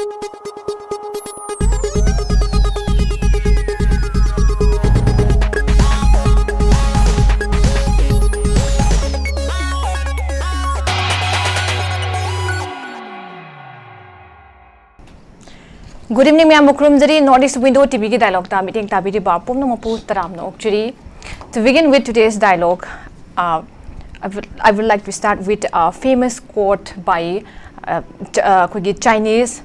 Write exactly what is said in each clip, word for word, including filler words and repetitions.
Good evening, ꯃꯌꯥꯝꯕꯨ ꯈꯨꯔꯨꯝꯖꯔꯤ꯫ North East Window ꯇꯤꯚꯤꯒꯤ ꯗꯥꯏꯂꯣꯛꯇ ꯃꯤꯠꯌꯦꯡ ꯇꯥꯕꯤꯔꯤꯕ ꯄꯨꯝꯅꯃꯛꯄꯨ ꯇꯔꯥꯝꯅ ꯑꯣꯛꯆꯔꯤ꯫ To begin with today's dialogue, uh, I would, I would like to start with a famous quote by, uh, Ch- uh, ꯑꯩꯈꯣꯏꯒꯤ Chinese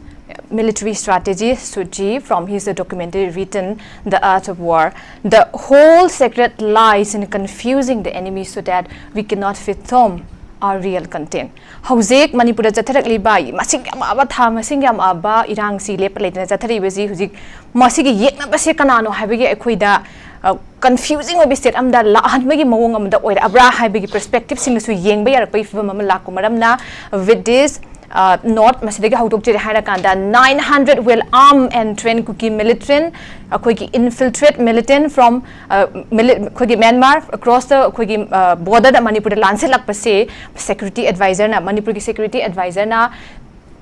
military strategist Sun Tzu from his documentary written The Art of War. The whole secret lies in confusing the enemy so that we cannot fathom our real content. ꯍꯧꯖꯤꯛ ꯃꯅꯤꯄꯨꯔꯗ ꯆꯠꯊꯔꯛꯂꯤꯕ ꯃꯁꯤꯡ ꯌꯥꯝꯂꯕ, ꯊꯥ ꯃꯁꯤꯡ ꯌꯥꯝꯂꯕ ꯏꯔꯥꯡꯁꯤ ꯂꯦꯞꯄ ꯂꯩꯇꯅ ꯆꯠꯊꯔꯛꯏꯕꯁꯤ, ꯍꯧꯖꯤꯛ ꯃꯁꯤꯒꯤ ꯌꯦꯛꯅꯕꯁꯦ ꯀꯅꯥꯅꯣ ꯍꯥꯏꯕꯒꯤ ꯑꯩꯈꯣꯏꯗ, ꯑ, confusing ꯑꯣꯏꯕ state ꯑꯃꯗ ꯂꯥꯛꯍꯟꯕꯒꯤ ꯃꯑꯣꯡ ꯑꯃꯗ ꯑꯣꯏꯔꯛꯑꯕ꯭ꯔꯥ ꯍꯥꯏꯕꯒꯤ perspectiveꯁꯤꯡꯗꯁꯨ ꯌꯦꯡꯕ ꯌꯥꯔꯛꯄꯒꯤ ꯐꯤꯕꯝ ꯑꯃ ꯂꯥꯛꯄ ꯃꯔꯝꯅ, with this, ꯑ, note ꯃꯁꯤꯗꯒꯤ ꯍꯧꯗꯣꯛꯆꯔꯦ ꯍꯥꯏꯔꯀꯥꯟꯗ, nine hundred well armed and trained Kuki militant, ꯑꯩꯈꯣꯏꯒꯤ infiltrate militant from, ꯑ, mili- ꯑꯩꯈꯣꯏꯒꯤ Myanmar across the ꯑꯩꯈꯣꯏꯒꯤ, ꯑ, borderꯗ ꯃꯅꯤꯄꯨꯔꯗ ꯂꯥꯟꯁꯤꯜꯂꯛꯄꯁꯦ security advisorꯅ, ꯃꯅꯤꯄꯨꯔꯒꯤ security advisorꯅ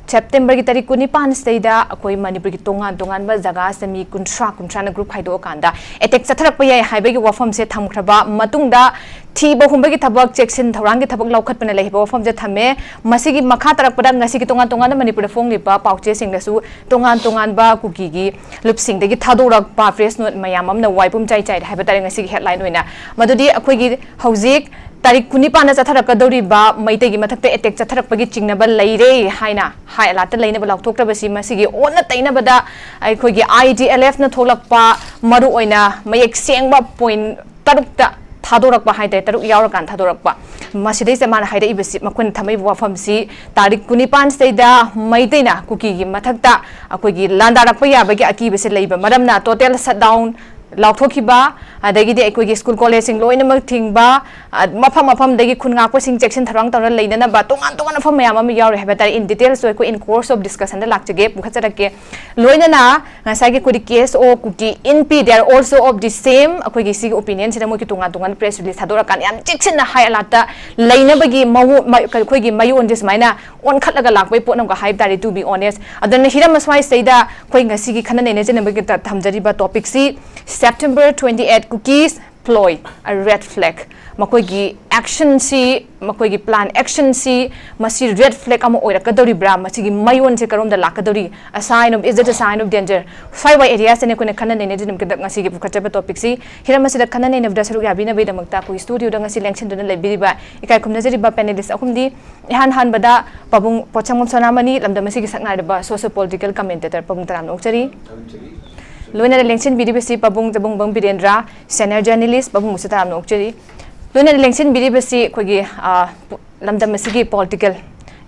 Septemberꯒꯤ ꯇꯥꯔꯤꯛ ꯀꯨꯟꯅꯤꯄꯥꯟꯁꯤꯗꯩꯗ ꯑꯩꯈꯣꯏ ꯃꯅꯤꯄꯨꯔꯒꯤ ꯇꯣꯉꯥꯟ ꯇꯣꯉꯥꯟꯕ ꯖꯒꯥꯁꯤꯗ ꯃꯤ ꯀꯨꯟꯊ꯭ꯔꯥ, ꯀꯨꯟꯊ꯭ꯔꯥꯅ group ꯈꯥꯏꯗꯣꯛꯑꯀꯥꯟꯗ attack ꯆꯠꯊꯔꯛꯄ ꯌꯥꯏ ꯍꯥꯏꯕꯒꯤ ꯋꯥꯐꯝꯁꯦ ꯊꯝꯈ꯭ꯔꯕ ꯃꯇꯨꯡꯗ, ꯊꯤꯕ ꯍꯨꯝꯕꯒꯤ ꯊꯕꯛ, ꯆꯦꯛꯁꯤꯟ ꯊꯧꯔꯥꯡꯒꯤ ꯊꯕꯛ ꯂꯧꯈꯠꯄꯅ ꯂꯩꯔꯤꯕ ꯋꯥꯐꯝꯁꯦ ꯊꯝꯃꯦ꯫ ꯃꯁꯤꯒꯤ ꯃꯈꯥ ꯇꯥꯔꯛꯄꯗ ꯉꯁꯤꯒꯤ ꯇꯣꯉꯥꯟ ꯇꯣꯉꯥꯟꯕ ꯃꯅꯤꯄꯨꯔꯗ ꯐꯣꯡꯂꯤꯕ ꯄꯥꯎꯆꯦꯁꯤꯡꯗꯁꯨ ꯇꯣꯉꯥꯟ ꯇꯣꯉꯥꯟꯕ ꯀꯨꯀꯤꯒꯤ ꯂꯨꯞꯁꯤꯡꯗꯒꯤ ꯊꯥꯗꯣꯔꯛꯄ press note ꯃꯌꯥꯝ ꯑꯃꯅ ꯋꯥꯏꯄꯨꯝ ꯆꯥꯏ ꯆꯥꯏꯔꯦ ꯍꯥꯏꯕ ꯇꯥꯔꯦ ꯉꯁꯤꯒꯤ headline ꯑꯣꯏꯅ꯫ ꯃꯗꯨꯗꯤ ꯑꯩꯈꯣꯏꯒꯤ ꯍꯧꯖꯤꯛ ꯇꯥꯔꯤꯛ ꯀꯨꯟꯅꯤꯄꯥꯟꯗ ꯆꯠꯊꯔꯛꯀꯗꯧꯔꯤꯕ ꯃꯩꯇꯩꯒꯤ ꯃꯊꯛꯇ attack ꯆꯠꯊꯔꯛꯄꯒꯤ ꯆꯤꯡꯅꯕ ꯂꯩꯔꯦ ꯍꯥꯏꯅ high alertꯇ ꯂꯩꯅꯕ ꯂꯥꯎꯊꯣꯛꯇꯕꯁꯤ, ꯃꯁꯤꯒꯤ ꯑꯣꯟꯅ ꯇꯩꯅꯕꯗ ꯑꯩꯈꯣꯏꯒꯤ IDLFꯅ ꯊꯣꯛꯂꯛꯄ ꯃꯔꯨꯑꯣꯏꯅ ꯃꯌꯦꯛ ꯁꯦꯡꯕ point ꯇꯔꯨꯛꯇ ꯊꯥꯗꯣꯔꯛꯄ ꯍꯥꯏꯇꯥꯔꯦ, ꯇꯔꯨꯛ ꯌꯥꯎꯔꯀꯥꯟꯗ ꯊꯥꯗꯣꯔꯛꯄ꯫ ꯃꯁꯤꯗꯩꯁꯤꯗ ꯃꯥꯅ ꯍꯥꯏꯔꯛꯏꯕꯁꯤ, ꯃꯈꯣꯏꯅ ꯊꯝꯃꯛꯏꯕ ꯋꯥꯐꯝꯁꯤ, ꯇꯥꯔꯤꯛ ꯀꯨꯟꯅꯤꯄꯥꯟꯁꯤꯗꯩꯗ ꯃꯩꯇꯩꯅ ꯀꯨꯀꯤꯒꯤ ꯃꯊꯛꯇ ꯑꯩꯈꯣꯏꯒꯤ ꯂꯥꯟꯗꯥꯔꯛꯄ ꯌꯥꯕꯒꯤ ꯑꯀꯤꯕꯁꯤ ꯂꯩꯕ ꯃꯔꯝꯅ total shutdown ꯂꯥꯎꯊꯣꯛꯈꯤꯕ, ꯑꯗꯒꯤꯗꯤ ꯑꯩꯈꯣꯏꯒꯤ ꯁ꯭ꯀꯨꯜ ꯀꯣꯂꯦꯖꯁꯤꯡ ꯂꯣꯏꯅꯃꯛ ꯊꯤꯡꯕ, ꯑ, ꯃꯐꯝ ꯃꯐꯝꯗꯒꯤ ꯈꯨꯟ ꯉꯥꯛꯄꯁꯤꯡ ꯆꯦꯛꯁꯤꯟ ꯊꯧꯔꯥꯡ ꯇꯧꯔ ꯂꯩꯅꯅꯕ ꯇꯣꯉꯥꯟ ꯇꯣꯉꯥꯟꯕ ꯃꯐꯝ ꯃꯌꯥꯝ ꯑꯃ ꯌꯥꯎꯔꯤ ꯍꯥꯏꯕ ꯇꯥꯔꯦ꯫ In details ꯇꯣ ꯑꯩꯈꯣꯏ in course of discussion ꯗ ꯂꯥꯛꯆꯒꯦ, ꯄꯨꯈꯠꯆꯔꯛꯀꯦ꯫ ꯂꯣꯏꯅꯅ ꯉꯁꯥꯏꯒꯤ ꯑꯩꯈꯣꯏꯒꯤ K S O Kuki ꯏꯟꯄꯤ, they are also of the same, ꯑꯩꯈꯣꯏꯒꯤ ꯁꯤꯒꯤ opinion ꯁꯤꯗ ꯃꯣꯏꯒꯤ ꯇꯣꯉꯥꯟ ꯇꯣꯉꯥꯟꯕ press release ꯊꯥꯗꯣꯔꯛꯀꯥꯟꯗ ꯌꯥꯝ ꯆꯦꯛꯁꯤꯟꯅ high alert ꯇ ꯂꯩꯅꯕꯒꯤ ꯃꯑꯣꯡ, ꯃ-, ꯑꯩꯈꯣꯏꯒꯤ ꯃꯌꯣꯟꯁꯦ ꯁꯨꯃꯥꯏꯅ ꯑꯣꯟꯈꯠꯂꯒ ꯂꯥꯛꯄꯒꯤ ꯄꯣꯠ ꯑꯃꯒ ꯍꯥꯏꯕ ꯇꯥꯔꯦ, to be honest꯫ ꯑꯗꯨꯅ ꯍꯤꯔꯝ ꯑꯁ꯭ꯋꯥꯏꯁꯤꯗꯩꯗ ꯑꯩꯈꯣꯏ ꯉꯁꯤꯒꯤ ꯈꯟꯅ ꯅꯩꯅꯖꯅꯕꯒꯤꯗꯃꯛꯇ ꯊꯝꯖꯔꯤꯕ topic ꯁꯤ September twenty eight Kukis ploy, a red flag꯫ ꯃꯈꯣꯏꯒꯤ action ꯁꯤ, ꯃꯈꯣꯏꯒꯤ plan action ꯁꯤ, ꯃꯁꯤ red flag ꯑꯃ ꯑꯣꯏꯔꯛꯀꯗꯧꯔꯤꯕ꯭ꯔꯥ? ꯃꯁꯤꯒꯤ ꯃꯌꯣꯟꯁꯦ ꯀꯔꯣꯝꯗ ꯂꯥꯛꯀꯗꯧꯔꯤ? A sign of, is it a sign of danger? ꯁ꯭ꯋꯥꯏꯋꯥꯏ area ꯁꯤꯅ ꯑꯩꯈꯣꯏꯅ ꯈꯟꯅ ꯅꯩꯅꯖꯅꯕꯒꯤꯗꯃꯛꯇ ꯉꯁꯤꯒꯤ ꯄꯨꯈꯠꯆꯕ topic ꯁꯤ꯫ ꯍꯤꯔꯝ ꯑꯁꯤꯗ ꯈꯟꯅ ꯅꯩꯅꯕꯗ ꯁꯔꯨꯛ ꯌꯥꯕꯤꯅꯕꯒꯤꯗꯃꯛꯇ ꯑꯩꯈꯣꯏ studio ꯗ ꯉꯁꯤ ꯂꯦꯡꯁꯤꯟꯗꯨꯅ ꯂꯩꯕꯤꯔꯤꯕ ꯏꯀꯥꯏ ꯈꯨꯝꯅꯖꯔꯤꯕ panelist ꯑꯍꯨꯝꯗꯤ, ꯏꯍꯥꯟ ꯍꯥꯟꯕꯗ ꯄꯥꯕꯨꯡ ꯄꯣꯠꯁꯪꯕꯝ ꯁꯣꯅꯥꯃꯅꯤ, ꯂꯝꯗꯝ ꯑꯁꯤꯒꯤ ꯁꯛꯅꯥꯏꯔꯕ socio political commentator, ꯄꯥꯕꯨꯡ ꯇꯔꯥꯝꯅ ꯑꯣꯛꯆꯔꯤ꯫ ꯂꯣꯏꯅꯅ ꯂꯦꯡꯁꯤꯟꯕꯤꯔꯤꯕꯁꯤ ꯄꯥꯕꯨꯡ ꯆꯕꯨꯡꯕꯝ ꯕꯤꯔꯦꯟꯗ꯭ꯔ, senior journalist, ꯄꯥꯕꯨꯡꯕꯨꯁꯨ ꯇꯔꯥꯝꯅ ꯑꯣꯛꯆꯔꯤ꯫ ꯂꯣꯏꯅꯅ ꯂꯦꯡꯁꯤꯟꯕꯤꯔꯤꯕꯁꯤ ꯑꯩꯈꯣꯏꯒꯤ, ꯑ, ꯂꯝꯗꯝ ꯑꯁꯤꯒꯤ political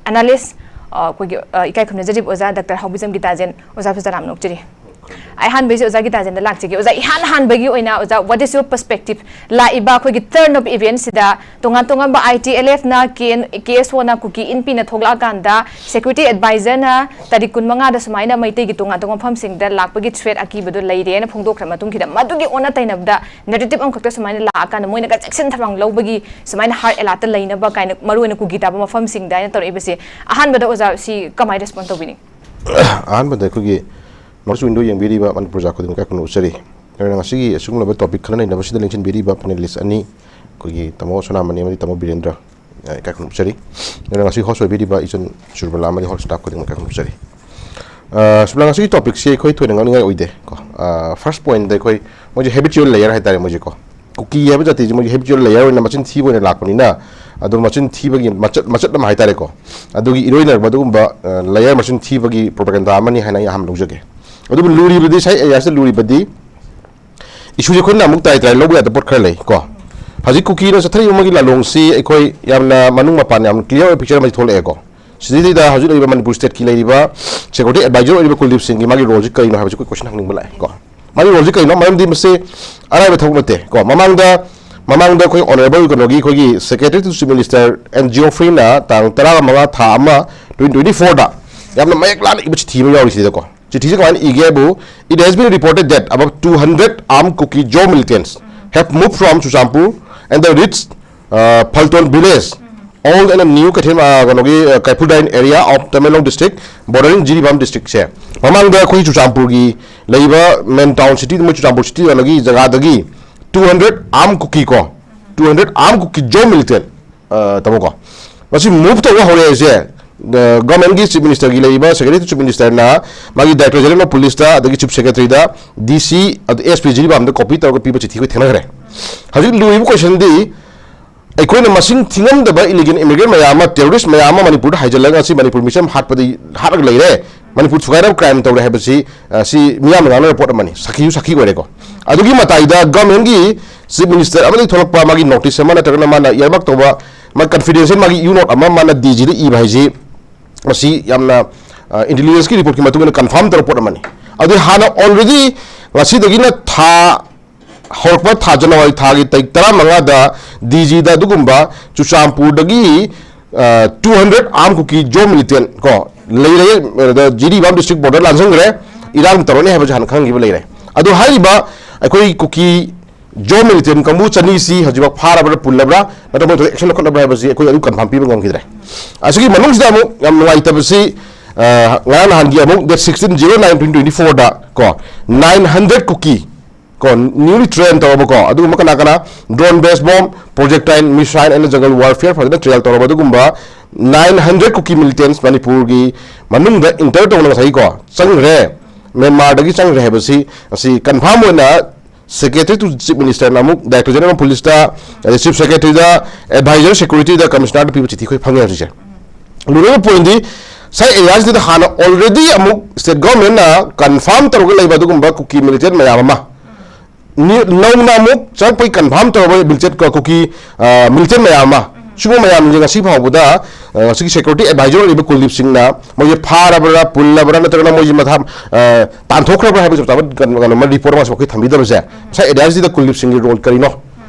analyst, ꯑ, ꯑꯩꯈꯣꯏꯒꯤ, ꯑ, ꯏꯀꯥꯏ ꯈꯨꯝꯅꯖꯔꯤꯕ ꯑꯣꯖꯥ ꯗꯥꯛꯇꯔ ꯍꯥꯎꯕꯤꯖꯝ ꯒꯤꯇꯥꯖꯦꯟ, ꯑꯣꯖꯥꯕꯨꯁꯨ ꯇꯔꯥꯝꯅ ꯑꯣꯛꯆꯔꯤ꯫ ꯑꯩ ꯑꯍꯥꯟꯕꯩꯁꯦ ꯑꯣꯖꯥ ꯒꯤꯇꯥꯖꯦꯟꯗ ꯂꯥꯛꯆꯒꯦ꯫ ꯑꯣꯖꯥ, ꯏꯍꯥꯟ ꯍꯥꯟꯕꯒꯤ ꯑꯣꯏꯅ, ꯑꯣꯖꯥ, what is your perspective? ꯂꯥꯛꯏꯕ ꯑꯩꯈꯣꯏꯒꯤ turn of event ꯁꯤꯗ ꯇꯣꯉꯥꯟ ꯇꯣꯉꯥꯟꯕ I T L F ꯅ, K N, K S O ꯅ, ꯀꯨꯀꯤ ꯏꯟꯄꯤꯅ ꯊꯣꯛꯂꯛꯑꯀꯥꯟꯗ security advisor ꯅ ꯇꯥꯔꯤꯛ ꯀꯨꯟꯃꯉꯥꯗ ꯁꯨꯃꯥꯏꯅ ꯃꯩꯇꯩꯒꯤ ꯇꯣꯉꯥꯟ ꯇꯣꯉꯥꯟꯕ ꯃꯐꯝꯁꯤꯡꯗ ꯂꯥꯛꯄꯒꯤ threat ꯑꯀꯤꯕꯗꯣ ꯂꯩꯔꯦꯅ ꯐꯣꯡꯗꯣꯛꯈ꯭ꯔ ꯃꯇꯨꯡꯁꯤꯗ ꯃꯗꯨꯒꯤ ꯑꯣꯟꯅ ꯇꯩꯅꯕꯗ narrative ꯑꯃꯈꯛꯇ ꯁꯨꯃꯥꯏꯅ ꯂꯥꯛꯑꯀꯥꯟꯗ ꯃꯣꯏꯅꯒ ꯆꯦꯛꯁꯤꯟ ꯊꯧꯔꯥꯡ ꯂꯧꯕꯒꯤ ꯁꯨꯃꯥꯏꯅ high alert ꯇ ꯂꯩꯅꯕ ꯀꯥꯏꯅ ꯃꯔꯨꯑꯣꯏꯅ ꯀꯨꯀꯤ ꯇꯥꯕ ꯃꯐꯝꯁꯤꯡꯗ ꯍꯥꯏꯅ ꯇꯧꯔꯛꯏꯕꯁꯦ, ꯑꯍꯥꯟꯕꯗ ꯑꯣꯖꯥ ꯁꯤ ꯀꯃꯥꯏꯅ respond ꯇꯧꯕꯤꯅꯤ? ꯑꯍꯥꯟꯕꯗ ꯑꯩꯈꯣꯏꯒꯤ North East Window ꯌꯦꯡꯕꯤꯔꯤꯕ ꯃꯅꯤꯄꯨꯔ ꯄ꯭ꯔꯖꯥ ꯈꯨꯗꯤꯡꯃꯛ ꯏꯀꯥꯏ ꯈꯨꯝꯅꯕ ꯎꯠꯆꯔꯤ꯫ ꯑꯗꯨꯅ ꯉꯁꯤꯒꯤ ꯑꯁꯤꯒꯨꯝꯂꯕ topic ꯈꯟꯅ ꯅꯩꯅꯕꯁꯤꯗ ꯂꯦꯡꯁꯤꯟꯕꯤꯔꯤꯕ panelist ꯑꯅꯤ, ꯑꯩꯈꯣꯏꯒꯤ ꯇꯥꯃꯣ ꯁꯣꯅꯥꯃꯅꯤ ꯑꯃꯗꯤ ꯇꯥꯃꯣ ꯕꯤꯔꯦꯟꯗ꯭ꯔ, ꯑ, ꯏꯀꯥꯏ ꯈꯨꯝꯅꯕ ꯎꯠꯆꯔꯤ꯫ ꯑꯗꯨꯅ ꯉꯁꯤ host ꯑꯣꯏꯕꯤꯔꯤꯕ ꯏꯆꯟ ꯁꯨꯔꯕꯂꯥ ꯑꯃꯗꯤ whole staff ꯈꯨꯗꯤꯡꯃꯛ ꯏꯀꯥꯏ ꯈꯨꯝꯅꯕ ꯎꯠꯆꯔꯤ꯫ ꯑ, ꯁꯨꯔꯕꯂꯥ, ꯉꯁꯤꯒꯤ topic ꯁꯤ ꯑꯩꯈꯣꯏ ꯊꯣꯏꯅ ꯉꯥꯡꯅꯤꯡꯉꯥꯏ ꯑꯣꯏꯗꯦ ꯀꯣ꯫ ꯑ, first point ꯗ ꯑꯩꯈꯣꯏ ꯃꯣꯏꯁꯦ habitual liar ꯍꯥꯏꯇꯥꯔꯦ ꯃꯣꯏꯁꯦ ꯀꯣ꯫ ꯀꯨꯀꯤ ꯍꯥꯏꯕ ꯖꯥꯇꯤꯁꯦ ꯃꯣꯏꯒꯤ habitual liar ꯑꯣꯏꯅ ꯃꯆꯤꯟ ꯊꯤꯕ ꯑꯣꯏꯅ ꯂꯥꯛꯄꯅꯤꯅ, ꯑꯗꯨ ꯃꯆꯤꯟ ꯊꯤꯕꯒꯤ ꯃꯆꯠ, ꯃꯆꯠ ꯑꯃ ꯍꯥꯏꯇꯥꯔꯦꯀꯣ꯫ ꯑꯗꯨꯒꯤ ꯏꯔꯣꯏꯅꯔꯕ ꯑꯗꯨꯒꯨꯝꯕ, ꯑ, liar ꯃꯆꯤꯟ ꯊꯤꯕꯒꯤ propaganda ꯑꯃꯅꯤ ꯍꯥꯏꯅ ꯑꯩ ꯑꯍꯥꯟꯕ ꯂꯧꯖꯒꯦ꯫ ꯑꯗꯨꯕꯨ ꯂꯨꯔꯤꯕꯗꯤ, ꯉꯁꯥꯏ areas ꯇ ꯂꯨꯔꯤꯕꯗꯤ, issue ꯁꯦ ꯑꯩꯈꯣꯏꯅ ꯑꯃꯨꯛ ꯇꯥꯏ ꯇꯥꯏ ꯂꯧꯕ ꯌꯥꯗꯕ ꯄꯣꯠ ꯈꯔ ꯂꯩ ꯀꯣ꯫ ꯍꯧꯖꯤꯛ ꯀꯨꯀꯤꯅ ꯆꯠꯊꯔꯤꯕ ꯃꯣꯏꯒꯤ ꯂꯥꯂꯣꯡꯁꯤ ꯑꯩꯈꯣꯏ ꯌꯥꯝꯅ ꯃꯅꯨꯡ ꯃꯄꯥꯟ ꯌꯥꯝ clear ꯑꯣꯏꯕ picture ꯑꯃ ꯊꯣꯛꯂꯛꯑꯦꯀꯣ꯫ ꯁꯤꯗꯩꯗ ꯍꯧꯖꯤꯛ ꯂꯩꯔꯤꯕ ꯃꯅꯤꯄꯨꯔ state ꯀꯤ ꯂꯩꯔꯤꯕ security advisor ꯑꯣꯏꯔꯤꯕ ꯀꯨꯜꯗꯤꯞ ꯁꯤꯡꯒꯤ ꯃꯥꯒꯤ role ꯁꯤ ꯀꯔꯤꯅꯣ ꯍꯥꯏꯕꯁꯤ ꯑꯩꯈꯣꯏ question ꯍꯪꯅꯤꯡꯕ ꯂꯥꯛꯑꯦ ꯀꯣ꯫ ꯃꯥꯒꯤ ꯔꯣꯜꯁꯤ ꯀꯩꯅꯣ? ꯃꯔꯝꯗꯤ ꯃꯁꯤ ꯑꯔꯥꯏꯕ ꯊꯕꯛ ꯅꯠꯇꯦ ꯀꯣ꯫ ꯃꯃꯥꯡꯗ ꯃꯃꯥꯡꯗ ꯑꯩꯈꯣꯏ ꯑꯣꯅꯔꯦꯕꯜ ꯀꯩꯅꯣꯒꯤ, ꯑꯩꯈꯣꯏꯒꯤ secretary to chief minister N ꯖꯤꯑꯣꯐ꯭ꯔꯤꯅ ꯇꯥꯡ ꯇꯔꯥꯃꯉꯥ ꯊꯥ ꯑꯃ ꯇ꯭ꯋꯦꯟꯇꯤ ꯇ꯭ꯋꯦꯟꯇꯤ ꯐꯣꯔꯗ ꯌꯥꯝꯅ ꯃꯌꯦꯛ ꯂꯥꯅ ꯏꯕ ꯆꯤꯊꯤ ꯑꯃ ꯌꯥꯎꯔꯤꯁꯤꯗꯀꯣ꯫ ꯆꯤꯊꯤꯁꯦ ꯀꯃꯥꯏꯅ ꯏꯒꯦ ꯍꯥꯏꯕꯨ, "It has been reported that about two hundred armed Kuki Zo militants have moved from Churachandpur and the Ridge, uh, Phalton village, all in a new Kaithem, uh, ꯀꯩꯅꯣꯒꯤ, uh, Kaiphuldain area of Tamenglong district, bordering Jiribam district"ꯁꯦ, ꯃꯃꯥꯡꯗ ꯑꯩꯈꯣꯏ ꯆꯨꯔꯆꯥꯟꯄꯨꯔꯒꯤ ꯂꯩꯕ ꯃꯦꯟ town city, ꯃꯣꯏ Churachandpur city ꯀꯩꯅꯣꯒꯤ ꯖꯒꯥꯗꯒꯤ two hundred armed Kuki ꯀꯣ, two hundred armed Kuki Zo militant, uh, ꯇꯥꯃꯣꯀꯣ, ꯃꯁꯤ move ꯇꯧꯕ ꯍꯧꯔꯦ ꯍꯥꯏꯁꯦ꯫ ꯒꯚꯔꯟꯃꯦꯟꯒꯤ ꯆꯤꯐ ꯃꯤꯅꯤꯁꯇꯔꯒꯤ ꯂꯩꯔꯤꯕ ꯁꯦꯀ꯭ꯔꯦꯇꯔꯤ ꯇꯨ ꯆꯤꯐ ꯃꯤꯅꯤꯁꯇꯔꯅ ꯃꯥꯒꯤ ꯗꯥꯏꯔꯦꯛꯇꯔ ꯖꯦꯅꯔꯦꯜ ꯑꯣꯐ ꯄꯨꯂꯤꯁꯇ, ꯑꯗꯒꯤ ꯆꯤꯐ ꯁꯦꯀ꯭ꯔꯦꯇꯔꯤꯗ, ꯗꯤ ꯁꯤ, ꯑꯗ ꯑꯦꯁ ꯄꯤ ꯖꯤꯔꯤꯕꯥꯝꯗ ꯀꯣꯄꯤ ꯇꯧꯔꯒ ꯄꯤꯕ ꯆꯤꯊꯤ ꯑꯩꯈꯣꯏ ꯊꯦꯡꯅꯈ꯭ꯔꯦ꯫ ꯍꯧꯖꯤꯛ ꯂꯨꯔꯤꯕ ꯀꯣꯏꯁꯟꯗꯤ, ꯑꯩꯈꯣꯏꯅ ꯃꯁꯤꯡ ꯊꯤꯉꯝꯗꯕ ꯏꯂꯤꯒꯦꯜ ꯏꯃꯤꯒ꯭ꯔꯦꯟ ꯃꯌꯥꯝ ꯑꯃ, ꯇꯦꯔꯣꯔꯤꯁ ꯃꯌꯥꯝ ꯑꯃ ꯃꯅꯤꯄꯨꯔꯗ ꯍꯥꯏꯖꯤꯜꯂꯒ ꯉꯁꯤ ꯃꯅꯤꯄꯨꯔ ꯃꯤꯆꯝ ꯍꯥꯠꯄꯗꯤ ꯍꯥꯠꯂꯒ ꯂꯩꯔꯦ, ꯃꯅꯤꯄꯨꯔ ꯊꯨꯒꯥꯏꯅꯕ ꯀ꯭ꯔꯥꯏꯝ ꯇꯧꯔꯦ ꯍꯥꯏꯕꯁꯤ, ꯑ, ꯁꯤ ꯃꯤꯌꯥꯝꯅ ꯉꯥꯡꯅꯔꯕ ꯄꯣꯠ ꯑꯃꯅꯤ, ꯁꯥꯈꯤꯁꯨ ꯁꯥꯈꯤ ꯑꯣꯏꯔꯦꯀꯣ꯫ ꯑꯗꯨꯒꯤ ꯃꯇꯥꯏꯗ ꯒꯚꯔꯟꯃꯦꯟꯒꯤ ꯆꯤꯐ ꯃꯤꯅꯤꯁꯇꯔ ꯑꯃꯗꯒꯤ ꯊꯣꯛꯂꯛꯄ ꯃꯥꯒꯤ ꯅꯣꯇꯤꯁ ꯑꯃ ꯅꯠꯇ꯭ꯔꯒꯅ ꯃꯥꯅ ꯏꯌꯥꯔꯃꯥꯔꯛ ꯇꯧꯕ, ꯃꯥ ꯀꯟꯐꯤꯗꯦꯟꯁꯤꯌꯦꯜ ꯃꯥꯒꯤ ꯌꯨ ꯅꯣꯠ ꯑꯃ ꯃꯥꯅ ꯗꯤ ꯖꯤꯗ ꯏꯕ ꯍꯥꯏꯁꯤ, ꯃꯁꯤ ꯌꯥꯝꯅ, ꯑ, ꯏꯟꯇꯦꯂꯤꯖꯦꯟꯁꯀꯤ ꯔꯤꯄꯣꯔꯠꯀꯤ ꯃꯇꯨꯡ ꯏꯟꯅ ꯀꯟꯐꯥꯔꯝ ꯇꯧꯔꯕ ꯄꯣꯠ ꯑꯃꯅꯤ꯫ ꯑꯗꯨ ꯍꯥꯟꯅ ꯑꯣꯜꯔꯦꯗꯤ ꯉꯁꯤꯗꯒꯤꯅ ꯊꯥ ꯍꯧꯔꯛꯄ ꯊꯥ ꯖꯅꯋꯥꯔꯤ ꯊꯥꯒꯤ ꯇꯥꯔꯤꯛ ꯇꯔꯥꯃꯉꯥꯗ ꯗꯤ ꯖꯤꯗ ꯑꯗꯨꯒꯨꯝꯕ ꯆꯨꯔꯆꯥꯟꯄꯨꯔꯗꯒꯤ, ꯑ, two hundred armed Kuki Zo militant ꯀꯣ ꯂꯩꯔꯦ, ꯑꯗ ꯖꯤꯔꯤꯕꯥꯝ ꯗꯤꯁꯇ꯭ꯔꯤꯛ ꯕꯣꯔꯗꯔ ꯂꯥꯟꯁꯤꯟꯈ꯭ꯔꯦ, ꯏꯔꯥꯡ ꯇꯧꯔꯅꯤ ꯍꯥꯏꯕꯁꯦ ꯍꯥꯟꯅ ꯈꯪꯈꯤꯕ ꯂꯩꯔꯦ꯫ ꯑꯗꯣ ꯍꯥꯏꯔꯤꯕ ꯑꯩꯈꯣꯏ ꯀꯨꯀꯤ ꯖꯣ ꯃꯤꯂꯤꯇꯦꯟ ꯀꯥꯡꯕꯨ ꯆꯅꯤꯁꯤ ꯍꯧꯖꯤꯛꯐꯥꯎ ꯐꯥꯔꯕ꯭ꯔꯥ, ꯄꯨꯜꯂꯕ꯭ꯔꯥ, ꯅꯠꯇ꯭ꯔꯒ ꯃꯣꯏ ꯊꯣꯏꯗꯣꯛ ꯑꯦꯛꯁꯟ ꯂꯧꯈꯠꯂꯕ꯭ꯔꯥ ꯍꯥꯏꯕꯁꯤ ꯑꯩꯈꯣꯏ ꯑꯗꯨ ꯀꯟꯐꯥꯔꯝ ꯄꯤꯕ ꯉꯝꯈꯤꯗ꯭ꯔꯦ꯫ ꯑꯁꯤꯒꯤ ꯃꯅꯨꯡꯁꯤꯗ ꯑꯃꯨꯛ ꯌꯥꯝ ꯅꯨꯡꯉꯥꯏꯇꯕꯁꯤ, ꯑ, ꯉꯔꯥꯡ ꯅꯍꯥꯟꯒꯤ ꯑꯃꯨꯛ date sixteen zero nine twenty twenty fourꯗ ꯀꯣ, nine hundred ꯀꯨꯀꯤ ꯀꯣ, newly train ꯇꯧꯔꯕꯀꯣ, ꯑꯗꯨꯒꯨꯝꯕ ꯀꯅꯥ ꯀꯅꯥ, drone based bomb, projectile, missile and jungle warfare ꯐꯖꯅ ꯇ꯭ꯔꯦꯟ ꯇꯧꯔꯕ ꯑꯗꯨꯒꯨꯝꯕ nine hundred ꯀꯨꯀꯤ ꯃꯤꯂꯤꯇꯦꯟꯁ ꯃꯅꯤꯄꯨꯔꯒꯤ ꯃꯅꯨꯡꯗ ꯏꯟꯇꯔ ꯇꯧꯅ ꯉꯁꯥꯏꯒꯤꯀꯣ ꯆꯪꯈ꯭ꯔꯦ, ꯃ꯭ꯌꯥꯟꯃꯥꯔꯗꯒꯤ ꯆꯪꯈ꯭ꯔꯦ ꯍꯥꯏꯕꯁꯤ ꯑꯁꯤ ꯀꯟꯐꯥꯔꯝ ꯑꯣꯏꯅ Secretary to Chief Ministerꯅ ꯑꯃꯨꯛ Director General of Policeꯇ, ꯑꯗꯩ Chief Secretaryꯗ, Advisor Securityꯗ, Commissionerꯗ ꯄꯤꯕ ꯆꯤꯊꯤ ꯑꯩꯈꯣꯏ ꯐꯪꯉꯦ ꯍꯧꯖꯤꯛꯁꯦ꯫ ꯂꯨꯔꯤꯕ ꯄꯣꯏꯟꯗꯤ ꯉꯁꯥꯏ ꯑꯦꯔꯤꯌꯥꯁꯤꯗ ꯍꯥꯟꯅ already ꯑꯃꯨꯛ state governmentꯅ ꯀꯟꯐꯥꯔꯝ ꯇꯧꯔꯒ ꯂꯩꯕ ꯑꯗꯨꯒꯨꯝꯕ ꯀꯨꯀꯤ ꯃꯤꯂꯤꯇꯦꯟ ꯃꯌꯥꯝ ꯑꯃ ꯅꯤ-, ꯅꯧꯅ ꯑꯃꯨꯛ ꯆꯪꯉꯛꯄꯒꯤ ꯀꯟꯐꯥꯔꯝ ꯇꯧꯔꯕ ꯃꯤꯂꯤꯇꯦꯟ ꯀꯣ, ꯀꯨꯀꯤ, ꯑ, ꯃꯤꯂꯤꯇꯦꯟ ꯃꯌꯥꯝ ꯑꯃ ꯁꯤꯒꯨꯝꯕ ꯃꯌꯥꯝꯁꯦ ꯉꯁꯤ ꯐꯥꯎꯕꯗ, ꯑ, ꯉꯁꯤꯒꯤ security advisor ꯑꯣꯏꯔꯤꯕ ꯀꯨꯜꯗꯤꯞ ꯁꯤꯡꯅ ꯃꯣꯏꯁꯦ ꯐꯥꯔꯕ꯭ꯔꯥ, ꯄꯨꯜꯂꯕ꯭ꯔꯥ, ꯅꯠꯇ꯭ꯔꯒꯅ ꯃꯣꯏꯁꯦ ꯃꯊꯥ, ꯑ, ꯇꯥꯟꯊꯣꯛꯈ꯭ꯔꯕ꯭ꯔꯥ ꯍꯥꯏꯕ ꯆꯞ ꯆꯥꯕ ꯀꯩꯅꯣ, ꯀꯩꯅꯣ, report ꯑꯃꯁꯨ ꯑꯩꯈꯣꯏ ꯊꯝꯕꯤꯗꯕꯁꯦ, ꯉꯁꯥꯏ area ꯁꯤꯗ ꯀꯨꯜꯗꯤꯞ ꯁꯤꯡꯒꯤ role ꯀꯔꯤꯅꯣ?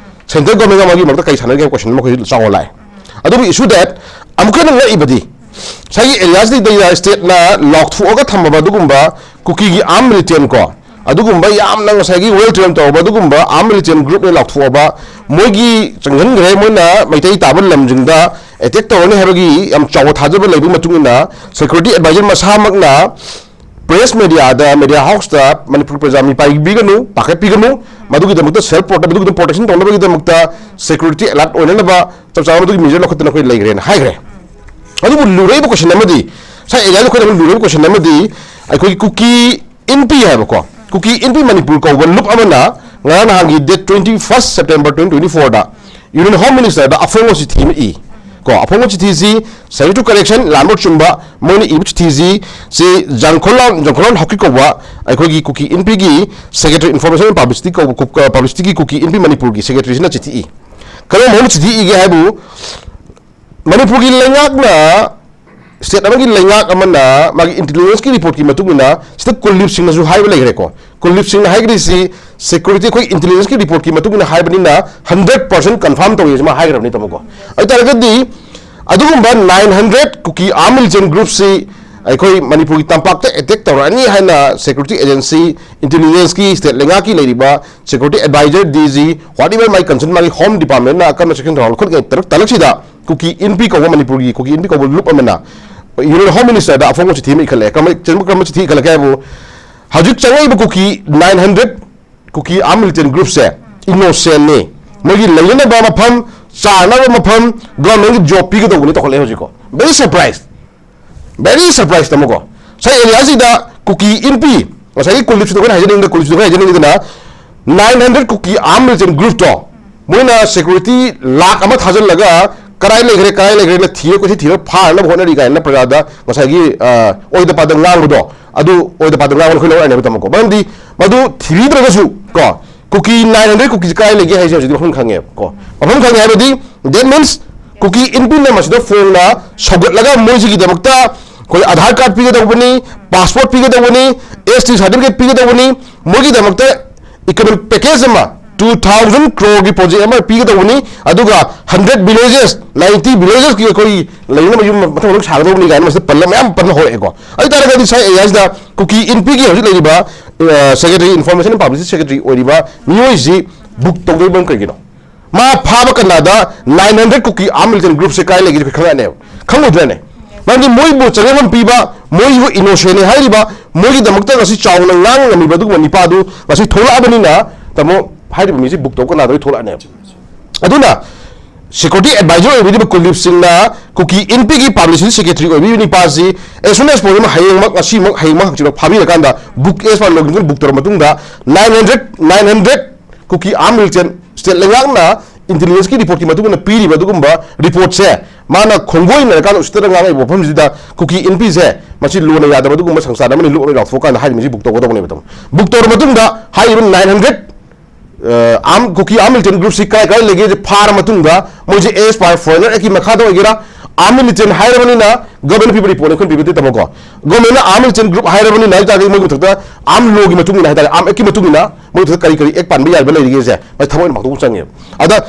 Central government ꯒ ꯃꯥꯒꯤ ꯃꯔꯛꯇ ꯀꯔꯤ ꯁꯥꯟꯅꯔꯤꯒꯦ ꯍꯥꯏꯕ question ꯑꯃ ꯑꯩꯈꯣꯏ ꯆꯥꯎꯅ ꯂꯥꯛꯑꯦ꯫ ꯑꯗꯨꯕꯨ issue that ꯑꯃꯨꯛꯀ ꯍꯦꯟꯅ ꯉꯛꯏꯕꯗꯤ, ꯉꯁꯥꯏꯒꯤ area ꯁꯤꯗꯩꯗ state ꯅ ꯂꯥꯎꯊꯣꯛꯑꯒ ꯊꯝꯃꯕ ꯑꯗꯨꯒꯨꯝꯕ ꯀꯨꯀꯤꯒꯤ armed militant ꯀꯣ, ꯑꯗꯨꯒꯨꯝꯕ ꯌꯥꯝꯅ ꯉꯁꯥꯏꯒꯤ well trained ꯇꯧꯔꯕ ꯑꯗꯨꯒꯨꯝꯕ armed militant group ꯅ ꯂꯥꯎꯊꯣꯛꯑꯕ, ꯃꯣꯏꯒꯤ ꯆꯪꯁꯤꯟꯈ꯭ꯔꯦ, ꯃꯣꯏꯅ ꯃꯩꯇꯩ ꯇꯥꯕ ꯂꯝꯁꯤꯡꯗ attack ꯇꯧꯔꯅꯤ ꯍꯥꯏꯕꯒꯤ ꯌꯥꯝ ꯆꯥꯎꯕ ꯊꯥꯖꯕ ꯂꯩꯕꯒꯤ ꯃꯇꯨꯡ ꯏꯟꯅ, security advisor ꯃꯁꯥꯃꯛꯅ press media ꯗ, media house ꯇ ꯃꯅꯤꯄꯨꯔ ꯄ꯭ꯔꯖꯥ ꯃꯤꯄꯥꯏꯕꯤꯒꯅꯨ, ꯄꯥꯈꯠꯄꯤꯒꯅꯨ, ꯃꯗꯨꯒꯤꯗꯃꯛꯇ self protect, ꯃꯗꯨꯒꯤꯗꯃꯛ protection ꯇꯧꯅꯕꯒꯤꯗꯃꯛꯇ security alert ꯑꯣꯏꯅꯅꯕ ꯆꯞ ꯆꯥꯕ ꯃꯗꯨꯒꯤ measure ꯂꯧꯈꯠꯇꯅ ꯑꯩꯈꯣꯏ ꯂꯩꯈ꯭ꯔꯦꯅ ꯍꯥꯏꯈ꯭ꯔꯦ꯫ ꯑꯗꯨꯕꯨ ꯂꯨꯔꯛꯏꯕ question ꯑꯃꯗꯤ, ꯉꯁꯥꯏ area ꯗ ꯑꯩꯈꯣꯏꯅ ꯑꯃꯨꯛ ꯂꯨꯔꯛꯏꯕ question ꯑꯃꯗꯤ, ꯑꯩꯈꯣꯏꯒꯤ ꯀꯨꯀꯤ ꯏꯟꯄꯤ ꯍꯥꯏꯕꯀꯣ, ꯀꯨꯀꯤ ꯏꯟꯄꯤ ꯃꯅꯤꯄꯨꯔ ꯀꯧꯕ ꯂꯨꯞ ꯑꯃꯅ ꯉꯔꯥꯡ ꯅꯍꯥꯟꯒꯤ date twenty first September twenty twenty four ꯗ Union Home Minister ꯗ ꯑꯐꯣꯡꯕ ꯆꯤꯊꯤ ꯑꯃ ꯏ꯫ ꯀꯣ, ꯑꯐꯣꯡꯕ ꯆꯤꯊꯤꯁꯤ, subject to correction, ꯂꯥꯟꯕ ꯆꯨꯝꯕ, ꯃꯣꯏꯅ ꯏꯕ ꯆꯤꯊꯤꯁꯤ, ꯁꯤ ꯖꯪꯈꯣꯂꯥꯟ, ꯖꯪꯈꯣꯂꯥꯟ ꯍꯥꯎꯀꯤꯞ ꯀꯧꯕ ꯑꯩꯈꯣꯏꯒꯤ ꯀꯨꯀꯤ ꯏꯟꯄꯤꯒꯤ secretary, information and publicity ꯀꯧꯕ, ꯀꯨ-, publicity ꯒꯤ ꯀꯨꯀꯤ ꯏꯟꯄꯤ ꯃꯅꯤꯄꯨꯔꯒꯤ secretary ꯁꯤꯅ ꯆꯤꯊꯤ ꯏ꯫ ꯀꯔꯝꯕ ꯃꯑꯣꯡꯗ ꯆꯤꯊꯤ ꯏꯒꯦ ꯍꯥꯏꯕꯨ, ꯃꯅꯤꯄꯨꯔꯒꯤ ꯂꯩꯉꯥꯛꯅ, state ꯑꯃꯒꯤ ꯂꯩꯉꯥꯛ ꯑꯃꯅ ꯃꯥꯒꯤ intelligence ꯀꯤ report ꯀꯤ ꯃꯇꯨꯡ ꯏꯟꯅ, ꯁꯤꯗ ꯀꯨꯜꯗꯤꯞ ꯁꯤꯡꯅꯁꯨ ꯍꯥꯏꯕ ꯂꯩꯈ꯭ꯔꯦꯀꯣ꯫ ꯀꯨꯜꯗꯤꯞ ꯁꯤꯡꯅ ꯍꯥꯏꯈ꯭ꯔꯤꯁꯤ security, ꯑꯩꯈꯣꯏ intelligence ꯀꯤ report ꯀꯤ ꯃꯇꯨꯡ ꯏꯟꯅ ꯍꯥꯏꯕꯅꯤꯅ hundred percent confirm ꯇꯧꯏ ꯍꯥꯏꯁꯤ ꯃꯥ ꯍꯥꯏꯈ꯭ꯔꯕꯅꯤ, ꯇꯥꯃꯣꯀꯣ꯫ ꯑꯗꯨ ꯇꯥꯔꯒꯗꯤ ꯑꯗꯨꯒꯨꯝꯕ nine hundred ꯀꯨꯀꯤ armed militant group ꯁꯤ ꯑꯩꯈꯣꯏ ꯃꯅꯤꯄꯨꯔꯒꯤ ꯇꯝꯄꯥꯛꯇ attack ꯇꯧꯔꯛꯑꯅꯤ ꯍꯥꯏꯅ security agency, intelligence ꯀꯤ, state ꯂꯩꯉꯥꯛꯀꯤ ꯂꯩꯔꯤꯕ security advisor, D G, whatever ꯃꯥꯒꯤ concern, ꯃꯥꯒꯤ home department ꯅ ꯑꯀꯟꯕ section ꯊꯧꯔꯥꯡ ꯂꯧꯈꯠꯂꯤꯉꯩ ꯇꯔꯛ-, ꯇꯥꯂꯛꯁꯤꯗ ꯀꯨꯀꯤ ꯏꯟꯄꯤ ꯀꯧꯕ, ꯃꯅꯤꯄꯨꯔꯒꯤ ꯀꯨꯀꯤ ꯏꯟꯄꯤ ꯀꯧꯕ ꯂꯨꯞ ꯑꯃꯅ Union Home Minister ꯗ ꯑꯐꯣꯡꯕ ꯆꯤꯊꯤ ꯑꯃ ꯏꯈꯠꯂꯛꯑꯦ꯫ ꯀꯔꯝꯕ, ꯀꯔꯝꯕ ꯆꯤꯊꯤ ꯏꯈꯠꯂꯛꯀꯦ ꯍꯥꯏꯕꯨ, ꯍꯧꯖꯤꯛ ꯆꯪꯉꯛꯏꯕ ꯀꯨꯀꯤ nine hundred ꯀꯨꯀꯤ armed militant group ꯁꯦ innocent ꯅꯤ, ꯃꯣꯏꯒꯤ ꯂꯩꯅꯅꯕ ꯃꯐꯝ, ꯆꯥꯅꯕ ꯃꯐꯝ, government ꯀꯤ job ꯄꯤꯒꯗꯧꯕꯅꯤ ꯇꯧꯈꯠꯂꯛꯑꯦ ꯍꯧꯖꯤꯛꯀꯣ꯫ Very surprise, very surprise, ꯇꯥꯃꯣꯀꯣ꯫ ꯉꯁꯥꯏ area ꯁꯤꯗ ꯀꯨꯀꯤ ꯏꯟꯄꯤ, ꯉꯁꯥꯏꯒꯤ ꯀꯨꯜꯗꯤꯞꯁꯤꯗ ꯑꯩꯈꯣꯏꯅ ꯍꯥꯏꯖꯅꯤꯡꯗ, ꯀꯨꯜꯗꯤꯞꯁꯤꯗ ꯑꯩꯈꯣꯏꯅ ꯍꯥꯏꯖꯅꯤꯡꯉꯤꯗꯅ, nine hundred ꯀꯨꯀꯤ armed militant group ꯇꯣ, ꯃꯣꯏꯅ security ꯂꯥꯛ ꯑꯃ ꯊꯥꯖꯤꯜꯂꯒ ꯀꯔꯥꯏ ꯂꯩꯈ꯭ꯔꯦ, ꯀꯔꯥꯏ ꯂꯩꯈ꯭ꯔꯦꯅ ꯊꯤꯔ, ꯀꯣꯏꯊꯤ ꯊꯤꯔ ꯐꯥꯅꯕ ꯍꯣꯠꯅꯔꯤ ꯀꯥꯏꯅ ꯄ꯭ꯔꯖꯥꯗ ꯉꯁꯥꯏꯒꯤ, ꯑ, ꯑꯣꯏꯗ ꯄꯥꯗ ꯉꯥꯡꯕꯗꯣ, ꯑꯗꯨ ꯑꯣꯏꯗ ꯄꯥꯗ ꯉꯥꯡꯕꯗ ꯑꯩꯈꯣꯏ ꯂꯧꯔꯛꯑꯅꯦꯕ, ꯇꯥꯃꯣꯀꯣ꯫ ꯃꯔꯝꯗꯤ ꯃꯗꯨ ꯊꯤꯕꯤꯗ꯭ꯔꯒꯁꯨ ꯀꯣ, ꯀꯨꯀꯤ nine hundred ꯀꯨꯀꯤꯁꯦ ꯀꯥꯏ ꯂꯩꯒꯦ ꯍꯥꯏꯁꯦ ꯍꯧꯖꯤꯛꯇꯤ ꯃꯐꯝ ꯈꯪꯉꯦꯕ ꯀꯣ꯫ ꯃꯐꯝ ꯈꯪꯉꯦ ꯍꯥꯏꯕꯗꯤ, that means ꯀꯨꯀꯤ ꯏꯟꯄꯤꯅ ꯃꯁꯤꯗ ꯐꯣꯡꯅ ꯁꯧꯒꯠꯂꯒ ꯃꯣꯏꯁꯤꯒꯤꯗꯃꯛꯇ ꯑꯩꯈꯣꯏ ꯑꯙꯥꯔ ꯀꯥꯔꯗ ꯄꯤꯒꯗꯧꯕꯅꯤ, ꯄꯥꯁꯄꯣꯔꯠ ꯄꯤꯒꯗꯧꯕꯅꯤ, ꯑꯦꯁ ꯇꯤ ꯁꯥꯔꯇꯤꯐꯤꯀꯦꯠ ꯄꯤꯒꯗꯧꯕꯅꯤ, ꯃꯣꯏꯒꯤꯗꯃꯛꯇ ꯏꯀꯣꯅꯣꯃꯤꯛ ꯄꯦꯀꯦꯖ ꯑꯃ ꯇꯨ ꯊꯥꯎꯖꯟ ꯀ꯭ꯔꯣꯔꯒꯤ ꯄ꯭ꯔꯣꯖꯦꯛ ꯑꯃ ꯄꯤꯒꯗꯧꯕꯅꯤ, ꯑꯗꯨꯒ ꯍꯟꯗ꯭ꯔꯦꯠ ꯚꯤꯂꯦꯖꯦꯁ, ꯅꯥꯏꯟꯇꯤ ꯚꯤꯂꯦꯖꯦꯁꯀꯤ ꯑꯩꯈꯣꯏ ꯂꯩꯅꯕ ꯌꯨꯝ ꯃꯊꯪ ꯃꯊꯪ ꯁꯥꯒꯗꯧꯕꯅꯤ ꯀꯥꯏꯅ ꯃꯁꯤꯗ ꯄꯜꯂ ꯃꯌꯥꯝ ꯄꯟꯕ ꯍꯧꯔꯛꯑꯦꯀꯣ꯫ ꯑꯗꯨ ꯇꯥꯔꯒꯗꯤ ꯁꯥꯏ ꯑꯦꯔꯤꯌꯥꯁꯤꯗ ꯀꯨꯀꯤ ꯏꯟꯄꯤꯒꯤ ꯍꯧꯖꯤꯛ ꯂꯩꯔꯤꯕ secretary, information and publicity secretary ꯑꯣꯏꯔꯤꯕ ꯃꯤꯑꯣꯏꯁꯤ ꯕꯨꯛ ꯇꯧꯗꯣꯏꯕ ꯀꯩꯒꯤꯅꯣ? ꯃꯥ ꯐꯥꯕ ꯀꯅꯥꯗ ꯅꯥꯏꯟ ꯍꯟꯗ꯭ꯔꯦꯠ ꯀꯨꯀꯤ ꯑꯥꯔꯝ ꯃꯤꯂꯤꯇꯦꯟ ꯒ꯭ꯔꯨꯞꯁꯦ ꯀꯥꯏ ꯂꯩꯒꯦ ꯑꯩꯈꯣꯏ ꯈꯪꯉꯛꯑꯅꯦꯕ, ꯈꯪꯉꯣꯏꯗ꯭ꯔꯅꯦ? ꯃꯔꯝꯗꯤ ꯃꯣꯏꯕꯨ ꯆꯔꯦꯝ ꯑꯃ ꯄꯤꯕ, ꯃꯣꯏꯕꯨ ꯏꯅꯣꯁꯦꯟꯅꯦ ꯍꯥꯏꯔꯤꯕ, ꯃꯣꯏꯒꯤꯗꯃꯛꯇ ꯉꯁꯤ ꯆꯥꯎꯅ ꯉꯥꯡ ꯉꯝꯃꯤꯕ ꯑꯗꯨꯒꯨꯝꯕ ꯅꯤꯄꯥꯗꯨ ꯉꯁꯤ ꯊꯣꯛꯂꯛꯑꯕꯅꯤꯅ, ꯇꯥꯃꯣ, ꯍꯥꯏꯔꯤꯕ ꯃꯤꯁꯤ ꯕꯨꯛ ꯇꯧꯕ ꯀꯅꯥꯗ ꯊꯣꯛꯂꯛꯑꯅꯦꯕ꯫ ꯑꯗꯨꯅ ꯁꯦꯀ꯭ꯌꯨꯔꯤꯇꯤ ꯑꯦꯗꯚꯥꯏꯖꯔ ꯑꯣꯏꯕꯤꯔꯤꯕ ꯀꯨꯜꯗꯤꯞ ꯁꯤꯡꯅ ꯀꯨꯀꯤ ꯏꯟꯄꯤꯒꯤ ꯄꯕ꯭ꯂꯤꯁꯤꯇꯤ ꯁꯦꯀ꯭ꯔꯦꯇꯔꯤ ꯑꯣꯏꯕꯤꯔꯤꯕ ꯅꯤꯄꯥꯁꯤ as soon as possible ꯍꯌꯦꯡꯃꯛ, ꯉꯁꯤꯃꯛ, ꯍꯌꯦꯡꯃꯛ, ꯍꯪꯆꯤꯠꯃꯛ ꯐꯥꯕꯤꯔꯀꯥꯟꯗ ꯕꯨꯛ, ꯑꯦꯁ ꯄꯥꯔ ꯂꯣꯒꯤꯡꯗꯨꯅ ꯕꯨꯛ ꯇꯧꯔꯕ ꯃꯇꯨꯡꯗ ꯅꯥꯏꯟ ꯍꯟꯗ꯭ꯔꯦꯠ, ꯅꯥꯏꯟ ꯍꯟꯗ꯭ꯔꯦꯠ ꯀꯨꯀꯤ ꯑꯥꯔꯝ ꯃꯤꯂꯤꯇꯦꯟ ꯁ꯭ꯇꯦꯠ ꯂꯩꯉꯥꯛꯅ ꯏꯟꯇꯦꯂꯤꯖꯦꯟꯁꯀꯤ ꯔꯤꯄꯣꯔꯠꯀꯤ ꯃꯇꯨꯡ ꯏꯟꯅ ꯄꯤꯔꯤꯕ ꯑꯗꯨꯒꯨꯝꯕ ꯔꯤꯄꯣꯔꯠꯁꯦ ꯃꯥꯅ ꯈꯣꯡꯒꯣꯏꯅꯔꯀꯥꯟꯗ ꯎꯁꯤꯠꯇꯅ ꯉꯥꯡꯉꯛꯏꯕ ꯋꯥꯐꯝꯁꯤꯗ ꯀꯨꯀꯤ ꯏꯟꯄꯤꯁꯦ ꯃꯁꯤ ꯂꯣꯟꯅ ꯌꯥꯗꯕ ꯑꯗꯨꯒꯨꯝꯕ ꯁꯪꯁꯊꯥꯟ ꯑꯃꯅꯤ, ꯂꯨꯞ ꯑꯃꯅꯤ ꯂꯥꯎꯊꯣꯛꯑꯀꯥꯟꯗ ꯍꯥꯏꯔꯤꯕ ꯃꯤꯁꯤ ꯕꯨꯛ ꯇꯧꯒꯗꯧꯕꯅꯦꯕ꯫ ꯇꯥꯃꯣ, ꯕꯨꯛ ꯇꯧꯔꯕ ꯃꯇꯨꯡꯗ ꯍꯥꯏꯔꯤꯕ ꯅꯥꯏꯟ ꯍꯟꯗ꯭ꯔꯦꯠ ꯑꯥꯔꯝ, ꯀꯨꯀꯤ ꯑꯥꯔꯝ ꯃꯤꯂꯤꯇꯦꯟ ꯒ꯭ꯔꯨꯞꯁꯤ ꯀꯥꯏ ꯀꯥꯏ ꯂꯩꯒꯦ ꯐꯥꯔ ꯃꯇꯨꯡꯗ ꯃꯣꯏꯁꯦ ꯑꯦꯁ ꯄꯥꯔ ꯐꯣꯔꯦꯅꯔ ꯑꯦꯛꯀꯤ ꯃꯈꯥꯗ ꯑꯣꯏꯒꯦꯔꯥ, ꯑꯥꯔꯝ ꯃꯤꯂꯤꯇꯦꯟ ꯍꯥꯏꯔꯕꯅꯤꯅ ꯒꯣꯔꯃꯦꯟꯅ ꯄꯤꯕ ꯔꯤꯄꯣꯔꯠꯅꯤ ꯑꯩꯈꯣꯏꯅ ꯄꯤꯕꯗꯤ ꯇꯥꯃꯣꯀꯣ꯫ ꯒꯣꯔꯃꯦꯟꯅ ꯑꯥꯔꯝ ꯃꯤꯂꯤꯇꯦꯟ ꯒ꯭ꯔꯨꯞ ꯍꯥꯏꯔꯕꯅꯤꯅ ꯍꯥꯏꯇꯥꯔꯗꯤ ꯃꯣꯏꯒꯤ ꯃꯊꯛꯇ ꯑꯥꯔꯝ ꯂꯣꯒꯤ ꯃꯇꯨꯡ ꯏꯟꯅ ꯍꯥꯏꯇꯥꯔꯦ, ꯑꯥꯔꯝ ꯑꯦꯛꯀꯤ ꯃꯇꯨꯡ ꯏꯟꯅ ꯃꯣꯏ ꯃꯊꯛꯇ ꯀꯔꯤ ꯀꯔꯤ ꯑꯦꯛ ꯄꯥꯟꯕ ꯌꯥꯔꯤꯕ ꯂꯩꯔꯤꯒꯦꯁꯦ ꯃꯁꯤ ꯊꯃꯣꯏꯅ ꯄꯥꯡꯊꯣꯛꯄ ꯆꯪꯉꯦꯕ꯫ ꯑꯗ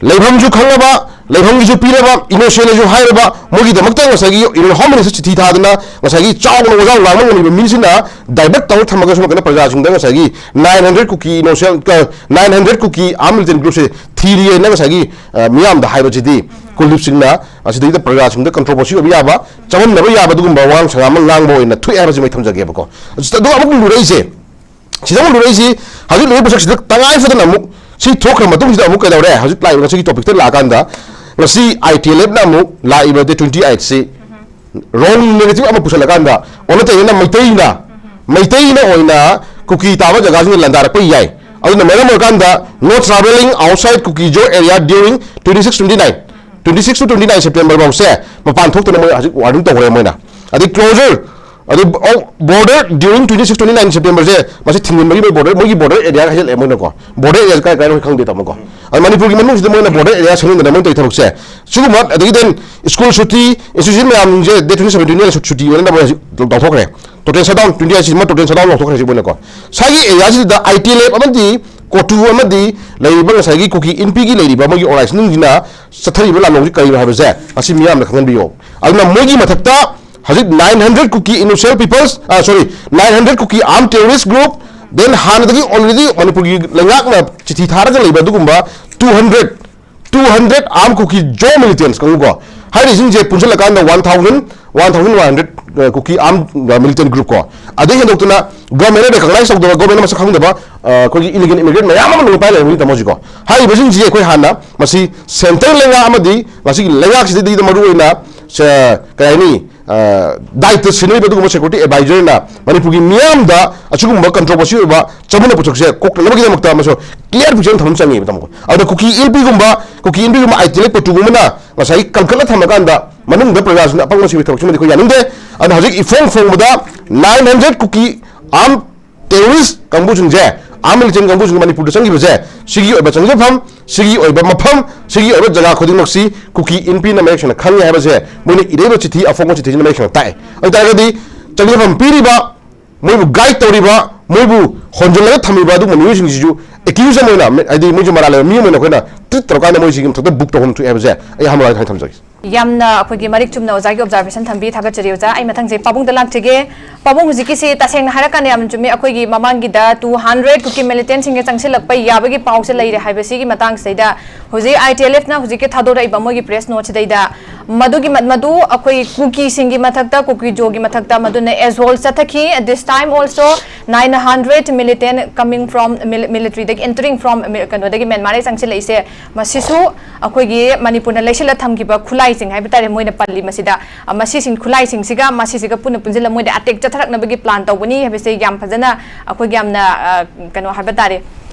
ꯂꯩꯐꯝꯁꯨ ꯈꯪꯉꯕ, ꯂꯩꯐꯝꯒꯤꯁꯨ ꯄꯤꯔꯕ, ꯏꯅꯣꯁꯦꯟꯅꯁꯨ ꯍꯥꯏꯔꯕ, ꯃꯣꯏꯒꯤꯗꯃꯛꯇ ꯉꯁꯥꯏꯒꯤ ꯏꯟꯗꯤꯌꯟ ꯍꯣꯝ ꯃꯤꯅꯤꯁꯇꯔ ꯆꯤꯊꯤ ꯊꯥꯗꯅ ꯉꯁꯥꯏꯒꯤ ꯆꯥꯎꯅ ꯋꯥꯖꯥꯎ ꯂꯥꯡꯕ ꯉꯝꯂꯤꯕ ꯃꯤꯁꯤꯅ ꯗꯥꯏꯚꯔꯠ ꯇꯧꯔ ꯊꯝꯃꯒ ꯁꯣꯝ ꯅꯥꯀꯟꯗ ꯄ꯭ꯔꯖꯥꯁꯤꯡꯗ ꯉꯁꯥꯏꯒꯤ ꯅꯥꯏꯟ ꯍꯟꯗ꯭ꯔꯦꯠ ꯀꯨꯀꯤ ꯏꯅꯣꯁꯦꯟ, ꯅꯥꯏꯟ ꯍꯟꯗ꯭ꯔꯦꯠ ꯀꯨꯀꯤ ꯑꯥꯔꯝ ꯃꯤꯂꯤꯇꯦꯟ ꯒ꯭ꯔꯨꯞꯁꯦ ꯊꯤꯔꯤꯑꯅ ꯉꯁꯥꯏꯒꯤ, ꯑ, ꯃꯤꯌꯥꯝꯗ ꯍꯥꯏꯕꯁꯤꯗꯤ ꯀꯨꯜꯗꯤꯞ ꯁꯤꯡꯅ ꯑꯁꯤꯗꯩꯗ ꯄ꯭ꯔꯖꯥꯁꯤꯡꯗ ꯀꯟꯇ꯭ꯔꯣꯚꯔꯁꯤ ꯑꯣꯏꯕ ꯌꯥꯕ, ꯆꯃꯝꯅꯕ ꯌꯥꯕ ꯑꯗꯨꯒꯨꯝꯕ ꯋꯥꯉꯥꯡ ꯁꯉꯥꯡ ꯑꯃ ꯉꯥꯡꯕ ꯑꯣꯏꯅ ꯊꯣꯛꯑꯦ ꯍꯥꯏꯕꯁꯤ ꯑꯩ ꯊꯝꯖꯒꯦꯕꯀꯣ꯫ ꯑꯗꯨꯒ ꯑꯃꯨꯛ ꯂꯨꯔꯛꯏꯁꯦ, ꯁꯤꯗ ꯑꯃꯨꯛ ꯂꯨꯔꯛꯏꯁꯤ, ꯍꯧꯖꯤꯛ ꯂꯨꯔꯛꯏ ꯄꯣꯠꯁꯛꯁꯤꯗ ꯇꯉꯥꯏ ꯐꯗꯅ ꯑꯃꯨꯛ ꯁꯤ ꯊꯣꯛꯈ꯭ꯔ ꯃꯇꯨꯡꯁꯤꯗ ꯑꯃꯨꯛ ꯀꯩꯗꯧꯔꯦ? ꯍꯧꯖꯤꯛ ꯂꯥꯛꯏꯕ ꯉꯁꯤꯒꯤ ꯇꯣꯄꯤꯛꯇ ꯂꯥꯛꯑꯀꯥꯟꯗ ꯉꯁꯤ ꯑꯥꯏ ꯇꯤ ꯑꯦꯜ ꯑꯦꯐꯅ ꯑꯃꯨꯛ ꯂꯥꯛꯏꯕ ꯗꯦꯠ ꯇ꯭ꯋꯦꯟꯇꯤ ꯑꯩꯠꯁꯤ ꯔꯣꯡ ꯅꯦꯔꯦꯇꯤꯚ ꯑꯃ ꯄꯨꯁꯜꯂꯀꯥꯟꯗ ꯑꯣꯟꯅ ꯇꯩꯅꯅ ꯃꯩꯇꯩꯅ, ꯃꯩꯇꯩꯅ ꯑꯣꯏꯅ ꯀꯨꯀꯤ ꯇꯥꯕ ꯖꯒꯥꯁꯤꯡꯗ ꯂꯥꯟꯗꯥꯔꯛꯄ ꯌꯥꯏ꯫ ꯑꯗꯨꯅ ꯃꯔꯝ ꯑꯣꯏꯔꯀꯥꯟꯗ no travelling outside Kuki-Zo area during twenty six twenty nine, twenty six to twenty nine September ꯐꯥꯎꯁꯦ ꯃꯄꯥꯟ ꯊꯣꯛꯇꯅ ꯃꯣꯏ ꯍꯧꯖꯤꯛ ꯋꯥꯔꯅꯤꯡ ꯇꯧꯈ꯭ꯔꯦ ꯃꯣꯏꯅ꯫ ꯑꯗꯩ ꯀ꯭ꯂꯣꯖꯔ ꯑꯗꯨ border during twenty six twenty nine September ꯁꯦ ꯃꯁꯤ ꯊꯤꯡꯖꯤꯟꯕꯒꯤ ꯃꯣꯏ border, ꯃꯣꯏꯒꯤ border area ꯍꯥꯏꯖꯤꯜꯂꯛꯑꯦ ꯃꯣꯏꯅꯀꯣ꯫ Border area ꯀꯥꯏ ꯀꯥꯏꯅꯣ ꯑꯩꯈꯣꯏ ꯈꯪꯗꯦ ꯇꯥꯃꯣꯀꯣ꯫ ꯑꯗ ꯃꯅꯤꯄꯨꯔꯒꯤ ꯃꯅꯨꯡꯁꯤꯗ ꯃꯣꯏꯅ border area ꯁꯦꯝꯖꯤꯟꯗꯅ ꯃꯣꯏꯅ ꯇꯧꯔꯤ ꯊꯕꯛꯁꯦ ꯁꯤꯒꯨꯝꯕ, ꯑꯗꯒꯤ then school ꯁꯨꯇꯤ, institution ꯃꯌꯥꯝꯁꯦ date twenty seven twenty nine ꯁꯨꯇꯤ ꯑꯣꯏꯅ ꯃꯣꯏ ꯂꯥꯎꯊꯣꯛꯈ꯭ꯔꯦ꯫ Total shutdown, twenty ꯁꯤꯃ total shutdown ꯂꯥꯎꯊꯣꯛꯈ꯭ꯔꯦ ꯁꯤ ꯃꯣꯏꯅꯀꯣ꯫ ꯁ꯭ꯋꯥꯏꯒꯤ area ꯁꯤꯗ I T L F ꯑꯃꯗꯤ ꯀꯣꯇꯨ ꯑꯃꯗꯤ ꯂꯩꯔꯤꯕ ꯉꯁꯥꯏꯒꯤ ꯀꯨꯀꯤ ꯏꯟꯄꯤꯒꯤ ꯂꯩꯔꯤꯕ ꯃꯣꯏꯒꯤ organization ꯁꯤꯡꯁꯤꯅ ꯆꯠꯊꯔꯤꯕ ꯂꯥꯟꯂꯣꯡꯁꯤ ꯀꯔꯤꯅꯣ ꯍꯥꯏꯕꯁꯦ ꯉꯁꯤ ꯃꯤꯌꯥꯝꯅ ꯈꯪꯍꯟꯕꯤꯌꯣ꯫ ꯑꯗꯨꯅ ꯃꯣꯏꯒꯤ ꯃꯊꯛꯇ ꯍꯧꯖꯤꯛ nine hundred Kuki Inofficial Peoples, ꯑ, sorry, nine hundred Kuki Armed Terrorist Group, then ꯍꯥꯟꯅꯗꯒꯤ already ꯃꯅꯤꯄꯨꯔꯒꯤ ꯂꯩꯉꯥꯛꯅ ꯆꯤꯊꯤ ꯊꯥꯔꯒ ꯂꯩꯕ ꯑꯗꯨꯒꯨꯝꯕ two hundred, two hundred Armed Kuki Zo Militants ꯀꯥꯡꯕꯨꯀꯣ꯫ ꯍꯥꯏꯔꯤꯁꯤꯡꯁꯦ ꯄꯨꯟꯁꯤꯜꯂꯀꯥꯟꯗ one thousand, one thousand one hundred, ꯑ, Kuki Armed, ꯑ, Militant Group ꯀꯣ꯫ ꯑꯗꯩ ꯍꯦꯟꯗꯣꯛꯇꯅ government ꯅ recognize ꯇꯧꯗꯕ, government ꯅ ꯃꯁꯛ ꯈꯪꯗꯕ, ꯑ, ꯑꯩꯈꯣꯏꯒꯤ illegal immigrant ꯃꯌꯥꯝ ꯑꯃ ꯂꯣꯏꯅ ꯄꯥꯏ ꯂꯩꯔꯝꯒꯅꯤ ꯇꯥꯃꯣ ꯍꯧꯖꯤꯛꯀꯣ꯫ ꯍꯥꯏꯔꯤꯕꯁꯤꯡꯁꯤ ꯑꯩꯈꯣꯏ ꯍꯥꯟꯅ ꯃꯁꯤ central ꯂꯩꯉꯥꯛ ꯑꯃꯗꯤ ꯃꯁꯤꯒꯤ ꯂꯩꯉꯥꯛꯁꯤꯗꯩꯗ ꯃꯔꯨ ꯑꯣꯏꯅ, ꯁ-, ꯀꯩ ꯍꯥꯏꯅꯤ, ꯑ, ꯗꯥꯏꯇ ꯁꯤꯟꯅꯔꯤꯕ ꯑꯗꯨꯒꯨꯝꯕ security advisor ꯅ ꯃꯅꯤꯄꯨꯔꯒꯤ ꯃꯤꯌꯥꯝꯗ ꯑꯁꯤꯒꯨꯝꯕ controversy ꯑꯣꯏꯕ ꯆꯃꯝꯅ ꯄꯨꯊꯣꯛꯁꯦ ꯀꯣꯛꯅꯅꯕꯒꯤꯗꯃꯛꯇ ꯑꯃꯁꯨ clear picture ꯑꯃ ꯊꯝꯕ ꯆꯪꯉꯦꯕ ꯇꯥꯃꯣ꯫ ꯑꯗꯨꯅ ꯀꯨꯀꯤ ꯏꯟꯄꯤꯒꯨꯝꯕ, ꯀꯨꯀꯤ ꯏꯟꯄꯤꯒꯨꯝꯕ I T L F ꯀꯣꯇꯨꯒꯨꯝꯕꯅ ꯉꯁꯥꯏ ꯀꯟꯈꯠꯂ ꯊꯝꯃꯀꯥꯟꯗ ꯃꯅꯨꯡꯗ ꯄ꯭ꯔꯖꯥꯁꯤꯡꯗ ꯑꯄꯪꯕ ꯁꯤꯕꯒꯤ ꯊꯕꯛꯁꯤꯃꯗꯤ ꯑꯩꯈꯣꯏ ꯌꯥꯅꯤꯡꯗꯦ꯫ ꯑꯗꯨꯅ ꯍꯧꯖꯤꯛ ꯏꯐꯣꯡ ꯐꯣꯡꯕꯗ nine hundred Kuki Armed Terrorist ꯀꯥꯡꯕꯨꯁꯤꯡꯁꯦ, armed militant ꯀꯥꯡꯕꯨꯁꯤꯡꯁꯦ ꯃꯅꯤꯄꯨꯔꯗ ꯆꯪꯈꯤꯕꯁꯦ, ꯁꯤꯒꯤ ꯑꯣꯏꯕ ꯆꯪꯖꯐꯝ, ꯁꯤꯒꯤ ꯑꯣꯏꯕ ꯃꯐꯝ, ꯁꯤꯒꯤ ꯑꯣꯏꯕ ꯖꯒꯥ ꯈꯨꯗꯤꯡꯃꯛꯁꯤ ꯀꯨꯀꯤ ꯏꯟꯄꯤꯅ ꯃꯌꯦꯛ ꯁꯦꯡꯅ ꯈꯪꯉꯦ ꯍꯥꯏꯕꯁꯦ ꯃꯣꯏꯅ ꯏꯔꯛꯏꯕ ꯆꯤꯊꯤ, ꯑꯐꯣꯡꯕ ꯆꯤꯊꯤꯁꯤꯅ ꯃꯌꯦꯛ ꯁꯦꯡꯅ ꯇꯥꯛꯑꯦ꯫ ꯑꯗꯨ ꯇꯥꯔꯒꯗꯤ ꯆꯪꯖꯐꯝ ꯄꯤꯔꯤꯕ, ꯃꯣꯏꯕꯨ guide ꯇꯧꯔꯤꯕ, ꯃꯣꯏꯕꯨ ꯍꯣꯟꯖꯤꯜꯂꯒ ꯊꯝꯃꯤꯕ ꯑꯗꯨꯒꯨꯝꯕ ꯃꯤꯑꯣꯏꯁꯤꯡꯁꯤꯁꯨ accused ꯑꯃ ꯑꯣꯏꯅ, ꯍꯥꯏꯗꯤ ꯃꯣꯏꯁꯨ ꯃꯔꯥꯜ ꯂꯩꯕ ꯃꯤ ꯑꯃ ꯑꯣꯏꯅ ꯑꯩꯈꯣꯏꯅ treat ꯇꯧꯔꯀꯥꯟꯗ ꯃꯣꯏꯁꯤꯒꯤ ꯃꯊꯛꯇ book ꯇꯧꯐꯝ ꯊꯣꯛꯑꯦ ꯍꯥꯏꯕꯁꯦ ꯑꯩ ꯑꯍꯥꯟꯕ ꯋꯥꯍꯩ ꯊꯝꯖꯒꯦ꯫ ꯌꯥꯝꯅ ꯑꯩꯈꯣꯏꯒꯤ ꯃꯔꯤꯛ ꯆꯨꯝꯅ ꯑꯣꯖꯥꯒꯤ observation ꯊꯝꯕꯤ, ꯊꯥꯒꯠꯆꯔꯤ ꯑꯣꯖꯥ꯫ ꯑꯩ ꯃꯊꯪꯁꯦ ꯄꯥꯕꯨꯡꯗ ꯂꯥꯛꯆꯒꯦ꯫ ꯄꯥꯕꯨꯡ, ꯍꯧꯖꯤꯛꯀꯤꯁꯤ ꯇꯁꯦꯡꯅ ꯍꯥꯏꯔꯀꯥꯟꯗ ꯌꯥꯝꯅ ꯆꯨꯝꯃꯤ꯫ ꯑꯩꯈꯣꯏꯒꯤ ꯃꯃꯥꯡꯒꯤꯗ two hundred Kuki militant ꯁꯤꯡꯒ ꯆꯪꯁꯤꯜꯂꯛꯄ ꯌꯥꯕꯒꯤ ꯄꯥꯎꯁꯦ ꯂꯩꯔꯦ ꯍꯥꯏꯕꯁꯤꯒꯤ ꯃꯇꯥꯡꯁꯤꯗꯩꯗ ꯍꯧꯖꯤꯛ I T L F ꯅ ꯍꯧꯖꯤꯛꯀꯤ ꯊꯥꯗꯣꯔꯛꯏꯕ ꯃꯣꯏꯒꯤ press note ꯁꯤꯗꯩꯗ ꯃꯗꯨꯒꯤ ꯃ-, ꯃꯗꯨ ꯑꯩꯈꯣꯏ ꯀꯨꯀꯤꯁꯤꯡꯒꯤ ꯃꯊꯛꯇ, ꯀꯨꯀꯤ ꯖꯣꯒꯤ ꯃꯊꯛꯇ, ꯃꯗꯨꯅ assault ꯆꯠꯊꯈꯤ꯫ This time also nine hundred militant coming from mil-, military ꯗꯒꯤ, entering from mi-, ꯀꯩꯅꯣꯗꯒꯤ, ꯃ꯭ꯌꯥꯟꯃꯥꯔꯗꯒꯤ ꯆꯪꯁꯤꯜꯂꯛꯏꯁꯦ, ꯃꯁꯤꯁꯨ ꯑꯩꯈꯣꯏꯒꯤ ꯃꯅꯤꯄꯨꯔꯅ ꯂꯩꯁꯤꯜꯂ ꯊꯝꯈꯤꯕ ꯈꯨꯠꯂꯥꯏꯁꯤꯡ ꯍꯥꯏꯕ ꯇꯥꯔꯦ, ꯃꯣꯏꯅ ꯄꯜꯂꯤ ꯃꯁꯤꯗ꯫ ꯑ, ꯃꯁꯤꯁꯤꯡ, ꯈꯨꯠꯂꯥꯏꯁꯤꯡꯁꯤꯒ ꯃꯁꯤꯁꯤꯒ ꯄꯨꯟꯅ ꯄꯨꯟꯁꯤꯜꯂ ꯃꯣꯏꯗ attack ꯆꯠꯊꯔꯛꯅꯕꯒꯤ plan ꯇꯧꯕꯅꯤ ꯍꯥꯏꯕꯁꯦ ꯌꯥꯝ ꯐꯖꯅ ꯑꯩꯈꯣꯏꯒꯤ ꯌꯥꯝꯅ, ꯑ, ꯀꯩꯅꯣ ꯍꯥꯏꯕ ꯇꯥꯔꯦ,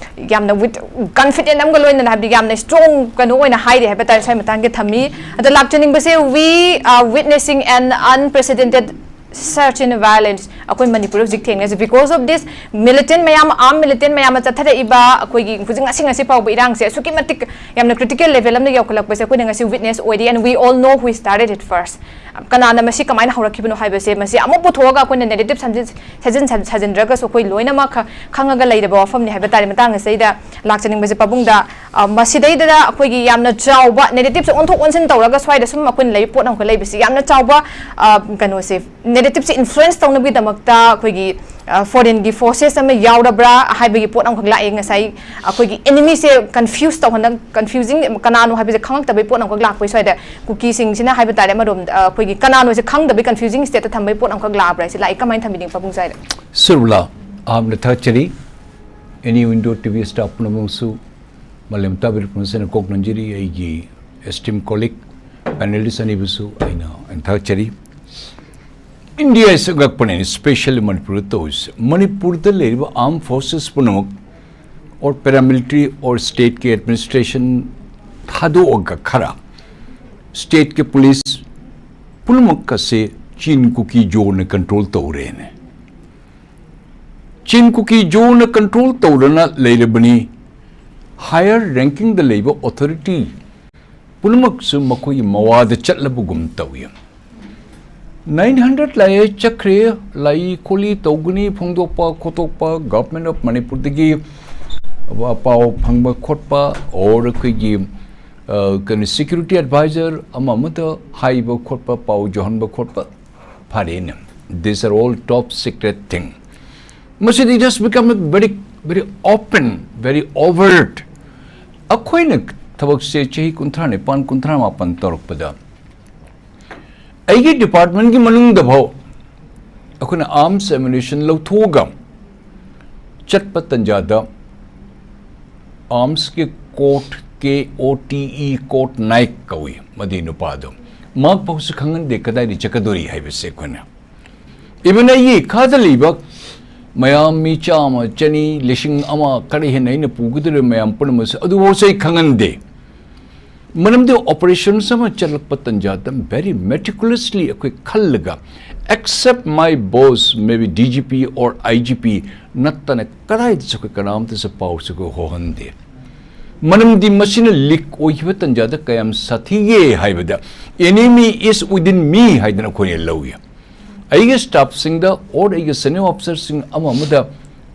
ꯌꯥꯝꯅ with confident ꯑꯃꯒ ꯂꯣꯏꯅꯅ, ꯍꯥꯏꯕꯗꯤ ꯌꯥꯝꯅ strong ꯀꯩꯅꯣ ꯑꯣꯏꯅ ꯍꯥꯏꯔꯤ ꯍꯥꯏꯕ ꯇꯥꯔꯦ, ꯁ꯭ꯋꯥꯏ ꯃꯇꯥꯡꯒꯤ ꯊꯝꯃꯤ꯫ ꯑꯗꯣ ꯂꯥꯛꯆꯅꯤꯡꯕꯁꯦ, we are witnessing an unprecedented Surge in violence ꯑꯩꯈꯣꯏ ꯃꯅꯤꯄꯨꯔꯗ ꯍꯧꯖꯤꯛ ꯊꯦꯡꯅꯔꯤꯁꯦ, because of this militant ꯃꯌꯥꯝ, armed militant ꯃꯌꯥꯝ ꯑꯃ ꯆꯠꯊꯔꯛꯏꯕ, ꯑꯩꯈꯣꯏꯒꯤ ꯍꯧꯖꯤꯛ ꯉꯁꯤ ꯉꯁꯤ ꯐꯥꯎꯕ ꯏꯔꯥꯡꯁꯦ ꯑꯁꯨꯛꯀꯤ ꯃꯇꯤꯛ ꯌꯥꯝꯅ critical level ꯑꯃꯗ ꯌꯧꯈꯠꯂꯛꯄꯁꯦ ꯑꯩꯈꯣꯏꯅ ꯉꯁꯤ witness ꯑꯣꯏꯔꯤ, and we all know who started it first. ꯀꯅꯥꯅ ꯃꯁꯤ ꯀꯃꯥꯏꯅ ꯍꯧꯔꯛꯈꯤꯕꯅꯣ ꯍꯥꯏꯕꯁꯦ, ꯃꯁꯤ ꯑꯃꯨꯛ ꯄꯨꯊꯣꯛꯑꯒ ꯑꯩꯈꯣꯏꯅ narrative ꯁꯥꯖꯤꯟ-, ꯁꯥꯖꯤꯟ-, ꯁꯥꯖꯤꯟꯗ꯭ꯔꯒꯁꯨ ꯑꯩꯈꯣꯏ ꯂꯣꯏꯅꯃꯛ ꯈ-, ꯈꯪꯉꯒ ꯂꯩꯔꯕ ꯋꯥꯐꯝꯅꯤ ꯍꯥꯏꯕ ꯇꯥꯔꯦ꯫ ꯃꯇꯥꯡ ꯑꯁꯤꯗꯩꯗ ꯂꯥꯛꯆꯅꯤꯡꯕꯁꯦ ꯄꯥꯕꯨꯡꯗ, ꯑ, ꯃꯁꯤꯗꯩꯗ ꯑꯩꯈꯣꯏꯒꯤ ꯌꯥꯝꯅ ꯆꯥꯎꯕ narrativeꯁꯦ ꯑꯣꯟꯊꯣꯛ ꯑꯣꯟꯁꯤꯟ ꯇꯧꯔꯒ ꯁ꯭ꯋꯥꯏꯗ ꯁꯨꯝ ꯑꯩꯈꯣꯏꯅ ꯂꯩꯕ ꯄꯣꯠ ꯑꯃꯈꯛ ꯂꯩꯕꯁꯤ ꯌꯥꯝꯅ ꯆꯥꯎꯕ, ꯑ, ꯀꯩꯅꯣꯁꯦ, narrativeꯁꯦ influence ꯇꯧꯅꯕꯒꯤꯗꯃꯛꯇ ꯑꯩꯈꯣꯏꯒꯤ, ꯑ, foreignꯒꯤ forces ꯑꯃ ꯌꯥꯎꯔꯕ꯭ꯔꯥ ꯍꯥꯏꯕꯒꯤ ꯄꯣꯠ ꯑꯃꯈꯛ ꯂꯥꯛꯑꯦ꯫ ꯉꯁꯥꯏ ꯑꯩꯈꯣꯏꯒꯤ enemyꯁꯦ confuse ꯇꯧꯍꯟꯅ-, confusing, ꯀꯅꯥꯅꯣ ꯍꯥꯏꯕꯁꯦ ꯈꯪꯉꯛꯇꯕꯒꯤ ꯄꯣꯠ ꯑꯃꯈꯛ ꯂꯥꯛꯄꯒꯤ ꯁ꯭ꯋꯥꯏꯗ ꯀꯨꯀꯤꯁꯤꯡꯁꯤꯅ ꯍꯥꯏꯕ ꯇꯥꯔꯦ, ꯑꯃꯔꯣꯝꯗ, ꯑ, ꯑꯩꯈꯣꯏꯒꯤ ꯀꯅꯥꯅꯣꯁꯦ ꯈꯪꯗꯕꯒꯤ confusing stateꯇ ꯊꯝꯕꯒꯤ ꯄꯣꯠ ꯑꯃꯈꯛ ꯂꯥꯛꯑꯕ꯭ꯔꯥ ꯍꯥꯏꯁꯦ ꯂꯥꯛꯑꯦ꯫ ꯀꯃꯥꯏꯅ ꯊꯝꯕꯤꯅꯤꯡꯉꯤ ꯄꯥꯕꯨꯡ ꯁ꯭ꯋꯥꯏꯗ? ꯁꯤꯔꯨꯂꯥ, ꯑꯍꯥꯟꯕꯗ ꯊꯥꯒꯠꯆꯔꯤ꯫ ꯑꯦꯅꯤ ꯋꯤꯟꯗꯣ ꯇꯤ ꯚꯤ staff ꯄꯨꯝꯅꯃꯛꯁꯨ ꯃꯥꯂꯦꯝ ꯇꯥꯕꯤꯔ ꯄꯨꯝꯅꯃꯛꯁꯤꯅ ꯀꯣꯛ ꯅꯣꯟꯖꯔꯤ꯫ ꯑꯩꯒꯤ esteemed colleague, panelist ꯑꯅꯤꯕꯨꯁꯨ ꯑꯩꯅ, ꯑꯩꯅ ꯊꯥꯒꯠꯆꯔꯤ꯫ ꯏꯟꯗꯤꯌꯥ ꯑꯁꯤ ꯑꯉꯛꯄꯅꯤ, especially ꯃꯅꯤꯄꯨꯔꯗ ꯇꯧꯔꯤꯁꯦ꯫ ꯃꯅꯤꯄꯨꯔꯗ ꯂꯩꯔꯤꯕ armed forces ꯄꯨꯝꯅꯃꯛ, or paramilitary, or stateꯀꯤ administration ꯊꯥꯗꯣꯛꯑꯒ ꯈꯔ stateꯀꯤ police ꯄꯨꯝꯅꯃꯛ ꯑꯁꯦ ꯆꯤꯟ ꯀꯨꯀꯤ ꯖꯣꯅ control ꯇꯧꯔꯦꯅꯦ꯫ ꯆꯤꯟ ꯀꯨꯀꯤ ꯖꯣꯅ control ꯇꯧꯔꯅ ꯂꯩꯔꯕꯅꯤ꯫ Higher rankingꯗ ꯂꯩꯕ authority ꯄꯨꯝꯅꯃꯛꯁꯨ ꯃꯈꯣꯏꯒꯤ ꯃꯋꯥꯗ ꯆꯠꯂꯕꯒꯨꯝ ꯇꯧꯏ꯫ Nine hundred ꯂꯥꯛꯑꯦ, ꯆꯠꯈ꯭ꯔꯦ, ꯂꯥꯛꯏ ꯈꯣꯠꯂꯤ ꯇꯧꯒꯅꯤ, ꯐꯣꯡꯗꯣꯛꯄ ꯈꯣꯠꯇꯣꯛꯄ, Government of ꯃꯅꯤꯄꯨꯔꯗꯒꯤ ꯄꯥꯎ ꯐꯪꯕ ꯈꯣꯠꯄ, or ꯑꯩꯈꯣꯏꯒꯤ, ꯑ, ꯀꯩꯅꯣ, security advisor ꯑꯃ ꯑꯃꯗ ꯍꯥꯏꯕ ꯈꯣꯠꯄ, ꯄꯥꯎ ꯌꯧꯍꯟꯕ ꯈꯣꯠꯄ, ꯐꯔꯦꯅꯦ꯫ These are all top secret thing. ꯃꯁꯤꯗꯤ just become very, very open, very overt. ꯑꯩꯈꯣꯏꯅ ꯊꯕꯛꯁꯦ ꯆꯍꯤ ꯀꯨꯟꯊ꯭ꯔꯥ ꯅꯤꯄꯥꯟ, ꯀꯨꯟꯊ꯭ꯔꯥ ꯃꯥꯄꯟ ꯇꯧꯔꯛꯄꯗ ꯑꯩꯒꯤ departmentꯀꯤ ꯃꯅꯨꯡꯗ ꯐꯥꯎ ꯑꯩꯈꯣꯏꯅ arms ammunition ꯂꯧꯊꯣꯛꯑꯒ ꯆꯠꯄ ꯇꯟꯖꯥꯗ armsꯀꯤ coat, K O T E, coat Naik ꯀꯧꯏ ꯃꯗꯨꯏ ꯅꯨꯄꯥꯗꯣ꯫ ꯃꯍꯥꯛ ꯐꯥꯎꯁꯨ ꯈꯪꯍꯟꯗꯦ ꯀꯗꯥꯏꯗ ꯆꯠꯀꯗꯣꯔꯤ ꯍꯥꯏꯕꯁꯦ ꯑꯩꯈꯣꯏꯅ꯫ Even ꯑꯩꯒꯤ ꯏꯈꯥꯗ ꯂꯩꯕ ꯃꯌꯥꯝ ꯃꯤ ꯆꯥꯝꯃ, ꯆꯅꯤ, ꯂꯤꯁꯤꯡ ꯑꯃ ꯈꯔ ꯍꯦꯟꯅ ꯑꯩꯅ ꯄꯨꯒꯗꯧꯔꯤꯕ ꯃꯌꯥꯝ ꯄꯨꯝꯅꯃꯛꯁꯨ ꯑꯗꯨꯐꯥꯎꯁꯨ ꯑꯩ ꯈꯪꯍꯟꯗꯦ꯫ ꯃꯔꯝꯗꯤ operations ꯑꯃ ꯆꯠꯂꯛꯄ ꯇꯥꯟꯖꯥꯗ very meticulously ꯑꯩꯈꯣꯏ ꯈꯜꯂꯒ, except my boss, maybe D G P or I G P ꯅꯠꯇꯅ ꯀꯗꯥꯏꯗꯁꯨ ꯑꯩꯈꯣꯏ ꯀꯅꯥꯝꯇꯁꯨ ꯄꯥꯎꯁꯨ ꯑꯩꯈꯣꯏ ꯍꯣꯍꯟꯗꯦ꯫ ꯃꯔꯝꯗꯤ ꯃꯁꯤꯅ leak ꯑꯣꯏꯈꯤꯕ ꯇꯥꯟꯖꯥꯗ ꯀꯌꯥꯝ ꯁꯥꯊꯤꯒꯦ ꯍꯥꯏꯕꯗ, "Enemy is within me" ꯍꯥꯏꯗꯅ ꯑꯩꯈꯣꯏꯅ ꯂꯧꯏ꯫ ꯑꯩꯒꯤ staffꯁꯤꯡꯗ or ꯑꯩꯒꯤ senior officerꯁꯤꯡ ꯑꯃ ꯑꯃꯗ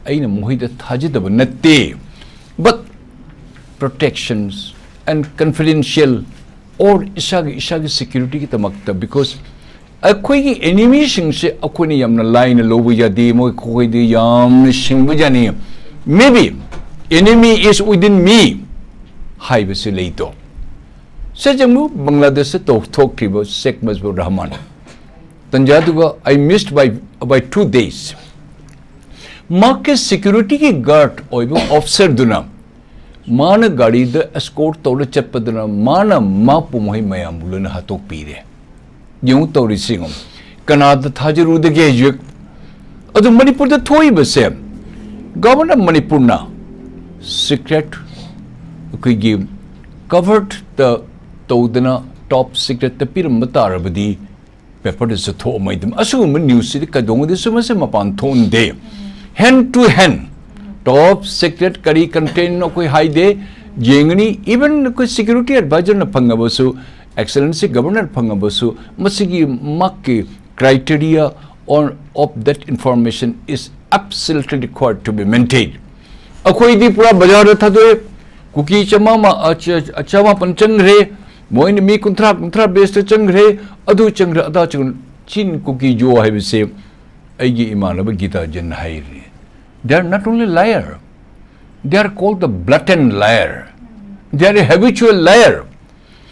ꯑꯩꯅ ꯃꯈꯣꯏꯗ ꯊꯥꯖꯗꯕ ꯅꯠꯇꯦ, but protections and confidential or ꯏꯁꯥꯒꯤ, ꯏꯁꯥꯒꯤ securityꯒꯤꯗꯃꯛꯇ, because ꯑꯩꯈꯣꯏꯒꯤ enemyꯁꯤꯡꯁꯦ ꯑꯩꯈꯣꯏꯅ ꯌꯥꯝꯅ ꯂꯥꯏꯅ ꯂꯧꯕ ꯌꯥꯗꯦ, ꯃꯈꯣꯏꯗꯤ ꯌꯥꯝꯅ ꯁꯤꯡꯕ ꯖꯥꯠꯅꯤ꯫ Maybe "Enemy is within me" ꯍꯥꯏꯕꯁꯤ ꯂꯩꯇꯣ꯫ ꯁꯦ ꯌꯦꯡꯉꯨ, ꯕꯪꯒ꯭ꯂꯥꯗꯦꯁꯇ ꯇꯧ-, ꯊꯣꯛꯈ꯭ꯔꯤꯕ ꯁꯦꯈ ꯃꯨꯖꯤꯕꯨꯔ Rahman ꯇꯟꯖꯥꯗꯨꯒ, I missed by, by two days꯫ ꯃꯍꯥꯛꯀꯤ securityꯒꯤ guard ꯑꯣꯏꯕ officerꯗꯨꯅ ꯃꯥꯅ ꯒꯥꯔꯤꯗ escort ꯇꯧꯔ ꯆꯠꯄꯗꯨꯅ ꯃꯥꯅ ꯃꯥꯄꯨ ꯃꯈꯣꯏ ꯃꯌꯥꯝꯕꯨ ꯂꯣꯏꯅ ꯍꯥꯠꯇꯣꯛꯄꯤꯔꯦ꯫ ꯌꯦꯡꯉꯨ ꯇꯧꯔꯤꯁꯤ ꯌꯦꯡꯉꯨ꯫ ꯀꯅꯥꯗ ꯊꯥꯖꯔꯨꯗꯒꯦ ꯍꯧꯖꯤꯛ? ꯑꯗꯨ ꯃꯅꯤꯄꯨꯔꯗ ꯊꯣꯛꯏꯕꯁꯦ, government of ꯃꯅꯤꯄꯨꯔꯅ secret, ꯑꯩꯈꯣꯏꯒꯤ coveredꯇ ꯇꯧꯗꯅ top secretꯇ ꯄꯤꯔꯝꯕ ꯇꯥꯔꯕꯗꯤ, paperꯗꯁꯨ ꯊꯣꯛꯑꯝꯃꯣꯏꯗꯕ ꯑꯁꯤꯒꯨꯝꯕ newsꯁꯤꯗꯤ ꯀꯩꯗꯧꯉꯩꯗꯁꯨ ꯃꯁꯤ ꯃꯄꯥꯟ ꯊꯣꯛꯍꯟꯗꯦ꯫ Hand to hand, top secret ꯀꯔꯤ contentꯅꯣ ꯑꯩꯈꯣꯏ ꯍꯥꯏꯗꯦ, ꯌꯦꯡꯒꯅꯤ꯫ Even ꯑꯩꯈꯣꯏ security advisorꯅ ꯐꯪꯉꯕꯁꯨ, excellency governorꯅ ꯐꯪꯉꯕꯁꯨ, ꯃꯁꯤꯒꯤ ꯃꯥꯒꯤ criteria on, of that information is absolutely required to be maintained꯫ ꯑꯩꯈꯣꯏꯗꯤ ꯄꯨꯔꯥ ꯕꯖꯥꯔꯗ ꯊꯥꯗꯣꯛꯑꯦ꯫ ꯀꯨꯀꯤ ꯆꯃꯥꯃ-, ꯑ, ꯆ-, ꯆꯃꯥꯄꯟ ꯆꯪꯈ꯭ꯔꯦ, ꯃꯣꯏꯅ ꯃꯤ ꯀꯨꯟꯊ꯭ꯔꯥ, ꯀꯨꯟꯊ꯭ꯔꯥ baseꯇ ꯆꯪꯈ꯭ꯔꯦ, ꯑꯗꯨ ꯆꯪꯈ꯭ꯔꯦ, ꯑꯗꯥ ꯆꯪꯈ꯭ꯔꯦ꯫ ꯆꯤꯟ ꯀꯨꯀꯤ ꯖꯣ ꯍꯥꯏꯕꯁꯦ ꯑꯩꯒꯤ ꯏꯃꯥꯟꯅꯕ ꯒꯤꯇꯥꯖꯟ ꯍꯥꯏꯔꯤ꯫ They are not only liar, they are called the blatant liar, they are a habitual liar꯫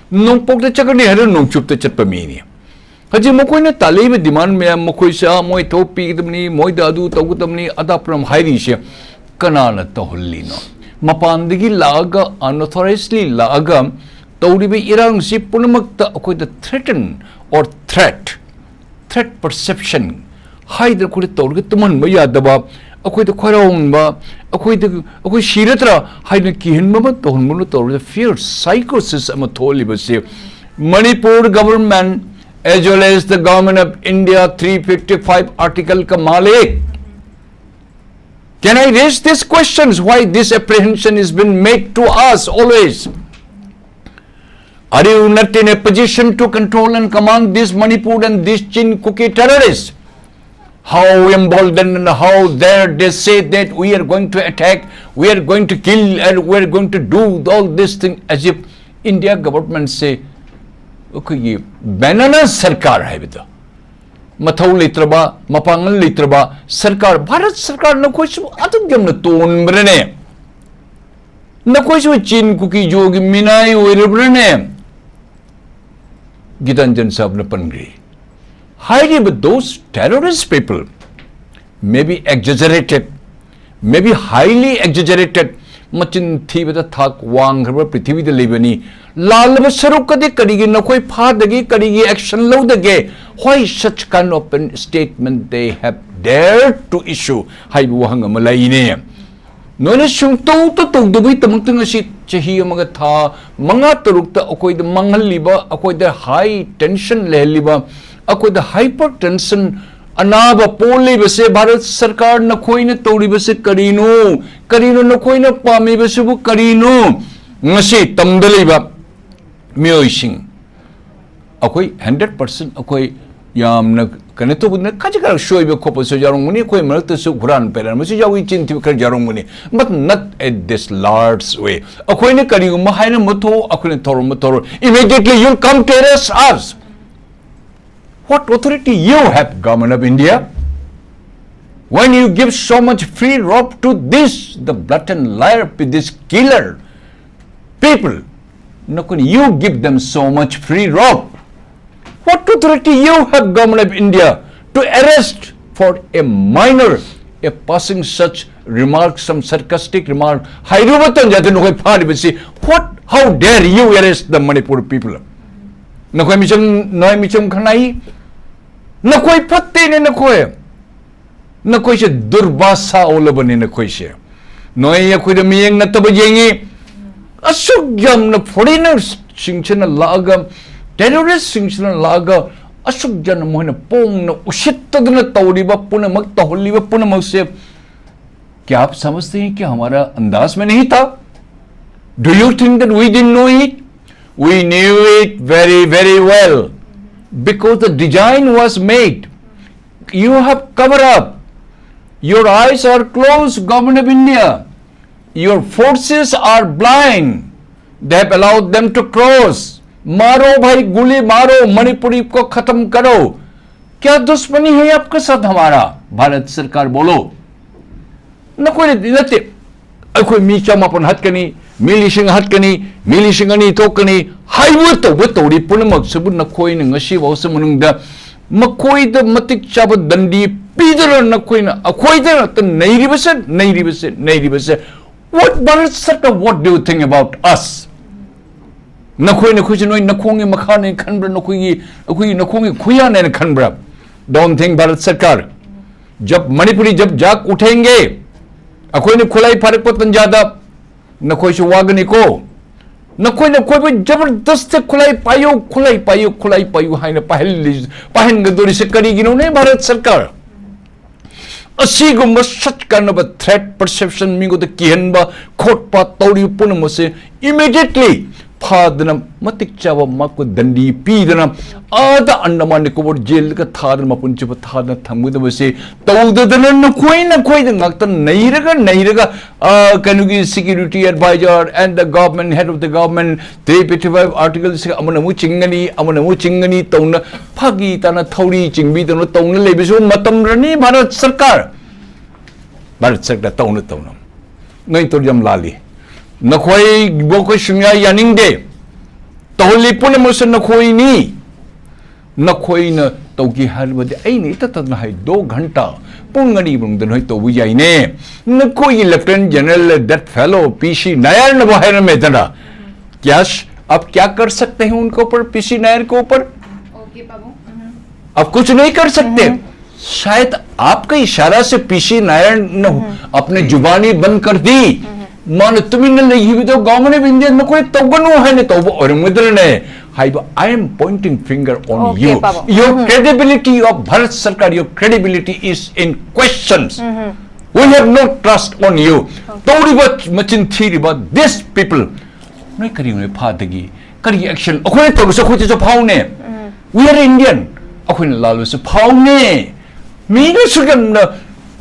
ꯅꯣꯡꯄꯣꯛꯇ ꯆꯠꯀꯅꯤ ꯍꯥꯏꯔ ꯅꯣꯡꯆꯨꯞꯇ ꯆꯠꯄ ꯃꯤꯅꯤ꯫ ꯍꯧꯖꯤꯛ ꯃꯈꯣꯏꯅ ꯇꯥꯜꯂꯛꯏꯕ demand ꯃꯌꯥꯝ, ꯃꯈꯣꯏꯁꯦ, "ꯑꯥ, ꯃꯣꯏ ꯊꯕꯛ ꯄꯤꯒꯗꯕꯅꯤ, ꯃꯣꯏꯗ ꯑꯗꯨ ꯇꯧꯒꯗꯕꯅꯤ, ꯑꯗꯥ ꯄꯨꯔꯝ" ꯍꯥꯏꯔꯤꯁꯦ ꯀꯅꯥꯅ ꯇꯧꯍꯜꯂꯤꯅꯣ? ꯃꯄꯥꯟꯗꯒꯤ ꯂꯥꯛꯑꯒ, unauthorizedly ꯂꯥꯛꯑꯒ ꯇꯧꯔꯤꯕ ꯏꯔꯥꯡꯁꯤ ꯄꯨꯝꯅꯃꯛꯇ ꯑꯩꯈꯣꯏꯗ threaten or threat, threat perception ꯍꯥꯏꯗꯅ ꯑꯩꯈꯣꯏꯗ ꯇꯧꯔꯒ ꯇꯨꯝꯍꯟꯕ ꯌꯥꯗꯕ, ꯑꯩꯈꯣꯏꯗ ꯈꯣꯏꯔꯥꯎꯍꯟꯕ, ꯑꯩꯈꯣꯏꯗ, ꯑꯩꯈꯣꯏ ꯁꯤꯔꯗ꯭ꯔꯥ ꯍꯥꯏꯅ ꯀꯤꯍꯟꯕ ꯑꯃ ꯇꯧꯍꯟꯕꯅ ꯇꯧꯔꯤꯕ fear psychosis ꯑꯃ ꯊꯣꯛꯍꯜꯂꯤꯕꯁꯤ Manipur government as well as the government of India three fifty-five article का मालिक. Can I raise these questions? Why this apprehension has been made to us always? Are you not in a position to control and command this Manipur and these Chin Kuki terrorists? How emboldened and how dare they say that we are going to attack, we are going to kill, and we are going to do all this thing as if India government से ꯑꯩꯈꯣꯏꯒꯤ banana ꯁꯔꯀꯥꯔ ꯍꯥꯏꯕꯗꯣ, ꯃꯊꯧ ꯂꯩꯇ꯭ꯔꯕ, ꯃꯄꯥꯡꯒꯜ ꯂꯩꯇ꯭ꯔꯕ ꯁꯔꯀꯥꯔ, ꯚꯥꯔꯠ ꯁꯔꯀꯥꯔ ꯅꯈꯣꯏꯁꯨ ꯑꯗꯨꯛ ꯌꯥꯝꯅ ꯇꯣꯟꯕ꯭ꯔꯅꯦ? ꯅꯈꯣꯏꯁꯨ ꯆꯤꯟ ꯀꯨꯀꯤ ꯖꯣꯒꯤ ꯃꯤꯅꯥꯏ ꯑꯣꯏꯔꯕ꯭ꯔꯅꯦ? ꯒꯤꯇꯥꯟꯖꯟ ꯁꯥꯕꯅ ꯄꯟꯈ꯭ꯔꯤ꯫ ꯍꯥꯏꯔꯤꯕ those terrorist people may be exaggerated, may be highly exaggerated, ꯃꯆꯤꯟ ꯊꯤꯕꯗ ꯊꯥꯛ ꯋꯥꯡꯈ꯭ꯔꯕ ꯄ꯭ꯔꯤꯊꯤꯕꯤꯗ ꯂꯩꯕꯅꯤ꯫ ꯂꯥꯜꯂꯕ ꯁꯔꯨꯛꯀꯗꯤ ꯀꯔꯤꯒꯤ ꯅꯈꯣꯏ ꯐꯥꯗꯒꯦ, ꯀꯔꯤꯒꯤ action ꯂꯧꯗꯒꯦ? Why such kind of an statement they have dared to issue ꯍꯥꯏꯕ ꯋꯥꯍꯪ ꯑꯃ ꯂꯩꯅꯦ꯫ ꯅꯣꯏꯅ ꯁꯨꯡꯇꯧꯇ ꯇꯧꯗꯕꯒꯤꯗꯃꯛꯇ ꯉꯁꯤ ꯆꯍꯤ ꯑꯃꯒ ꯊꯥ ꯃꯉꯥ ꯇꯔꯨꯛꯇ ꯑꯩꯈꯣꯏꯗ ꯃꯥꯡꯍꯜꯂꯤꯕ, ꯑꯩꯈꯣꯏꯗ high tension ꯂꯩꯍꯜꯂꯤꯕ, ꯑꯩꯈꯣꯏꯗ hypertension ꯑꯅꯥꯕ ꯄꯣꯛꯂꯤꯕꯁꯦ ꯚꯥꯔꯠ ꯁꯔꯀꯥꯔ ꯅꯈꯣꯏꯅ ꯇꯧꯔꯤꯕꯁꯦ ꯀꯔꯤꯅꯣ? ꯀꯔꯤꯅꯣ ꯅꯈꯣꯏꯅ ꯄꯥꯝꯃꯤꯕꯁꯤꯕꯨ ꯀꯔꯤꯅꯣ? ꯉꯁꯤ ꯇꯝꯗ ꯂꯩꯕ ꯃꯤꯑꯣꯏꯁꯤꯡ ꯑꯩꯈꯣꯏ hundred percent ꯑꯩꯈꯣꯏ ꯌꯥꯝꯅ ꯀꯩꯅꯣ ꯇꯧꯕꯗꯨꯅ ꯈꯖꯤꯛ ꯈꯔ ꯁꯣꯏꯕ ꯈꯣꯠꯄꯁꯨ ꯌꯥꯎꯔꯝꯒꯅꯤ, ꯑꯩꯈꯣꯏ ꯃꯔꯛꯇꯁꯨ ꯍꯨꯔꯥꯟ ꯄꯦꯔꯥꯟꯕꯁꯨ ꯌꯥꯎꯏ, ꯆꯤꯟ ꯊꯤꯕ ꯈꯔ ꯌꯥꯎꯔꯝꯒꯅꯤ, but not at this large way. ꯑꯩꯈꯣꯏꯅ ꯀꯔꯤꯒꯨꯝꯕ ꯍꯥꯏꯔꯝꯕ ꯊꯣꯛ, ꯑꯩꯈꯣꯏꯅ ꯇꯧꯔꯝꯕ ꯊꯣꯛ, immediately you come to arrest us. What authority you have, government of India? When you give so much free rope to this, the blatant liar, this killer people, ꯅꯈꯣꯏꯅ, you give them so much free rope. What authority you have, government of India, to arrest for a minor, a passing such remark, some sarcastic remark? ꯍꯥꯏꯔꯨꯕ ꯇꯟꯖꯥꯗ ꯅꯈꯣꯏ ꯐꯥꯔꯤꯕꯁꯤ, what, how dare you arrest the Manipur people? ꯅꯈꯣꯏ ꯃꯤꯆꯝ, ꯅꯈꯣꯏ ꯃꯤꯆꯝ ꯈꯅꯥꯏ, ꯅꯈꯣꯏ ꯐꯠꯇꯦꯅꯦ ꯅꯈꯣꯏ꯫ ꯅꯈꯣꯏꯁꯦ ꯗꯨꯔꯕꯥꯁꯥ ꯑꯣꯜꯂꯕꯅꯤ ꯅꯈꯣꯏꯁꯦ꯫ ꯅꯣꯏ ꯑꯩꯈꯣꯏꯗ ꯃꯤꯠꯌꯦꯡ ꯅꯠꯇꯕ ꯌꯦꯡꯉꯤ꯫ ꯑꯁꯨꯛ ꯌꯥꯝꯅ foreigners ꯁꯤꯡꯁꯤꯅ ꯂꯥꯛꯑꯒ, terrorist ꯁꯤꯡꯁꯤꯅ ꯂꯥꯛꯑꯒ ꯑꯁꯨꯛ ꯌꯥꯝꯅ ꯃꯣꯏꯅ ꯄꯣꯡꯅ ꯎꯁꯤꯠꯇꯗꯅ ꯇꯧꯔꯤꯕ ꯄꯨꯝꯅꯃꯛ, ꯇꯧꯍꯜꯂꯤꯕ ꯄꯨꯝꯅꯃꯛꯁꯦ क्या आप समझते हैं कि हमारा अंदाज में नहीं था? Do you think that we didn't know it? We knew it very, very well because the design was made. You have covered up. Your eyes are closed, Government of India. Your forces are blind. They have allowed them to cross. मारो भाई, गोली मारो, मणिपुरी को खत्म करो। क्या दुश्मनी है आपके साथ हमारा? भारत सरकार बोलो। ꯅꯈꯣꯏꯅꯗꯤ ꯅꯠꯇꯦ, ꯑꯩꯈꯣꯏ ꯃꯤ ꯆꯃꯥꯄꯟ ꯍꯥꯠꯀꯅꯤ, ꯃꯤ ꯂꯤꯁꯤꯡ ꯍꯥꯠꯀꯅꯤ, ꯃꯤ ꯂꯤꯁꯤꯡ ꯑꯅꯤ ꯊꯣꯛꯀꯅꯤ ꯍꯥꯏꯕ ꯇꯧꯕ ꯇꯧꯔꯤ ꯄꯨꯝꯅꯃꯛꯁꯤꯕꯨ ꯅꯈꯣꯏꯅ ꯉꯁꯤꯐꯥꯎꯁꯤ ꯃꯅꯨꯡꯗ ꯃꯈꯣꯏꯗ ꯃꯇꯤꯛ ꯆꯥꯕ ꯗꯟꯗꯤ ꯄꯤꯗꯅ ꯅꯈꯣꯏꯅ ꯑꯩꯈꯣꯏꯗ ꯉꯥꯛꯇ ꯅꯩꯔꯤꯕꯁꯦ, ꯅꯩꯔꯤꯕꯁꯦ, ꯅꯩꯔꯤꯕꯁꯦ꯫ What, Bharat Sarkar, what do you think about us? ꯅꯈꯣꯏ, ꯅꯈꯣꯏꯁꯦ ꯅꯣꯏ ꯅꯈꯣꯡꯒꯤ ꯃꯈꯥꯅꯦꯅ ꯈꯟꯕ꯭ꯔꯥ? ꯅꯈꯣꯏꯒꯤ, ꯑꯩꯈꯣꯏꯒꯤ ꯅꯈꯣꯡꯒꯤ ꯈꯨꯌꯥꯅꯦꯅ ꯈꯟꯕ꯭ꯔꯥ? Don't think, Bharat Sarkar. जब मणिपुरी जब जाग उठेंगे, ꯑꯩꯈꯣꯏꯅ ꯈꯨꯠꯂꯥꯏ ꯐꯥꯔꯛꯄ ꯇꯟꯖꯥꯗ ꯅꯈꯣꯏꯁꯨ ꯋꯥꯒꯅꯤꯀꯣ꯫ ꯅꯈꯣꯏꯅ ꯑꯩꯈꯣꯏꯕꯨ ꯖꯕꯔꯗꯁꯇ ꯈꯨꯠꯂꯥꯏ ꯄꯥꯏꯌꯨ, ꯈꯨꯠꯂꯥꯏ ꯄꯥꯏꯌꯨ, ꯈꯨꯠꯂꯥꯏ ꯄꯥꯏꯌꯨ ꯍꯥꯏꯅ ꯄꯥꯏꯍꯜꯂꯤ, ꯄꯥꯏꯍꯟꯒꯗꯧꯔꯤꯁꯦ ꯀꯔꯤꯒꯤꯅꯣꯅꯦ, ꯚꯥꯔꯠ ꯁꯔꯀꯥꯔ? ꯑꯁꯤꯒꯨꯝꯕ ꯁꯠꯀꯥꯟꯅꯕ threat perception, ꯃꯤꯉꯣꯟꯗ ꯀꯤꯍꯟꯕ ꯈꯣꯠꯄ ꯇꯧꯔꯤꯕ ꯄꯨꯝꯅꯃꯛꯁꯦ immediately ꯐꯥꯗꯅ, ꯃꯇꯤꯛ ꯆꯥꯕ ꯃꯥꯄꯨ ꯗꯟꯗꯤ ꯄꯤꯗꯅ, ꯑꯥꯗ ꯑꯟꯗꯃꯥꯟ ꯅꯤꯀꯣꯕꯔ ꯖꯦꯜꯗꯒ ꯊꯥꯗꯅ, ꯃꯄꯨꯟꯁꯤꯕ ꯊꯥꯗꯅ ꯊꯝꯒꯗꯕꯁꯦ ꯇꯧꯗꯗꯅ, ꯅꯈꯣꯏ ꯅꯈꯣꯏꯗ ꯉꯥꯛꯇ ꯅꯩꯔꯒ ꯅꯩꯔꯒ, ꯑ, ꯀꯩꯅꯣꯒꯤ security advisor and the government, head of the government, three fifty-five article ꯑꯃꯅ ꯑꯃꯨꯛ ꯆꯤꯡꯒꯅꯤ, ꯑꯃꯅ ꯑꯃꯨꯛ ꯆꯤꯡꯒꯅꯤ ꯇꯧꯅ ꯐꯥꯒꯤ ꯇꯥꯅ ꯊꯧꯔꯤ ꯆꯤꯡꯕꯤ ꯇꯧꯅ ꯇꯧꯅ ꯂꯩꯕꯁꯨ ꯃꯇꯝ ꯔꯅꯤ ꯚꯥꯔꯠ ꯁꯔꯀꯥꯔ꯫ ꯚꯥꯔꯠ ꯁꯔꯀꯥꯔ ꯇꯧꯅ ꯇꯧꯅ꯫ ꯅꯣꯏ ꯇꯧꯔꯤ ꯌꯥꯝ ꯂꯥꯜꯂꯤ꯫ ꯅꯈꯣꯏꯕꯨ ꯑꯩꯈꯣꯏ ꯁꯨꯡꯌꯥ ꯌꯥꯅꯤꯡꯗꯦ꯫ ꯇꯧꯍꯜꯂꯤ ꯄꯨꯝꯅꯃꯛꯁꯨ ꯅꯈꯣꯏꯅꯤ꯫ ꯅꯈꯣꯏꯅ ꯇꯧꯒꯦ ꯍꯥꯏꯔꯕꯗꯤ ꯑꯩꯅ ꯏꯇꯠ ꯇꯠꯅ ꯍꯥꯏ, ꯗꯣ ꯘꯟꯇꯥ, ꯄꯨꯡ ꯑꯅꯤ ꯃꯅꯨꯡꯗ ꯅꯣꯏ ꯇꯧꯕ ꯌꯥꯏꯅꯦ꯫ ꯅꯈꯣꯏꯒꯤ Lieutenant General, that fellow P C Nayar ꯅꯕꯨ ꯍꯥꯏꯔꯝꯃꯦꯗꯅ, क्या आप क्या कर सकते हैं उनके ऊपर, P C Nayar के ऊपर? ओके बाबू। अब कुछ नहीं कर सकते। शायद आपका इशारा से पीसी नायर ने अपने जुबानी बंद कर दी। ꯃꯥꯅ ꯇꯨꯃꯤꯟꯅ ꯂꯩꯈꯤꯕꯗꯣ Government of India ꯅꯈꯣꯏ ꯇꯧꯒꯅꯨ ꯍꯥꯏꯅ ꯇꯧꯕ ꯑꯣꯏꯔꯝꯒꯗ꯭ꯔꯅꯦ ꯍꯥꯏꯕ? I am pointing finger on Okay, you. ꯄꯥꯕꯨꯡ꯫ Your credibility of Bharat Sarkar, your credibility is in questions. We have no trust on you. ꯇꯧꯔꯤꯕ ꯃꯆꯤꯟ ꯊꯤꯔꯤꯕ these people, ꯅꯣꯏ ꯀꯔꯤꯅꯣ ꯐꯥꯗꯒꯤ ꯀꯔꯤ action? ꯑꯩꯈꯣꯏꯅ ꯇꯧꯔꯁꯨ ꯑꯩꯈꯣꯏꯗꯁꯨ ꯐꯥꯎꯅꯦ꯫ We are Indian. ꯑꯩꯈꯣꯏꯅ ꯂꯥꯜꯂꯁꯨ ꯐꯥꯎꯅꯦ꯫ ꯃꯤꯅꯁꯨ ꯌꯥꯝꯅ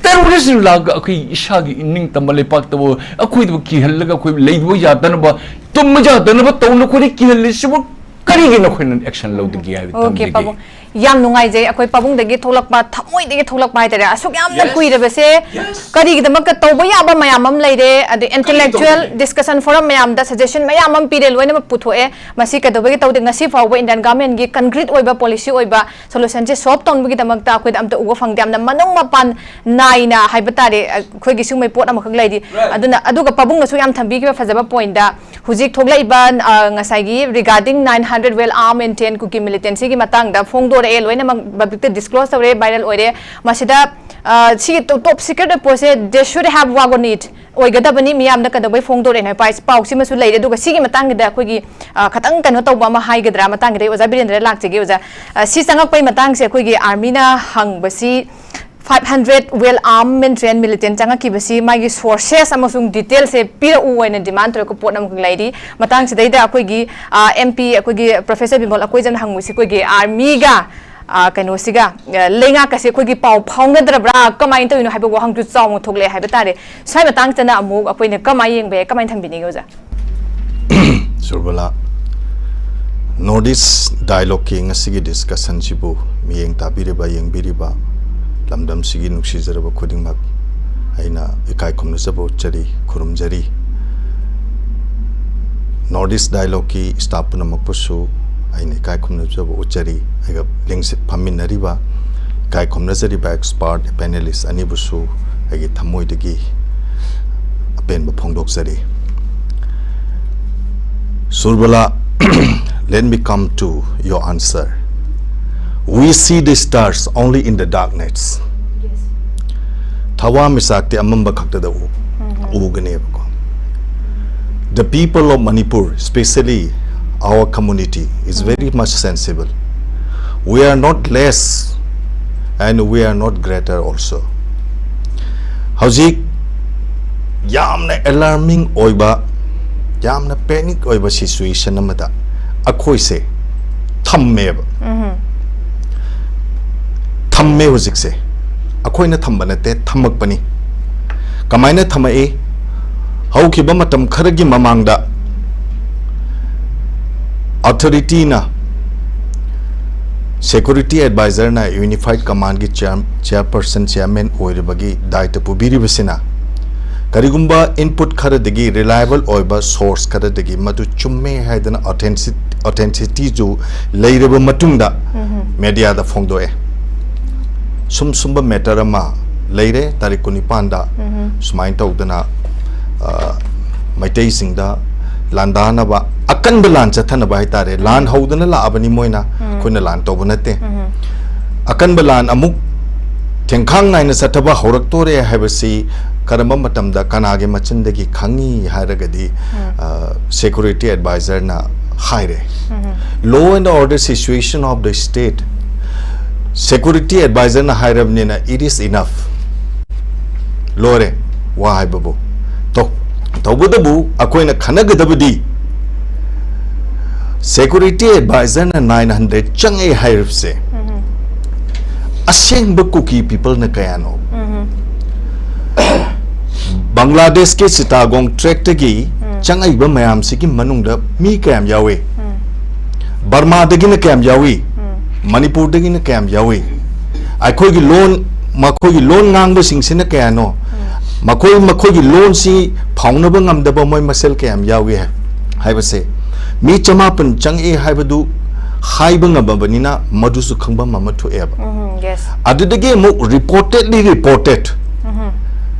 terrorist ꯂꯥꯛꯑꯒ ꯑꯩꯈꯣꯏ ꯏꯁꯥꯒꯤ ꯅꯤꯡꯇꯝꯕ ꯂꯩꯄꯥꯛꯇꯕꯨ ꯑꯩꯈꯣꯏꯗꯕꯨ ꯀꯤꯍꯜꯂꯒ ꯑꯩꯈꯣꯏ ꯂꯩꯕ ꯌꯥꯗꯅꯕ, ꯇꯨꯝꯕ ꯌꯥꯗꯅꯕ ꯇꯧꯅ ꯑꯩꯈꯣꯏꯗ ꯀꯤꯍꯜꯂꯤꯁꯤꯕꯨ ꯀꯔꯤꯒꯤ ꯅꯈꯣꯏꯅ action ꯂꯧꯗꯒꯦ ꯍꯥꯏꯕ Okay, ꯊꯝꯖꯒꯦ꯫ ꯄꯥꯕꯨꯡ꯫ ꯌꯥꯝ ꯅꯨꯡꯉꯥꯏꯖꯩ꯫ ꯑꯩꯈꯣꯏ ꯄꯥꯕꯨꯡꯗꯒꯤ ꯊꯣꯛꯂꯛꯄ, ꯊꯃꯣꯏꯗꯒꯤ ꯊꯣꯛꯂꯛꯄ ꯍꯥꯏꯇꯥꯔꯦ꯫ ꯑꯁꯨꯛ ꯌꯥꯝꯅ Yes. ꯀꯨꯏꯔꯕꯁꯦ Yes. ꯀꯔꯤꯒꯤꯗꯃꯛꯇ ꯇꯧꯕ ꯌꯥꯕ ꯃꯌꯥꯝ ꯑꯃ ꯂꯩꯔꯦ, ꯑꯗꯩ intellectual discussion forum ꯃꯌꯥꯝꯗ suggestion ꯃꯌꯥꯝ ꯑꯃ ꯄꯤꯔꯦ, ꯂꯣꯏꯅꯃꯛ ꯄꯨꯊꯣꯛꯑꯦ꯫ ꯃꯁꯤ ꯀꯩꯗꯧꯕꯒꯤ ꯇꯧꯗꯦ? ꯉꯁꯤ ꯐꯥꯎꯕ Indian government ꯒꯤ concrete ꯑꯣꯏꯕ policy ꯑꯣꯏꯕ solution ꯁꯦ solve ꯇꯧꯅꯕꯒꯤꯗꯃꯛꯇ ꯑꯩꯈꯣꯏꯗ ꯑꯝꯇ ꯎꯕ ꯐꯪꯗꯦ꯫ ꯌꯥꯝꯅ ꯃꯅꯨꯡ ꯃꯄꯥꯟ ꯅꯥꯏꯅ ꯍꯥꯏꯕ ꯇꯥꯔꯦ, ꯑꯩꯈꯣꯏꯒꯤ ꯁꯤꯒꯨꯝꯕꯩ ꯄꯣꯠ ꯑꯃꯈꯛ ꯂꯩꯔꯤ꯫ Right. ꯑꯗꯨꯅ, ꯑꯗꯨꯒ ꯄꯥꯕꯨꯡꯅꯁꯨ ꯌꯥꯝ ꯊꯝꯕꯤꯈꯤꯕ ꯐꯖꯕ point ꯗ, ꯍꯧꯖꯤꯛ ꯊꯣꯛꯂꯛꯏꯕ, ꯑ, ꯉꯁꯥꯏꯒꯤ regarding nine hundred well armed Indian Kuki militancy ꯒꯤ ꯃꯇꯥꯡꯗ ꯐꯣꯡꯗꯣꯔꯛꯑꯦ, ꯂꯣꯏꯅꯃꯛ public ꯇ disclose ꯇꯧꯔꯦ, viral ꯑꯣꯏꯔꯦ꯫ ꯃꯁꯤꯗ, ꯑ, ꯁꯤꯒꯤ top, top secret ꯑꯣꯏꯕ ꯄꯣꯠꯁꯦ, they should have Wagonit ꯑꯣꯏꯒꯗꯕꯅꯤ, ꯃꯤꯌꯥꯝꯗ ꯀꯩꯗꯧꯕꯩ ꯐꯣꯡꯗꯣꯔꯛꯏꯅꯣ ꯍꯥꯏꯕ ꯄꯥꯎ-, ꯄꯥꯎꯁꯤꯃꯁꯨ ꯂꯩꯔꯦ꯫ ꯑꯗꯨꯒ ꯁꯤꯒꯤ ꯃꯇꯥꯡꯒꯤꯗ ꯑꯩꯈꯣꯏꯒꯤ, ꯑ, ꯈꯇꯪ ꯀꯩꯅꯣ ꯇꯧꯕ ꯑꯃ ꯍꯥꯏꯒꯗ꯭ꯔꯥ, ꯃꯇꯥꯡꯒꯤꯗ ꯑꯣꯖꯥ ꯕꯤꯔꯦꯟꯗ꯭ꯔ ꯂꯥꯛꯆꯒꯦ꯫ ꯑꯣꯖꯥ, ꯑ, ꯁꯤ ꯆꯪꯉꯛꯄꯩ ꯃꯇꯥꯡꯁꯦ ꯑꯩꯈꯣꯏꯒꯤ army ꯅ ꯍꯪꯕꯁꯤ, five hundred well armed and trained militant ꯆꯪꯉꯛꯈꯤꯕꯁꯤ ꯃꯥꯒꯤ sources ꯑꯃꯁꯨꯡ details ꯁꯦ ꯄꯤꯔꯛꯎ ꯍꯥꯏꯅ demand ꯇꯧꯔꯛꯄ ꯄꯣꯠ ꯑꯃꯈꯛ ꯂꯩꯔꯤ꯫ ꯃꯇꯥꯡꯁꯤꯗꯩꯗ ꯑꯩꯈꯣꯏꯒꯤ, ꯑ, M P, ꯑꯩꯈꯣꯏꯒꯤ Professor ꯕꯤꯃꯣꯜ ꯑꯀꯣꯏꯖꯝꯅ ꯍꯪꯕꯁꯤ ꯑꯩꯈꯣꯏꯒꯤ army ꯒ, ꯑ, ꯀꯩꯅꯣꯁꯤꯒ, ꯑ, ꯂꯩꯉꯥꯛꯀꯁꯦ ꯑꯩꯈꯣꯏꯒꯤ ꯄꯥꯎ ꯐꯥꯎꯅꯗ꯭ꯔꯕ꯭ꯔꯥ, ꯀꯃꯥꯏꯅ ꯇꯧꯔꯤꯅꯣ ꯍꯥꯏꯕ ꯋꯥꯍꯪꯁꯨ ꯆꯥꯎꯅ ꯊꯣꯛꯂꯛꯑꯦ ꯍꯥꯏꯕ ꯇꯥꯔꯦ꯫ ꯁ꯭ꯋꯥꯏ ꯃꯇꯥꯡꯁꯤꯗꯅ ꯑꯃꯨꯛ ꯑꯩꯈꯣꯏꯅ ꯀꯃꯥꯏꯅ ꯌꯦꯡꯕ ꯌꯥꯏ, ꯀꯃꯥꯏꯅ ꯊꯝꯕꯤꯅꯤꯡꯉꯤ ꯑꯣꯖꯥ? ꯁꯨꯔꯕꯂꯥ, North East Dialogue ꯀꯤ ꯉꯁꯤꯒꯤ discussion ꯁꯤꯕꯨ ꯃꯤꯠꯌꯦꯡ ꯇꯥꯕꯤꯔꯤꯕ, ꯌꯦꯡꯕꯤꯔꯤꯕ ꯂꯝꯗꯝꯁꯤꯒꯤ ꯅꯨꯡꯁꯤꯖꯔꯕ ꯈꯨꯗꯤꯡꯃꯛ ꯑꯩꯅ ꯏꯀꯥꯏ ꯈꯨꯝꯅꯖꯕ ꯎꯠꯆꯔꯤ, ꯈꯨꯔꯨꯝꯖꯔꯤ꯫ North East Dialogue ꯀꯤ staff ꯄꯨꯝꯅꯃꯛꯄꯨꯁꯨ ꯑꯩꯅ ꯏꯀꯥꯏ ꯈꯨꯝꯅꯖꯕ ꯎꯠꯆꯔꯤ꯫ ꯑꯩꯒ ꯂꯦꯡꯁꯤꯠ ꯐꯝꯃꯤꯟꯅꯔꯤꯕ, ꯏꯀꯥꯏ ꯈꯨꯝꯅꯖꯔꯤꯕ expert panelist ꯑꯅꯤꯕꯨꯁꯨ ꯑꯩꯒꯤ ꯊꯃꯣꯏꯗꯒꯤ ꯑꯄꯦꯟꯕ ꯐꯣꯡꯗꯣꯛꯆꯔꯤ꯫ Surbala, let me come to your answer. We see the stars only in the darkness. ꯊꯋꯥꯟꯃꯤꯆꯥꯛꯇꯤ ꯑꯃꯝꯕ ꯈꯛꯇꯗ ꯎ ꯎꯒꯅꯦꯕꯀꯣ. The people of Manipur, especially our community, is very much sensible. We are not less and we are not greater also. ꯍꯧꯖꯤꯛ ꯌꯥꯝꯅ alarming ꯑꯣꯏꯕ, ꯌꯥꯝꯅ panic ꯑꯣꯏꯕ situation ꯑꯃꯗ ꯑꯩꯈꯣꯏꯁꯦ ꯊꯝꯃꯦꯕ. ꯊꯝꯃꯦ ꯍꯧꯖꯤꯛꯁꯦ. ꯑꯩꯈꯣꯏꯅ ꯊꯝꯕ ꯅꯠꯇꯦ, ꯊꯝꯃꯛꯄꯅꯤ. ꯀꯃꯥꯏꯅ ꯊꯝꯃꯛꯏ? ꯍꯧꯈꯤꯕ ꯃꯇꯝ ꯈꯔꯒꯤ ꯃꯃꯥꯡꯗ authorityꯅ security advisorꯅ Unified Commandꯒꯤ chair- chairperson, chairman ꯑꯣꯏꯔꯤꯕꯒꯤ ꯗꯥꯏꯇ ꯄꯨꯕꯤꯔꯤꯕꯁꯤꯅ ꯀꯔꯤꯒꯨꯝꯕ input ꯈꯔꯗꯒꯤ, reliable ꯑꯣꯏꯕ source ꯈꯔꯗꯒꯤ ꯃꯗꯨ ꯆꯨꯝꯃꯦ ꯍꯥꯏꯗꯅ authentic- authenticityꯁꯨ ꯂꯩꯔꯕ ꯃꯇꯨꯡꯗ mediaꯗ ꯐꯣꯡꯗꯣꯛꯑꯦ꯫ ꯁꯨꯝ ꯁꯨꯝꯕ matter ꯑꯃ ꯂꯩꯔꯦ, ꯇꯥꯔꯤꯛ ꯀꯨꯟꯅꯤꯄꯥꯟꯗ ꯁꯨꯃꯥꯏꯅ ꯇꯧꯗꯅ, ꯑ, ꯃꯩꯇꯩꯁꯤꯡꯗ ꯂꯥꯟꯗꯥꯅꯕ, ꯑꯀꯟꯕ ꯂꯥꯟ ꯆꯠꯊꯅꯕ ꯍꯥꯏꯇꯥꯔꯦ. ꯂꯥꯟ ꯍꯧꯗꯅ ꯂꯥꯛꯑꯕꯅꯤ ꯃꯣꯏꯅ, ꯑꯩꯈꯣꯏꯅ ꯂꯥꯟ ꯇꯧꯕ ꯅꯠꯇꯦ꯫ ꯑꯀꯟꯕ ꯂꯥꯟ ꯑꯃꯨꯛ ꯊꯦꯡꯈꯥꯡ ꯅꯥꯏꯅ ꯆꯠꯊꯕ ꯍꯧꯔꯛꯇꯣꯔꯦ ꯍꯥꯏꯕꯁꯤ ꯀꯔꯝꯕ ꯃꯇꯝꯗ ꯀꯅꯥꯒꯤ ꯃꯆꯤꯟꯗꯒꯤ ꯈꯪꯉꯤ ꯍꯥꯏꯔꯒꯗꯤ, ꯑ, security advisorꯅ ꯍꯥꯏꯔꯦ꯫ Law and order situation of the state, security advisorꯅ ꯍꯥꯏꯔꯕꯅꯤꯅ, it is enough. ꯂꯣꯏꯔꯦ ꯋꯥ ꯍꯥꯏꯕꯕꯨ꯫ ꯇꯧ- ꯇꯧꯕꯇꯕꯨ ꯑꯩꯈꯣꯏꯅ ꯈꯟꯅꯒꯗꯕꯗꯤ, security advisorꯅ nine hundred ꯆꯪꯉꯛꯑꯦ ꯍꯥꯏꯔꯤꯕꯁꯦ, ꯑꯁꯦꯡꯕ ꯀꯨꯀꯤ peopleꯅ ꯀꯌꯥꯅꯣ? ꯕꯪꯒ꯭ꯂꯥꯗꯦꯁꯀꯤ ꯆꯤꯇꯥꯒꯣꯡ trackꯇꯒꯤ ꯆꯪꯉꯛꯏꯕ ꯃꯌꯥꯝꯁꯤꯒꯤ ꯃꯅꯨꯡꯗ ꯃꯤ ꯀꯌꯥꯝ ꯌꯥꯎꯏ? ꯕꯔꯃꯥꯗꯒꯤꯅ ꯀꯌꯥꯝ ꯌꯥꯎꯏ? ꯃꯅꯤꯄꯨꯔꯗꯒꯤꯅ ꯀꯌꯥꯝ ꯌꯥꯎꯏ? ꯑꯩꯈꯣꯏꯒꯤ ꯂꯣꯟ, ꯃꯈꯣꯏꯒꯤ ꯂꯣꯟ ꯉꯥꯡꯕꯁꯤꯡꯁꯤꯅ ꯀꯌꯥꯅꯣ? ꯃꯈꯣꯏ, ꯃꯈꯣꯏꯒꯤ ꯂꯣꯟꯁꯤ ꯐꯥꯎꯅꯕ ꯉꯝꯗꯕ ꯃꯣꯏ ꯃꯁꯦꯜ ꯀꯌꯥꯝ ꯌꯥꯎꯏ ꯍꯥꯏꯕꯁꯦ, ꯃꯤ ꯆꯃꯥꯄꯟ ꯆꯪꯉꯛꯑꯦ ꯍꯥꯏꯕꯗꯨ ꯍꯥꯏꯕ ꯉꯝꯃꯕꯅꯤꯅ ꯃꯗꯨꯁꯨ ꯈꯪꯐꯝ ꯑꯃ ꯊꯣꯛꯑꯦꯕ꯫ ꯎꯝ, yes. ꯑꯗꯨꯗꯒꯤ ꯑꯃꯨꯛ reportedly reported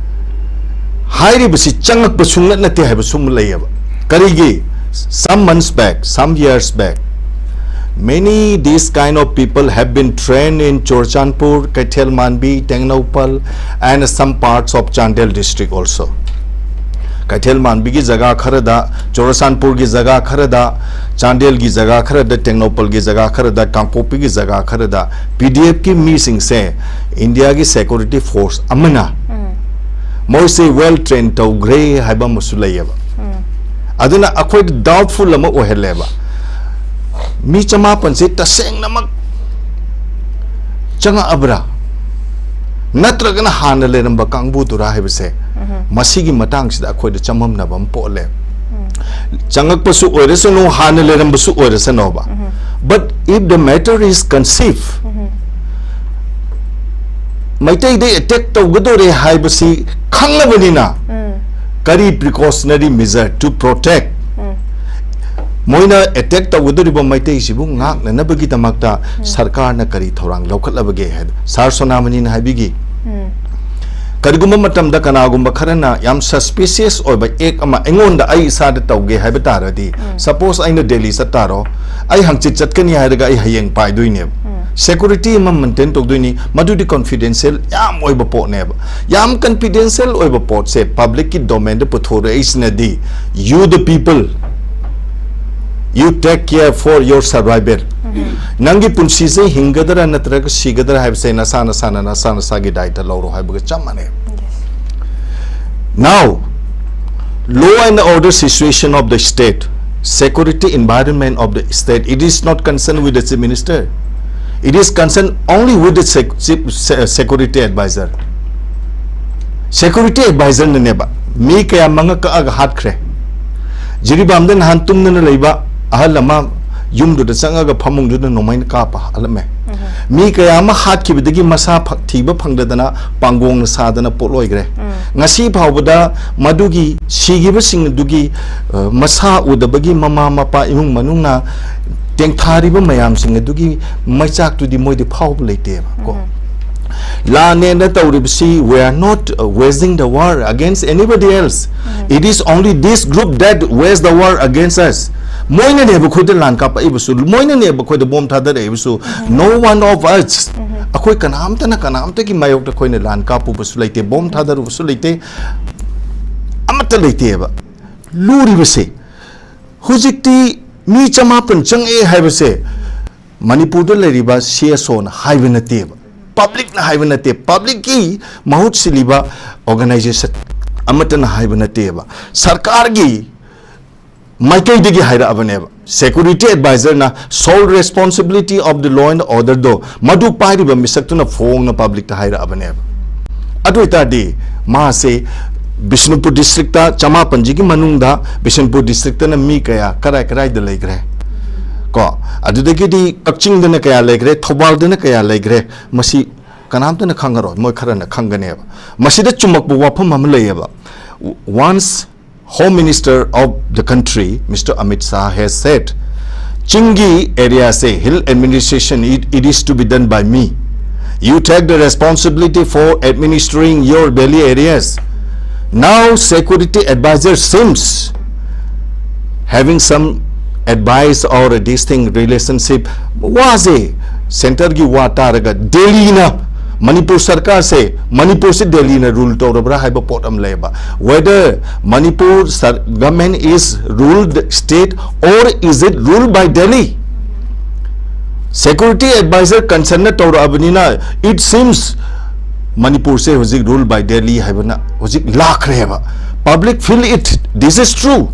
ꯍꯥꯏꯔꯤꯕꯁꯤ ꯆꯪꯉꯛꯄ ꯁꯨꯡꯅꯠ ꯅꯠꯇꯦ ꯍꯥꯏꯕꯁꯨ ꯑꯃ ꯂꯩꯌꯦꯕ꯫ ꯀꯔꯤꯒꯤ? Some months back, some years back, Many these kind of people have been trained in Churachandpur, Keithelmanbi, Tengnoupal, and some parts of Chandel district also. ꯀꯩꯊꯦꯜ ꯃꯥꯟꯕꯤꯒꯤ ꯖꯒꯥ ꯈꯔꯗ, ꯆꯨꯔꯆꯥꯟꯄꯨꯔꯒꯤ ꯖꯒꯥ ꯈꯔꯗ, ꯆꯥꯟꯗꯦꯜꯒꯤ ꯖꯒꯥ ꯈꯔꯗ, ꯇꯦꯡꯅꯧꯄꯜꯒꯤ ꯖꯒꯥ ꯈꯔꯗ, ꯀꯥꯡꯄꯣꯛꯄꯤꯒꯤ ꯖꯒꯥ ꯈꯔꯗ P D F ꯀꯤ ꯃꯤꯁꯤꯡꯁꯦ ꯏꯟꯗꯤꯌꯥꯒꯤ security force ꯑꯃꯅ ꯃꯣꯏꯁꯦ well train ꯇꯧꯈ꯭ꯔꯦ ꯍꯥꯏꯕ ꯑꯃꯁꯨ ꯂꯩꯌꯦꯕ꯫ ꯑꯗꯨꯅ ꯑꯩꯈꯣꯏꯗ doubtful ꯑꯃ ꯑꯣꯏꯍꯜꯂꯦꯕ꯫ ꯃꯤ ꯆꯃꯥꯄꯟꯁꯦ ꯇꯁꯦꯡꯅꯃꯛ ꯆꯪꯉꯛꯑꯕ꯭ꯔꯥ, ꯅꯠꯇ꯭ꯔꯒꯅ ꯍꯥꯟꯅ ꯂꯩꯔꯝꯕ ꯀꯥꯡꯕꯨꯗꯨꯔꯥ ꯍꯥꯏꯕꯁꯦ ꯃꯁꯤꯒꯤ ꯃꯇꯥꯡꯁꯤꯗ ꯑꯩꯈꯣꯏꯗ ꯆꯃꯝꯅꯕ ꯑꯃ ꯄꯣꯛꯂꯦ꯫ ꯆꯪꯉꯛꯄꯁꯨ ꯑꯣꯏꯔꯁꯅꯨ, ꯍꯥꯟꯅ ꯂꯩꯔꯝꯕꯁꯨ ꯑꯣꯏꯔꯁꯅꯨꯕ, but if the matter is conceive, ꯃꯩꯇꯩꯗ attack ꯇꯧꯒꯗꯣꯔꯦ ꯍꯥꯏꯕꯁꯤ ꯈꯪꯂꯕꯅꯤꯅ, ꯀꯔꯤ precautionary measure to protect, ꯃꯣꯏꯅ attack ꯇꯧꯒꯗꯧꯔꯤꯕ ꯃꯩꯇꯩꯁꯤꯕꯨ ꯉꯥꯛꯅꯅꯕꯒꯤꯗꯃꯛꯇ ꯁꯔꯀꯥꯔꯅ ꯀꯔꯤ ꯊꯧꯔꯥꯡ ꯂꯧꯈꯠꯂꯕꯒꯦ ꯍꯥꯏꯗꯣ ꯁꯥꯔ ꯁꯣꯅꯥꯃꯅꯤꯅ ꯍꯥꯏꯕꯤꯈꯤ꯫ ꯀꯔꯤꯒꯨꯝꯕ ꯃꯇꯝꯗ ꯀꯅꯥꯒꯨꯝꯕ ꯈꯔꯅ ꯌꯥꯝ suspicious ꯑꯣꯏꯕ act ꯑꯃ ꯑꯩꯉꯣꯟꯗ, ꯑꯩ ꯏꯁꯥꯗ ꯇꯧꯒꯦ ꯍꯥꯏꯕ ꯇꯥꯔꯗꯤ, suppose ꯑꯩꯅ ꯗꯦꯜꯂꯤ ꯆꯠꯇꯥꯔꯣ, ꯑꯩ ꯍꯪꯆꯤꯠ ꯆꯠꯀꯅꯤ ꯍꯥꯏꯔꯒ ꯑꯩ ꯍꯌꯦꯡ ꯄꯥꯏꯗꯣꯏꯅꯦꯕ꯫ Security ꯑꯃ maintain ꯇꯧꯗꯣꯏꯅꯤ, ꯃꯗꯨꯗꯤ confidential ꯌꯥꯝ ꯑꯣꯏꯕ ꯄꯣꯠꯅꯦꯕ꯫ ꯌꯥꯝ confidential ꯑꯣꯏꯕ ꯄꯣꯠꯁꯦ public ꯀꯤ domain the ꯄꯨꯊꯣꯔꯛꯏꯁꯤꯅꯗꯤ, you the people, you take care for your survival. ꯅꯪꯒꯤ ꯄꯨꯟꯁꯤꯁꯦ ꯍꯤꯡꯒꯗ꯭ꯔꯥ ꯅꯠꯇ꯭ꯔꯒ ꯁꯤꯒꯗ꯭ꯔꯥ ꯍꯥꯏꯕꯁꯦ ꯅꯁꯥ ꯅꯁꯥꯅ, ꯅꯁꯥ ꯅꯁꯥꯒꯤ ꯗꯥꯏꯇ ꯂꯧꯔꯣ ꯍꯥꯏꯕꯒ ꯆꯞ ꯃꯥꯟꯅꯩ꯫ Now, law and order situation of the state, security environment of the state, it is not concerned with the chief minister. It is concerned only with the sec-, chief se-, security advisor. Security advisor ꯅꯅꯦꯕ ꯃꯤ ꯀꯌꯥ ꯃꯉꯛ ꯀꯛꯑꯒ ꯍꯥꯠꯈ꯭ꯔꯦ꯫ ꯖꯤꯔꯤꯕꯥꯝꯗ ꯅꯍꯥꯟ ꯇꯨꯝꯗꯅ ꯂꯩꯕ ꯑꯍꯜ ꯑꯃ ꯌꯨꯝꯗꯨꯗ ꯆꯪꯉꯒ ꯐꯃꯨꯡꯗꯨꯗ ꯅꯣꯡꯃꯩꯅ ꯀꯥꯞꯄ ꯍꯥꯠꯂꯝꯃꯦ꯫ ꯃꯤ ꯀꯌꯥ ꯑꯃ ꯍꯥꯠꯈꯤꯕꯗꯒꯤ ꯃꯁꯥ ꯐ-, ꯊꯤꯕ ꯐꯪꯗꯗꯅ ꯄꯥꯡꯒꯣꯡꯅ ꯁꯥꯗꯅ ꯄꯣꯠꯂꯣꯏꯈ꯭ꯔꯦ꯫ ꯉꯁꯤ ꯐꯥꯎꯕꯗ ꯃꯗꯨꯒꯤ ꯁꯤꯈꯤꯕꯁꯤꯡ ꯑꯗꯨꯒꯤ, ꯑ, ꯃꯁꯥ ꯎꯗꯕꯒꯤ ꯃꯃꯥ ꯃꯄꯥ ꯏꯃꯨꯡ ꯃꯅꯨꯡꯅ ꯇꯦꯡꯊꯥꯔꯤꯕ ꯃꯌꯥꯝꯁꯤꯡ ꯑꯗꯨꯒꯤ ꯃꯩꯆꯥꯛꯇꯨꯗꯤ ꯃꯣꯏꯗꯤ ꯐꯥꯎꯕ ꯂꯩꯇꯦꯕ ꯀꯣ꯫ ꯂꯥꯟꯅꯦꯅ ꯇꯧꯔꯤꯕꯁꯤ, we are not, uh, waging the war against anybody else. It is only this group that wage the war against us. ꯃꯣꯏꯅꯅꯦꯕ ꯑꯩꯈꯣꯏꯗ ꯂꯥꯟ ꯀꯥꯞꯄꯛꯏꯕꯁꯨ, ꯃꯣꯏꯅꯅꯦꯕ ꯑꯩꯈꯣꯏꯗ bomb ꯊꯥꯗꯔꯛꯏꯕꯁꯨ꯫ No one of us, ꯑꯩꯈꯣꯏ ꯀꯅꯥꯝꯇꯅ ꯀꯅꯥꯝꯇꯒꯤ ꯃꯥꯌꯣꯛꯇ ꯑꯩꯈꯣꯏꯅ ꯂꯥꯟ ꯀꯥꯞꯄꯨꯕꯁꯨ ꯂꯩꯇꯦ, ꯕꯣꯝ ꯊꯥꯗꯔꯨꯕꯁꯨ ꯂꯩꯇꯦ, ꯑꯃꯠꯇ ꯂꯩꯇꯦꯕ꯫ ꯂꯨꯔꯤꯕꯁꯦ ꯍꯧꯖꯤꯛꯇꯤ ꯃꯤ ꯆꯃꯥꯄꯟ ꯆꯪꯉꯛꯑꯦ ꯍꯥꯏꯕꯁꯦ ꯃꯅꯤꯄꯨꯔꯗ ꯂꯩꯔꯤꯕ C S Oꯅ ꯍꯥꯏꯕ ꯅꯠꯇꯦꯕ, ꯄꯕ꯭ꯂꯤꯛꯅ ꯍꯥꯏꯕ ꯅꯠꯇꯦ, ꯄꯕ꯭ꯂꯤꯛꯀꯤ ꯃꯍꯨꯠ ꯁꯤꯜꯂꯤꯕ organization ꯑꯃꯠꯇꯅ ꯍꯥꯏꯕ ꯅꯠꯇꯦꯕ, ꯁꯔꯀꯥꯔꯒꯤ ꯃꯥꯏꯀꯩꯗꯒꯤ ꯍꯥꯏꯔꯛꯑꯕꯅꯦꯕ꯫ Security advisorꯅ sole responsibility of the law and orderꯗꯣ ꯃꯗꯨ ꯄꯥꯏꯔꯤꯕ ꯃꯤꯁꯛꯇꯨꯅ ꯐꯣꯡꯅ ꯄꯕ꯭ꯂꯤꯛꯇ ꯍꯥꯏꯔꯛꯑꯕꯅꯦꯕ꯫ ꯑꯗꯨ ꯑꯣꯏꯇꯥꯔꯗꯤ ꯃꯥꯁꯦ ꯕꯤꯁꯅꯨꯄꯨꯔ districtꯇ ꯆꯃꯥꯄꯟꯁꯤꯒꯤ ꯃꯅꯨꯡꯗ ꯕꯤꯁꯅꯨꯄꯨꯔ districtꯇꯅ ꯃꯤ ꯀꯌꯥ ꯀꯔꯥꯏ ꯀꯔꯥꯏꯗ ꯂꯩꯈ꯭ꯔꯦ ꯀꯣ? ꯑꯗꯨꯗꯒꯤꯗꯤ ꯀꯛꯆꯤꯡꯗꯅ ꯀꯌꯥ ꯂꯩꯈ꯭ꯔꯦ, ꯊꯧꯕꯥꯜꯗꯅ ꯀꯌꯥ ꯂꯩꯈ꯭ꯔꯦ, ꯃꯁꯤ ꯀꯅꯥꯝꯇꯅ ꯈꯪꯉꯔꯣꯏ, ꯃꯣꯏ ꯈꯔꯅ ꯈꯪꯒꯅꯦꯕ꯫ ꯃꯁꯤꯗ ꯆꯨꯝꯃꯛꯄ ꯋꯥꯐꯝ ꯑꯃ ꯂꯩꯌꯦꯕ꯫ Once Home Minister of the country, Mister Amit Shah has said, ꯆꯤꯡꯒꯤ areaꯁꯦ, hill administration, it, it is to be done by me. You take the responsibility for administering your valley areas. Now security advisor seems having some advice or a distinct relationship. ꯋꯥꯁꯦ centreꯒꯤ ꯋꯥ ꯇꯥꯔꯒ ꯗꯦꯜꯂꯤꯅ, ꯃꯅꯤꯄꯨꯔ ꯁꯔꯀꯥꯔꯁꯦ, ꯃꯅꯤꯄꯨꯔꯁꯦ ꯗꯦꯜꯂꯤꯅ rule ꯇꯧꯔꯕ꯭ꯔꯥ ꯍꯥꯏꯕ ꯄꯣꯠ ꯑꯃ ꯂꯩꯌꯦꯕ꯫ Whether Manipur sar-, government is ruled state or is it ruled by Delhi? Security advisor concernꯅ ꯇꯧꯔꯛꯑꯕꯅꯤꯅ, it seems ꯃꯅꯤꯄꯨꯔꯁꯦ ꯍꯧꯖꯤꯛ rule by Delhi ꯍꯥꯏꯕꯅ ꯍꯧꯖꯤꯛ ꯂꯥꯛꯈ꯭ꯔꯦꯕ꯫ Public feel it, this is true.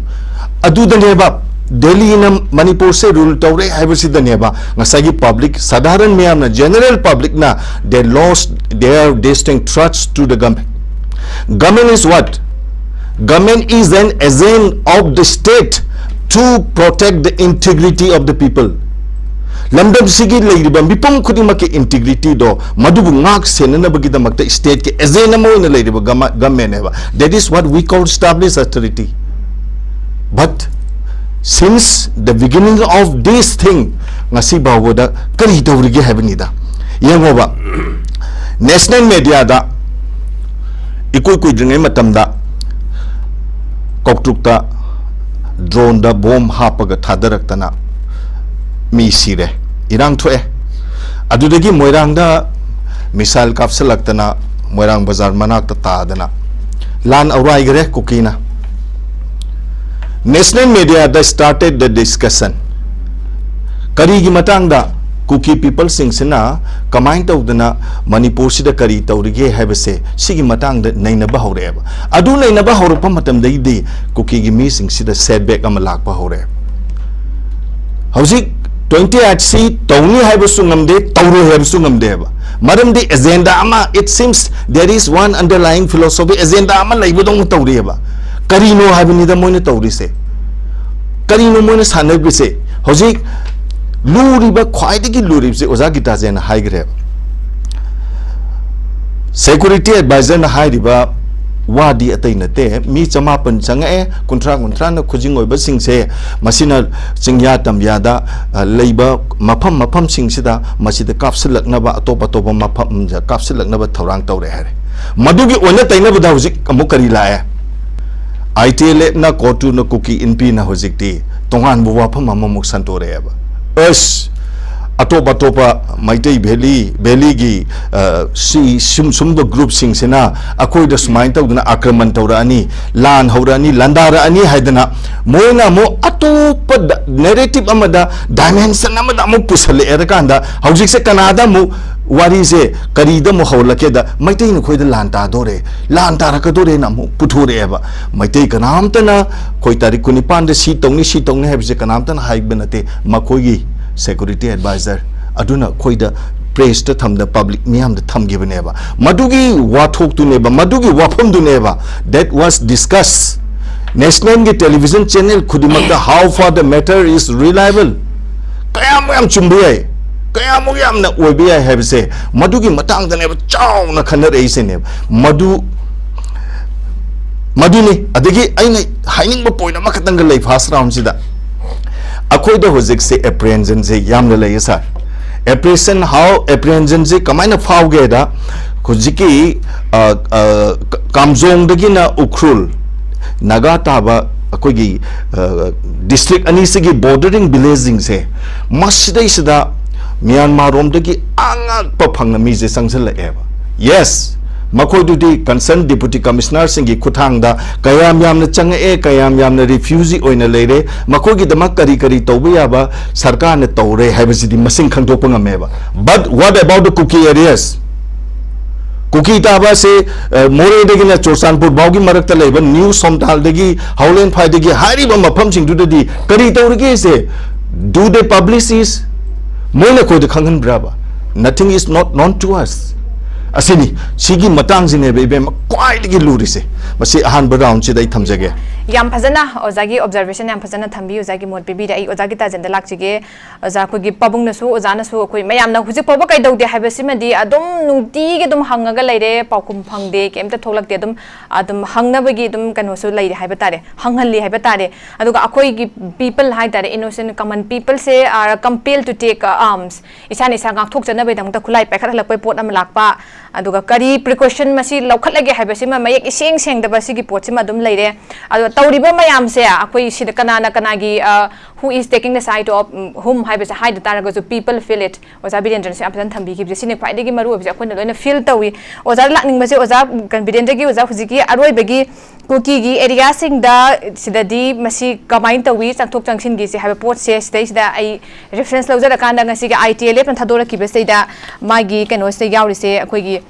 ꯑꯗꯨꯗꯅꯦꯕ, ꯗꯦꯜꯂꯤꯅ ꯃꯅꯤꯄꯨꯔꯁꯦ rule ꯇꯧꯔꯦ ꯍꯥꯏꯕꯁꯤꯗꯅꯦꯕ ꯉꯁꯥꯏꯒꯤ ꯄꯕ꯭ꯂꯤꯛ, ꯁꯥꯙꯥꯔꯟ ꯃꯤꯌꯥꯝꯅ, general publicꯅ, they lost their distinct trust to the government. Government is what? Government is an agent of the state to protect the integrity of the people. ꯂꯝꯗꯝꯁꯤꯒꯤ ꯂꯩꯔꯤꯕ ꯃꯤꯄꯨꯝ ꯈꯨꯗꯤꯡꯃꯛꯀꯤ integrityꯗꯣ, ꯃꯗꯨꯕꯨ ꯉꯥꯛ ꯁꯦꯟꯅꯅꯕꯒꯤꯗꯃꯛꯇ stateꯀꯤ agent ꯑꯃ ꯑꯣꯏꯅ ꯂꯩꯔꯤꯕ ꯒꯃ-, governmentꯅꯦꯕ꯫ That is what we call established authority. But since the beginning of this thing, ꯉꯁꯤ ꯐꯥꯎꯕꯗ ꯀꯔꯤ ꯇꯧꯔꯤꯒꯦ ꯍꯥꯏꯕꯅꯤꯗ꯫ ꯌꯦꯡꯉꯣꯕ, national mediaꯗ ꯏꯀꯨꯏ ꯀꯨꯏꯗ꯭ꯔꯤꯉꯩ ꯃꯇꯝꯗ ꯀꯧꯇ꯭ꯔꯨꯛꯇ ꯗ꯭ꯔꯣꯟꯗ ꯕꯣꯝ ꯍꯥꯞꯄꯒ ꯊꯥꯗꯔꯛꯇꯅ ꯃꯤ ꯁꯤꯔꯦ, ꯏꯔꯥꯡ ꯊꯣꯛꯑꯦ꯫ ꯑꯗꯨꯗꯒꯤ ꯃꯣꯏꯔꯥꯡꯗ ꯃꯤꯁꯥꯏꯜ ꯀꯥꯞꯁꯤꯜꯂꯛꯇꯅ ꯃꯣꯏꯔꯥꯡ ꯕꯖꯥꯔ ꯃꯅꯥꯛꯇ ꯇꯥꯗꯅ ꯂꯥꯟ ꯑꯧꯔꯥꯏꯈ꯭ꯔꯦ ꯀꯨꯀꯤꯅ꯫ National media started the discussion꯫ ꯀꯔꯤꯒꯤ ꯃꯇꯥꯡꯗ? ꯀꯨꯀꯤ ꯄꯤꯄꯜꯁꯤꯡꯁꯤꯅ ꯀꯃꯥꯏꯅ ꯇꯧꯗꯅ ꯃꯅꯤꯄꯨꯔꯁꯤꯗ ꯀꯔꯤ ꯇꯧꯔꯤꯒꯦ ꯍꯥꯏꯕꯁꯦ, ꯁꯤꯒꯤ ꯃꯇꯥꯡꯗ ꯅꯩꯅꯕ ꯍꯧꯔꯛꯑꯦꯕ꯫ ꯑꯗꯨ ꯅꯩꯅꯕ ꯍꯧꯔꯛꯄ ꯃꯇꯝꯗꯒꯤꯗꯤ ꯀꯨꯀꯤꯒꯤ ꯃꯤꯁꯤꯡꯁꯤꯗ ꯁꯦꯠꯕꯦꯛ ꯑꯃ ꯂꯥꯛꯄ ꯍꯧꯔꯛꯑꯦꯕ꯫ ꯍꯧꯖꯤꯛ twenty eight C ꯇꯧꯅꯤ ꯍꯥꯏꯕꯁꯨ ꯉꯝꯗꯦ, ꯇꯧꯔꯣꯏ ꯍꯥꯏꯕꯁꯨ ꯉꯝꯗꯦꯕ꯫ ꯃꯔꯝꯗꯤ ꯑꯦꯖꯦꯟꯗꯥ ꯑꯃ, it seems there is one underlying philosophy, agenda ꯑꯃ ꯂꯩꯕꯗꯧꯅ ꯇꯧꯔꯤꯑꯕ꯫ ꯀꯔꯤꯅꯣ ꯍꯥꯏꯕꯅꯤꯗ ꯃꯣꯏꯅ ꯇꯧꯔꯤꯁꯦ? ꯀꯔꯤꯅꯣ ꯃꯣꯏꯅ ꯁꯥꯟꯅꯔꯤꯁꯦ? ꯍꯧꯖꯤꯛ ꯂꯨꯔꯤꯕ, ꯈ꯭ꯋꯥꯏꯗꯒꯤ ꯂꯨꯔꯤꯕꯁꯦ ꯑꯣꯖꯥ ꯒꯤꯇꯥꯖꯦꯟꯅ ꯍꯥꯏꯈ꯭ꯔꯦꯕ꯫ Security advisorꯅ ꯍꯥꯏꯔꯤꯕ ꯋꯥꯗꯤ ꯑꯇꯩ ꯅꯠꯇꯦ, ꯃꯤ ꯆꯃꯥꯄꯟ ꯆꯪꯉꯛꯑꯦ, ꯀꯨꯟꯊ꯭ꯔꯥ ꯀꯨꯟꯊ꯭ꯔꯥꯅ ꯈꯨꯖꯤꯡ ꯑꯣꯏꯕꯁꯤꯡꯁꯦ, ꯃꯁꯤꯅ ꯆꯤꯡꯌꯥ ꯇꯝꯌꯥꯗ, ꯑ, ꯂꯩꯕ ꯃꯐꯝ ꯃꯐꯝꯁꯤꯡꯁꯤꯗ ꯃꯁꯤꯗ ꯀꯥꯞꯁꯤꯜꯂꯛꯅꯕ, ꯑꯇꯣꯞ ꯑꯇꯣꯞꯄ ꯃꯐꯝꯗ ꯀꯥꯞꯁꯤꯜꯂꯛꯅꯕ ꯊꯧꯔꯥꯡ ꯇꯧꯔꯦ ꯍꯥꯏꯔꯦ꯫ ꯃꯗꯨꯒꯤ ꯑꯣꯟꯅ ꯇꯩꯅꯕꯗ ꯍꯧꯖꯤꯛ ꯑꯃꯨꯛ ꯀꯔꯤ ꯂꯥꯛꯑꯦ? ITLFꯅ, ꯀꯣꯇꯨꯅ, ꯀꯨꯀꯤ ꯏꯟꯄꯤꯅ ꯍꯧꯖꯤꯛꯇꯤ ꯇꯣꯉꯥꯟꯕ ꯋꯥꯐꯝ ꯑꯃꯃꯨꯛ ꯁꯟꯗꯣꯔꯛꯑꯦꯕ꯫ ꯑꯁ, ꯑꯇꯣꯞ ꯑꯇꯣꯞꯄ ꯃꯩꯇꯩ ꯚꯦꯂꯤ, ꯚꯦꯂꯤꯒꯤ, ꯑ, ꯁꯤ, ꯁꯨꯝ, ꯁꯨꯝꯕ ꯒ꯭ꯔꯨꯞꯁꯤꯡꯁꯤꯅ ꯑꯩꯈꯣꯏꯗ ꯁꯨꯃꯥꯏꯅ ꯇꯧꯗꯅ ꯑꯥꯀ꯭ꯔꯃꯟ ꯇꯧꯔꯛꯑꯅꯤ, ꯂꯥꯟ ꯍꯧꯔꯛꯑꯅꯤ, ꯂꯥꯟꯗꯥꯔꯛꯑꯅꯤ ꯍꯥꯏꯗꯅ ꯃꯣꯏꯅ ꯑꯃꯨꯛ ꯑꯇꯣꯞꯄ ꯗ-, ꯅꯦꯔꯦꯇꯤꯞ ꯑꯃꯗ, ꯗꯥꯏꯃꯦꯟꯁꯟ ꯑꯃꯗ ꯑꯃꯨꯛ ꯄꯨꯁꯜꯂꯛꯑꯦ꯫ ꯀꯥꯟꯗ ꯍꯧꯖꯤꯛꯁꯦ ꯀꯅꯥꯗ ꯑꯃꯨꯛ ꯋꯥꯔꯤꯁꯦ ꯀꯔꯤꯗ ꯑꯃꯨꯛ ꯍꯧꯔꯛꯀꯦꯗ, ꯃꯩꯇꯩꯅ ꯑꯩꯈꯣꯏꯗ ꯂꯥꯟ ꯇꯥꯗꯣꯔꯦ, ꯂꯥꯟ ꯇꯥꯔꯛꯀꯗꯣꯔꯦꯅ ꯑꯃꯨꯛ ꯄꯨꯊꯣꯔꯛꯑꯦꯕ꯫ ꯃꯩꯇꯩ ꯀꯅꯥꯝꯇꯅ ꯑꯩꯈꯣꯏ ꯇꯥꯔꯤꯛ ꯀꯨꯟꯅꯤꯄꯥꯟꯗ ꯁꯤ ꯇꯧꯅꯤ, ꯁꯤ ꯇꯧꯅꯤ ꯍꯥꯏꯕꯁꯦ ꯀꯅꯥꯝꯇꯅ ꯍꯥꯏꯕ ꯅꯠꯇꯦ꯫ ꯃꯈꯣꯏꯒꯤ security advisor ꯑꯗꯨꯅ ꯑꯩꯈꯣꯏꯗ, ꯄ꯭ꯔꯦꯁꯇ ꯊꯝꯗ, ꯄꯕ꯭ꯂꯤꯛ ꯃꯤꯌꯥꯝꯗ ꯊꯝꯈꯤꯕꯅꯦꯕ꯫ ꯃꯗꯨꯒꯤ ꯋꯥꯊꯣꯛꯇꯨꯅꯦꯕ, ꯃꯗꯨꯒꯤ ꯋꯥꯐꯝꯗꯨꯅꯦꯕ, that was discussed꯫ ꯅꯦꯁꯅꯦꯜꯒꯤ ꯇꯦꯂꯤꯚꯤꯖꯟ ꯆꯦꯅꯦꯜ ꯈꯨꯗꯤꯡꯃꯛꯇ, how far the matter is reliable, ꯀꯌꯥꯃꯨꯛ ꯌꯥꯝ ꯆꯨꯝꯕ ꯌꯥꯏ, ꯀꯌꯥꯃꯨꯛ ꯌꯥꯝꯅ ꯑꯣꯏꯕ ꯌꯥꯏ ꯍꯥꯏꯕꯁꯦ, ꯃꯗꯨꯒꯤ ꯃꯇꯥꯡꯗꯅꯦꯕ ꯆꯥꯎꯅ ꯈꯟꯅꯔꯛꯏꯁꯤꯅꯦꯕ꯫ ꯃꯗꯨ, ꯃꯗꯨꯅꯤ꯫ ꯑꯗꯒꯤ ꯑꯩꯅ ꯍꯥꯏꯅꯤꯡꯕ ꯄꯣꯏꯟ ꯑꯃꯈꯛꯇꯪꯒ ꯂꯩ ꯐꯥꯔꯁ ꯔꯥꯎꯟꯁꯤꯗ꯫ ꯑꯩꯈꯣꯏꯗ ꯍꯧꯖꯤꯛꯁꯦ ꯑꯦꯄ꯭ꯔꯦꯟꯖꯟꯁꯦ ꯌꯥꯝꯅ ꯂꯩꯌꯦ ꯁꯥꯔ꯫ ꯑꯦꯄ꯭ꯔꯦꯁꯟ ꯍꯥꯎ, ꯑꯦꯄ꯭ꯔꯦꯟꯖꯟꯁꯦ ꯀꯃꯥꯏꯅ ꯐꯥꯎꯒꯦꯗ, ꯍꯧꯖꯤꯛꯀꯤ, ꯑ, ꯑ, ꯀ-, ꯀꯥꯝꯖꯣꯡꯗꯒꯤꯅ ꯎꯈ꯭ꯔꯨꯜ, ꯅꯥꯒꯥ ꯇꯥꯕ ꯑꯩꯈꯣꯏꯒꯤ ꯗꯤꯁꯇ꯭ꯔꯤꯛ ꯑꯅꯤꯁꯤꯒꯤ ꯕꯣꯔꯗꯔꯤꯡ ꯚꯤꯂꯦꯖꯁꯤꯡꯁꯦ, ꯃꯁꯤꯗꯩꯁꯤꯗ ꯃ꯭ꯌꯥꯟꯃꯥꯔ ꯔꯣꯝꯗꯒꯤ ꯑꯉꯛꯄ ꯐꯪꯅ ꯃꯤꯁꯦ ꯆꯪꯁꯤꯜꯂꯛꯑꯦꯕ꯫ ꯌꯦꯁ, ꯃꯈꯣꯏꯗꯨꯗꯤ ꯀꯟꯁꯔꯟ ꯗꯤꯄꯨꯇꯤ ꯀꯃꯤꯁꯅꯔꯁꯤꯡꯒꯤ ꯈꯨꯠꯊꯥꯡꯗ ꯀꯌꯥꯝ ꯌꯥꯝꯅ ꯆꯪꯉꯛꯑꯦ, ꯀꯌꯥꯝ ꯌꯥꯝꯅ ꯔꯤꯐ꯭ꯌꯨꯖꯤ ꯑꯣꯏꯅ ꯂꯩꯔꯦ, ꯃꯈꯣꯏꯒꯤꯗꯃꯛ ꯀꯔꯤ ꯀꯔꯤ ꯇꯧꯕ ꯌꯥꯕ ꯁꯔꯀꯥꯔꯅ ꯇꯧꯔꯦ ꯍꯥꯏꯕꯁꯤꯗꯤ ꯃꯁꯤꯡ ꯈꯪꯗꯣꯛꯄ ꯉꯝꯃꯦꯕ꯫ But what about the Kuki areas? ꯀꯨꯀꯤ ꯇꯥꯕ ꯑꯁꯤ, ꯑ, ꯃꯣꯔꯦꯗꯒꯤꯅ ꯆꯨꯔꯆꯥꯟꯄꯨꯔ ꯐꯥꯎꯒꯤ ꯃꯔꯛꯇ ꯂꯩꯕ ꯅ꯭ꯌꯨ ꯁꯣꯝꯇꯥꯜꯗꯒꯤ ꯍꯥꯎꯂꯦꯟꯐꯥꯏꯗꯒꯤ ꯍꯥꯏꯔꯤꯕ ꯃꯐꯝꯁꯤꯡꯗꯨꯗꯗꯤ ꯀꯔꯤ ꯇꯧꯔꯤꯒꯦꯁꯦ? Do they publish this? ꯃꯣꯏꯅ ꯑꯩꯈꯣꯏꯗ ꯈꯪꯍꯟꯕ꯭ꯔꯕ? Nothing is not known to us. ꯑꯁꯤꯅꯤ ꯁꯤꯒꯤ ꯃꯇꯥꯡꯁꯤꯅꯦꯕ ꯏꯕꯦꯝꯃ ꯈ꯭ꯋꯥꯏꯗꯒꯤ ꯂꯨꯔꯤꯁꯦ꯫ ꯃꯁꯤ ꯑꯍꯥꯟꯕ ꯔꯥꯎꯟꯁꯤꯗ ꯑꯩ ꯊꯝꯖꯒꯦ꯫ ꯌꯥꯝ ꯐꯖꯅ ꯑꯣꯖꯥꯒꯤ observation ꯌꯥꯝ ꯐꯖꯅ ꯊꯝꯕꯤ, ꯑꯣꯖꯥꯒꯤ ꯃꯣꯠ ꯄꯤꯕꯤꯔꯦ꯫ ꯑꯩ ꯑꯣꯖꯥꯒꯤ ꯇꯥꯖꯦꯟꯗ ꯂꯥꯛꯆꯒꯦ꯫ ꯑꯣꯖꯥ, ꯑꯩꯈꯣꯏꯒꯤ ꯄꯥꯕꯨꯡꯅꯁꯨ, ꯑꯣꯖꯥꯅꯁꯨ, ꯑꯩꯈꯣꯏ ꯃꯌꯥꯝꯅ ꯍꯧꯖꯤꯛ ꯐꯥꯎꯕ ꯀꯩꯗꯧꯗꯦ ꯍꯥꯏꯕꯁꯤꯃꯗꯤ ꯑꯗꯨꯝ ꯅꯨꯡꯇꯤꯒꯤ ꯑꯗꯨꯝ ꯍꯪꯉꯒ ꯂꯩꯔꯦ, ꯄꯥꯎꯈꯨꯝ ꯐꯪꯗꯦ, ꯀꯩꯝꯇ ꯊꯣꯛꯂꯛꯇꯦ꯫ ꯑꯗꯨꯝ, ꯑꯗꯨꯝ ꯍꯪꯅꯕꯒꯤ ꯑꯗꯨꯝ ꯀꯩꯅꯣꯁꯨ ꯂꯩꯔꯦ ꯍꯥꯏꯕ ꯇꯥꯔꯦ, ꯍꯪꯍꯜꯂꯤ ꯍꯥꯏꯕ ꯇꯥꯔꯦ꯫ ꯑꯗꯨꯒ ꯑꯩꯈꯣꯏꯒꯤ people ꯍꯥꯏ ꯇꯥꯔꯦ, innocent common peopleꯁꯦ are compelled to take arms, ꯏꯁꯥꯅ ꯏꯁꯥ ꯉꯥꯛꯊꯣꯛꯆꯅꯕꯒꯤꯗꯃꯛꯇ ꯈꯨꯠꯂꯥꯏ ꯄꯥꯏꯈꯠꯍꯜꯂꯛꯄꯒꯤ ꯄꯣꯠ ꯑꯃ ꯂꯥꯛꯄ, ꯑꯗꯨꯒ ꯀꯔꯤ precaution ꯃꯁꯤ ꯂꯧꯈꯠꯂꯒꯦ ꯍꯥꯏꯕꯁꯤꯃ ꯃꯌꯦꯛ ꯏꯁꯦꯡ ꯁꯦꯡꯗꯕ ꯁꯤꯒꯤ ꯄꯣꯠꯁꯤꯃ ꯑꯗꯨꯝ ꯂꯩꯔꯦ꯫ ꯑꯗꯣ ꯇꯧꯔꯤꯕ ꯃꯌꯥꯝꯁꯦ ꯑꯩꯈꯣꯏ ꯁꯤꯗ ꯀꯅꯥꯅ ꯀꯅꯥꯒꯤ, ꯑ, who is taking the side of, um, whom ꯍꯥꯏꯕꯁꯦ ꯍꯥꯏꯗ ꯇꯥꯔꯒꯁꯨ people feel it꯫ ꯑꯣꯖꯥ ꯕꯤꯔꯦꯟꯗ꯭ꯔꯅꯁꯨ ꯌꯥꯝ ꯐꯖꯅ ꯊꯝꯕꯤꯈꯤꯕꯁꯦ, ꯁꯤꯅꯤ ꯈ꯭ꯋꯥꯏꯗꯒꯤ ꯃꯔꯨ ꯑꯣꯏꯕꯁꯦ, ꯑꯩꯈꯣꯏꯅ ꯂꯣꯏꯅ feel ꯇꯧꯏ꯫ ꯑꯣꯖꯥꯗ ꯂꯥꯛꯅꯤꯡꯕꯁꯦ, ꯑꯣꯖꯥ, ꯀꯩꯅꯣ, ꯕꯤꯔꯦꯟꯗ꯭ꯔꯒꯤ ꯑꯣꯖꯥ ꯍꯧꯖꯤꯛꯀꯤ ꯑꯔꯣꯏꯕꯒꯤ ꯀꯨꯀꯤꯒꯤ areaꯁꯤꯡꯗ ꯁꯤꯗꯗꯤ ꯃꯁꯤ ꯀꯃꯥꯏꯅ ꯇꯧꯏ, ꯆꯪꯊꯣꯛ ꯆꯪꯁꯤꯟꯒꯤꯁꯦ ꯍꯥꯏꯕ ꯄꯣꯠꯁꯦ, ꯁꯤꯗꯩꯁꯤꯗ ꯑꯩ reference ꯂꯧꯖꯔꯀꯥꯟꯗ ꯉꯁꯤꯒꯤ ITLFꯅ ꯊꯥꯗꯣꯔꯛꯈꯤꯕꯁꯤꯗꯩꯗ ꯃꯥꯒꯤ ꯀꯩꯅꯣꯁꯤꯗ ꯌꯥꯎꯔꯤꯁꯦ, ꯑꯩꯈꯣꯏꯒꯤ,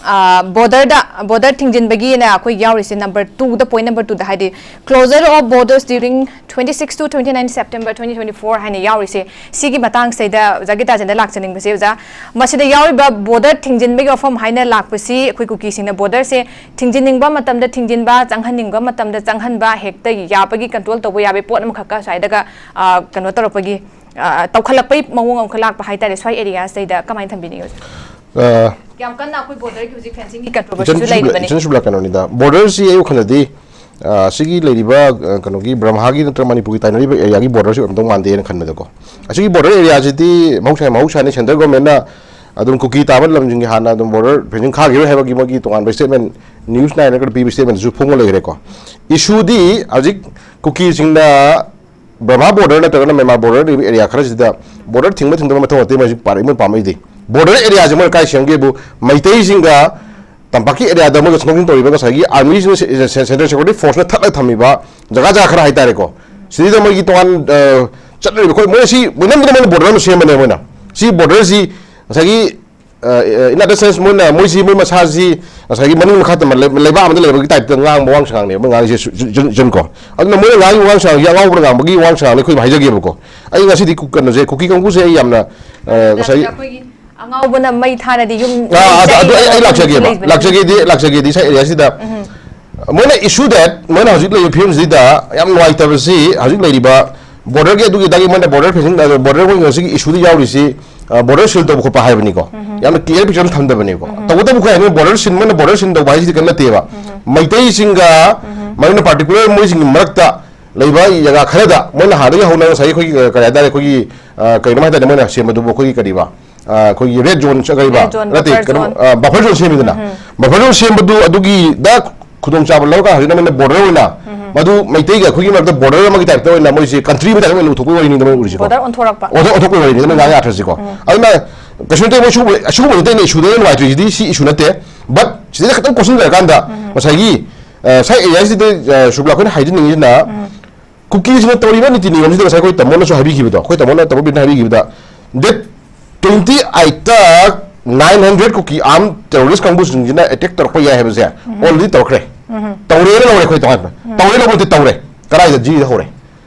ꯑ, borderꯗ, border ꯊꯤꯡꯖꯤꯟꯕꯒꯤꯅ ꯑꯩꯈꯣꯏ ꯌꯥꯎꯔꯤꯁꯦ number twoꯗ, point number twoꯗ ꯍꯥꯏꯗꯤ closure of borders during twenty six to twenty nine September twenty twenty four ꯍꯥꯏꯅ ꯌꯥꯎꯔꯤꯁꯦ꯫ ꯁꯤꯒꯤ ꯃꯇꯥꯡꯁꯤꯗ ꯑꯣꯖꯥ ꯒꯤꯇꯥꯆꯟꯗ ꯂꯥꯛꯆꯅꯤꯡꯕꯁꯦ, ꯑꯣꯖꯥ, ꯃꯁꯤꯗ ꯌꯥꯎꯔꯤꯕ border ꯊꯤꯡꯖꯤꯟꯕꯒꯤ ꯋꯥꯐꯝ ꯍꯥꯏꯅ ꯂꯥꯛꯄꯁꯤ ꯑꯩꯈꯣꯏ ꯀꯨꯀꯤꯁꯤꯡꯅ borderꯁꯦ ꯊꯤꯡꯖꯤꯟꯅꯤꯡꯕ ꯃꯇꯝꯗ ꯊꯤꯡꯖꯤꯟꯕ, ꯆꯪꯍꯟꯅꯤꯡꯕ ꯃꯇꯝꯗ ꯆꯪꯍꯟꯕ, ꯍꯦꯛꯇ ꯌꯥꯕꯒꯤ control ꯇꯧꯕ ꯌꯥꯕꯒꯤ ꯄꯣꯠ ꯑꯃꯈꯛꯀ ꯁ꯭ꯋꯥꯏꯗꯒ, ꯑ, ꯀꯩꯅꯣ ꯇꯧꯔꯛꯄꯒꯤ, ꯑ, ꯇꯧꯈꯠꯂꯛꯄꯒꯤ ꯃꯑꯣꯡ ꯑꯃꯈꯛ ꯂꯥꯛꯄ ꯍꯥꯏꯇꯥꯔꯦ, ꯁ꯭ꯋꯥꯏ areaꯁꯤꯗꯩꯗ ꯀꯃꯥꯏꯅ ꯊꯝꯕꯤꯅꯤꯡꯉꯤ ꯑꯣꯖꯥ? ꯑ, ꯌꯥꯝ ꯀꯟꯅ ꯑꯩꯈꯣꯏ borderꯒꯤ ꯍꯧꯖꯤꯛ fencingꯒꯤ controversyꯁꯨ ꯏꯆꯟ ꯁꯨꯕꯂꯥ-, ꯂꯩꯔꯤꯕꯅꯤ꯫ ꯏꯆꯟ ꯁꯨꯕꯂꯥ, ꯀꯩꯅꯣꯅꯤꯗ, borderꯁꯤ ꯑꯩ ꯋꯥꯈꯜꯗꯗꯤ, ꯑ, ꯁꯤꯒꯤ ꯂꯩꯔꯤꯕ, ꯑ, ꯀꯩꯅꯣꯒꯤ ꯕ꯭ꯔꯍꯃꯒꯤ ꯅꯠꯇ꯭ꯔꯒ ꯃꯅꯤꯄꯨꯔꯒꯤ ꯇꯥꯏꯅꯔꯤꯕ areaꯒꯤ borderꯁꯤ ꯑꯣꯏꯔꯝꯗꯧ ꯃꯥꯟꯗꯦꯅ ꯈꯟꯕꯗꯀꯣ꯫ ꯑꯁꯤꯒꯤ border areaꯁꯤꯗꯤ ꯃꯍꯧꯁꯥ, ꯃꯍꯧꯁꯥꯅꯤ central governmentꯅ ꯑꯗꯨꯝ ꯀꯨꯀꯤ ꯇꯥꯕ ꯂꯝꯁꯤꯡꯒꯤ ꯍꯥꯟꯅ ꯑꯗꯨꯝ border fencing ꯈꯥꯈꯤꯔꯣꯏ ꯍꯥꯏꯕꯒꯤ ꯃꯣꯏꯒꯤ ꯇꯣꯉꯥꯟꯕ statement ꯅ꯭ꯌꯨꯁ ꯅꯥꯏꯟ ꯅꯠꯇ꯭ꯔꯒ ꯄꯤꯕ ꯁ꯭ꯇꯦꯠꯃꯦꯟꯗꯁꯨ ꯐꯣꯡꯕ ꯂꯩꯈ꯭ꯔꯦꯀꯣ꯫ ꯏꯁꯨꯗꯤ ꯍꯧꯖꯤꯛ ꯀꯨꯀꯤꯁꯤꯡꯅ ꯕꯔꯃꯥ ꯕꯣꯔꯗꯔ ꯅꯠꯇ꯭ꯔꯒꯅ ꯃ꯭ꯌꯥꯟꯃꯥꯔ ꯕꯣꯔꯗꯔ ꯂꯩꯕ ꯑꯦꯔꯤꯌꯥ ꯈꯔꯁꯤꯗ ꯕꯣꯔꯗꯔ ꯊꯤꯡꯕ ꯊꯤꯡꯗꯕ ꯃꯊꯧ ꯅꯠꯇꯦ, ꯃꯣꯏ ꯍꯧꯖꯤꯛ ꯄꯥꯔꯛꯏ, ꯃꯣꯏ ꯄꯥꯝꯃꯛꯏꯗꯤ꯫ ꯕꯣꯔꯗꯔ ꯑꯦꯔꯤꯌꯥꯁꯦ ꯃꯣꯏꯅ ꯀꯥꯏ ꯁꯦꯝꯒꯦꯕꯨ, ꯃꯩꯇꯩꯁꯤꯡꯒ ꯇꯝꯄꯥꯛꯀꯤ ꯑꯦꯔꯤꯌꯥꯗ ꯃꯣꯏꯒ ꯁ꯭ꯃꯒ꯭ꯂꯤꯡ ꯇꯧꯔꯤꯕ ꯉꯁꯥꯏꯒꯤ ꯑꯥꯔꯃꯤꯁꯤꯡ, ꯁꯦ-, ꯁꯦ-, ꯁꯦꯟꯇ꯭ꯔꯦꯜ ꯁꯦꯀ꯭ꯌꯨꯔꯤꯇꯤ ꯐꯣꯔꯁꯅ ꯊꯠꯂꯒ ꯊꯝꯃꯤꯕ ꯖꯒꯥ ꯖꯒꯥ ꯈꯔ ꯍꯥꯏꯇꯥꯔꯦꯀꯣ꯫ ꯁꯤꯗꯩꯗ ꯃꯣꯏꯒꯤ ꯇꯣꯉꯥꯟ, ꯑ, ꯆꯠꯅꯔꯤꯕ, ꯑꯩꯈꯣꯏ ꯃꯣꯏ ꯁꯤ ꯃꯣꯏ ꯅꯝꯗꯅ ꯃꯣꯏꯅ ꯕꯣꯔꯗꯔ ꯑꯃ ꯁꯦꯝꯕꯅꯦ ꯃꯣꯏꯅ꯫ ꯁꯤ ꯕꯣꯔꯗꯔꯁꯤ ꯉꯁꯥꯏꯒꯤ, ꯑ, ꯑ, in other sense, ꯃꯣꯏꯅ, ꯃꯣꯏꯁꯤ, ꯃꯣꯏ ꯃꯁꯥꯁꯤ ꯉꯁꯥꯏꯒꯤ ꯃꯅꯤꯡ ꯃꯈꯥ ꯇꯝꯕ ꯂꯩ-, ꯂꯩꯕꯥꯛ ꯑꯃꯗ ꯂꯩꯕꯒꯤ ꯇꯥꯏꯞꯇ ꯉꯥꯡꯕ ꯋꯥꯉꯥꯡ ꯁꯉꯥꯡꯅꯦꯕ ꯃꯣꯏ ꯉꯥꯡꯉꯤꯁꯦ, ꯁꯨ-, ꯖꯨꯟ, ꯖꯨꯟ, ꯖꯨꯟ ꯀꯣ꯫ ꯑꯗꯨꯅ ꯃꯣꯏꯅ ꯉꯥꯡꯉꯤꯕ ꯋꯥꯉꯥꯡ ꯁꯉꯥꯡꯁꯤ ꯑꯉꯥꯎꯕꯅ ꯉꯥꯡꯕꯒꯤ ꯋꯥꯉꯥꯡ ꯁꯉꯥꯡꯅꯤ ꯑꯩꯈꯣꯏ ꯍꯥꯏꯖꯒꯦꯕꯀꯣ꯫ ꯑꯩ ꯉꯁꯤꯗꯤ ꯀꯨ-, ꯀꯩꯅꯣꯁꯦ, ꯀꯨꯀꯤ ꯀꯥꯡꯕꯨꯁꯦ ꯑꯩ ꯌꯥꯝꯅ, ꯑ, ꯉꯁꯥꯏ ꯑꯩꯈꯣꯏꯒꯤ ꯑꯉꯥꯎꯕꯅ ꯃꯩ ꯊꯥꯔꯗꯤ ꯌꯨꯝ ꯑꯥ, ꯑꯗꯨ, ꯑꯗꯨ ꯑꯩ, ꯑꯩ ꯂꯥꯛꯆꯒꯦꯕ, ꯂꯩꯕꯅꯦ꯫ ꯂꯥꯛꯆꯒꯦꯗꯤ, ꯂꯥꯛꯆꯒꯦꯗꯤ ꯁꯥꯏ ꯑꯦꯔꯤꯌꯥꯁꯤꯗ꯫ ꯎꯝ꯫ ꯃꯣꯏꯅ issue that ꯃꯣꯏꯅ ꯍꯧꯖꯤꯛ ꯂꯩꯔꯤꯕ ꯐꯤꯕꯝꯁꯤꯗ ꯌꯥꯝ ꯅꯨꯡꯉꯥꯏꯇꯕꯁꯤ, ꯍꯧꯖꯤꯛ ꯂꯩꯔꯤꯕ ꯕꯣꯔꯗꯔꯒꯤ ꯑꯗꯨꯒꯤ ꯑꯗꯥꯒꯤ ꯃꯣꯏꯅ ꯕꯣꯔꯗꯔ ꯐꯦꯟꯁꯤꯡ, ꯑ, ꯕꯣꯔꯗꯔ ꯃꯣꯏ ꯉꯁꯤꯒꯤ ꯏꯁꯨꯗ ꯌꯥꯎꯔꯤꯁꯤ, ꯑ, ꯕꯣꯔꯗꯔ ꯁꯤꯜ ꯇꯧꯕ ꯈꯣꯠꯄ ꯍꯥꯏꯕꯅꯤꯀꯣ꯫ ꯎꯝ꯫ ꯌꯥꯝꯅ clear picture ꯑꯃ ꯊꯝꯗꯕꯅꯤꯀꯣ꯫ ꯎꯝ꯫ ꯇꯧꯕꯇꯕꯨ ꯑꯩꯈꯣꯏ ꯍꯥꯏꯅꯤꯡꯕ ꯕꯣꯔꯗꯔ ꯁꯤꯜ, ꯃꯣꯏꯅ ꯕꯣꯔꯗꯔ ꯁꯤꯜ ꯇꯧꯕ ꯍꯥꯏꯁꯤꯗꯤ ꯀꯔꯤꯝ ꯅꯠꯇꯦꯕ꯫ ꯎꯝ꯫ ꯃꯩꯇꯩꯁꯤꯡꯒ ꯎꯝ꯫ ꯃꯔꯨꯞꯅ particular ꯃꯣꯏꯁꯤꯡꯒꯤ ꯃꯔꯛꯇ ꯂꯩꯕ ꯖꯒꯥ ꯈꯔꯗ ꯃꯣꯏꯅ ꯍꯥꯟꯅꯗꯒꯤ ꯍꯧꯅ ꯉꯁꯥꯏꯒꯤ ꯑꯩꯈꯣꯏꯒꯤ, ꯑ, ꯀꯔꯤ ꯍꯥꯏꯇꯥꯔꯦ, ꯑꯩꯈꯣꯏꯒꯤ, ꯑ, ꯀꯩꯅꯣꯝ ꯍꯥꯏꯇꯥꯔꯦ, ꯃꯣꯏꯅ ꯁꯦꯝꯕꯗꯨꯕꯨ ꯑꯩꯈꯣꯏꯒꯤ ꯀꯔꯤꯕ, ꯑ, ꯑꯩꯈꯣꯏꯒꯤ red zone ꯀꯔꯤꯕ? Red zone, ꯅꯠꯇꯦ, buffer ꯀꯩꯅꯣ, zone꯫ ꯑ, buffer zone ꯁꯦꯝꯃꯤꯗꯅ꯫ ꯎꯝ꯫ Buffer zone ꯁꯦꯝꯕꯗꯨ ꯑꯗꯨꯒꯤꯗ ꯈꯨꯗꯣꯡꯆꯥꯕ ꯂꯧꯔꯒ ꯍꯧꯖꯤꯛꯅ ꯃꯣꯏꯅ ꯕꯣꯔꯗꯔ ꯑꯣꯏꯅ ꯎꯝ꯫ ꯃꯗꯨ ꯃꯩꯇꯩꯒ ꯑꯩꯈꯣꯏꯒꯤ ꯃꯔꯛꯇ ꯕꯣꯔꯗꯔ ꯑꯃꯒꯤ ꯇꯥꯏꯞꯇ ꯑꯣꯏꯅ ꯃꯣꯏꯁꯦ country ꯑꯃꯒꯤ ꯇꯥꯏꯞꯇ ꯑꯣꯏꯅ ꯂꯧꯊꯣꯛꯄꯒꯤ ꯋꯥꯔꯤꯅꯤꯗ ꯃꯣꯏꯅ ꯎꯔꯤꯁꯤꯀꯣ꯫ ꯕꯣꯔꯗꯔ ꯑꯣꯟꯊꯣꯔꯛꯄ꯫ ꯑꯣꯟꯊꯣꯛ-, ꯑꯣꯟꯊꯣꯛꯄꯒꯤ ꯋꯥꯔꯤꯅꯤꯗ ꯃꯣꯏ ꯉꯥꯡ ꯌꯥꯗ꯭ꯔꯁꯤꯀꯣ꯫ ꯎꯝ꯫ ꯑꯗꯨꯅ ꯀꯩꯁꯨ ꯅꯠꯇꯦ, ꯃꯣꯏ ꯁꯤꯒꯨꯝꯕ, ꯑꯁꯤꯒꯨꯝꯕ ꯅꯠꯇꯦ ꯑꯩꯅ ꯏꯁꯨꯗ ꯑꯩꯅ ꯅꯨꯡꯉꯥꯏꯇ꯭ꯔꯤꯁꯤꯗꯤ, ꯁꯤ ꯏꯁꯨ ꯅꯠꯇꯦ꯫ But ꯁꯤꯗꯩꯗ ꯈꯤꯇꯪ ꯀꯣꯠꯁꯤꯟꯖꯔꯀꯥꯟꯗ ꯎꯝ꯫ ꯉꯁꯥꯏꯒꯤ, ꯑ, ꯁꯥꯏ ꯑꯦꯔꯤꯌꯥꯁꯤꯗ, ꯑ, ꯁꯨꯕ꯭ꯂꯥ, ꯑꯩꯈꯣꯏꯅ ꯍꯥꯏꯖꯅꯤꯡꯉꯤꯁꯤꯅ ꯎꯝ꯫ ꯀꯨꯀꯤꯁꯤꯅ ꯇꯧꯔꯤꯕ ꯅꯤꯇꯤ ꯅꯤꯌꯣꯝꯁꯤꯗ ꯉꯁꯥꯏ ꯑꯩꯈꯣꯏ ꯇꯥꯃꯣꯅꯁꯨ ꯍꯥꯏꯕꯤꯈꯤꯕꯗꯣ, ꯑꯩꯈꯣꯏ ꯇꯥꯃꯣꯅ, ꯇꯥꯃꯣ ꯕꯤꯔꯅ ꯍꯥꯏꯕꯤꯈꯤꯕꯗ, date twenty eight ꯇ nine hundred ꯀꯨꯀꯤ armed terrorist ꯀꯥꯡꯕꯨꯁꯤꯡꯁꯤꯅ attack ꯇꯧꯔꯛꯄ ꯌꯥꯏ ꯍꯥꯏꯕꯁꯦ ꯎꯝ꯫ Already ꯇꯧꯔꯛꯈ꯭ꯔꯦ꯫ ꯎꯝ꯫ ꯇꯧꯔꯦꯅ ꯂꯧꯔꯦ ꯑꯩꯈꯣꯏ ꯇꯣꯉꯥꯟꯅ꯫ ꯎꯝ꯫ ꯇꯧꯔꯦ ꯂꯧꯕ ꯅꯠꯇꯦ, ꯇꯧꯔꯦ꯫ ꯀꯗꯥꯏꯗ? ꯖꯤꯔꯤꯗ ꯍꯧꯔꯦ꯫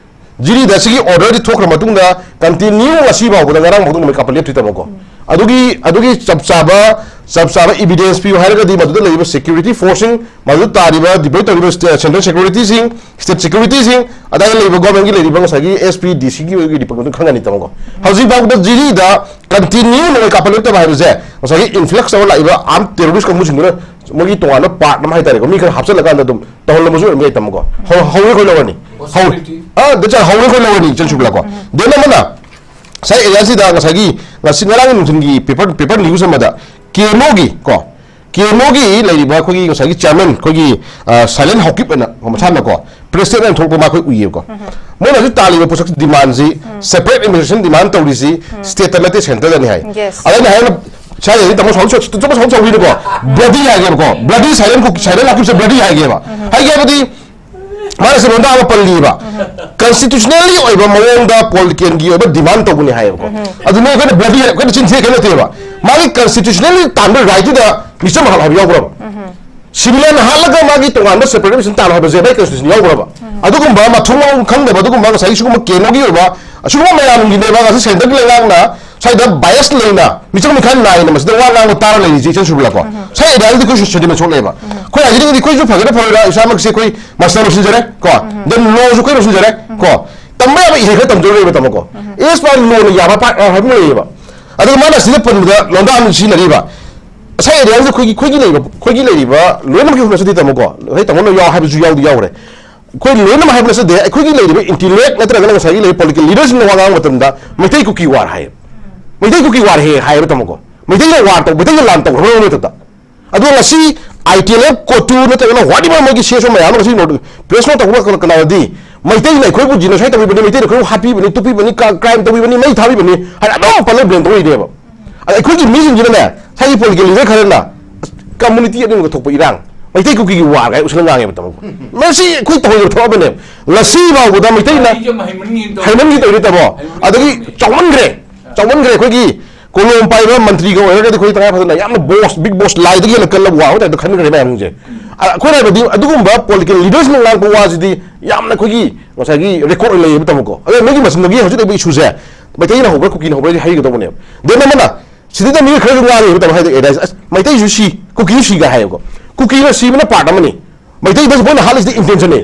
ꯖꯤꯔꯤꯗ ꯁꯤꯒꯤ order ꯗꯤ ꯊꯣꯛꯈ꯭ꯔ ꯃꯇꯨꯡꯗ continue ꯉꯁꯤ ꯐꯥꯎꯕꯗ, ꯉꯔꯥꯡ ꯐꯥꯎꯗ ꯅꯣꯡꯃꯩ ꯀꯥꯞꯄ ꯂꯦꯞꯇ꯭ꯔꯤ ꯇꯥꯃꯣꯀꯣ꯫ ꯎꯝ꯫ ꯑꯗꯨꯒꯤ, ꯑꯗꯨꯒꯤ ꯆꯞ ꯆꯥꯕ, ꯆꯞ ꯆꯥꯕ evidence ꯄꯤꯌꯨ ꯍꯥꯏꯔꯒꯗꯤ ꯃꯗꯨꯗ ꯂꯩꯔꯤꯕ security force ꯁꯤꯡ, ꯃꯗꯨꯗ ꯇꯥꯔꯤꯕ, deploy ꯇꯧꯔꯤꯕ ꯁ꯭ꯇꯦ-, central security ꯁꯤꯡ, state security ꯁꯤꯡ, ꯑꯗꯥꯏꯗ ꯂꯩꯕ government ꯀꯤ ꯂꯩꯔꯤꯕ ꯉꯁꯥꯏꯒꯤ S P, D C ꯒꯤ ꯑꯣꯏꯒꯤ report ꯗꯨ ꯈꯪꯒꯅꯤ ꯇꯥꯃꯣꯀꯣ꯫ ꯍꯧꯖꯤꯛ ꯐꯥꯎꯕꯗ ꯖꯤꯔꯤꯗ continue ꯅꯣꯡꯃꯩ ꯀꯥꯞꯄ ꯂꯦꯞꯇꯕ ꯍꯥꯏꯕꯁꯦ ꯉꯁꯥꯏꯒꯤ influx ꯇꯧꯔ ꯂꯥꯛꯏꯕ armed terrorist ꯀꯥꯡꯕꯨꯁꯤꯡꯗꯨꯅ ꯃꯣꯏꯒꯤ ꯇꯣꯉꯥꯟꯕ part ꯑꯃ ꯍꯥꯏꯇꯥꯔꯦꯀꯣ, ꯃꯤ ꯈꯔ ꯍꯥꯞꯆꯤꯜꯂꯀꯥꯟꯗ ꯑꯗꯨꯝ ꯇꯧꯍꯜꯂꯝꯕꯁꯨ ꯑꯣꯏꯔꯝꯕ ꯌꯥꯏ ꯇꯥꯃꯣꯀꯣ꯫ ꯍꯧ-, ꯍꯧꯔꯦ ꯑꯩꯈꯣꯏ ꯂꯧꯔꯅꯤ꯫ ꯍꯧꯔꯦ꯫ Possibility꯫ ꯑ, that's right, ꯍꯧꯔꯦ ꯑꯩꯈꯣꯏ ꯂꯧꯔꯅꯤ, ꯏꯆꯟ ꯁꯨꯕꯤꯂꯥꯀꯣ꯫ Then ꯑꯃꯅ ꯉꯁꯥꯏ ꯑꯦꯔꯤꯌꯥꯁꯤꯗ ꯉꯁꯥꯏꯒꯤ ꯉꯁꯤ ꯉꯔꯥꯡꯒꯤ ꯅꯨꯡꯊꯤꯜꯒꯤ paper, paper news ꯑꯃꯗ ꯀꯦꯃꯣꯒꯤ ꯀꯣ, ꯀꯦ ꯑꯦꯟ ꯑꯣꯒꯤ ꯂꯩꯔꯤꯕ ꯑꯩꯈꯣꯏꯒꯤ ꯉꯁꯥꯏꯒꯤ ꯆꯤꯌꯔꯃꯦꯟ, ꯑꯩꯈꯣꯏꯒꯤ ꯁꯥꯏꯂꯦꯟ ꯍꯥꯎꯀꯤꯞ ꯑꯅ ꯃꯁꯥꯅꯀꯣ ꯄ꯭ꯔꯦꯁꯤꯗꯦꯟ ꯑꯣꯏꯅ ꯊꯣꯛꯂꯛꯄ ꯃꯥ ꯑꯩꯈꯣꯏ ꯎꯏꯌꯦꯕꯀꯣ꯫ ꯃꯣꯏꯅ ꯍꯧꯖꯤꯛ ꯇꯥꯜꯂꯤꯕ ꯄꯣꯠꯁꯛ ꯗꯤꯃꯥꯟꯁꯤ, ꯁꯦꯄꯔꯦꯠ ꯑꯦꯗꯃꯤꯅꯤꯁꯇ꯭ꯔꯦꯁꯟ ꯗꯤꯃꯥꯟ ꯇꯧꯔꯤꯁꯤ ꯁ꯭ꯇꯦꯠꯇ ꯅꯠꯇꯦ, ꯁꯦꯟꯇꯔꯗꯅꯤ ꯍꯥꯏ꯫ Yes. ꯑꯗ ꯑꯩꯅ ꯍꯥꯏꯅ ꯁꯥꯏꯗꯤ ꯇꯥꯃꯣ ꯁꯥꯎꯟ ꯁꯣꯛ ꯆꯨꯝꯕ ꯁꯥꯎꯟ ꯁꯥꯎꯕꯤꯅꯀꯣ, ꯕ꯭ꯂꯗꯤ ꯍꯥꯏꯒꯦꯕꯀꯣ, ꯕ꯭ꯂꯗꯤ ꯁꯥꯏꯂꯦꯟ ꯁꯥꯏꯂꯦꯟ ꯍꯥꯎꯀꯤꯞꯁꯦ ꯕ꯭ꯂꯗꯤ ꯍꯥꯏꯒꯦꯕ꯫ ꯍꯥꯏꯒꯦ ꯍꯥꯏꯕꯗꯤ ꯃꯥꯅ ꯁꯤ ꯂꯣꯟꯗꯥ ꯑꯃ ꯄꯜꯂꯤꯕ, ꯀꯟꯁꯇꯤꯇ꯭ꯌꯨꯁꯅꯦꯜꯂꯤ ꯑꯣꯏꯕ ꯃꯑꯣꯡꯗ ꯄꯣꯂꯤꯇꯤꯀꯦꯜꯒꯤ ꯑꯣꯏꯕ ꯗꯤꯃꯥꯟ ꯇꯧꯕꯅꯤ ꯍꯥꯏꯌꯦꯕꯀꯣ꯫ ꯑꯗꯨꯅ ꯑꯩꯈꯣꯏꯅ ꯕ꯭ꯂꯗꯤ ꯑꯩꯈꯣꯏꯅ ꯆꯤꯟ ꯊꯤꯔꯛꯀꯦ ꯅꯠꯇꯦꯕ, ꯃꯥꯒꯤ ꯀꯟꯁꯇꯤꯇ꯭ꯌꯨꯁꯅꯦꯜꯂꯤ ꯇꯥꯟꯕ ꯔꯥꯏꯠꯇꯨꯗ ꯃꯤꯆꯝ ꯍꯥꯠ ꯍꯥꯏꯕ ꯌꯥꯎꯕ꯭ꯔꯕ? ꯁꯤꯚꯤꯂꯤꯌꯟ ꯍꯥꯠꯂꯒ ꯃꯥꯒꯤ ꯇꯣꯉꯥꯟꯕ ꯁꯦꯄꯔꯦꯠ ꯑꯦꯗꯃꯤꯅꯤꯁꯇ꯭ꯔꯦꯁꯟ ꯇꯥꯜꯂꯣ ꯍꯥꯏꯕꯁꯦ ꯃꯥꯒꯤ ꯀꯟꯁꯇꯤꯇ꯭ꯌꯨꯁꯟ ꯌꯥꯎꯕ꯭ꯔꯕ? ꯑꯗꯨꯒꯨꯝꯕ ꯃꯊꯣꯡ ꯃꯔꯝ ꯈꯪꯗꯕ, ꯑꯗꯨꯒꯨꯝꯕ ꯉꯁꯥꯏꯒꯤ ꯁꯤꯒꯨꯝꯕ ꯀꯦ ꯑꯦꯟ ꯑꯣꯒꯤ ꯑꯣꯏꯕ ꯑꯁꯤꯒꯨꯝꯕ ꯃꯌꯥꯝꯒꯤꯅꯦꯕ ꯉꯁꯤ ꯁꯦꯟꯇꯔꯒꯤ ꯂꯩꯉꯥꯛꯅ ꯁ꯭ꯋꯥꯏꯗ ꯕꯥꯏꯁ ꯂꯩꯅ ꯃꯤꯆꯪ ꯃꯤꯈꯥꯏ ꯅꯥꯏꯅ ꯃꯁꯤꯗ ꯋꯥ ꯉꯥꯡꯕ ꯇꯥꯔ ꯂꯩꯔꯤꯁꯦ, ꯏꯆꯟ ꯁꯨꯕꯤꯂꯥꯀꯣ꯫ ꯁ꯭ꯋꯥꯏ ꯑꯦꯔꯤꯌꯥꯗꯗꯤ ꯑꯩꯈꯣꯏꯁꯨ ꯁꯦꯟꯇꯤꯃꯦꯟ ꯁꯣꯛꯂꯛꯑꯦꯕ꯫ ꯑꯩꯈꯣꯏ ꯍꯥꯏꯖꯅꯤꯡꯉꯤꯗꯤ ꯑꯩꯈꯣꯏꯁꯨ ꯐꯒꯦꯔꯥ ꯐꯔꯣꯏꯔꯥ ꯏꯁꯥꯃꯛꯁꯦ ꯑꯩꯈꯣꯏ ꯃꯥꯁꯇꯔ ꯂꯣꯏꯁꯤꯟꯖꯔꯦ ꯀꯣ, ꯗꯦꯟ ꯂꯣꯁꯨ ꯑꯩꯈꯣꯏ ꯂꯣꯏꯁꯤꯟꯖꯔꯦ ꯀꯣ꯫ ꯇꯝꯕ ꯌꯥꯕ ꯏꯍꯩ ꯈꯔ ꯇꯝꯖꯔꯨꯔꯦꯕ, ꯇꯥꯃꯣꯀꯣ꯫ ꯑꯦꯁ ꯄꯥꯏ ꯂꯣꯅ ꯌꯥꯕ ꯄꯥꯏ ꯍꯥꯏꯕ ꯑꯃ ꯂꯩꯌꯦꯕ꯫ ꯑꯗꯨꯒ ꯃꯥꯅ ꯁꯤꯗ ꯄꯟꯕꯗ ꯂꯣꯟꯗꯥ ꯑꯃ ꯁꯤꯖꯤꯟꯅꯔꯤꯕ ꯉꯁꯥꯏ ꯑꯦꯔꯤꯌꯥꯁꯤꯗ ꯑꯩꯈꯣꯏꯒꯤ ꯑꯩꯈꯣꯏꯒꯤ ꯂꯩꯔꯤꯕ ꯑꯩꯈꯣꯏꯒꯤ ꯂꯩꯔꯤꯕ ꯂꯣꯏꯅꯃꯛꯀꯤ ꯍꯧꯅꯁꯤꯗꯤ, ꯇꯥꯃꯣꯀꯣ, ꯉꯁꯥꯏ ꯇꯥꯃꯣꯅ ꯌꯥꯎ ꯍꯥꯏꯕꯁꯨ ꯌꯥꯎꯗꯤ ꯌꯥꯎꯔꯦ꯫ ꯑꯩꯈꯣꯏ ꯂꯣꯏꯅꯃꯛ ꯍꯥꯏꯕ ꯅꯠꯆꯗꯦ, ꯑꯩꯈꯣꯏꯒꯤ ꯂꯩꯔꯤꯕ ꯏꯟꯇꯤꯂꯦꯛ ꯅꯠꯇ꯭ꯔꯒꯅ ꯉꯁꯥꯏꯒꯤ ꯂꯩꯔꯤꯕ ꯄꯣꯂꯤꯇꯤꯀꯦꯜ ꯂꯤꯗꯔꯁꯤꯡꯅ ꯋꯥ ꯉꯥꯡꯕ ꯃꯇꯝꯗ ꯃꯩꯇꯩ ꯀꯨꯀꯤ ꯋꯥꯔ ꯍꯥꯏꯌꯦꯕ꯫ ꯃꯩꯇꯩ ꯀꯨꯀꯤ ꯋꯥꯔ ꯍꯦ ꯍꯥꯏꯌꯦꯕ, ꯇꯥꯃꯣꯀꯣ꯫ ꯃꯩꯇꯩꯅ ꯋꯥꯔ ꯇꯧ, ꯃꯩꯇꯩꯅ ꯂꯥꯟ ꯇꯧꯈ꯭ꯔꯕ ꯃꯇꯝꯗ꯫ ꯑꯗꯣ ꯉꯁꯤ ꯑꯥꯏ ꯇꯤ ꯑꯦꯜ ꯑꯦꯐ ꯀꯣꯇꯨ ꯅꯠꯇ꯭ꯔꯒꯅ ꯋꯥꯠ ꯏꯚꯔ ꯃꯣꯏꯒꯤ ꯁꯤ ꯑꯦꯁ ꯑꯣ ꯃꯌꯥꯝ ꯑꯃ ꯉꯁꯤ ꯄ꯭ꯔꯦꯁ ꯅꯣꯠ ꯇꯧꯕ ꯀꯅꯥꯗꯤ ꯃꯩꯇꯩꯅ ꯑꯩꯈꯣꯏꯕꯨ ꯖꯤꯅꯣꯁꯥꯏꯠ ꯇꯧꯕꯤꯕꯅꯤ, ꯃꯩꯇꯩꯅ ꯑꯩꯈꯣꯏꯕꯨ ꯍꯥꯠꯄꯤꯕꯅꯤ, ꯇꯨꯞꯄꯤꯕꯅꯤ, ꯀ꯭ꯔꯥꯏꯝ ꯇꯧꯕꯤꯕꯅꯤ, ꯃꯩ ꯊꯥꯕꯤꯕꯅꯤ ꯍꯥꯏꯅ ꯑꯗꯨꯝ ꯄꯜꯂꯒ ꯕ꯭ꯂꯦꯝ ꯇꯧꯔꯤꯅꯦꯕ꯫ ꯑꯗ ꯑꯩꯈꯣꯏꯒꯤ ꯃꯤꯁꯤꯡꯁꯤꯅꯅꯦ, ꯉꯁꯥꯏꯒꯤ ꯄꯣꯂꯤꯇꯤꯀꯦꯜ ꯂꯤꯗꯔ ꯈꯔꯅ ꯀꯝꯃꯨꯅꯤꯇꯤ ꯑꯅꯤꯃꯛꯇ ꯊꯣꯛꯄ ꯏꯔꯥꯡ, ꯃꯩꯇꯩ ꯀꯨꯀꯤꯒꯤ ꯋꯥꯔ ꯀꯥꯏ ꯎꯁꯤꯜꯂ ꯉꯥꯡꯉꯦꯕ, ꯇꯥꯃꯣ꯫ ꯃꯁꯤ ꯑꯩꯈꯣꯏ ꯇꯧꯍꯩꯗꯕ ꯊꯕꯛ ꯑꯃꯅꯦꯕ꯫ ꯉꯁꯤ ꯐꯥꯎꯕꯗ ꯃꯩꯇꯩꯅ ꯍꯩꯃꯟꯒꯤ ꯇꯧꯔꯤ, ꯇꯥꯃꯣ꯫ ꯑꯗꯒꯤ ꯆꯥꯎꯃꯟꯈ꯭ꯔꯦ, ꯆꯥꯎꯃꯟꯈ꯭ꯔꯦ꯫ ꯑꯩꯈꯣꯏꯒꯤ ꯀꯣꯂꯣꯝ ꯄꯥꯏꯕ ꯃꯟꯇ꯭ꯔꯤꯒ ꯑꯣꯏꯔꯒꯗꯤ ꯑꯩꯈꯣꯏ ꯇꯉꯥꯏ ꯐꯗꯅ ꯌꯥꯝꯅ ꯕꯣꯁ, ꯕꯤꯛ ꯕꯣꯁ, ꯂꯥꯏꯗꯒꯤ ꯍꯦꯟꯅ ꯀꯜꯂꯕ ꯋꯥꯡꯕ ꯇꯥꯏꯞꯇ ꯈꯟꯈ꯭ꯔꯦ ꯃꯌꯥꯝꯁꯦ꯫ ꯑ, ꯑꯩꯈꯣꯏꯅ ꯍꯥꯏꯕꯗꯤ ꯑꯗꯨꯒꯨꯝꯕ ꯄꯣꯂꯤꯇꯤꯀꯦꯜ ꯂꯤꯗꯔꯁꯤꯡꯅ ꯉꯥꯡꯕ ꯋꯥꯁꯤꯗꯤ ꯌꯥꯝꯅ ꯑꯩꯈꯣꯏꯒꯤ ꯉꯁꯥꯏꯒꯤ ꯔꯦꯀꯣꯔꯗ ꯑꯣꯏꯅ ꯂꯩꯌꯦꯕ, ꯇꯥꯃꯣꯀꯣ꯫ ꯑꯗꯣ ꯃꯣꯏꯒꯤ ꯃꯁꯤꯡꯗꯒꯤ ꯍꯧꯖꯤꯛ ꯂꯩꯕ ꯏꯁꯨꯁꯦ ꯃꯩꯇꯩꯅ ꯍꯧꯕ꯭ꯔꯥ ꯀꯨꯀꯤꯅ ꯍꯧꯕ꯭ꯔꯥ ꯍꯥꯏꯗꯤ ꯍꯩꯒꯗꯧꯕꯅꯦꯕ꯫ ꯗꯦꯟ ꯑꯃꯅ ꯁꯤꯗꯩꯗ ꯃꯤ ꯈꯔꯁꯨ ꯉꯥꯡꯉꯦꯕ, ꯇꯥꯃꯣ, ꯍꯥꯏꯗꯤ ꯑꯦꯗꯥꯏꯁ, "ꯑꯁ, ꯃꯩꯇꯩꯁꯨ ꯁꯤ, ꯀꯨꯀꯤꯁꯨ ꯁꯤꯒ" ꯍꯥꯏꯌꯦꯕꯀꯣ꯫ ꯀꯨꯀꯤꯅ ꯁꯤꯕꯅ ꯄꯥꯔꯠ ꯑꯃꯅꯤ꯫ ꯃꯩꯇꯩꯗꯁꯨ ꯃꯣꯏꯅ ꯍꯥꯠꯂꯤꯁꯤꯗꯤ ꯏꯟꯇꯦꯟꯁꯟꯅꯤ꯫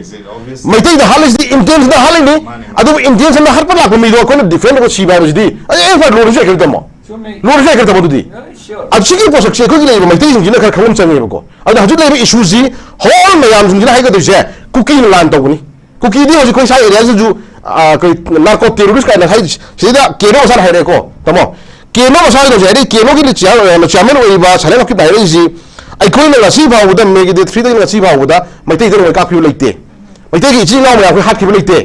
ꯃꯩꯇꯩꯗ ꯍꯥꯠꯂꯤꯁꯤꯗꯤ ꯏꯟꯇꯦꯟꯁꯟꯗ ꯍꯥꯠꯂꯤꯅꯤ꯫ ꯑꯗꯨꯕꯨ ꯏꯟꯇꯦꯟꯁꯟꯗ ꯍꯥꯠꯄ ꯂꯥꯛꯄ ꯃꯤꯗꯣ ꯑꯩꯈꯣꯏꯅ ꯗꯤꯐꯦꯟ ꯇꯧꯕ ꯁꯤꯕ ꯍꯥꯏꯕꯁꯤꯗꯤ ꯑꯦ, ꯑꯦ, ꯐꯥꯏ ꯂꯣꯏꯔꯁꯨ ꯌꯥꯏ ꯀꯩꯅꯣ, ꯇꯥꯃꯣ꯫ ꯂꯣꯏꯔꯁꯨ ꯌꯥꯏ ꯀꯩꯅꯣ, ꯇꯥꯃꯣ, ꯑꯗꯨꯗꯤ꯫ ꯑꯁꯤꯒꯤ ꯄꯣꯠꯁꯛꯁꯦ ꯑꯩꯈꯣꯏꯒꯤ ꯂꯩꯔꯤꯕ ꯃꯩꯇꯩꯁꯤꯡꯁꯤꯅ ꯈꯔ ꯈꯪꯐꯝ ꯆꯪꯉꯦꯕꯀꯣ꯫ ꯑꯗ ꯍꯧꯖꯤꯛ ꯂꯩꯔꯤꯕ ꯏꯁꯨꯁꯤ ꯍꯣꯜ ꯃꯌꯥꯝꯁꯤꯡꯁꯤꯅ ꯍꯥꯏꯒꯗꯣꯏꯁꯦ ꯀꯨꯀꯤꯅ ꯂꯥꯟ ꯇꯧꯕꯅꯤ꯫ ꯀꯨꯀꯤꯗꯤ ꯍꯧꯖꯤꯛ ꯑꯩꯈꯣꯏ ꯁ꯭ꯋꯥꯏ ꯑꯦꯔꯤꯌꯥꯁꯤꯁꯨ, ꯑ, ꯑꯩꯈꯣꯏ ꯅꯥꯔꯀꯣ ꯇꯦꯔꯣꯔꯤꯁ ꯀꯥꯏꯅ ꯍꯥꯏ-, ꯁꯤꯗ ꯀꯦ ꯑꯦꯟ ꯑꯣ ꯃꯁꯥꯅ ꯍꯥꯏꯔꯛꯑꯦꯀꯣ, ꯇꯥꯃꯣ꯫ ꯀꯦ ꯑꯦꯟ ꯑꯣ ꯃꯁꯥꯅ ꯍꯧꯖꯤꯛ ꯍꯥꯏꯔꯛꯏ, ꯀꯦ ꯑꯦꯟ ꯑꯣꯒꯤ ꯆꯤꯌꯥꯔ-, ꯆꯤꯌꯥꯔꯃꯦꯟ ꯑꯣꯏꯔꯤꯕ ꯁꯥꯏꯂꯦꯟ ꯍꯥꯎꯀꯤꯞꯅ ꯍꯥꯏꯔꯛꯏꯁꯤ, ꯑꯩꯈꯣꯏꯅ ꯉꯁꯤ ꯐꯥꯎꯕꯗ ꯃꯦꯒꯤ ꯗꯦꯠ ꯊ꯭ꯔꯤꯗꯒꯤ ꯉꯁꯤ ꯐꯥꯎꯕꯗ ꯃꯩꯇꯩꯗ ꯅꯣꯡꯃꯩ ꯀꯥꯞꯈꯤꯕ ꯂꯩꯇꯦ꯫ ꯃꯩꯇꯩꯒꯤ ꯏꯆꯤꯜ ꯏꯅꯥꯎ ꯃꯌꯥꯝ ꯑꯩꯈꯣꯏ ꯍꯥꯠꯈꯤꯕ ꯂꯩꯇꯦ꯫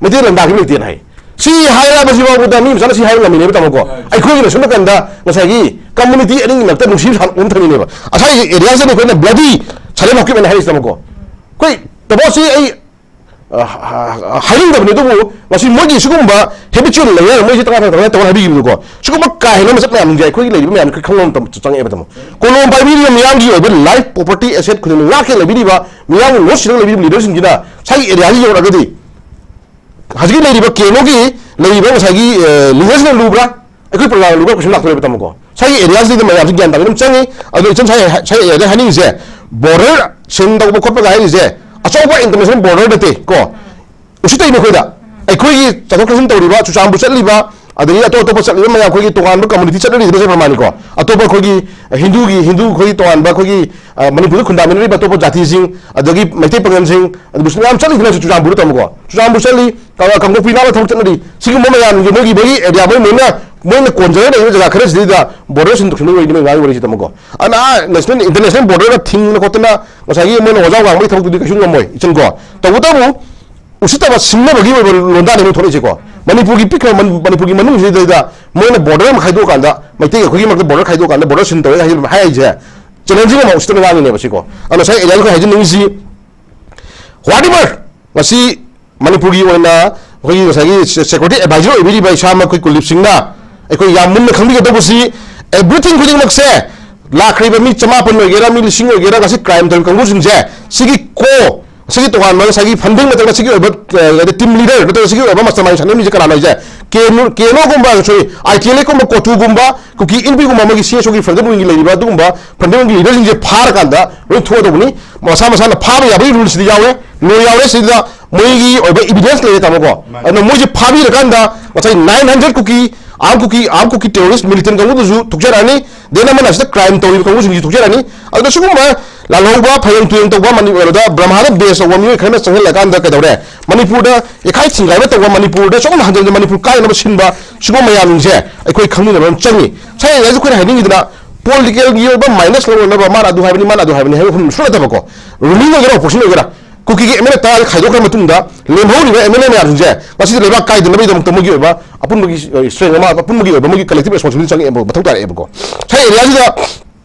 ꯃꯩꯇꯩ ꯂꯝꯗꯥꯈꯤꯕ ꯂꯩꯇꯦꯅ ꯍꯥꯏ꯫ ꯁꯤ ꯍꯥꯏꯔꯕꯁꯤ ꯐꯥꯎꯕꯗ ꯃꯤ ꯃꯆꯥꯅ ꯁꯤ ꯍꯥꯏꯕ ꯉꯝꯃꯤꯅꯦꯕ, ꯇꯥꯃꯣꯀꯣ꯫ ꯑꯩꯈꯣꯏꯒꯤꯅ ꯁꯣꯝ ꯅꯥꯀꯟꯗ ꯉꯁꯥꯏꯒꯤ ꯀꯝꯃꯨꯅꯤꯇꯤ ꯑꯅꯤꯒꯤ ꯃꯔꯛꯇ ꯅꯨꯡꯁꯤꯕ ꯁꯥꯟꯅ ꯑꯃ ꯊꯝꯃꯤꯅꯦꯕ꯫ ꯉꯁꯥꯏꯒꯤ ꯑꯦꯔꯤꯌꯥꯁꯤꯗ ꯑꯩꯈꯣꯏꯅ ꯕ꯭ꯂꯗꯤ ꯁꯥꯏꯂꯦꯟ ꯍꯣꯀꯤꯞ ꯍꯥꯏꯅ ꯍꯥꯏꯔꯤꯁꯤ, ꯇꯥꯃꯣꯀꯣ꯫ ꯑꯩꯈꯣꯏ ꯇꯥꯃꯣ, ꯁꯤ ꯑꯩ ꯑ, ꯍꯥꯏꯅꯤꯡꯗꯕꯅꯤ, ꯑꯗꯨꯕꯨ ꯉꯁꯤ ꯃꯣꯏꯒꯤ ꯁꯤꯒꯨꯝꯕ ꯍꯦꯕꯤꯆꯨꯑꯦꯜ ꯂꯩꯌꯔ, ꯃꯣꯏꯁꯤ ꯇꯉꯥꯏ ꯐꯗꯅ ꯇꯧꯍꯟ ꯍꯥꯏꯕꯤꯈꯤꯕꯗꯣ, ꯁꯤꯒꯨꯝꯕ ꯀꯥ ꯍꯦꯟꯅ ꯃꯆꯠ ꯃꯌꯥꯝꯁꯦ ꯑꯩꯈꯣꯏꯒꯤ ꯂꯩꯔꯤꯕ ꯃꯌꯥꯝ ꯑꯩꯈꯣꯏ ꯈꯪꯕ ꯃꯇꯝ ꯆꯪꯉꯛꯑꯦꯕ, ꯇꯥꯃꯣ꯫ ꯀꯣꯂꯣꯝ ꯄꯥꯏꯕꯤꯔꯤꯕ ꯃꯤꯌꯥꯝꯒꯤ ꯑꯣꯏꯕ ꯂꯥꯏꯐ, ꯄ꯭ꯔꯣꯄꯔꯇꯤ, ꯑꯦꯁꯦꯠ ꯈꯨꯗꯤꯡꯃꯛ ꯉꯥꯛꯀꯦ ꯂꯩꯕꯤꯔꯤꯕ, ꯃꯤꯌꯥꯝꯒꯤ ꯂꯣꯠ ꯁꯤꯔꯒ ꯂꯩꯕꯤꯔꯤꯕ ꯂꯤꯗꯔꯁꯤꯡꯁꯤꯅ ꯉꯁꯥꯏꯒꯤ ꯑꯦꯔꯤꯌꯥꯁꯤ ꯌꯧꯔꯛꯑꯒꯗꯤ, ꯍꯧꯖꯤꯛꯀꯤ ꯂꯩꯔꯤꯕ ꯀꯦꯅꯣꯒꯤ ꯂꯩꯔꯤꯕ ꯉꯁꯥꯏꯒꯤ, ꯑ, ꯂꯤꯗꯔꯁꯤꯅ ꯂꯨꯕ꯭ꯔꯥ, ꯑꯩꯈꯣꯏ ꯄ꯭ꯔꯖꯥꯅ ꯂꯨꯕ꯭ꯔꯥ ꯀꯣꯏꯁꯟ ꯂꯥꯛꯇꯣꯔꯦꯕ, ꯇꯥꯃꯣꯀꯣ꯫ ꯉꯁꯥꯏꯒꯤ ꯑꯦꯔꯤꯌꯥꯁꯤꯗ ꯃꯌꯥꯝꯁꯤ ꯒ꯭ꯌꯥꯟ ꯇꯥꯕ ꯑꯗꯨꯝ ꯆꯪꯉꯤ꯫ ꯑꯗꯣ ꯏꯆꯟ ꯉꯁꯥꯏ, ꯉꯁꯥꯏ ꯑꯦꯔꯤꯌꯥꯗ ꯍꯥꯏꯅꯤꯡꯉꯤꯁꯦ, ꯕꯣꯔꯗꯔ ꯁꯤꯟ ꯇꯧꯕ ꯈꯣꯠꯄꯒ ꯍꯥꯏꯔꯤꯁꯦ ꯑꯆꯧꯕ ꯏꯟꯇꯔꯅꯦꯁꯅꯦꯜ ꯕꯣꯔꯗꯔ ꯅꯠꯇꯦ ꯀꯣ꯫ ꯎꯁꯤꯠꯇꯩꯅ ꯑꯩꯈꯣꯏꯗ, ꯑꯩꯈꯣꯏꯒꯤ ꯆꯠꯊꯣꯛ ꯆꯠꯁꯤꯟ ꯇꯧꯔꯤꯕ, ꯆꯨꯔꯆꯥꯟꯄꯨꯔ ꯆꯠꯂꯤꯕ, ꯑꯗꯒꯤ ꯑꯇꯣꯞ ꯑꯇꯣꯞꯄ ꯆꯠꯂꯤꯕ ꯃꯌꯥꯝ, ꯑꯩꯈꯣꯏꯒꯤ ꯇꯣꯉꯥꯟꯕ ꯀꯝꯃꯨꯅꯤꯇꯤ ꯆꯠꯅꯔꯤꯕ ꯆꯠꯄ ꯃꯥꯅꯤꯀꯣ꯫ ꯑꯇꯣꯞꯄ ꯑꯩꯈꯣꯏꯒꯤ ꯍꯤꯟꯗꯨꯒꯤ, ꯍꯤꯟꯗꯨ ꯑꯩꯈꯣꯏꯒꯤ ꯇꯣꯉꯥꯟꯕ ꯑꯩꯈꯣꯏꯒꯤ, ꯑ, ꯃꯅꯤꯄꯨꯔꯗ ꯈꯨꯟꯗꯥꯃꯤꯟꯅꯔꯤꯕ ꯑꯇꯣꯞꯄ ꯖꯥꯇꯤꯁꯤꯡ, ꯑꯗꯒꯤ ꯃꯩꯇꯩ ꯄꯥꯉꯜꯁꯤꯡ, ꯑꯗꯨ ꯃꯌꯥꯝ ꯆꯠꯂꯤꯗꯅ ꯆꯨꯔꯆꯥꯟꯄꯨꯔꯗ, ꯇꯥꯃꯣꯀꯣ꯫ ꯆꯨꯔꯆꯥꯟꯄꯨꯔ ꯆꯠꯂꯤ, ꯀ-, ꯀꯥꯡꯄꯣꯛꯄꯤ ꯅꯥꯟꯅ ꯊꯕꯛ ꯆꯠꯅꯔꯤ꯫ ꯁꯤꯒꯨꯝꯕ ꯃꯌꯥꯝꯒꯤ ꯃꯣꯏꯒꯤ, ꯃꯣꯏꯒꯤ ꯑꯦꯔꯤꯌꯥ, ꯃꯣꯏ ꯃꯣꯏꯅ, ꯃꯣꯏꯅ ꯀꯣꯟꯖꯔ ꯂꯩꯕ ꯖꯒꯥ ꯈꯔꯁꯤꯗꯩꯗ ꯕꯣꯔꯗꯔ ꯁꯤꯟꯗꯣꯛꯁꯤꯟꯕꯒꯤ ꯋꯥꯔꯤꯅꯤ ꯃꯣꯏ ꯉꯥꯡꯉꯤ ꯋꯥꯔꯤꯁꯤ, ꯇꯥꯃꯣꯀꯣ꯫ ꯑꯗꯨꯅ ꯑꯥ ꯅꯦꯁꯅꯦꯜ, ꯏꯟꯇꯔꯅꯦꯁꯅꯦꯜ ꯕꯣꯔꯗꯔꯒ ꯊꯤꯡꯗꯅ ꯈꯣꯠꯇꯅ ꯉꯁꯥꯏꯒꯤ ꯃꯣꯏꯅ ꯋꯥꯖꯥꯎ ꯉꯥꯡꯕꯒꯤ ꯊꯕꯛꯇꯨꯗꯤ ꯀꯩꯁꯨ ꯉꯝꯃꯣꯏ, ꯏꯆꯟꯀꯣ꯫ ꯇꯧꯕꯇꯕꯨ ꯎꯁꯤꯠꯇꯕ ꯁꯤꯡꯅꯕꯒꯤ ꯑꯣꯏꯕ ꯂꯣꯟꯗꯥꯅꯤ ꯃꯣꯏ ꯊꯣꯛꯂꯛꯏꯁꯦꯀꯣ꯫ ꯃꯅꯤꯄꯨꯔꯒꯤ ꯄꯤꯛꯈ꯭ꯔꯕ ꯃꯅꯤ-, ꯃꯅꯤꯄꯨꯔꯒꯤ ꯃꯅꯨꯡꯁꯤꯗꯩꯗ ꯃꯣꯏꯅ ꯕꯣꯔꯗꯔ ꯑꯃ ꯈꯥꯏꯗꯣꯛꯑꯀꯥꯟꯗ, ꯃꯩꯇꯩꯒ ꯑꯩꯈꯣꯏꯒꯤ ꯃꯔꯛꯇ ꯕꯣꯔꯗꯔ ꯈꯥꯏꯗꯣꯛꯑꯀꯥꯟꯗ ꯕꯣꯔꯗꯔ ꯁꯤꯟ ꯇꯧꯋꯦ ꯍꯥꯏ-, ꯍꯥꯏꯔꯤꯁꯦ ꯆꯦꯂꯦꯟꯖꯤꯡ ꯑꯃ ꯎꯁꯤꯠꯇꯅ ꯉꯥꯡꯉꯤꯅꯦꯕ ꯁꯤꯀꯣ꯫ ꯑꯗꯣ ꯉꯁꯥꯏ ꯑꯦꯔꯤꯌꯥꯗ ꯑꯩꯈꯣꯏ ꯍꯥꯏꯖꯅꯤꯡꯉꯤꯁꯤ, whatever, ꯉꯁꯤ ꯃꯅꯤꯄꯨꯔꯒꯤ ꯑꯣꯏꯅ ꯑꯩꯈꯣꯏꯒꯤ ꯉꯁꯥꯏꯒꯤ ꯁꯦ-, ꯁꯦꯀ꯭ꯌꯨꯔꯤꯇꯤ ꯑꯦꯗꯚꯥꯏꯖꯔ ꯑꯣꯏꯕꯤꯔꯤꯕ ꯏꯁꯥꯃꯛ ꯑꯩꯈꯣꯏ ꯀꯨꯜꯗꯤꯞ ꯁꯤꯡꯅ ꯑꯩꯈꯣꯏ ꯌꯥꯝ ꯃꯨꯟꯅ ꯈꯪꯕꯤꯒꯗꯧꯕꯁꯤ, everything ꯈꯨꯗꯤꯡꯃꯛꯁꯦ, ꯂꯥꯛꯈ꯭ꯔꯤꯕ ꯃꯤ ꯆꯃꯥꯄꯟ ꯑꯣꯏꯒꯦꯔꯥ, ꯃꯤ ꯂꯤꯁꯤꯡ ꯑꯣꯏꯒꯦꯔꯥ, ꯉꯁꯤ ꯀ꯭ꯔꯥꯏꯝ ꯇꯧꯔꯤꯕ ꯀꯥꯡꯕꯨꯁꯤꯡꯁꯦ, ꯁꯤꯒꯤ ꯀꯣ, ꯁꯤꯒꯤ ꯇꯣꯉꯥꯟꯕ ꯉꯁꯥꯏꯒꯤ ꯐꯟꯗꯤꯡ ꯅꯠꯇ꯭ꯔꯒ ꯁꯤꯒꯤ ꯑꯣꯏꯕ, ꯑ, ꯇꯤꯝ ꯂꯤꯗꯔ ꯅꯠꯇ꯭ꯔꯒ ꯁꯤꯒꯤ ꯑꯣꯏꯕ ꯃꯥꯁꯇꯔ ꯃꯥꯏꯟ ꯁꯥꯟꯅꯔꯝꯃꯤꯁꯦ ꯀꯅꯥꯅꯣ ꯍꯥꯏꯁꯦ? ꯀꯦꯅꯣ, ꯀꯦꯅꯣꯒꯨꯝꯕ, ꯁꯣꯔꯤ, ꯑꯥꯏ ꯇꯤ ꯑꯦꯜ ꯑꯦꯒꯨꯝꯕ, ꯀꯣꯇꯨꯒꯨꯝꯕ, ꯀꯨꯀꯤ ꯏꯟꯄꯤꯒꯨꯝꯕ ꯑꯃꯒꯤ ꯁꯤ ꯑꯦꯁ ꯑꯣꯒꯤ ꯐ꯭ꯔꯟꯗꯤꯡ ꯋꯤꯡꯒꯤ ꯂꯩꯔꯤꯕ ꯑꯗꯨꯒꯨꯝꯕ ꯐ꯭ꯔꯟꯗꯤꯡ ꯋꯤꯡꯒꯤ ꯂꯤꯗꯔꯁꯤꯡꯁꯦ ꯐꯥꯔꯀꯥꯟꯗ ꯂꯣꯏ ꯊꯣꯛꯑꯗꯧꯕꯅꯤ꯫ ꯃꯁꯥ ꯃꯁꯥꯅ ꯐꯥꯕ ꯌꯥꯕꯒꯤ ꯔꯨꯜꯁꯤꯗꯤ ꯌꯥꯎꯋꯦ, ꯂꯣ ꯌꯥꯎꯔꯦ, ꯁꯤꯗ ꯃꯣꯏꯒꯤ ꯑꯣꯏꯕ ꯏꯕꯤꯗꯦꯟꯁ ꯂꯩꯔꯦ, ꯇꯥꯃꯣꯀꯣ꯫ ꯃꯥꯅꯤ꯫ ꯑꯗꯨꯅ ꯃꯣꯏꯁꯦ ꯐꯥꯕꯤꯔꯀꯥꯟꯗ ꯉꯁꯥꯏ ꯅꯥꯏꯟ ꯍꯟꯗ꯭ꯔꯦꯠ ꯀꯨꯀꯤ, ꯑꯥꯔꯝ ꯀꯨꯀꯤ, ꯑꯥꯔꯝ ꯀꯨꯀꯤ ꯇꯦꯔꯣꯔꯤꯁ ꯃꯤꯂꯤꯇꯦꯟ ꯀꯥꯡꯕꯨꯗꯨꯁꯨ ꯊꯣꯛꯆꯔꯛꯑꯅꯤ꯫ ꯗꯦꯟ ꯑꯃꯅ ꯑꯁꯤꯗ ꯀ꯭ꯔꯥꯏꯝ ꯇꯧꯔꯤꯕ ꯀꯥꯡꯕꯨꯁꯤꯡꯁꯨ ꯊꯣꯛꯆꯔꯛꯑꯅꯤ꯫ ꯑꯗꯨꯅ ꯁꯤꯒꯨꯝꯕ ꯂꯥꯜꯍꯧꯕ, ꯐꯌꯦꯡ ꯇꯨꯌꯦꯡ ꯇꯧꯕ, ꯃꯅꯤ-, ꯀꯩꯅꯣꯗ ꯕ꯭ꯔꯍꯃꯥꯗ ꯕꯦꯁ ꯇꯧꯕ ꯃꯤꯑꯣꯏ ꯈꯔꯅ ꯆꯪꯁꯤꯜꯂꯀꯥꯟꯗ ꯀꯩꯗꯧꯔꯦ? ꯃꯅꯤꯄꯨꯔꯗ ꯌꯩꯈꯥꯏ ꯊꯤꯡꯒꯥꯏꯕ ꯇꯧꯕ, ꯃꯅꯤꯄꯨꯔꯗ ꯁꯨꯝ ꯍꯟꯖꯤꯟ ꯍꯟꯖꯤꯟ ꯃꯅꯤꯄꯨꯔ ꯀꯥꯏꯅꯕ ꯁꯤꯟꯕ, ꯁꯤꯒꯨꯝꯕ ꯃꯌꯥꯝꯁꯦ ꯑꯩꯈꯣꯏ ꯈꯪꯃꯤꯟꯅꯕ ꯑꯃ ꯆꯪꯉꯤ꯫ ꯉꯁꯥꯏ ꯑꯩꯈꯣꯏꯅ ꯍꯥꯏꯅꯤꯡꯉꯤꯗꯅ, ꯄꯣꯂꯤꯇꯤꯀꯦꯜꯒꯤ ꯑꯣꯏꯕ ꯃꯥꯏꯅꯁ ꯂꯧꯅꯅꯕ ꯃꯥꯅ ꯑꯗꯨ ꯍꯥꯏꯕꯅꯤ, ꯃꯥꯅ ꯑꯗꯨ ꯍꯥꯏꯕꯅꯤ ꯍꯥꯏꯕ ꯃꯐꯝ ꯁꯨ ꯅꯠꯇꯕꯀꯣ꯫ ꯔꯨꯂꯤꯡ ꯑꯣꯏꯒꯦꯔꯥ ꯑꯣꯄꯣꯖꯤꯁꯟ ꯑꯣꯏꯒꯦꯔꯥ, ꯀꯨꯀꯤꯒꯤ ꯑꯦꯝ ꯑꯦꯜ ꯑꯦ ꯇꯔꯥ ꯈꯥꯏꯗꯣꯛꯈ꯭ꯔ ꯃꯇꯨꯡꯗ ꯂꯦꯝꯍꯧꯔꯤꯕ ꯑꯦꯝ ꯑꯦꯜ ꯑꯦ ꯃꯌꯥꯝꯁꯤꯡꯁꯦ ꯉꯁꯤꯗꯤ ꯂꯩꯕꯥꯛ ꯀꯥꯏꯗꯅꯕꯒꯤꯗꯃꯛꯇ ꯃꯣꯏꯒꯤ ꯑꯣꯏꯕ ꯑꯄꯨꯟꯕꯒꯤ ꯁ꯭ꯇꯔꯦꯡ ꯑꯃ, ꯑꯄꯨꯟꯕꯒꯤ ꯑꯣꯏꯕ ꯃꯣꯏꯒꯤ ꯀꯂꯦꯛꯇꯤꯚ ꯔꯦꯁꯄꯣꯟꯁꯤꯕꯤꯂꯤꯇꯤ ꯆꯪꯉꯛꯑꯦꯕ, ꯃꯊꯧ ꯇꯥꯔꯛꯑꯦꯕꯀꯣ꯫ ꯉꯁꯥꯏ ꯑꯦꯔꯤꯌꯥꯁꯤꯗ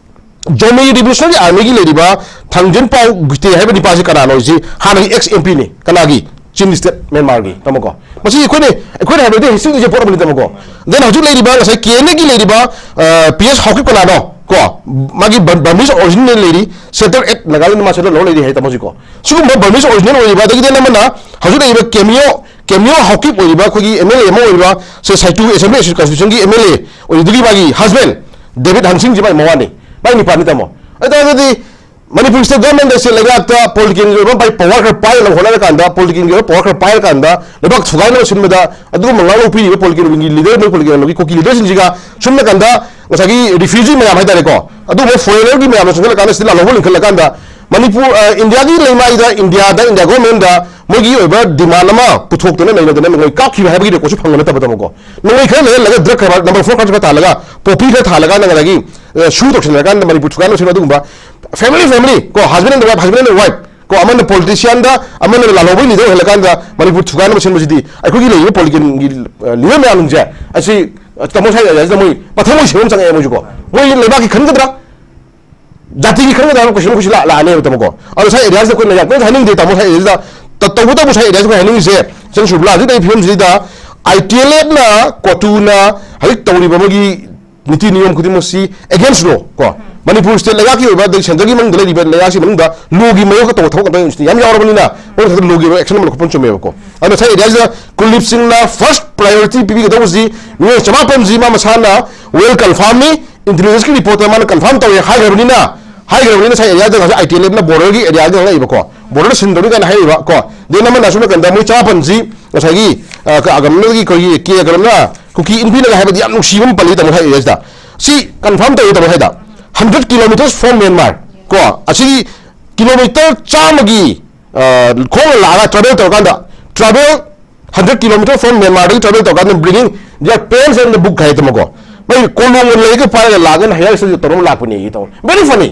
ꯖꯣꯃꯤ ꯔꯤꯚꯣꯂꯨꯁꯅꯔꯤ ꯑꯥꯔꯃꯤꯒꯤ ꯂꯩꯔꯤꯕ ꯊꯥꯡꯖꯤꯟꯄꯥꯎ ꯒꯨꯏꯇꯦ ꯍꯥꯏꯕ ꯅꯤꯄꯥꯁꯤ ꯀꯅꯥꯅꯣ ꯍꯥꯏꯁꯤ ꯍꯥꯟꯅꯒꯤ ꯑꯦꯛꯁ ꯑꯦꯝ ꯄꯤꯅꯤ꯫ ꯀꯅꯥꯒꯤ? ꯆꯤꯟ ꯁ꯭ꯇꯦꯠ ꯃ꯭ꯌꯥꯟꯃꯥꯔꯒꯤ, ꯇꯥꯃꯣꯀꯣ꯫ ꯃꯁꯤ ꯑꯩꯈꯣꯏꯅ, ꯑꯩꯈꯣꯏꯅ ꯍꯥꯏꯕꯗꯤ ꯍꯤꯁꯇ꯭ꯔꯤꯒꯤ ꯔꯤꯄꯣꯔꯠ ꯑꯃꯅꯤ, ꯇꯥꯃꯣꯀꯣ꯫ ꯗꯦꯟ ꯍꯧꯖꯤꯛ ꯂꯩꯔꯤꯕ ꯉꯁꯥꯏ ꯀꯦ ꯑꯦꯟ ꯑꯦꯒꯤ ꯂꯩꯔꯤꯕ ꯄꯤ ꯑꯦꯁ ꯍꯥꯎꯀꯤꯞ ꯀꯅꯥꯅꯣ ꯀꯣ? ꯃꯥꯒꯤ ꯕꯔꯃꯤꯁ ꯑꯣꯔꯤꯖꯤꯅꯦꯜ ꯂꯩꯔꯤ, ꯁꯦꯟꯇꯔ ꯑꯦꯠ ꯅꯥꯒꯥꯂꯦꯟꯗ ꯃꯥ ꯁꯦꯟꯇꯔ ꯂꯧꯔ ꯂꯩꯔꯤ ꯍꯥꯏ, ꯇꯥꯃꯣꯁꯤꯀꯣ꯫ ꯁꯤꯒꯨꯝꯕ ꯕꯔꯃꯤꯁ ꯑꯣꯔꯤꯖꯤꯅꯦꯜ ꯑꯣꯏꯔꯤꯕ, ꯑꯗꯒꯤ ꯗꯦꯟ ꯑꯃꯅ ꯍꯧꯖꯤꯛ ꯂꯩꯔꯤꯕ ꯀꯦꯃꯤꯌꯣ, ꯀꯦꯃꯤꯌꯣ ꯍꯥꯎꯀꯤꯞ ꯑꯣꯏꯔꯤꯕ ꯑꯩꯈꯣꯏꯒꯤ ꯑꯦꯝ ꯑꯦꯜ ꯑꯦ ꯑꯃ ꯑꯣꯏꯔꯤꯕ, ꯁꯦ ꯁꯥꯏꯇꯨ ꯑꯦꯁꯦꯝꯕ꯭ꯂꯤ ꯀꯟꯁꯇꯤꯇ꯭ꯌꯨꯁꯟꯒꯤ ꯑꯦꯝ ꯑꯦꯜ ꯑꯦ ꯑꯣꯏꯔꯤꯗꯨꯒꯤ ꯃꯥꯒꯤ ꯍꯁꯕꯦꯟ ꯗꯦꯕꯤꯠ ꯍꯟꯁꯤꯡꯁꯤ ꯃꯥꯒꯤ ꯃꯋꯥꯅꯤ, ꯃꯥꯒꯤ ꯅꯤꯄꯥꯅꯤ, ꯇꯥꯃꯣ꯫ ꯑꯗꯨ ꯑꯣꯏꯔꯒꯗꯤ ꯃꯅꯤꯄꯨꯔ ꯁ꯭ꯇꯦꯠ ꯒꯣꯔꯃꯦꯟꯗ, ꯁ꯭ꯇꯦꯠ ꯂꯩꯉꯥꯛꯇ ꯄꯣꯂꯤꯇꯤꯀꯦꯜꯒꯤ ꯑꯣꯏꯕ ꯃꯥꯏ ꯄꯋꯥꯔ ꯈꯔ ꯄꯥꯏꯅꯕ ꯍꯣꯠꯅꯔꯀꯥꯟꯗ, ꯄꯣꯂꯤꯇꯤꯀꯦꯜꯒꯤ ꯑꯣꯏꯕ ꯄꯋꯥꯔ ꯈꯔ ꯄꯥꯏꯔꯀꯥꯟꯗ ꯂꯩꯕꯥꯛ ꯊꯨꯒꯥꯏꯅꯕ ꯁꯤꯟꯕꯗ ꯑꯗꯨꯒꯨꯝꯕ ꯉꯥꯡꯂꯧ ꯄꯤꯔꯤꯕ ꯄꯣꯂꯤꯇꯤꯀꯦꯜꯒꯤ ꯂꯤꯗꯔ, ꯃꯣꯏ ꯄꯣꯂꯤꯇꯤꯀꯦꯜꯒꯤ ꯀꯨꯀꯤ ꯂꯤꯗꯔꯁꯤꯡꯁꯤꯒ ꯁꯨꯝ ꯅꯥꯀꯟꯗ ꯉꯁꯥꯏꯒꯤ ꯔꯤꯐ꯭ꯌꯨꯖꯤ ꯃꯌꯥꯝ ꯍꯥꯏꯇꯥꯔꯦꯀꯣ, ꯑꯗꯨꯒꯨꯝꯕ ꯐꯣꯔꯦꯅꯔꯒꯤ ꯃꯌꯥꯝꯅ ꯆꯪꯁꯤꯜꯂꯀꯥꯟꯗ, ꯁꯤꯗ ꯂꯥꯜꯍꯧꯕ ꯂꯤꯡꯈꯠꯂꯀꯥꯟꯗ ꯃꯅꯤꯄꯨꯔ, ꯑ, ꯏꯟꯗꯤꯌꯥꯒꯤ ꯂꯩꯃꯥꯏꯗ, ꯏꯟꯗꯤꯌꯥꯗ, ꯏꯟꯗꯤꯌꯥ ꯒꯣꯔꯃꯦꯟꯗ ꯃꯣꯏꯒꯤ ꯑꯣꯏꯕ ꯗꯤꯃꯥꯟ ꯑꯃ ꯄꯨꯊꯣꯛꯇꯅ ꯅꯩꯅꯗꯅ ꯅꯣꯡꯃꯩ ꯀꯥꯞꯈꯤꯕ ꯍꯥꯏꯕꯒꯤ ꯔꯦꯀꯣꯔꯠꯁꯨ ꯐꯪꯕ ꯅꯠꯇꯕ, ꯇꯥꯃꯣꯀꯣ꯫ ꯅꯣꯡꯃꯩ ꯈꯔ ꯂꯩꯍꯜꯂꯒ ꯗ꯭ꯔꯒ ꯀꯔꯕꯥꯔ, ꯅꯝꯕꯔ ꯐꯣꯔ ꯈꯔ ꯊꯥꯜꯂꯒ, ꯄꯣꯄꯤ ꯈꯔ ꯊꯥꯜꯂꯒ ꯅꯪ ꯉꯁꯥꯏꯒꯤ, ꯑ, ꯁꯨ ꯇꯧꯁꯤꯟꯅꯔꯀꯥꯟꯗ ꯃꯅꯤꯄꯨꯔ ꯊꯨꯒꯥꯏꯅꯕ ꯁꯤꯟꯕ ꯑꯗꯨꯒꯨꯝꯕ family, family ꯀꯣ, husband and wife, husband and wife ꯀꯣ, ꯑꯃꯅ ꯄꯣꯂꯤꯇꯤꯁꯤꯌꯥꯟꯗ, ꯑꯃꯅ ꯂꯥꯜꯍꯧꯕꯒꯤ ꯂꯤꯗꯔ ꯑꯣꯏꯍꯜꯂꯀꯥꯟꯗ ꯃꯅꯤꯄꯨꯔ ꯊꯨꯒꯥꯏꯅꯕ ꯁꯤꯟꯕꯁꯤꯗꯤ ꯑꯩꯈꯣꯏꯒꯤ ꯂꯩꯔꯤꯕ ꯄꯣꯂꯤꯇꯤꯀꯦꯜꯒꯤ, ꯑ, ꯂꯤꯗꯔ ꯃꯌꯥꯝꯁꯦ ꯑꯁꯤ, ꯑ, ꯇꯥꯃꯣ ꯁꯥꯏ ꯑꯦꯔꯤꯌꯥꯁꯤꯗ ꯃꯣꯏ ꯃꯊꯃꯣꯏ ꯁꯦꯡꯕ ꯑꯃ ꯆꯪꯉꯛꯑꯦ ꯃꯣꯏꯁꯨꯀꯣ꯫ ꯃꯣꯏ ꯂꯩꯕꯥꯛꯀꯤ ꯈꯟꯒꯗ꯭ꯔꯥ, ꯖꯥꯇꯤꯒꯤ ꯈꯟꯒꯗ꯭ꯔꯥ ꯍꯥꯏꯕ ꯀꯣꯏꯁꯟ ꯑꯩꯈꯣꯏꯁꯨ ꯂꯥꯛ-, ꯂꯥꯛꯑꯅꯦꯕ, ꯇꯥꯃꯣꯀꯣ꯫ ꯑꯗꯣ ꯁꯥꯏ ꯑꯦꯔꯤꯌꯥꯁꯤꯗ ꯑꯩꯈꯣꯏꯅ ꯌꯥꯝ ꯀꯟꯅ ꯍꯥꯏꯅꯤꯡꯗꯦ, ꯇꯥꯃꯣ ꯁꯥꯏ ꯑꯦꯔꯤꯌꯥꯁꯤꯗ꯫ ꯇ-, ꯇꯧꯕꯇꯕꯨ ꯁꯥꯏ ꯑꯦꯔꯤꯌꯥꯁꯤꯗ ꯑꯩꯈꯣꯏ ꯍꯥꯏꯅꯤꯡꯉꯤꯁꯦ, ꯏꯆꯟ ꯁꯨꯔꯕꯂꯥ, ꯍꯧꯖꯤꯛ ꯂꯩꯔꯤꯕ ꯐꯤꯕꯝꯁꯤꯗ ꯑꯥꯏ ꯇꯤ ꯑꯦꯜ ꯑꯦꯐꯅ, ꯀꯣꯇꯨꯅ ꯍꯧꯖꯤꯛ ꯇꯧꯔꯤꯕ ꯃꯣꯏꯒꯤ ꯅꯤꯇꯤ ꯅꯤꯌꯣꯝ ꯈꯨꯗꯤꯡꯃꯛꯁꯤ against law ꯀꯣ꯫ ꯃꯅꯤꯄꯨꯔ ꯁ꯭ꯇꯦꯠ ꯂꯩꯉꯥꯛꯀꯤ ꯑꯣꯏꯕ, ꯑꯗꯒꯤ ꯁꯦꯟꯇꯔꯒꯤ ꯃꯅꯨꯡꯗ ꯂꯩꯔꯤꯕ ꯂꯩꯉꯥꯛꯁꯤ ꯃꯅꯨꯡꯗ ꯂꯣꯒꯤ ꯃꯌꯣꯛꯇ ꯇꯧꯕ ꯊꯕꯛ ꯉꯥꯛꯇ ꯌꯥꯝ ꯌꯥꯎꯔꯕꯅꯤꯅ, ꯃꯣꯏ ꯃꯊꯛꯇ ꯂꯣꯒꯤ ꯑꯣꯏꯕ action ꯑꯃ ꯂꯧꯈꯠꯄ ꯆꯨꯝꯃꯦꯕꯀꯣ꯫ ꯑꯗꯨꯅ ꯁꯥꯏ ꯑꯦꯔꯤꯌꯥꯁꯤꯗ ꯀꯨꯜꯗꯤꯞ ꯁꯤꯡꯅ first priority ꯄꯤꯕꯤꯒꯗꯧꯕꯁꯤ ꯃꯤꯑꯣꯏ ꯆꯃꯥꯄꯟꯁꯤ ꯃꯥ ꯃꯁꯥꯅ well confirmꯅꯤ, intelligenceꯀꯤ reportꯇ ꯃꯥꯅ confirm ꯇꯧꯔꯦ ꯍꯥꯏꯈ꯭ꯔꯕꯅꯤꯅ, ꯍꯥꯏꯈ꯭ꯔꯕꯅꯤꯅ ꯁꯥꯏ ꯑꯦꯔꯤꯌꯥꯗ ꯉꯁꯥꯏ ꯑꯥꯏ ꯇꯤ ꯑꯦꯜ ꯑꯦꯐꯅ borderꯒꯤ areaꯗ ꯉꯥꯡꯉꯛꯏꯕꯀꯣ, borderꯗ ꯁꯤꯟꯗꯧꯅꯤ ꯀꯥꯏꯅ ꯍꯥꯏꯔꯤꯕ ꯀꯣ꯫ ꯗꯦꯟ ꯑꯃꯅ ꯑꯁꯣꯝ ꯅꯥꯀꯟꯗ ꯃꯣꯏ ꯆꯃꯥꯄꯟꯁꯤ ꯉꯁꯥꯏꯒꯤ, ꯑ, ꯀ-, ꯑꯒꯔꯝꯅꯒꯤ ꯑꯩꯈꯣꯏꯒꯤ ꯀꯦ ꯑꯒꯔꯝꯅ ꯀꯨꯀꯤ ꯏꯟꯐꯤꯅꯒ ꯍꯥꯏꯕꯗꯤ ꯌꯥꯝ ꯅꯨꯡꯁꯤꯕ ꯑꯃ ꯄꯜꯂꯤ, ꯇꯥꯃꯣ ꯁꯥꯏ ꯑꯦꯔꯤꯌꯥꯁꯤꯗ꯫ ꯁꯤ confirm ꯇꯧꯔꯦ, ꯇꯥꯃꯣ ꯁꯥꯏꯗ꯫ Hundred kilometers from Myanmar ꯀꯣ, ꯑꯁꯤꯒꯤ ꯀꯤꯂꯣꯃꯤꯇꯔ ꯆꯥꯝꯃꯒꯤ, ꯑ, ꯈꯣꯡꯅ ꯂꯥꯛꯑꯒ travel ꯇꯧꯔꯀꯥꯟꯗ, travel hundred kilometer from Myanmarꯗꯒꯤ travel ꯇꯧꯔꯀꯥꯟꯗ bringing their parents and the book ꯍꯥꯏ, ꯇꯥꯃꯣꯀꯣ꯫ ꯃꯩ ꯀꯣꯂꯣꯝꯒ ꯂꯩꯒ ꯄꯥꯏꯔꯒ ꯂꯥꯛꯑꯒꯅ ꯍꯥꯏꯌꯔ ꯁ꯭ꯇꯗꯤ ꯇꯧꯔꯒ ꯂꯥꯛꯄꯅꯦ ꯇꯧ꯫ Very funny꯫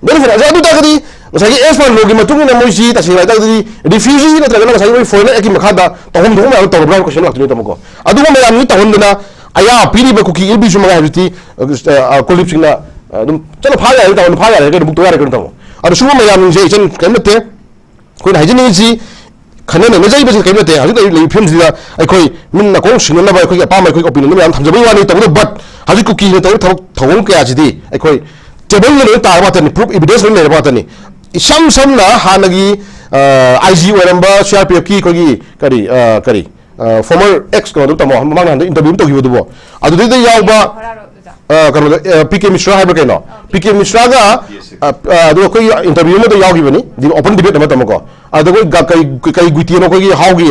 Very funny꯫ ꯑꯗꯨ ꯑꯣꯏꯇꯥꯔꯒꯗꯤ ꯉꯁꯥꯏꯒꯤ ꯑꯦꯁ ꯄꯥꯟ ꯂꯣꯒꯤ ꯃꯇꯨꯡ ꯏꯟꯅ ꯃꯣꯏꯁꯤ ꯇꯁꯦꯡꯅ ꯍꯥꯏꯇꯥꯔꯒꯗꯤ ꯔꯤꯐ꯭ꯌꯨꯖꯤ ꯅꯠꯇ꯭ꯔꯒꯅ ꯉꯁꯥꯏꯒꯤ ꯃꯣꯏ ꯐꯣꯔꯦꯟ ꯑꯦꯛꯀꯤ ꯃꯈꯥꯗ ꯇꯧꯐꯝ ꯊꯣꯛꯄ ꯃꯌꯥꯝ ꯇꯧꯔꯕ꯭ꯔꯥ ꯍꯥꯏꯕ ꯀꯣꯏꯁꯟ ꯂꯥꯛꯇꯣꯏꯅꯤ ꯇꯥꯃꯣꯀꯣ꯫ ꯑꯗꯨꯒꯨꯝꯕ ꯃꯌꯥꯝꯗꯨ ꯇꯧꯍꯟꯗꯅ ꯑꯌꯥꯕ ꯄꯤꯔꯤꯕ ꯀꯨꯀꯤ ꯑꯦꯜ ꯄꯤꯁꯨ ꯃꯉꯥꯏ ꯍꯧꯖꯤꯛꯇꯤ ꯀꯨꯂꯤꯞꯁꯤꯡꯅ ꯑꯗꯨꯝ ꯆꯠꯂꯣ ꯐꯥ ꯌꯥꯔꯦ ꯇꯥꯃꯣ, ꯐꯥ ꯌꯥꯔꯦ ꯀꯩꯅꯣ ꯕꯨꯛ ꯇꯧ ꯌꯥꯔꯦ ꯀꯩꯅꯣ ꯇꯥꯃꯣ꯫ ꯑꯗꯣ ꯁꯤꯒꯨꯝꯕ ꯃꯌꯥꯝꯁꯤꯡꯁꯦ ꯏꯆꯟ ꯀꯔꯤꯝ ꯅꯠꯇꯦ꯫ ꯑꯩꯈꯣꯏꯅ ꯍꯥꯏꯖꯅꯤꯡꯉꯤꯁꯤ ꯈꯟꯅ ꯅꯩꯅꯖꯔꯤꯕꯁꯤ ꯀꯔꯤꯝ ꯅꯠꯇꯦ꯫ ꯍꯧꯖꯤꯛ ꯂꯩꯔꯤꯕ ꯐꯤꯕꯝꯁꯤꯗ ꯑꯩꯈꯣꯏ ꯃꯤꯠ ꯅꯥꯀꯣꯡ ꯁꯤꯡꯅꯅꯕ ꯑꯩꯈꯣꯏꯒꯤ ꯑꯄꯥꯝꯕ ꯑꯩꯈꯣꯏꯒꯤ ꯑꯣꯄꯤꯅꯤꯌꯟ ꯃꯌꯥꯝ ꯊꯝꯖꯕꯒꯤ ꯋꯥꯅꯤ꯫ ꯇꯧꯕꯗ but ꯍꯧꯖꯤꯛ ꯀꯨꯀꯤꯅ ꯇꯧꯔꯤꯕ ꯊꯕꯛ ꯊꯧꯑꯣꯡ ꯀꯌꯥꯁꯤꯗꯤ ꯑꯩꯈꯣꯏ ꯇꯦꯕꯜꯗ ꯂꯣꯏꯅ ꯇꯥꯔꯕ ꯉꯥꯛꯇꯅꯤ, ꯄ꯭ꯔꯨꯐ ꯏꯕꯤꯗꯦꯟꯁ ꯂꯣꯏꯅ ꯂꯩꯔꯕ ꯉꯥꯛꯇꯅꯤ꯫ ꯏꯁꯝ ꯁꯝꯅ ꯍꯥꯟꯅꯒꯤ ꯑꯥꯏ ꯖꯤ ꯑꯣꯏꯔꯝꯕ ꯁꯤ ꯑꯥꯔ ꯄꯤ ꯑꯦꯐꯀꯤ ꯑꯩꯈꯣꯏꯒꯤ ꯀꯔꯤ ꯑ, ꯀꯔꯤ ꯐꯣꯔꯃꯔ ꯑꯦꯛꯁ ꯀꯩꯅꯣꯗꯣ ꯇꯥꯃꯣ ꯃꯃꯥꯡ ꯍꯟꯗꯛ ꯏꯟꯇꯔꯚ꯭ꯌꯨ ꯑꯃ ꯇꯧꯈꯤꯕꯗꯨꯕꯣ, ꯑꯗꯨꯗꯩꯗ ꯌꯥꯎꯕ ꯀꯩꯅꯣꯗꯣ ꯄꯤ ꯀꯦ ꯃꯤꯁ꯭ꯔꯥ ꯍꯥꯏꯕ꯭ꯔꯥ ꯀꯩꯅꯣ, ꯄꯤ ꯀꯦ ꯃꯤꯁ꯭ꯔꯥꯒ ꯑꯗꯨ ꯑꯩꯈꯣꯏꯒꯤ ꯏꯟꯇꯔꯚ꯭ꯌꯨ ꯑꯃꯗ ꯌꯥꯎꯈꯤꯕꯅꯤ, ꯑꯣꯄꯟ ꯗꯤꯕꯦꯠ ꯑꯃ ꯇꯥꯃꯣꯀꯣ꯫ ꯑꯗ ꯑꯩꯈꯣꯏ ꯀꯩ ꯀꯩ ꯒꯨꯏꯇꯤꯅꯣ ꯑꯩꯈꯣꯏꯒꯤ ꯍꯥꯎꯒꯤ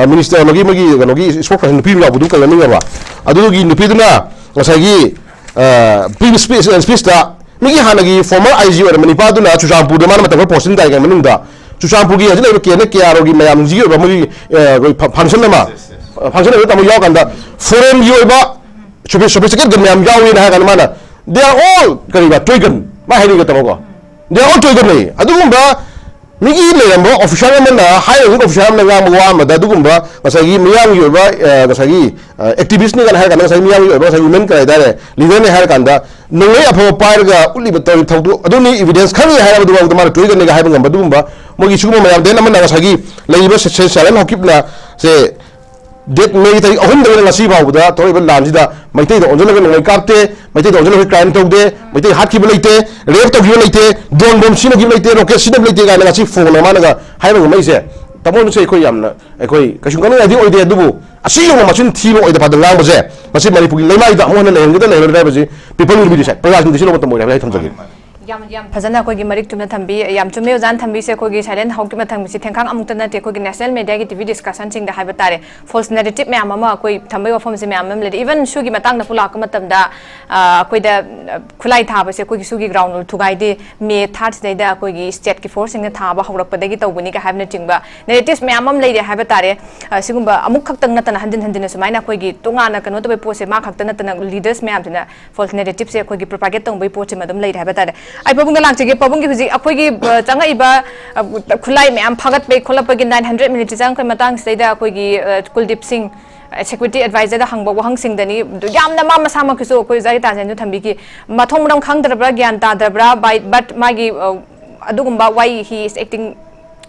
ꯃꯤꯅꯤꯁꯇꯔ ꯑꯃꯒꯤ ꯃꯣꯏꯒꯤ ꯀꯩꯅꯣꯒꯤ ꯁ꯭ꯄꯣꯛꯁ ꯄꯔꯁꯟ ꯅꯨꯄꯤ ꯑꯃ ꯌꯥꯎꯕꯗꯨ ꯀꯩ ꯃꯃꯤꯡ ꯍꯥꯏꯕ? ꯑꯗꯨꯒꯤ ꯅꯨꯄꯤꯗꯨꯅ ꯉꯁꯥꯏꯒꯤ ꯄ꯭ꯔꯤꯚꯤꯌꯁ ꯁ꯭ꯄꯤꯆꯇ ꯃꯤꯒꯤ ꯍꯥꯟꯅꯒꯤ ꯐꯣꯔꯃꯔ ꯑꯥꯏ ꯖꯤ ꯑꯣꯏꯔꯝꯕ ꯅꯤꯄꯥꯗꯨꯅ ꯆꯨꯔꯆꯥꯟꯄꯨꯔꯗ ꯃꯥꯅ ꯃꯇꯝ ꯈꯔ ꯄꯣꯁꯇꯤꯡ ꯇꯥꯏ ꯀꯩ ꯃꯅꯨꯡꯗ ꯆꯨꯔꯆꯥꯟꯄꯨꯔꯒꯤ ꯍꯧꯖꯤꯛ ꯂꯩꯔꯤꯕ ꯀꯦ ꯑꯦꯟ ꯑꯦ ꯀꯦ ꯑꯥꯔ ꯑꯣꯒꯤ ꯃꯌꯥꯝꯁꯤꯒꯤ ꯑꯣꯏꯕ ꯃꯣꯏꯒꯤ ꯑꯩꯈꯣꯏ ꯐꯪꯁꯟ ꯑꯃ, ꯐꯪꯁꯟ ꯑꯃ ꯇꯥꯃꯣ ꯌꯥꯎꯔꯀꯥꯟꯗ ꯐꯣꯔꯦꯟꯒꯤ ꯑꯣꯏꯕ ꯁꯣꯐꯤꯁꯇꯤꯀꯦꯠ ꯒꯟ ꯃꯌꯥꯝ ꯌꯥꯎꯏꯅ ꯍꯥꯏꯔ ꯀꯥꯟꯗ ꯃꯥꯅ they are all ꯀꯔꯤꯕ ꯇꯣꯏ ꯒꯟ ꯃꯥ ꯍꯥꯏꯅꯤꯡꯒꯦ ꯇꯥꯃꯣꯀꯣ꯫ They are all ꯇꯣꯏ ꯒꯟ ꯂꯩ꯫ ꯑꯗꯨꯒꯨꯝꯕ ꯃꯤꯒꯤ ꯂꯩꯔꯝꯕ ꯑꯣꯐꯤꯁꯥꯔ ꯑꯃꯅ ꯍꯥꯏ ꯔꯦꯡꯀꯤꯡ ꯑꯣꯐꯤꯁꯥꯔ ꯑꯃꯅ ꯉꯥꯡꯕ ꯋꯥ ꯑꯃꯗ ꯑꯗꯨꯒꯨꯝꯕ ꯉꯁꯥꯏꯒꯤ ꯃꯤꯌꯥꯝꯒꯤ ꯑꯣꯏꯕ ꯉꯁꯥꯏꯒꯤ ꯑꯦꯛꯇꯤꯚꯤꯁ꯭ꯠꯅꯤ ꯀꯥꯏꯅ ꯍꯥꯏꯔ ꯀꯥꯟꯗ ꯉꯁꯥꯏ ꯃꯤꯌꯥꯝꯒꯤ ꯑꯣꯏꯕ ꯉꯁꯥꯏ ꯋꯨꯃꯦꯟ ꯀꯔꯤ ꯍꯥꯏꯇꯥꯔꯦ ꯂꯤꯗꯔꯅꯤ ꯍꯥꯏꯔ ꯀꯥꯟꯗ ꯅꯣꯡꯃꯩ ꯑꯐꯕ ꯄꯥꯏꯔꯒ ꯎꯠꯂꯤꯕ ꯇꯧꯔꯤꯕ ꯊꯧꯗꯣꯛ ꯑꯗꯨꯅꯤ ꯏꯕꯤꯗꯦꯟꯁ ꯈꯪꯉꯤ ꯍꯥꯏꯔꯕꯗꯨꯐꯥꯎꯗ ꯃꯥꯅ ꯇꯣꯏ ꯒꯟꯅꯤꯒ ꯍꯥꯏꯕ ꯉꯝꯕ ꯑꯗꯨꯒꯨꯝꯕ ꯃꯣꯏꯒꯤ ꯁꯤꯒꯨꯝꯕ ꯃꯌꯥꯝ꯫ Then ꯑꯃꯅ ꯉꯁꯥꯏꯒꯤ ꯂꯩꯔꯤꯕ ꯁꯦꯁꯟ ꯁꯥꯏꯂꯦꯟ ꯍꯥꯎꯀꯤꯞꯅ ꯁꯦ ꯗꯦꯠ ꯃꯦꯒꯤ ꯇꯥꯔꯤꯛ ꯑꯍꯨꯝꯗꯒꯤꯅ ꯉꯁꯤ ꯐꯥꯎꯕꯗ ꯊꯣꯛꯂꯛꯏꯕ ꯂꯥꯟꯁꯤꯗ ꯃꯩꯇꯩꯗ ꯑꯣꯟꯁꯤꯜꯂꯒ ꯅꯣꯡꯃꯩ ꯀꯥꯞꯇꯦ, ꯃꯩꯇꯩꯗ ꯑꯣꯟꯁꯤꯜꯂꯒ ꯀ꯭ꯔꯥꯏꯝ ꯇꯧꯗꯦ, ꯃꯩꯇꯩ ꯍꯥꯠꯈꯤꯕ ꯂꯩꯇꯦ, ꯔꯦꯞ ꯇꯧꯈꯤꯕ ꯂꯩꯇꯦ, ꯗ꯭ꯔꯣꯟ ꯕꯣꯝ ꯁꯤꯖꯤꯟꯅꯈꯤꯕ ꯂꯩꯇꯦ, ꯔꯣꯀꯦꯠ ꯁꯤꯖꯤꯟꯅꯕ ꯂꯩꯇꯦ ꯀꯥꯏꯅ ꯉꯁꯤ ꯐꯣꯡꯅ ꯃꯥꯅꯒ ꯍꯥꯏꯕ ꯉꯝꯃꯛꯏꯁꯦ꯫ ꯇꯥꯃꯣꯅꯁꯨ ꯑꯩꯈꯣꯏ ꯌꯥꯝꯅ ꯑꯩꯈꯣꯏ ꯀꯩꯁꯨ ꯉꯥꯡꯅꯤꯡꯉꯥꯏꯗꯤ ꯑꯣꯏꯗꯦ, ꯑꯗꯨꯕꯨ ꯑꯁꯤ ꯌꯧꯅ ꯃꯆꯤꯟ ꯊꯤꯕ ꯑꯣꯏꯗ ꯄꯥꯗ ꯉꯥꯡꯕꯁꯦ ꯃꯁꯤ ꯃꯅꯤꯄꯨꯔꯒꯤ ꯂꯩꯃꯥꯏꯗ ꯑꯃꯨꯛ ꯍꯟꯅ ꯂꯩꯍꯟꯒꯗ꯭ꯔꯥ ꯂꯩꯍꯜꯂꯣꯏꯗ꯭ꯔꯥ ꯍꯥꯏꯕꯁꯤ people will be decide, ꯄ꯭ꯔꯖꯥꯁꯤꯡꯗ ꯁꯤ ꯂꯧꯕ ꯃꯇꯝ ꯑꯣꯏꯔꯦ ꯍꯥꯏꯕꯁꯤ ꯑꯩ ꯊꯝꯖꯒꯦ꯫ ꯌꯥꯝ ꯌꯥꯝ ꯐꯖꯅ ꯑꯩꯈꯣꯏꯒꯤ ꯃꯔꯤꯛ ꯆꯨꯝꯅ ꯊꯝꯕꯤ꯫ ꯌꯥꯝ ꯆꯨꯝꯃꯦ ꯑꯣꯖꯥꯅ ꯊꯝꯕꯤꯁꯦ꯫ ꯑꯩꯈꯣꯏꯒꯤ ꯁꯥꯏꯂꯦꯟ ꯍꯧꯈꯤꯕ ꯃꯇꯝꯒꯤꯁꯤ ꯊꯦꯡꯈꯥꯡ ꯑꯃꯨꯛꯇ ꯅꯠꯇꯦ, ꯑꯩꯈꯣꯏꯒꯤ ꯅꯦꯁꯅꯦꯜ ꯃꯦꯗꯤꯌꯥꯒꯤ ꯇꯤꯚꯤ ꯗꯤꯁꯀꯁꯟꯁꯤꯡꯗ ꯍꯥꯏꯕ ꯇꯥꯔꯦ, ꯐꯣꯜꯁ ꯅꯦꯔꯦꯇꯤꯚ ꯃꯌꯥꯝ ꯑꯃ ꯑꯩꯈꯣꯏ ꯊꯝꯕꯒꯤ ꯋꯥꯐꯝꯁꯦ ꯃꯌꯥꯝ ꯑꯃ ꯂꯩꯔꯦ꯫ ꯏꯚꯟ ꯁꯨꯒꯤ ꯃꯇꯥꯡꯗ ꯄꯨ ꯂꯥꯛꯄ ꯃꯇꯝꯗ ꯑꯩꯈꯣꯏꯗ ꯈꯨꯠꯂꯥꯏ ꯊꯥꯕꯁꯦ ꯑꯩꯈꯣꯏꯒꯤ ꯁꯨꯒꯤ ꯒ꯭ꯔꯥꯎꯟ ꯊꯨꯒꯥꯏꯗꯦ, ꯃꯦ ꯊꯥꯔꯠꯁꯤꯗꯩꯗ ꯑꯩꯈꯣꯏꯒꯤ ꯁ꯭ꯇꯦꯠꯀꯤ ꯐꯣꯔꯁꯁꯤꯡꯅ ꯊꯥꯕ ꯍꯧꯔꯛꯄꯗꯒꯤ ꯇꯧꯕꯅꯤꯒ ꯍꯥꯏꯕꯅꯆꯤꯡꯕ ꯅꯦꯔꯦꯇꯤꯚꯁ ꯃꯌꯥꯝ ꯑꯃ ꯂꯩꯔꯦ ꯍꯥꯏꯕ ꯇꯥꯔꯦ꯫ ꯁꯤꯒꯨꯝꯕ ꯑꯃꯨꯛ ꯈꯛꯇꯪ ꯅꯠꯇꯅ ꯍꯟꯖꯤꯟ ꯍꯟꯖꯤꯟꯅ ꯁꯨꯃꯥꯏꯅ ꯑꯩꯈꯣꯏꯒꯤ ꯇꯣꯉꯥꯟꯅ ꯀꯩꯅꯣ ꯇꯧꯕꯒꯤ ꯄꯣꯠꯁꯦ ꯃꯥ ꯈꯛꯇ ꯅꯠꯇꯅ ꯂꯤꯗꯔꯁ ꯃꯌꯥꯝꯁꯤꯅ ꯐꯣꯜꯁ ꯅꯦꯔꯦꯇꯤꯚꯁꯦ ꯑꯩꯈꯣꯏꯒꯤ ꯄ꯭ꯔꯣꯄꯥꯒꯦꯠ ꯇꯧꯕꯒꯤ ꯄꯣꯠꯁꯤꯃ ꯑꯗꯨꯝ ꯂꯩꯔꯦ ꯍꯥꯏꯕ ꯇꯥꯔꯦ꯫ ꯑꯩ ꯄꯥꯕꯨꯡꯗ ꯂꯥꯛꯆꯒꯦ꯫ ꯄꯥꯕꯨꯡꯒꯤ ꯍꯧꯖꯤꯛ ꯑꯩꯈꯣꯏꯒꯤ ꯆꯪꯉꯛꯏꯕ ꯈꯨꯠꯂꯥꯏ ꯃꯌꯥꯝ ꯐꯥꯒꯠꯄꯒꯤ ꯈꯣꯠꯂꯛꯄꯒꯤ ꯅꯥꯏꯟ ꯍꯟꯗ꯭ꯔꯦꯠ ꯃꯤꯅꯤꯠꯁꯤ ꯆꯪꯉꯛꯄꯒꯤ ꯃꯇꯥꯡꯁꯤꯗꯩꯗ ꯑꯩꯈꯣꯏꯒꯤ ꯀꯨꯜꯗꯤꯞ ꯁꯤꯡ, ꯁꯦꯀ꯭ꯌꯨꯔꯤꯇꯤ ꯑꯦꯗꯚꯥꯏꯖꯔꯗ ꯍꯪꯕ ꯋꯥꯍꯪꯁꯤꯡꯗꯅꯤ꯫ ꯑꯗꯨ ꯌꯥꯝꯅ ꯃꯥ ꯃꯁꯥꯃꯛꯀꯤꯁꯨ ꯑꯩꯈꯣꯏ ꯑꯣꯖꯥ ꯒꯤꯇꯥꯟꯖꯦꯟꯁꯨ ꯊꯝꯕꯤꯈꯤ, ꯃꯊꯣꯡ ꯃꯔꯝ ꯈꯪꯗ꯭ꯔꯕ꯭ꯔꯥ, ꯒ꯭ꯌꯥꯟ ꯇꯥꯗ꯭ꯔꯕ꯭ꯔꯥ, ꯕꯥꯏ ꯕꯠ ꯃꯥꯒꯤ ꯑꯗꯨꯒꯨꯝꯕ why he is acting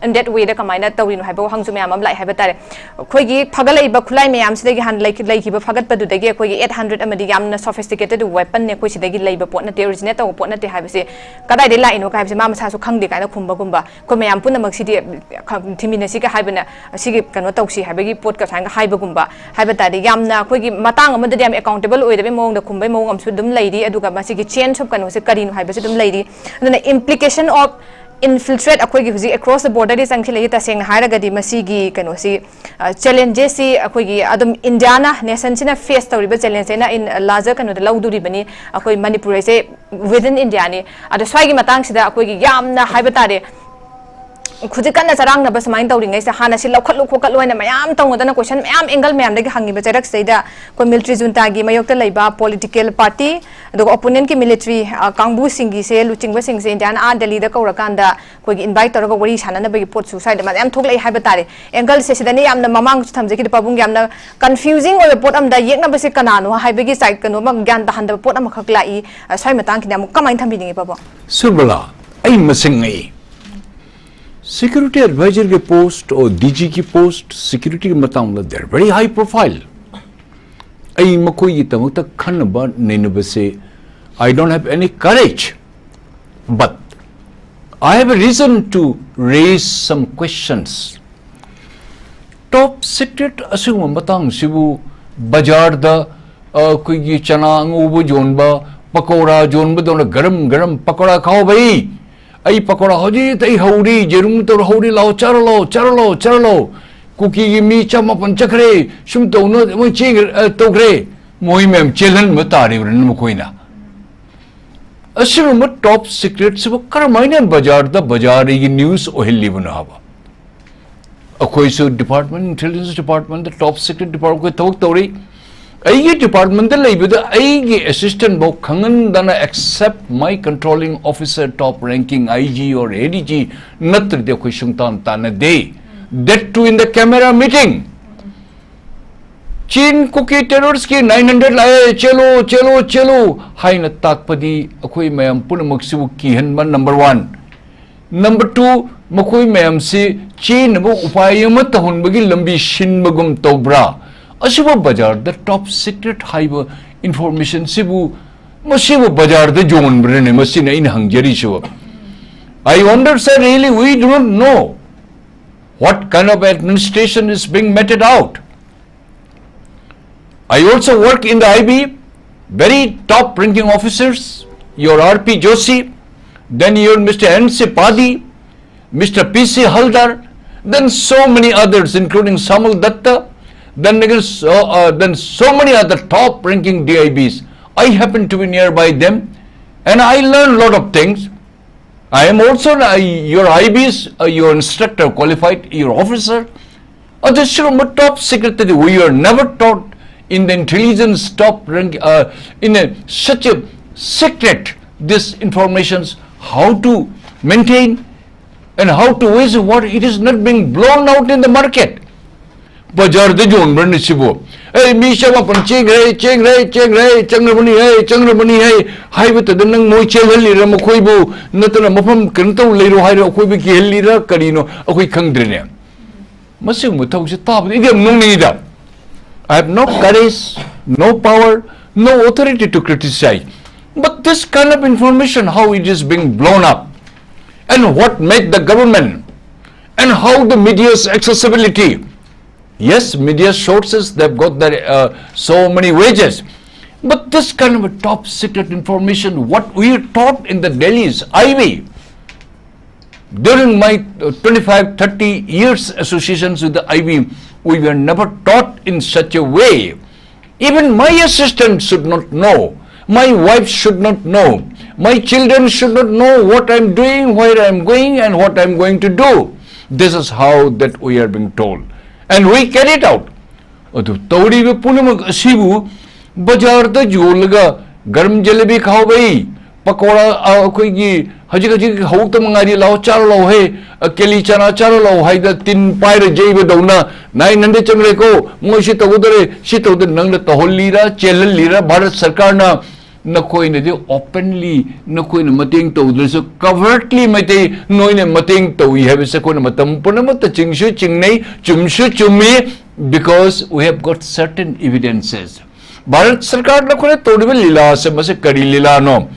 in that way ꯗ ꯀꯃꯥꯏꯅ ꯇꯧꯔꯤꯅꯣ ꯍꯥꯏꯕ ꯋꯥꯍꯪꯁꯨ ꯃꯌꯥꯝ ꯑꯃ ꯂꯥꯛꯑꯦ ꯍꯥꯏꯕ ꯇꯥꯔꯦ꯫ ꯑꯩꯈꯣꯏꯒꯤ ꯐꯒꯠꯂꯛꯏꯕ ꯈꯨꯠꯂꯥꯏ ꯃꯌꯥꯝꯁꯤꯗꯒꯤ ꯍꯥꯟꯅ ꯂꯩꯈꯤ-, ꯂꯩꯈꯤꯕ ꯐꯒꯠꯄꯗꯨꯗꯒꯤ ꯑꯩꯈꯣꯏꯒꯤ ꯑꯩꯠ ꯍꯟꯗ꯭ꯔꯦꯠ ꯑꯃꯗꯤ ꯌꯥꯝꯅ ꯁꯣꯐꯤꯁꯇꯤꯀꯦꯇꯦꯠ ꯋꯦꯄꯟꯅꯦ, ꯑꯩꯈꯣꯏ ꯁꯤꯗꯒꯤ ꯂꯩꯕ ꯄꯣꯠ ꯅꯠꯇꯦ, ꯑꯣꯔꯤꯖꯤꯅꯦꯠ ꯇꯧꯕ ꯄꯣꯠ ꯅꯠꯇꯦ ꯍꯥꯏꯕꯁꯤ ꯀꯗꯥꯏꯗꯒꯤ ꯂꯥꯛꯏꯅꯣ ꯍꯥꯏꯕꯁꯤ ꯃꯥ ꯃꯁꯥꯁꯨ ꯈꯪꯗꯦ ꯀꯥꯏꯅ ꯈꯨꯝꯕꯒꯨꯝꯕ, ꯑꯩꯈꯣꯏ ꯃꯌꯥꯝ ꯄꯨꯝꯅꯃꯛꯁꯤꯗꯤ ꯈ-, ꯊꯤꯃꯤꯟꯅꯁꯤꯒ ꯍꯥꯏꯕꯅ ꯁꯤꯒꯤ ꯀꯩꯅꯣ ꯇꯧꯁꯤ ꯍꯥꯏꯕꯒꯤ ꯄꯣꯠꯀ ꯁꯨꯃꯥꯏꯅ ꯍꯥꯏꯕꯒꯨꯝꯕ ꯍꯥꯏꯕ ꯇꯥꯔꯗꯤ ꯌꯥꯝꯅ ꯑꯩꯈꯣꯏꯒꯤ ꯃꯇꯥꯡ ꯑꯃꯗꯗꯤ ꯌꯥꯝ ꯑꯦꯀꯥꯎꯟꯇꯦꯕꯜ ꯑꯣꯏꯗꯕꯒꯤ ꯃꯑꯣꯡꯗ ꯈꯨꯝꯕꯒꯤ ꯃꯑꯣꯡ ꯑꯃꯁꯨ ꯑꯗꯨꯝ ꯂꯩꯔꯤ꯫ ꯑꯗꯨꯒ ꯃꯁꯤꯒꯤ ꯆꯦꯟꯖ ꯑꯣꯐ ꯀꯩꯅꯣꯁꯦ ꯀꯔꯤꯅꯣ ꯍꯥꯏꯕꯁꯨ ꯑꯗꯨꯝ ꯂꯩꯔꯤ꯫ ꯑꯗꯨꯅ ꯏꯝꯄ꯭ꯂꯤꯀꯦꯁꯟ ꯑꯣꯐ ꯏꯟꯐꯤꯜꯇ꯭ꯔꯦꯠ ꯑꯩꯈꯣꯏꯒꯤ ꯍꯧꯖꯤꯛ ꯑꯦꯀ꯭ꯔꯣꯁ ꯗ ꯕꯣꯔꯗꯔꯗꯤ ꯆꯪꯁꯤꯜꯂꯛꯏ꯫ ꯇꯁꯦꯡꯅ ꯍꯥꯏꯔꯒꯗꯤ ꯃꯁꯤꯒꯤ ꯀꯩꯅꯣꯁꯤ, ꯆꯦꯂꯦꯟꯖꯦꯁꯁꯤ ꯑꯩꯈꯣꯏꯒꯤ ꯑꯗꯨꯝ ꯏꯟꯗꯤꯌꯥꯅ, ꯅꯦꯁꯟꯁꯤꯅ ꯐꯦꯁ ꯇꯧꯔꯤꯕ ꯆꯦꯂꯦꯟꯖꯁꯦ ꯑꯩꯅ ꯂꯥꯔꯖꯔ ꯀꯩꯅꯣꯗ ꯂꯧꯗꯣꯔꯤꯕꯅꯤ꯫ ꯑꯩꯈꯣꯏ ꯃꯅꯤꯄꯨꯔ ꯍꯥꯏꯁꯦ ꯋꯤꯗꯤꯟ ꯏꯟꯗꯤꯌꯥꯅꯤ꯫ ꯑꯗꯣ ꯁ꯭ꯋꯥꯏꯒꯤ ꯃꯇꯥꯡꯁꯤꯗ ꯑꯩꯈꯣꯏꯒꯤ ꯌꯥꯝꯅ ꯍꯥꯏꯕ ꯇꯥꯔꯦ, ꯍꯧꯖꯤꯛ ꯀꯟꯅ ꯆꯔꯥꯡꯅꯕ ꯁꯨꯃꯥꯏꯅ ꯇꯧꯔꯤꯉꯩꯁꯤꯗ ꯍꯥꯟꯅ ꯁꯤ ꯂꯧꯈꯠꯂꯨ ꯈꯣꯠꯀꯠꯂꯨ ꯍꯥꯏꯅ ꯃꯌꯥꯝ ꯇꯧꯅꯗꯅ ꯀꯣꯏꯁꯟ ꯃꯌꯥꯝ ꯑꯦꯡꯒꯜ ꯃꯌꯥꯝꯗꯒꯤ ꯍꯪꯉꯤꯕ ꯆꯩꯔꯛꯁꯤꯗꯩꯗ ꯑꯩꯈꯣꯏ ꯃꯤꯂꯤꯇ꯭ꯔꯤ ꯖꯨꯟꯇꯥꯒꯤ ꯃꯥꯌꯣꯛꯇ ꯂꯩꯕ ꯄꯣꯂꯤꯇꯤꯀꯦꯜ ꯄꯥꯔꯇꯤ, ꯑꯗꯨꯒ ꯑꯣꯄꯣꯅꯦꯟꯠꯀꯤ ꯃꯤꯂꯤꯇ꯭ꯔꯤ, ꯑ, ꯀꯥꯡꯕꯨꯁꯤꯡꯒꯤꯁꯦ, ꯂꯨꯆꯤꯡꯕꯁꯤꯡꯁꯦ ꯏꯟꯗꯤꯌꯥꯅ ꯑꯥ ꯗꯦꯜꯂꯤꯗ ꯀꯧꯔꯀꯥꯟꯗ ꯑꯩꯈꯣꯏꯒꯤ ꯏꯟꯚꯥꯏꯠ ꯇꯧꯔꯒ ꯋꯥꯔꯤ ꯁꯥꯟꯅꯅꯕꯒꯤ ꯄꯣꯠꯁꯨ ꯁ꯭ꯋꯥꯏꯗ ꯃꯌꯥꯝ ꯊꯣꯛꯂꯛꯏ ꯍꯥꯏꯕ ꯇꯥꯔꯦ꯫ ꯑꯦꯡꯒꯜꯁꯦ ꯁꯤꯗꯅꯤ ꯌꯥꯝꯅ ꯃꯃꯥꯡꯗꯁꯨ ꯊꯝꯖꯈꯤꯗ ꯄꯥꯕꯨꯡ, ꯌꯥꯝꯅ ꯀꯟꯐ꯭ꯌꯨꯖꯤꯡ ꯑꯣꯏꯕ ꯄꯣꯠ ꯑꯃꯗ ꯌꯦꯛꯅꯕꯁꯦ ꯀꯅꯥꯅꯣ ꯍꯥꯏꯕꯒꯤ ꯁꯥꯏꯠ ꯀꯩꯅꯣ ꯑꯃ ꯒ꯭ꯌꯥꯟ ꯇꯥꯍꯟꯗꯕ ꯄꯣꯠ ꯑꯃꯈꯛ ꯂꯥꯛꯏ꯫ ꯑ, ꯁ꯭ꯋꯥꯏ ꯃꯇꯥꯡꯁꯤꯗ ꯑꯃꯨꯛ ꯀꯃꯥꯏꯅ ꯊꯝꯕꯤꯅꯤꯡꯉꯤ ꯄꯥꯕꯨꯡ? ꯁꯨꯔꯕꯂꯥ, ꯑꯩ ꯃꯁꯤꯡ ꯉꯛꯏ꯫ ꯁꯦꯀ꯭ꯌꯨꯔꯤꯇꯤ ꯑꯦꯗꯚꯥꯏꯖꯔꯒꯤ ꯄꯣꯁꯠ ꯑꯣ ꯗꯤ ꯖꯤꯒꯤ ꯄꯣꯁꯠ, ꯁꯦꯀ꯭ꯌꯨꯔꯤꯇꯤꯒꯤ ꯃꯇꯥꯡꯗ they are very high profile. ꯑꯩ ꯃꯈꯣꯏꯒꯤꯗꯃꯛꯇ ꯈꯟꯅꯕ ꯅꯩꯅꯕꯁꯦ, I don't have any courage, but I have a reason to raise some questions. Top secret ꯑꯁꯤꯒꯨꯝꯕ ꯃꯇꯥꯡꯁꯤꯕꯨ ꯕꯖꯥꯔꯗ, ꯑ, ꯑꯩꯈꯣꯏꯒꯤ ꯆꯅꯥ ꯑꯉꯧꯕ ꯌꯣꯟꯕ, ꯄꯀꯧꯔꯥ ꯌꯣꯟꯕꯗꯧꯅ ꯒꯔꯝ ꯒꯔꯝ ꯄꯀꯧꯔꯥ ꯈꯥꯎꯕꯩ꯫ ꯑꯩ ꯄꯀꯧꯔꯥ ꯍꯧꯖꯤꯛ ꯑꯩ ꯍꯧꯔꯤ, ꯌꯦꯔꯨꯝ ꯇꯧꯔ ꯍꯧꯔꯤ, ꯂꯥꯛꯑꯣ ꯆꯥꯔꯣ, ꯂꯥꯛꯑꯣ ꯆꯥꯔꯣ, ꯂꯥꯛꯑꯣ ꯆꯥꯔꯣ, ꯂꯥꯛꯑꯣ꯫ ꯀꯨꯀꯤꯒꯤ ꯃꯤ ꯆꯃꯥꯄꯟ ꯆꯠꯈ꯭ꯔꯦ, ꯁꯨꯝ ꯇꯧꯅ ꯃꯣꯏ ꯆꯦꯟꯈ꯭ꯔꯦ, ꯑ, ꯇꯧꯈ꯭ꯔꯦ꯫ ꯃꯣꯏ ꯃꯌꯥꯝ ꯆꯦꯜꯍꯟꯕ ꯇꯥꯔꯤꯕ꯭ꯔꯥ ꯃꯈꯣꯏꯅ? ꯑꯁꯤꯒꯨꯝꯕ ꯇꯣꯞ ꯁꯤꯀ꯭ꯔꯦꯠꯁꯤꯕꯨ ꯀꯔꯝꯍꯥꯏꯅ ꯕꯖꯥꯔꯗ, ꯕꯖꯥꯔꯒꯤ ꯅ꯭ꯌꯨꯁ ꯑꯣꯏꯍꯜꯂꯤꯕꯅꯣ ꯍꯥꯏꯕ? ꯑꯩꯈꯣꯏꯁꯨ ꯗꯤꯄꯥꯔꯠꯃꯦꯟ, ꯏꯟꯇꯦꯂꯤꯖꯦꯟꯁ ꯗꯤꯄꯥꯔꯠꯃꯦꯟꯗ ꯇꯣꯞ ꯁꯤꯀ꯭ꯔꯦꯠ ꯗꯤꯄꯥꯔꯠꯃꯦꯟ ꯑꯩꯈꯣꯏ ꯊꯕꯛ ꯇꯧꯔꯤ꯫ ꯑꯩꯒꯤ ꯗꯤꯄꯥꯔꯠꯃꯦꯟꯗ ꯂꯩꯕꯗ ꯑꯩꯒꯤ ꯑꯦꯁꯤꯁꯇꯦꯟ ꯐꯥꯎ ꯈꯪꯍꯟꯗꯅ, except my controlling officer, top ranking I G or A D G, ꯅꯠꯇ꯭ꯔꯗꯤ ꯑꯩꯈꯣꯏ ꯁꯨꯡꯇꯥꯟ ꯇꯥꯟꯅꯗꯦ꯫ That too in the camera meeting. ꯆꯤꯟ ꯀꯨꯀꯤ ꯇꯦꯔꯣꯔꯤꯁꯀꯤ ꯅꯥꯏꯟ ꯍꯟꯗ꯭ꯔꯦꯗ ꯂꯥꯛꯑꯦ, ꯆꯦꯜꯂꯣ, ꯆꯦꯜꯂꯣ, ꯆꯦꯜꯂꯣ ꯍꯥꯏꯅ ꯇꯥꯛꯄꯗꯤ ꯑꯩꯈꯣꯏ ꯃꯌꯥꯝ ꯄꯨꯝꯅꯃꯛꯁꯤꯕꯨ ꯀꯤꯍꯟꯕ, ꯅꯝꯕꯔ ꯋꯥꯟ꯫ ꯅꯝꯕꯔ ꯇꯨ, ꯃꯈꯣꯏ ꯃꯌꯥꯝꯁꯤ ꯆꯦꯟꯅꯕ ꯎꯄꯥꯏ ꯑꯃ ꯇꯧꯍꯟꯕꯒꯤ ꯂꯝꯕꯤ ꯁꯤꯟꯕꯒꯨꯝ ꯇꯧꯕ꯭ꯔꯥ? ꯑꯁꯤꯕꯨ ꯕꯖꯥꯔꯗ ꯇꯣꯞ ꯁꯤꯀ꯭ꯔꯦꯠ ꯍꯥꯏꯕ ꯏꯟꯐꯣꯔꯃꯦꯁꯟꯁꯤꯕꯨ, ꯃꯁꯤꯕꯨ ꯕꯖꯥꯔꯗ ꯌꯣꯟꯕ꯭ꯔꯅꯦ? ꯃꯁꯤꯅ ꯑꯩꯅ ꯍꯪꯖꯔꯤꯁꯤꯕꯨ꯫ I wonder, sir, really, we do not know what kind of administration is being meted out. I also work in the I B, very top ranking officers, your R P Joshi, then your Mister N C Padi, Mister P C Haldar, then so many others, including Samal Datta, then, again, so, uh, then so many other top ranking D I Bs. I happen to be nearby them, and I learn a lot of things. I am also an, I, your I B S, uh, your instructor qualified, your officer. ꯑꯗꯨ ꯁꯤꯒꯨꯝꯕ ꯇꯣꯞ ꯁꯤꯀ꯭ꯔꯦꯠꯇꯗꯤ, we are never taught in the intelligence top rank, uh, in a, such a secret, this informations, how to maintain and how to waste what it is not being blown out in the market. ꯕꯖꯥꯔꯗ ꯌꯣꯟꯕ꯭ꯔꯅꯦ ꯁꯤꯕꯨ? ꯑꯦ, ꯃꯤ ꯆꯃꯥꯄꯟ ꯆꯦꯟꯈ꯭ꯔꯦ, ꯆꯦꯟꯈ꯭ꯔꯦ, ꯆꯦꯟꯈ꯭ꯔꯦ, ꯆꯪꯈ꯭ꯔꯕꯅꯤ ꯍꯦ, ꯆꯪꯈ꯭ꯔꯕꯅꯤ ꯍꯦ ꯍꯥꯏꯕꯇꯗ ꯅꯪ ꯃꯣꯏ ꯆꯦꯜꯍꯜꯂꯤꯔ ꯃꯈꯣꯏꯕꯨ, ꯅꯠꯇꯅ ꯃꯐꯝ ꯀꯩꯅꯣ ꯇꯧ ꯂꯩꯔꯣ ꯍꯥꯏꯔ ꯑꯩꯈꯣꯏꯕꯨ ꯀꯤꯍꯜꯂꯤꯔ ꯀꯔꯤꯅꯣ ꯑꯩꯈꯣꯏ ꯈꯪꯗ꯭ꯔꯦꯅꯦ꯫ ꯃꯁꯤꯒꯨꯝꯕ ꯊꯕꯛꯁꯦ ꯇꯥꯕꯗ ꯑꯩꯗꯤ ꯌꯥꯝ ꯅꯣꯛꯅꯤꯡꯉꯤꯗ꯫ I have no courage, no power, no authority to criticize. But this kind of information, how it is being blown up, and what make the government, and how the media's accessibility. Yes, media sources, they've got their, uh, so many wages. But this kind of a top secret information, what we are taught in the Delhi's I B, during my uh, twenty-five, thirty years associations with the I B, we were never taught in such a way. Even my assistant should not know. My wife should not know. My children should not know what I'm doing, where I'm going, and what I'm going to do. This is how that we are being told. And we carry it out. ꯑꯗꯨ ꯇꯧꯔꯤꯕ ꯄꯨꯝꯅꯃꯛ ꯑꯁꯤꯕꯨ ꯕꯖꯥꯔꯗ ꯌꯣꯜꯂꯒ ꯒꯔꯝ ꯖꯦꯂꯦꯕꯤ ꯈꯥꯎꯕꯩ ꯄꯀꯧꯔꯥ, ꯑ, ꯑꯩꯈꯣꯏꯒꯤ ꯍꯧꯖꯤꯛ ꯍꯧꯖꯤꯛ ꯍꯧꯔꯛꯇ ꯉꯥꯏꯔꯤ, ꯂꯥꯛꯑꯣ ꯆꯥꯔꯣ ꯂꯥꯛꯑꯣ ꯍꯦ, ꯑ, ꯀꯦꯂꯤ ꯆꯅꯥ ꯆꯥꯔꯣ ꯂꯥꯛꯑꯣ ꯍꯥꯏꯗ ꯇꯤꯟ ꯄꯥꯏꯔ ꯌꯩꯕꯗꯧꯅ ꯅꯥꯏ ꯅꯟꯗ ꯆꯪꯈ꯭ꯔꯦꯀꯣ, ꯃꯣꯏ ꯁꯤ ꯇꯧꯒꯗꯧꯔꯦ, ꯁꯤ ꯇꯧꯗ ꯅꯪꯅ ꯇꯧꯍꯜꯂꯤꯔ ꯆꯦꯜꯍꯜꯂꯤꯔ ꯚꯥꯔꯠ ꯁꯔꯀꯥꯔꯅ? ꯅꯈꯣꯏꯅꯗꯤ openly ꯅꯈꯣꯏꯅ ꯃꯇꯦꯡ ꯇꯧꯗ꯭ꯔꯁꯨ covertly ꯃꯩꯇꯩ ꯅꯣꯏꯅ ꯃꯇꯦꯡ ꯇꯧꯏ ꯍꯥꯏꯕꯁꯦ ꯑꯩꯈꯣꯏꯅ ꯃꯇꯝ ꯄꯨꯝꯅꯃꯛꯇ ꯆꯤꯡꯁꯨ ꯆꯤꯡꯅꯩ, ꯆꯨꯝꯁꯨ ꯆꯨꯝꯃꯤ, because we have got certain evidences. Bharat ꯁꯔꯀꯥꯔꯅ ꯑꯩꯈꯣꯏꯅ ꯇꯧꯔꯤꯕ ꯂꯤꯂꯥꯁꯦ ꯃꯁꯤ ꯀꯔꯤ ꯂꯤꯂꯥꯅꯣ?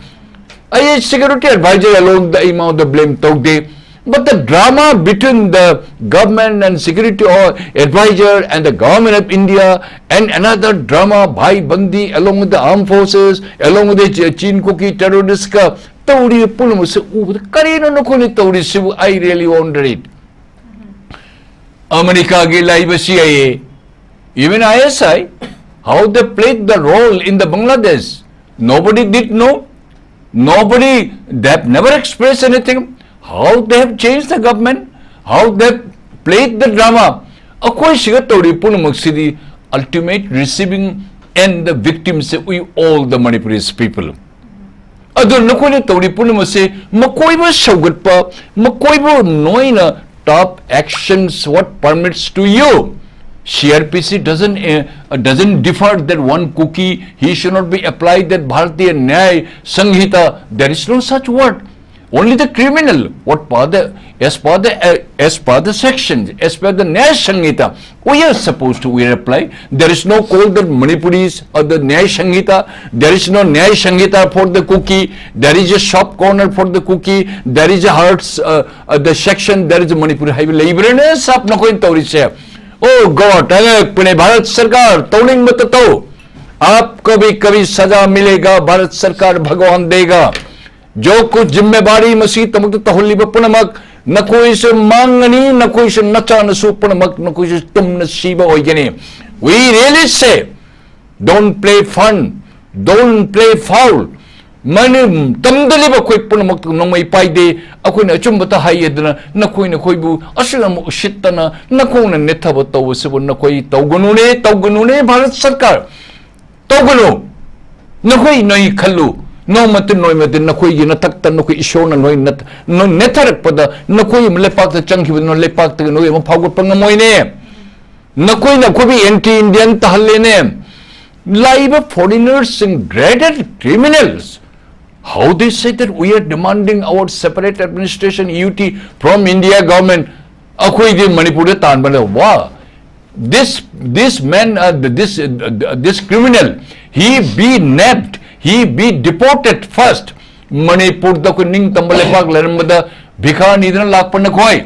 ꯑꯩ security advisor alone ꯗ ꯑꯩ ꯃꯉꯣꯟꯗ blame ꯇꯧꯗꯦ, but the drama between the government and security or advisor and the government of India and another drama, Bhai Bandi, along with the armed forces, along with the Ch- Chin Kuki terrorist ꯀ ꯇꯧꯔꯤꯕ ꯄꯨꯝꯅꯃꯛꯁꯦ ꯎꯕꯗ ꯀꯔꯤꯅꯣ ꯅꯈꯣꯏꯅ ꯇꯧꯔꯤꯁꯤꯕꯨ? I really wonder it. ꯑꯃꯦꯔꯤꯀꯥꯒꯤ ꯂꯩꯕ C I A, even I S I, how they played the role in the Bangladesh? Nobody did know. Nobody, they have never expressed anything. How they have changed the government? How they have played the drama? ꯑꯩꯈꯣꯏ ꯁꯤꯒ ꯇꯧꯔꯤ ꯄꯨꯝꯅꯃꯛꯁꯤꯗꯤ ultimate receiving and the victims, we all the Manipuris people. ꯑꯗꯨ ꯅꯈꯣꯏꯅ ꯇꯧꯔꯤ ꯄꯨꯝꯅꯃꯛꯁꯦ ꯃꯈꯣꯏꯕꯨ ꯁꯧꯒꯠꯄ, ꯃꯈꯣꯏꯕꯨ ꯅꯣꯏꯅ top actions what permits to you? C R P C doesn't, uh, doesn't defer that one Kuki, he should not be applied that Bharatiya Nyay Sanhita. There is no such word. Only the criminal, what per the, as per the, uh, as per the section, as per the Nyay Sanhita, we are supposed to, we apply. There is no call that Manipuris or the Nyay Sanhita. There is no Nyay Sanhita for the Kuki. There is a shop corner for the Kuki. There is a herds, uh, uh, the section. There is a Manipuri highway. ꯂꯩꯕ꯭ꯔꯥꯅꯦ ꯁꯥꯞ ꯅꯈꯣꯏꯅ ꯇꯧꯔꯤꯁꯦ? Oh God, ꯑꯉꯛꯄꯅꯦ꯫ Bharat ꯁꯔꯀꯥꯔ ꯇꯧꯅꯤꯡꯕꯇ ꯇꯧ꯫ आपको भी कभी सजा मिलेगा, भारत सरकार भगवान देगा। जो कुछ जिम्मेवारी ꯃꯁꯤꯒꯤꯗꯃꯛꯇ ꯇꯧꯍꯜꯂꯤꯕ ꯄꯨꯝꯅꯃꯛ ꯅꯈꯣꯏꯁꯨ ꯃꯥꯡꯒꯅꯤ, ꯅꯈꯣꯏꯁꯨ ꯅꯆꯥꯅꯁꯨ ꯄꯨꯝꯅꯃꯛ ꯅꯈꯣꯏꯁꯨ ꯇꯨꯝꯅ ꯁꯤꯕ ꯑꯣꯏꯒꯅꯤ꯫ We really say, don't play fun, don't play foul. ꯃꯅꯤ ꯇꯝꯗ ꯂꯩꯕ ꯑꯩꯈꯣꯏ ꯄꯨꯝꯅꯃꯛ ꯅꯣꯡꯃꯩ ꯄꯥꯏꯗꯦ꯫ ꯑꯩꯈꯣꯏꯅ ꯑꯆꯨꯝꯕꯇ ꯍꯥꯏꯌꯦꯗꯅ ꯅꯈꯣꯏꯅ ꯑꯩꯈꯣꯏꯕꯨ ꯑꯁꯨꯛ ꯌꯥꯝ ꯎꯁꯤꯠꯇꯅ ꯅꯈꯣꯡꯅ ꯅꯦꯠꯊꯕ ꯇꯧꯕꯁꯤꯕꯨ ꯅꯈꯣꯏ ꯇꯧꯒꯅꯨꯅꯦ, ꯇꯧꯒꯅꯨꯅꯦ ꯚꯥꯔꯠ ꯁꯔꯀꯥꯔ꯫ ꯇꯧꯒꯅꯨ꯫ ꯅꯈꯣꯏ ꯅꯣꯏ ꯈꯜꯂꯨ꯫ ꯅꯣꯡꯃꯇ ꯅꯣꯏꯃꯗꯤ ꯅꯈꯣꯏꯒꯤ ꯅꯊꯛꯇ ꯅꯈꯣꯏ ꯏꯁꯣꯔꯅ ꯅꯣꯏ ꯅꯠ-, ꯅꯣꯏ ꯅꯦꯠꯊꯔꯛꯄꯗ ꯅꯈꯣꯏ ꯑꯃ ꯂꯩꯄꯥꯛꯇ ꯆꯪꯈꯤꯕꯗꯨꯅ ꯂꯩꯄꯥꯛꯇꯒꯤ ꯅꯈꯣꯏ ꯑꯃ ꯐꯥꯎꯒꯠꯄ ꯉꯝꯃꯣꯏꯅꯦ꯫ ꯅꯈꯣꯏꯅ ꯑꯩꯈꯣꯏꯕꯨ anti Indian ꯇꯥꯍꯜꯂꯦꯅꯦ꯫ ꯂꯥꯛꯏꯕ foreigners ꯁꯤꯡ, greater criminals, how they say that we are demanding our separate administration, U T, from India government. ꯑꯩꯈꯣꯏꯗꯤ ꯃꯅꯤꯄꯨꯔꯗ ꯇꯥꯟꯕꯅ ꯋꯥ꯫ This, this man, uh, this, uh, this criminal, he be nabbed, he be deported first. ꯃꯅꯤꯄꯨꯔꯗ ꯑꯩꯈꯣꯏ ꯅꯤꯡꯇꯝꯕ ꯂꯩꯕꯥꯛ ꯂꯩꯔꯝꯕꯗ ꯚꯤꯈꯥ ꯅꯤꯗꯨꯅ ꯂꯥꯛꯄ ꯅꯈꯣꯏ꯫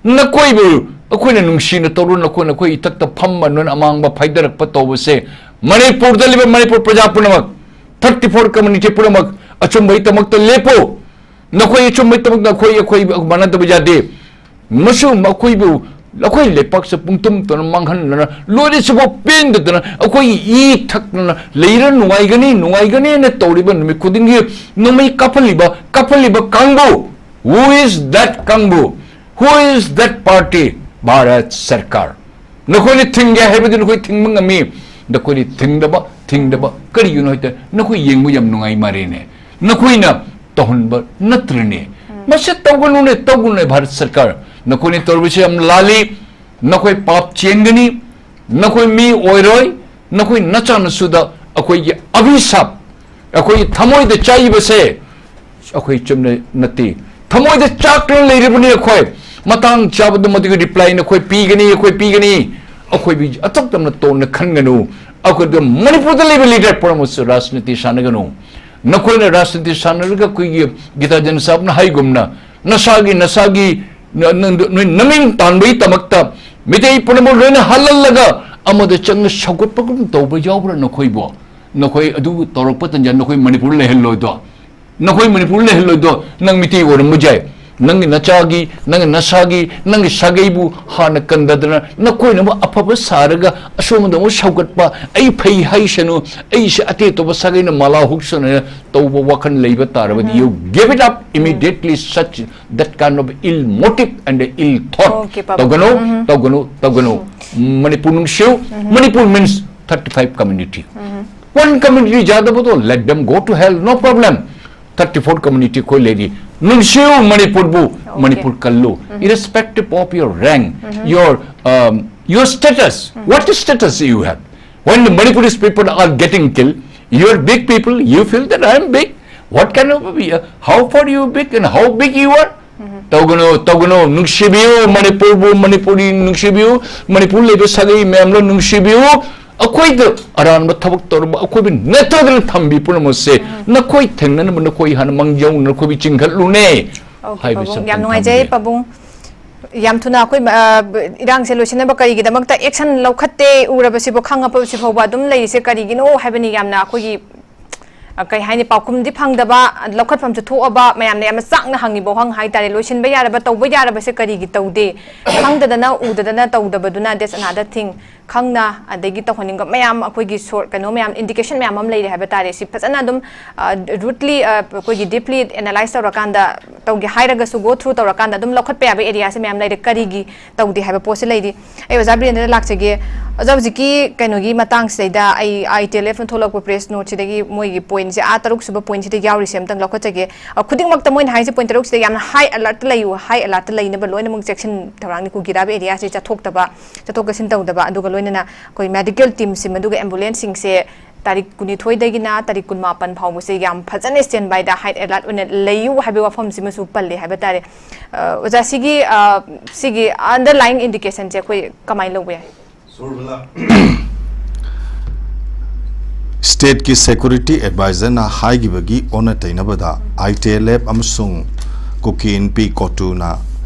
ꯅꯈꯣꯏꯕꯨ ꯑꯩꯈꯣꯏꯅ ꯅꯨꯡꯁꯤꯅ ꯇꯧꯔꯨ, ꯅꯈꯣꯏ, ꯅꯈꯣꯏ ꯏꯊꯛꯇ ꯐꯝꯕ ꯅꯣꯏꯅ ꯑꯃꯥꯡꯕ ꯐꯥꯏꯗꯔꯛꯄ ꯇꯧꯕꯁꯦ, ꯃꯅꯤꯄꯨꯔꯗ ꯂꯩꯕ ꯃꯅꯤꯄꯨꯔ ꯄ꯭ꯔꯖꯥ ꯄꯨꯝꯅꯃꯛ, thirty four community ꯄꯨꯝꯅꯃꯛ ꯑꯆꯨꯝꯕꯒꯤꯗꯃꯛꯇ ꯂꯦꯞꯄꯨ꯫ ꯅꯈꯣꯏ ꯑꯆꯨꯝꯕꯒꯤꯗꯃꯛꯇ ꯑꯩꯈꯣꯏ, ꯑꯩꯈꯣꯏ ꯃꯥꯟꯅꯗꯕ ꯌꯥꯗꯦ꯫ ꯃꯁꯤꯒꯨꯝꯕ ꯑꯩꯈꯣꯏꯕꯨ, ꯑꯩꯈꯣꯏ ꯂꯩꯄꯥꯛꯁꯦ ꯄꯨꯡꯇꯨꯝ ꯇꯧꯅ ꯃꯥꯡꯍꯟꯗꯅ, ꯂꯣꯏꯔꯁꯤꯐꯥꯎ ꯄꯦꯟꯗꯗꯅ, ꯑꯩꯈꯣꯏꯒꯤ ꯏ ꯊꯛꯇꯅ ꯂꯩꯔ ꯅꯨꯡꯉꯥꯏꯒꯅꯤ, ꯅꯨꯡꯉꯥꯏꯒꯅꯤꯅ ꯇꯧꯔꯤꯕ ꯅꯨꯃꯤꯠ ꯈꯨꯗꯤꯡꯒꯤ ꯅꯣꯡꯃꯩ ꯀꯥꯞꯍꯜꯂꯤꯕ, ꯀꯥꯞꯍꯜꯂꯤꯕ ꯀꯥꯡꯕꯨ, who is that ꯀꯥꯡꯕꯨ? Who is that party? Bharat ꯁꯔꯀꯥꯔ꯫ ꯅꯈꯣꯏꯅ ꯊꯤꯡꯒꯦ ꯍꯥꯏꯕꯗꯨ ꯅꯈꯣꯏ ꯊꯤꯡꯕ ꯉꯝꯃꯤ꯫ ꯅꯈꯣꯏꯅ ꯊꯤꯡꯗꯕ, ꯊꯤꯡꯗꯕ ꯀꯔꯤꯒꯤꯅꯣ ꯍꯥꯏꯗ ꯅꯈꯣꯏ ꯌꯦꯡꯕ ꯌꯥꯝ ꯅꯨꯡꯉꯥꯏ ꯃꯥꯜꯂꯦꯅꯦ꯫ ꯅꯈꯣꯏꯅ ꯇꯧꯍꯟꯕ ꯅꯠꯇ꯭ꯔꯅꯦ? ꯃꯁꯤ ꯇꯧꯒꯅꯨꯅꯦ, ꯇꯧꯒꯅꯨꯅꯦ ꯚꯥꯔꯠ ꯁꯔꯀꯥꯔ꯫ ꯅꯈꯣꯏꯅ ꯇꯧꯔꯤꯕꯁꯤ ꯌꯥꯝ ꯂꯥꯜꯂꯤ꯫ ꯅꯈꯣꯏ ꯄꯥꯞ ꯆꯦꯟꯒꯅꯤ꯫ ꯅꯈꯣꯏ ꯃꯤ ꯑꯣꯏꯔꯣꯏ꯫ ꯅꯈꯣꯏ ꯅꯆꯥꯅꯁꯨꯗ ꯑꯩꯈꯣꯏꯒꯤ ꯑꯚꯤꯁꯥꯞ, ꯑꯩꯈꯣꯏꯒꯤ ꯊꯃꯣꯏꯗ ꯆꯥꯏꯕꯁꯦ ꯑꯩꯈꯣꯏ ꯆꯨꯝꯅ ꯅꯠꯇꯦ꯫ ꯊꯃꯣꯏꯗ ꯆꯥꯛꯇꯨꯅ ꯂꯩꯔꯤꯕꯅꯤ ꯑꯩꯈꯣꯏ꯫ ꯃꯇꯥꯡ ꯆꯥꯕꯗ ꯃꯗꯨꯒꯤ reply ꯅꯈꯣꯏ ꯄꯤꯒꯅꯤ, ꯑꯩꯈꯣꯏ ꯄꯤꯒꯅꯤ꯫ ꯑꯩꯈꯣꯏꯕꯨ ꯑꯇꯞ ꯇꯞꯅ ꯇꯣꯟꯅ ꯈꯟꯒꯅꯨ꯫ ꯑꯩꯈꯣꯏꯗ ꯃꯅꯤꯄꯨꯔꯗ ꯂꯩꯕ leader ꯄꯨꯝꯅꯃꯛꯁꯨ ꯔꯥꯖꯅꯤꯇꯤ ꯁꯥꯟꯅꯒꯅꯨ꯫ ꯅꯈꯣꯏꯅ ꯔꯥꯖꯅꯤꯇꯤ ꯁꯥꯟꯅꯔꯒ ꯑꯩꯈꯣꯏꯒꯤ ꯒꯤꯇꯥ ꯖꯟ ꯁꯥꯕꯅ ꯍꯥꯏꯒꯨꯝꯅ ꯅꯁꯥꯒꯤ, ꯅꯁꯥꯒꯤ, ꯅ-, ꯅ-, ꯅꯣꯏ ꯅꯃꯤꯡ ꯇꯥꯟꯕꯒꯤꯗꯃꯛꯇ ꯃꯤꯇꯩ ꯄꯨꯝꯅꯃꯛ ꯂꯣꯏꯅ ꯍꯜꯍꯜꯂꯒ ꯑꯃꯗ ꯆꯪꯉ ꯁꯧꯒꯠꯄꯒꯨꯝ ꯇꯧꯕ ꯌꯥꯎꯕ꯭ꯔꯥ ꯅꯈꯣꯏꯕꯣ? ꯅꯈꯣꯏ ꯑꯗꯨ ꯇꯧꯔꯛꯄ ꯇꯟꯖꯥ ꯅꯈꯣꯏ ꯃꯅꯤꯄꯨꯔ ꯂꯩꯍꯜꯂꯣꯏꯗꯣ? ꯅꯈꯣꯏ ꯃꯅꯤꯄꯨꯔ ꯂꯩꯍꯜꯂꯣꯏꯗꯣ? ꯅꯪ ꯃꯤꯇꯩ ꯑꯣꯏꯔꯝꯕ ꯌꯥꯏ, ꯅꯪꯒꯤ ꯅꯆꯥꯒꯤ, ꯅꯪꯒꯤ ꯅꯁꯥꯒꯤ, ꯅꯪꯒꯤ ꯁꯥꯒꯩꯕꯨ ꯍꯥꯟꯅ ꯀꯟꯗꯗꯅ ꯅꯈꯣꯏꯅ ꯑꯃꯨꯛ ꯑꯐꯕ ꯁꯥꯔꯒ ꯑꯁꯣꯝꯗ ꯑꯃꯨꯛ ꯁꯧꯒꯠꯄ, "ꯑꯩ ꯐꯩ ꯍꯥꯏꯁꯅꯨ, ꯑꯩꯁꯦ ꯑꯇꯩ ꯑꯇꯣꯞꯄ ꯁꯥꯒꯩꯅ ꯃꯥꯂꯥ ꯍꯨꯛꯁꯅꯨ" ꯍꯥꯏꯅ ꯇꯧꯕ ꯋꯥꯈꯜ ꯂꯩꯕ ꯇꯥꯔꯕꯗꯤ, you give it up immediately, such that kind of ill motive and ill thought. Okay, ꯄꯥꯕꯨꯡ꯫ ꯇꯧꯒꯅꯨ, ꯇꯧꯒꯅꯨ, ꯇꯧꯒꯅꯨ꯫ Manipur ꯅꯨꯡꯁꯤꯌꯨ꯫ Manipur means thirty five community. One community ꯌꯥꯗꯕꯗꯣ, let them go to hell, no problem. Thirty four community ꯑꯩꯈꯣꯏ ꯂꯩꯔꯤ꯫ ꯅꯨꯡꯁꯤꯌꯨ ꯃꯅꯤꯄꯨꯔꯕꯨ, ꯃꯅꯤꯄꯨꯔ ꯀꯜꯂꯨ, irrespective of your rank, your, um, your status. What status you have? When the Manipuris people are getting killed, you are big people, you feel that I am big. What kind of, uh, how far you big and how big you are? ꯇꯧꯒꯅꯨ, ꯇꯧꯒꯅꯨ, ꯅꯨꯡꯁꯤꯕꯤꯌꯨ ꯃꯅꯤꯄꯨꯔꯕꯨ, ꯃꯅꯤꯄꯨꯔꯤ ꯅꯨꯡꯁꯤꯕꯤꯌꯨ, ꯃꯅꯤꯄꯨꯔ ꯂꯩꯕ ꯁꯥꯒꯩ ꯃꯌꯥꯝꯗꯣ ꯅꯨꯡꯁꯤꯕꯤꯌꯨ꯫ ꯑꯩꯈꯣꯏꯗ ꯑꯔꯥꯟꯕ ꯊꯕꯛ ꯇꯧꯔꯕ, ꯑꯩꯈꯣꯏꯕꯨ ꯅꯠꯇꯗꯅ ꯊꯝꯕꯤ ꯄꯨꯝꯅꯃꯛꯁꯦ ꯅꯈꯣꯏ ꯊꯦꯡꯅꯅꯕ ꯅꯈꯣꯏ ꯍꯥꯟꯅ ꯃꯥꯡꯖꯧꯅꯅ ꯑꯩꯈꯣꯏꯕꯨ ꯆꯤꯡꯈꯠꯂꯨꯅꯦ Okay, ꯍꯥꯏꯕ ꯄꯥꯕꯨꯡ, ꯁꯛꯇꯝ ꯌꯥꯝ ꯅꯨꯡꯉꯥꯏꯖꯩ ꯊꯝꯖꯒꯦ꯫ ꯄꯥꯕꯨꯡ꯫ ꯌꯥꯝ ꯊꯨꯅ ꯑꯩꯈꯣꯏ, ꯑ, ꯏꯔꯥꯡꯁꯦ ꯂꯣꯏꯁꯤꯟꯅꯕ ꯀꯔꯤꯒꯤꯗꯃꯛꯇ action ꯂꯧꯈꯠꯇꯦ, ꯎꯔꯕꯁꯤꯕꯨ ꯈꯪꯉꯕꯁꯤ ꯐꯥꯎꯕ ꯑꯗꯨꯝ ꯂꯩꯔꯤꯁꯦ ꯀꯔꯤꯒꯤꯅꯣ ꯍꯥꯏꯕꯅꯤ꯫ ꯌꯥꯝꯅ ꯑꯩꯈꯣꯏꯒꯤ, ꯑ, ꯀꯩ ꯍꯥꯏꯅꯤ, ꯄꯥꯎꯈꯨꯝꯗꯤ ꯐꯪꯗꯕ, ꯂꯧꯈꯠꯐꯝꯁꯨ ꯊꯣꯛꯑꯕ, ꯃꯌꯥꯝꯅ ꯌꯥꯝꯅ ꯆꯥꯛꯅ ꯍꯪꯉꯤꯕ ꯋꯥꯍꯪ ꯍꯥꯏꯇꯥꯔꯦ꯫ ꯂꯣꯏꯁꯤꯟꯕ ꯌꯥꯔꯕ, ꯇꯧꯕ ꯌꯥꯔꯕꯁꯦ ꯀꯔꯤꯒꯤ ꯇꯧꯗꯦ? ꯈꯪꯗꯗꯅ, ꯎꯗꯗꯅ ꯇꯧꯗꯕꯗꯨꯅ, that's another thing꯫ ꯈꯪꯅ, ꯑꯗꯒꯤ ꯇꯧꯍꯟꯅꯤꯡꯕ ꯃꯌꯥꯝ, ꯑꯩꯈꯣꯏꯒꯤ ꯁꯣꯔ-, ꯀꯩꯅꯣ ꯃꯌꯥꯝ, indication ꯃꯌꯥꯝ ꯑꯃ ꯂꯩꯔꯦ ꯍꯥꯏꯕ ꯇꯥꯔꯦ꯫ ꯁꯤ ꯐꯖꯅ ꯑꯗꯨꯝ, ꯑ, rudely, ꯑ, ꯑꯩꯈꯣꯏꯒꯤ deeply analyze ꯇꯧꯔꯀꯥꯟꯗ, ꯇꯧꯒꯦ ꯍꯥꯏꯔꯒꯁꯨ, go through ꯇꯧꯔꯀꯥꯟꯗ ꯑꯗꯨꯝ ꯂꯧꯈꯠꯄ ꯌꯥꯕ areaꯁꯦ ꯃꯌꯥꯝ ꯂꯩꯔꯦ꯫ ꯀꯔꯤꯒꯤ ꯇꯧꯗꯦ ꯍꯥꯏꯕ ꯄꯣꯠꯁꯦ ꯂꯩꯔꯤ꯫ ꯑꯩ ꯑꯣꯖꯥ ꯕꯤꯔꯦꯟꯗ꯭ꯔꯗ ꯂꯥꯛꯆꯒꯦ꯫ ꯑꯣꯖꯥ, ꯍꯧꯖꯤꯛꯀꯤ ꯀꯩꯅꯣꯒꯤ ꯃꯇꯥꯡꯁꯤꯗꯩꯗ ꯑꯩ ITLFꯅ ꯊꯣꯛꯂꯛꯄ press noteꯁꯤꯗꯒꯤ ꯃꯣꯏꯒꯤ pointꯁꯦ, ꯑꯥ, ꯇꯔꯨꯛ ꯁꯨꯕ pointꯁꯤꯗ ꯌꯥꯎꯔꯤꯁꯦ ꯑꯝꯇꯪ ꯂꯧꯈꯠꯆꯒꯦ꯫ ꯑ, ꯈꯨꯗꯤꯡꯃꯛꯇ ꯃꯣꯏꯅ ꯍꯥꯏꯁꯦ point ꯇꯔꯨꯛꯁꯤꯗ ꯌꯥꯝꯅ high alertꯇ ꯂꯩꯌꯨ, high alertꯇ ꯂꯩꯅꯕ ꯂꯣꯏꯅꯃꯛ ꯆꯦꯛꯁꯤꯟ ꯊꯧꯔꯥꯡꯅꯤ꯫ ꯀꯨꯀꯤꯔꯥꯕ areaꯁꯦ ꯆꯠꯊꯣꯛꯇꯕ, ꯆꯠꯊꯣꯛ ꯆꯠꯁꯤꯟ ꯇꯧꯗꯕ, ꯑꯗꯨꯒ ꯂꯣꯏꯅꯅ ꯑꯩꯈꯣꯏ medical teamꯁꯤꯡ ꯑꯗꯨꯒ ambulanceꯁꯤꯡꯁꯦ ꯇꯥꯔꯤꯛ ꯀꯨꯟꯅꯤꯊꯣꯏꯗꯒꯤꯅ ꯇꯥꯔꯤꯛ ꯀꯨꯟꯃꯥꯄꯟ ꯐꯥꯎꯕꯁꯦ ꯌꯥꯝ ꯐꯖꯅ standbyꯗ, high alert ꯑꯣꯏꯅ ꯂꯩꯌꯨ ꯍꯥꯏꯕꯒꯤ ꯋꯥꯐꯝꯁꯤꯃꯁꯨ ꯄꯜꯂꯦ ꯍꯥꯏꯕ ꯇꯥꯔꯦ꯫ ꯑ, ꯑꯣꯖꯥ, ꯁꯤꯒꯤ, ꯑ, ꯁꯤꯒꯤ underlying indicationꯁꯦ ꯑꯩꯈꯣꯏ ꯀꯃꯥꯏꯅ ꯂꯧꯕ ꯌꯥꯏ? Stateꯀꯤ security advisorꯅ ꯍꯥꯏꯈꯤꯕꯒꯤ ꯑꯣꯟꯅ ꯇꯩꯅꯕꯗ ITLF ꯑꯃꯁꯨꯡ ꯀꯨꯀꯤ ꯏꯟꯄꯤ ꯀꯣꯇꯨꯅ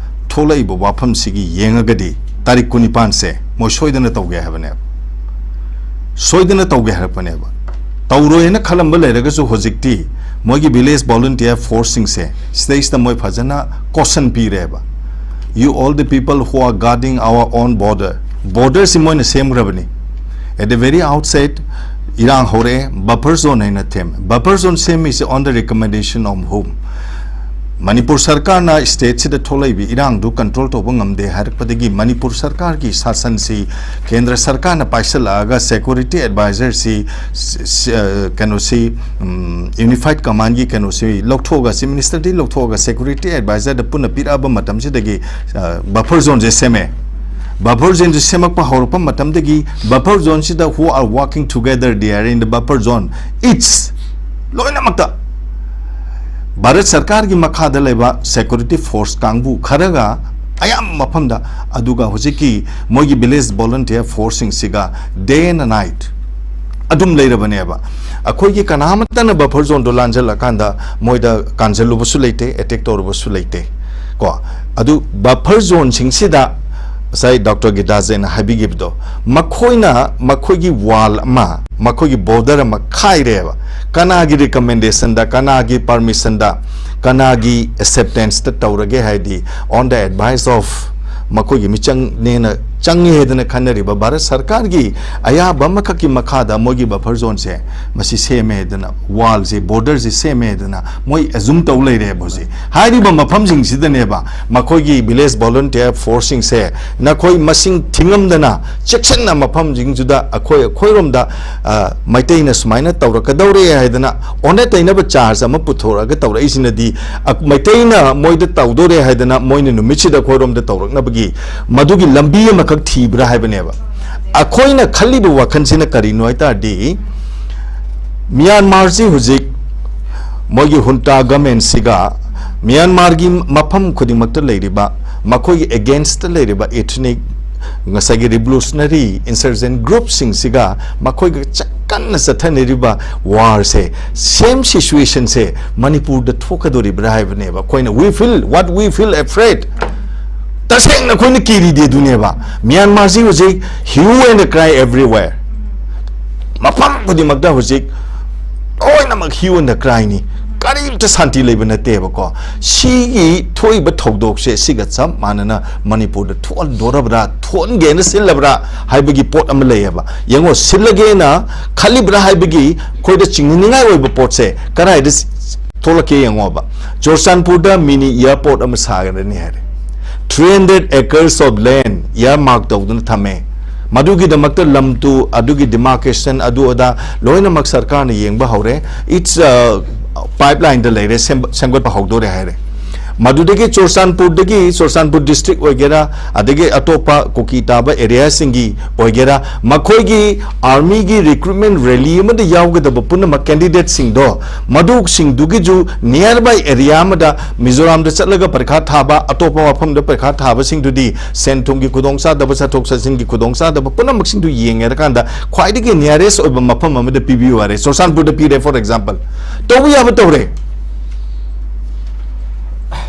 ꯊꯣꯛꯂꯛꯏꯕ ꯋꯥꯐꯝꯁꯤꯒꯤ ꯌꯦꯡꯉꯒꯗꯤ ꯇꯥꯔꯤꯛ ꯀꯨꯟꯅꯤꯄꯥꯟꯁꯦ ꯃꯣꯏ ꯁꯣꯏꯗꯅ ꯇꯧꯒꯦ ꯍꯥꯏꯕꯅꯦ꯫ ꯁꯣꯏꯗꯅ ꯇꯧꯒꯦ ꯍꯥꯏꯔꯛꯄꯅꯦꯕ꯫ ꯇꯧꯔꯣꯏꯅ ꯈꯜꯂꯝꯕ ꯂꯩꯔꯒꯁꯨ ꯍꯧꯖꯤꯛꯇꯤ ꯃꯣꯏꯒꯤ village volunteer forceꯁꯤꯡꯁꯦ ꯁꯤꯗꯩꯁꯤꯗ ꯃꯣꯏ ꯐꯖꯅ caution ꯄꯤꯔꯦꯕ꯫ "You all the people who are guarding our own border", borderꯁꯤ ꯃꯣꯏꯅ ꯁꯦꯝꯈ꯭ꯔꯕꯅꯤ꯫ At the very outset, ꯏꯔꯥꯡ ꯍꯧꯔꯛꯑꯦ, buffer zone ꯍꯥꯏꯅ ꯊꯦꯝꯃꯦ꯫ Buffer zone ꯁꯦꯝꯃꯤꯁꯦ on the recommendation of whom? Manipur ꯁꯔꯀꯥꯔꯅ stateꯁꯤꯗ ꯊꯣꯛꯂꯛꯏꯕ ꯏꯔꯥꯡꯗꯨ control ꯇꯧꯕ ꯉꯝꯗꯦ ꯍꯥꯏꯔꯛꯄꯗꯒꯤ ꯃꯅꯤꯄꯨꯔ ꯁꯔꯀꯥꯔꯒꯤ ꯁꯥꯁꯟꯁꯤ ꯀꯦꯟꯗ꯭ꯔ ꯁꯔꯀꯥꯔꯅ ꯄꯥꯏꯁꯤꯜꯂꯛꯑꯒ security advisorꯁꯤ, ꯁ-, ꯁ-, ꯑ, ꯀꯩꯅꯣꯁꯤ, ꯎꯝ, unified commandꯒꯤ ꯀꯩꯅꯣꯁꯤ ꯂꯧꯊꯣꯛꯑꯒ, chief ministerꯗꯒꯤ ꯂꯧꯊꯣꯛꯑꯒ security advisorꯗ ꯄꯨꯟꯅ ꯄꯤꯔꯛꯑꯕ ꯃꯇꯝꯁꯤꯗꯒꯤ, ꯑ, buffer zoneꯁꯦ ꯁꯦꯝꯃꯦ꯫ Buffer zoneꯁꯦ ꯁꯦꯝꯃꯛꯄ ꯍꯧꯔꯛꯄ ꯃꯇꯝꯗꯒꯤ buffer zoneꯁꯤꯗ who are working together there in the buffer zone, it's ꯂꯣꯏꯅꯃꯛꯇ Bharat ꯁꯔꯀꯥꯔꯒꯤ ꯃꯈꯥꯗ ꯂꯩꯕ security force ꯀꯥꯡꯕꯨ ꯈꯔꯒ ꯑꯌꯥꯝꯕ ꯃꯐꯝꯗ, ꯑꯗꯨꯒ ꯍꯧꯖꯤꯛꯀꯤ ꯃꯣꯏꯒꯤ village volunteer forceꯁꯤꯡꯁꯤꯒ day and night ꯑꯗꯨꯝ ꯂꯩꯔꯕꯅꯦꯕ꯫ ꯑꯩꯈꯣꯏꯒꯤ ꯀꯅꯥꯃꯠꯇꯅ buffer zoneꯗꯣ ꯂꯥꯟꯖꯜꯂꯀꯥꯟꯗ ꯃꯣꯏꯗ ꯀꯥꯟꯖꯜꯂꯨꯕꯁꯨ ꯂꯩꯇꯦ, attack ꯇꯧꯔꯨꯕꯁꯨ ꯂꯩꯇꯦ ꯀꯣ꯫ ꯑꯗꯨ buffer zoneꯁꯤꯡꯁꯤꯗ ꯉꯁꯥꯏ ꯗꯣꯛꯇꯔ ꯒꯤꯇꯥꯖꯦꯅ ꯍꯥꯏꯕꯤꯈꯤꯕꯗꯣ, ꯃꯈꯣꯏꯅ ꯃꯈꯣꯏꯒꯤ wall ꯑꯃ, ꯃꯈꯣꯏꯒꯤ border ꯑꯃ ꯈꯥꯏꯔꯦꯕ꯫ ꯀꯅꯥꯒꯤ recommendationꯗ, ꯀꯅꯥꯒꯤ permissionꯗ, ꯀꯅꯥꯒꯤ acceptanceꯇ ꯇꯧꯔꯒꯦ ꯍꯥꯏꯗꯤ, on the advice of ꯃꯈꯣꯏꯒꯤ ꯃꯤꯆꯪꯅꯦꯅ ꯆꯪꯉꯦ ꯍꯥꯏꯗꯅ ꯈꯟꯅꯔꯤꯕ ꯚꯥꯔꯠ ꯁꯔꯀꯥꯔꯒꯤ ꯑꯌꯥꯕ ꯑꯃꯈꯛꯀꯤ ꯃꯈꯥꯗ ꯃꯣꯏꯒꯤ buffer zoneꯁꯦ ꯃꯁꯤ ꯁꯦꯝꯃꯦ ꯍꯥꯏꯗꯅ, wallꯁꯦ, borderꯁꯦ ꯁꯦꯝꯃꯦ ꯍꯥꯏꯗꯅ ꯃꯣꯏ assume ꯇꯧ ꯂꯩꯔꯦꯕ ꯍꯧꯖꯤꯛ꯫ ꯍꯥꯏꯔꯤꯕ ꯃꯐꯝꯁꯤꯡꯁꯤꯗꯅꯦꯕ ꯃꯈꯣꯏꯒꯤ village volunteer forceꯁꯤꯡꯁꯦ ꯅꯈꯣꯏ ꯃꯁꯤꯡ ꯊꯤꯉꯝꯗꯅ ꯆꯦꯛꯁꯤꯟꯅ ꯃꯐꯝꯁꯤꯡꯁꯤꯗ ꯑꯩꯈꯣꯏ, ꯑꯩꯈꯣꯏꯔꯣꯝꯗ, ꯑ, ꯃꯩꯇꯩꯅ ꯁꯨꯃꯥꯏꯅ ꯇꯧꯔꯛꯀꯗꯧꯔꯦ ꯍꯥꯏꯗꯅ ꯑꯣꯟꯅ ꯇꯩꯅꯕ charge ꯑꯃ ꯄꯨꯊꯣꯔꯛꯑꯒ ꯇꯧꯔꯛꯏꯁꯤꯅꯗꯤ, ꯑ, ꯃꯩꯇꯩꯅ ꯃꯣꯏꯗ ꯇꯧꯗꯣꯔꯦ ꯍꯥꯏꯗꯅ ꯃꯣꯏꯅ ꯅꯨꯃꯤꯠꯁꯤꯗ ꯑꯩꯈꯣꯏꯔꯣꯝꯗ ꯇꯧꯔꯛꯅꯕꯒꯤ ꯃꯗꯨꯒꯤ ꯂꯝꯕꯤ ꯑꯃꯈꯛ ꯊꯤꯕ꯭ꯔꯥ ꯍꯥꯏꯕꯅꯦꯕ꯫ ꯑꯩꯈꯣꯏꯅ ꯈꯜꯂꯤꯕ ꯋꯥꯈꯜꯁꯤꯅ ꯀꯔꯤꯅꯣ ꯍꯥꯏ ꯇꯥꯔꯗꯤ, ꯃ꯭ꯌꯥꯟꯃꯥꯔꯁꯤ ꯍꯧꯖꯤꯛ ꯃꯣꯏꯒꯤ junta governmentꯁꯤꯒ ꯃ꯭ꯌꯥꯟꯃꯥꯔꯒꯤ ꯃꯐꯝ ꯈꯨꯗꯤꯡꯃꯛꯇ ꯂꯩꯔꯤꯕ ꯃꯈꯣꯏꯒꯤ againstꯇ ꯂꯩꯔꯤꯕ ethnic, ꯉꯁꯥꯏꯒꯤ revolutionary insurgent groupꯁꯤꯡꯁꯤꯒ ꯃꯈꯣꯏꯒ ꯆ-, ꯀꯟꯅ ꯆꯠꯊꯅꯔꯤꯕ warꯁꯦ, same situationꯁꯦ ꯃꯅꯤꯄꯨꯔꯗ ꯊꯣꯛꯀꯗꯣꯔꯤꯕ꯭ꯔꯥ ꯍꯥꯏꯕꯅꯦꯕ꯫ ꯑꯩꯈꯣꯏꯅ, we feel, what we feel afraid, ꯇꯁꯦꯡꯅ ꯑꯩꯈꯣꯏꯅ ꯀꯤꯔꯤꯗꯤ ꯑꯗꯨꯅꯦꯕ꯫ ꯃ꯭ꯌꯥꯟꯃꯥꯔꯁꯤ ꯍꯧꯖꯤꯛ hue and cry everywhere꯫ ꯃꯐꯝ ꯈꯨꯗꯤꯡꯃꯛꯇ ꯍꯧꯖꯤꯛ ꯂꯣꯏꯅꯃꯛ hue and cryꯅꯤ꯫ ꯀꯔꯤꯝꯇ ꯁꯥꯟꯇꯤ ꯂꯩꯕ ꯅꯠꯇꯦꯕꯀꯣ꯫ ꯁꯤꯒꯤ ꯊꯣꯛꯏꯕ ꯊꯧꯗꯣꯛꯁꯦ ꯁꯤꯒ ꯆꯞ ꯃꯥꯟꯅꯅ ꯃꯅꯤꯄꯨꯔꯗ ꯊꯣꯛꯍꯟꯗꯣꯔꯕ꯭ꯔꯥ, ꯊꯣꯛꯍꯟꯒꯦꯅ ꯁꯤꯜꯂꯕ꯭ꯔꯥ ꯍꯥꯏꯕꯒꯤ ꯄꯣꯠ ꯑꯃ ꯂꯩꯌꯦꯕ꯫ ꯌꯦꯡꯉꯣ, ꯁꯤꯜꯂꯒꯦꯅ ꯈꯜꯂꯤꯕ꯭ꯔꯥ ꯍꯥꯏꯕꯒꯤ ꯑꯩꯈꯣꯏꯗ ꯆꯤꯡꯅꯅꯤꯡꯉꯥꯏ ꯑꯣꯏꯕ ꯄꯣꯠꯁꯦ ꯀꯗꯥꯏꯗ ꯊꯣꯛꯂꯛꯀꯦ ꯌꯦꯡꯉꯣꯕ꯫ ꯆꯨꯔꯆꯥꯟꯄꯨꯔꯗ mini airport ꯑꯃ ꯁꯥꯒꯅꯤ ꯍꯥꯏꯔꯦ꯫ Three hundred acres of land earmark ꯇꯧꯗꯨꯅ ꯊꯝꯃꯦ꯫ ꯃꯗꯨꯒꯤꯗꯃꯛꯇ ꯂꯝ ꯇꯨ, ꯑꯗꯨꯒꯤ demarcation, ꯑꯗꯨ ꯑꯗꯥ ꯂꯣꯏꯅꯃꯛ ꯁꯔꯀꯥꯔꯅ ꯌꯦꯡꯕ ꯍꯧꯔꯦ꯫ It's, uh, pipelineꯗ ꯂꯩꯔꯦ, ꯁꯦꯝ-, ꯁꯦꯝꯒꯠꯄ ꯍꯧꯗꯣꯔꯦ ꯍꯥꯏꯔꯦ꯫ ꯃꯗꯨꯗꯒꯤ ꯆꯨꯔꯆꯥꯟꯄꯨꯔꯗꯒꯤ, ꯆꯨꯔꯆꯥꯟꯄꯨꯔ district ꯑꯣꯏꯒꯦꯔꯥ, ꯑꯗꯒꯤ ꯑꯇꯣꯞꯄ ꯀꯨꯀꯤ ꯇꯥꯕ areaꯁꯤꯡꯒꯤ ꯑꯣꯏꯒꯦꯔꯥ, ꯃꯈꯣꯏꯒꯤ armyꯒꯤ recruitment rally ꯑꯃꯗ ꯌꯥꯎꯒꯗꯕ ꯄꯨꯝꯅꯃꯛ candidateꯁꯤꯡꯗꯣ, ꯃꯗꯨꯁꯤꯡꯗꯨꯒꯤꯁꯨ nearby area ꯑꯃꯗ ꯃꯤꯖꯣꯔꯥꯝꯗ ꯆꯠꯂꯒ ꯄꯔꯤꯈꯥ ꯊꯥꯕ, ꯑꯇꯣꯞꯄ ꯃꯐꯝꯗ ꯄꯔꯤꯈꯥ ꯊꯥꯕꯁꯤꯡꯗꯨꯗꯤ ꯁꯦꯟ ꯊꯨꯝꯒꯤ ꯈꯨꯗꯣꯡꯆꯥꯗꯕ, ꯆꯠꯊꯣꯛ ꯆꯠꯁꯤꯟꯒꯤ ꯈꯨꯗꯣꯡꯆꯥꯗꯕ ꯄꯨꯝꯅꯃꯛꯁꯤꯡꯗꯨ ꯌꯦꯡꯉꯦꯔꯀꯥꯟꯗ ꯈ꯭ꯋꯥꯏꯗꯒꯤ nearest ꯑꯣꯏꯕ ꯃꯐꯝ ꯑꯃꯗ ꯄꯤꯕꯤꯌꯨ ꯍꯥꯏꯔꯦ꯫ ꯆꯨꯔꯆꯥꯟꯄꯨꯔꯗ ꯄꯤꯔꯦ, for example꯫ ꯇꯧꯕ ꯌꯥꯕ ꯇꯧꯔꯦ꯫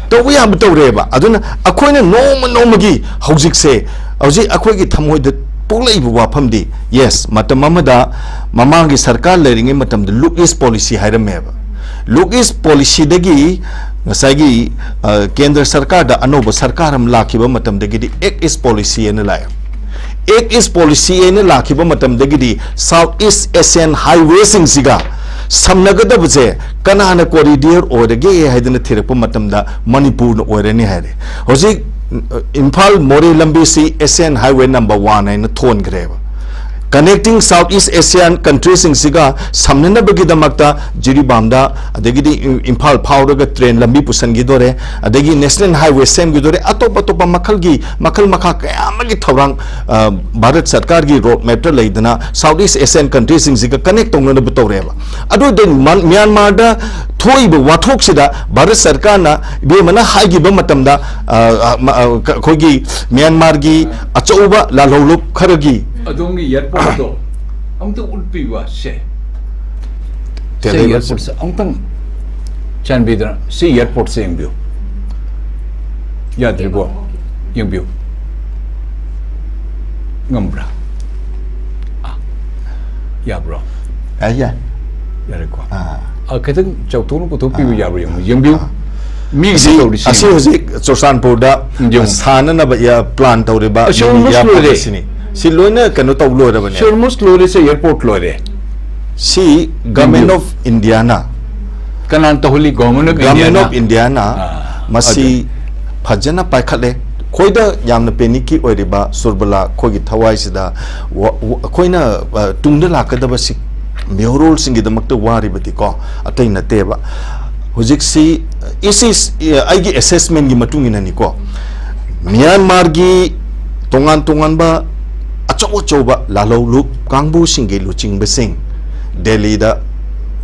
ꯇꯧꯕ ꯌꯥꯕ ꯇꯧꯔꯦꯕ꯫ ꯑꯗꯨꯅ ꯑꯩꯈꯣꯏꯅ ꯅꯣꯡꯃ ꯅꯣꯡꯃꯒꯤ ꯍꯧꯖꯤꯛꯁꯦ, ꯍꯧꯖꯤꯛ ꯑꯩꯈꯣꯏꯒꯤ ꯊꯃꯣꯏꯗ ꯄꯣꯛꯂꯛꯏꯕ ꯋꯥꯐꯝꯗꯤ, yes, ꯃꯇꯝ ꯑꯃꯗ ꯃꯃꯥꯡꯒꯤ ꯁꯔꯀꯥꯔ ꯂꯩꯔꯤꯉꯩ ꯃꯇꯝꯗ Look East Policy ꯍꯥꯏꯔꯝꯃꯦꯕ꯫ Look East Policyꯗꯒꯤ ꯉꯁꯥꯏꯒꯤ, ꯑ, ꯀꯦꯟꯗ꯭ꯔ ꯁꯔꯀꯥꯔꯗ ꯑꯅꯧꯕ ꯁꯔꯀꯥꯔ ꯑꯃ ꯂꯥꯛꯈꯤꯕ ꯃꯇꯝꯗꯒꯤꯗꯤ Act East Policy ꯍꯥꯏꯅ ꯂꯥꯛꯑꯦ꯫ Act East Policy ꯍꯥꯏꯅ ꯂꯥꯛꯈꯤꯕ ꯃꯇꯝꯗꯒꯤꯗꯤ South East Asian Highwayꯁꯤꯡꯁꯤꯒ ꯁꯝꯅꯒꯗꯕꯁꯦ ꯀꯅꯥꯅ corridor ꯑꯣꯏꯔꯒꯦ ꯍꯥꯏꯗꯅ ꯊꯤꯔꯛꯄ ꯃꯇꯝꯗ ꯃꯅꯤꯄꯨꯔꯅ ꯑꯣꯏꯔꯅꯤ ꯍꯥꯏꯔꯦ꯫ ꯍꯧꯖꯤꯛ, ꯑ, ꯏꯝꯐꯥꯜ ꯃꯣꯔꯦ ꯂꯝꯕꯤꯁꯤ Asian Highway number one ꯍꯥꯏꯅ ꯊꯣꯟꯈ꯭ꯔꯦꯕ꯫ Connecting South East Asian countryꯁꯤꯡꯁꯤꯒ ꯁꯝꯅꯅꯕꯒꯤꯗꯃꯛꯇ ꯖꯤꯔꯤꯕꯥꯝꯗ, ꯑꯗꯒꯤꯗꯤ ꯏꯝꯐꯥꯜ ꯐꯥꯎꯔꯒ train ꯂꯝꯕꯤ ꯄꯨꯁꯟꯈꯤꯗꯣꯔꯦ, ꯑꯗꯒꯤ National Highway ꯁꯦꯝꯈꯤꯗꯣꯔꯦ, ꯑꯇꯣꯞ ꯑꯇꯣꯞꯄ ꯃꯈꯜꯒꯤ, ꯃꯈꯜ ꯃꯈꯥ ꯀꯌꯥ ꯑꯃꯒꯤ ꯊꯧꯔꯥꯡ, ꯑ, ꯚꯥꯔꯠ ꯁꯔꯀꯥꯔꯒꯤ road mapꯇ ꯂꯩꯗꯅ South East Asian countryꯁꯤꯡꯁꯤꯒ connect ꯇꯧꯅꯅꯕ ꯇꯧꯔꯦꯕ꯫ ꯑꯗꯨ ꯑꯣꯏꯔꯗꯤ ꯃ-, ꯃ꯭ꯌꯥꯟꯃꯥꯔꯗ ꯊꯣꯛꯏꯕ ꯋꯥꯊꯣꯛꯁꯤꯗ ꯚꯥꯔꯠ ꯁꯔꯀꯥꯔꯅ ꯏꯕꯦꯝꯃꯅ ꯍꯥꯏꯈꯤꯕ ꯃꯇꯝꯗ, ꯑ, ꯑ, ꯃ-, ꯑ, ꯀ-, ꯑꯩꯈꯣꯏꯒꯤ ꯃ꯭ꯌꯥꯟꯃꯥꯔꯒꯤ ꯑꯆꯧꯕ ꯂꯥꯜꯍꯧꯂꯨꯞ ꯈꯔꯒꯤ ꯑꯗꯣꯝꯒꯤ airportꯇꯣ ꯑꯝꯇ ꯎꯠꯄꯤꯕ ꯁꯦ꯫ ꯁꯤ airportꯁꯦ ꯑꯃꯨꯛꯇꯪ ꯆꯥꯟꯕꯤꯗꯨꯅ ꯁꯤ airportꯁꯦ ꯌꯦꯡꯕꯤꯌꯨ꯫ ꯌꯥꯗ꯭ꯔꯤꯕꯣ? ꯌꯦꯡꯕꯤꯌꯨ꯫ ꯉꯝꯕ꯭ꯔꯥ? ꯑꯥ꯫ ꯌꯥꯕ꯭ꯔꯣ? ꯌꯥꯏ ꯌꯥꯏ꯫ ꯌꯥꯔꯦꯀꯣ꯫ ꯑꯥ꯫ ꯑ, ꯈꯤꯇꯪ ꯆꯥꯎꯊꯣꯛꯅ ꯄꯨꯊꯣꯛꯄꯤꯕ ꯌꯥꯕ꯭ꯔꯥ ꯌꯦꯡꯉꯨ, ꯌꯦꯡꯕꯤꯌꯨ꯫ ꯃꯤꯒꯤꯗꯤ ꯑꯁꯤ ꯇꯧꯔꯤꯁꯤ ꯑꯁꯤ ꯌꯦꯡꯉꯨ꯫ ꯍꯧꯖꯤꯛ ꯆꯨꯔꯆꯥꯟꯄꯨꯔꯗ ꯌꯦꯡꯉꯨ꯫ ꯁꯥꯟꯅꯅꯕ plan ꯇꯧꯔꯤꯕ ꯑꯁꯤ ꯃꯤꯅꯤ almost ꯂꯣꯏꯔꯦ꯫ ꯌꯥꯄꯥꯛꯁꯤꯅꯤ꯫ ꯁꯤ ꯂꯣꯏꯅ ꯀꯩꯅꯣ ꯇꯧ ꯂꯣꯏꯔꯕꯅꯦ꯫ ꯁꯤ almost ꯂꯣꯏꯔꯦ, ꯁꯦ airport ꯂꯣꯏꯔꯦ꯫ ꯁꯤ Government ꯌꯦꯡꯕꯤꯌꯨ꯫ of Indiaꯅ ꯀꯅꯥꯅ ꯇꯧꯍꯜꯂꯤ? Government of Government Indiaꯅ꯫ of Indiaꯅ ꯑꯥ, ꯃꯁꯤ ꯐꯖꯅ ꯄꯥꯏꯈꯠꯂꯦ꯫ ꯑꯩꯈꯣꯏꯗ ꯌꯥꯝꯅ panic ꯀꯤ ꯑꯣꯏꯔꯤꯕ ꯁꯨꯔꯕꯂꯥ ꯑꯩꯈꯣꯏꯒꯤ ꯊꯋꯥꯏꯁꯤꯗ ꯋ-, ꯋ-, ꯑꯩꯈꯣꯏꯅ, ꯑ, ꯇꯨꯡꯗ ꯂꯥꯛꯀꯗꯕꯁꯤ ꯃꯤꯍꯧꯔꯣꯜꯁꯤꯡꯒꯤꯗꯃꯛꯇ ꯋꯥꯔꯤꯕꯗꯤꯀꯣ, ꯑꯇꯩ ꯅꯠꯇꯦꯕ꯫ ꯍꯧꯖꯤꯛꯁꯤ, ꯏꯁ ꯏꯁ, ꯑꯩꯒꯤ assessment ꯀꯤ ꯃꯇꯨꯡ ꯏꯟꯅꯅꯤꯀꯣ, ꯃ꯭ꯌꯥꯟꯃꯥꯔꯒꯤ ꯇꯣꯉꯥꯟ ꯇꯣꯉꯥꯟꯕ ꯑꯆꯧ ꯑꯆꯧꯕ ꯂꯥꯜꯍꯧꯂꯨꯞ ꯀꯥꯡꯕꯨꯁꯤꯡꯒꯤ ꯂꯨꯆꯤꯡꯕꯁꯤꯡ ꯗꯦꯜꯂꯤꯗ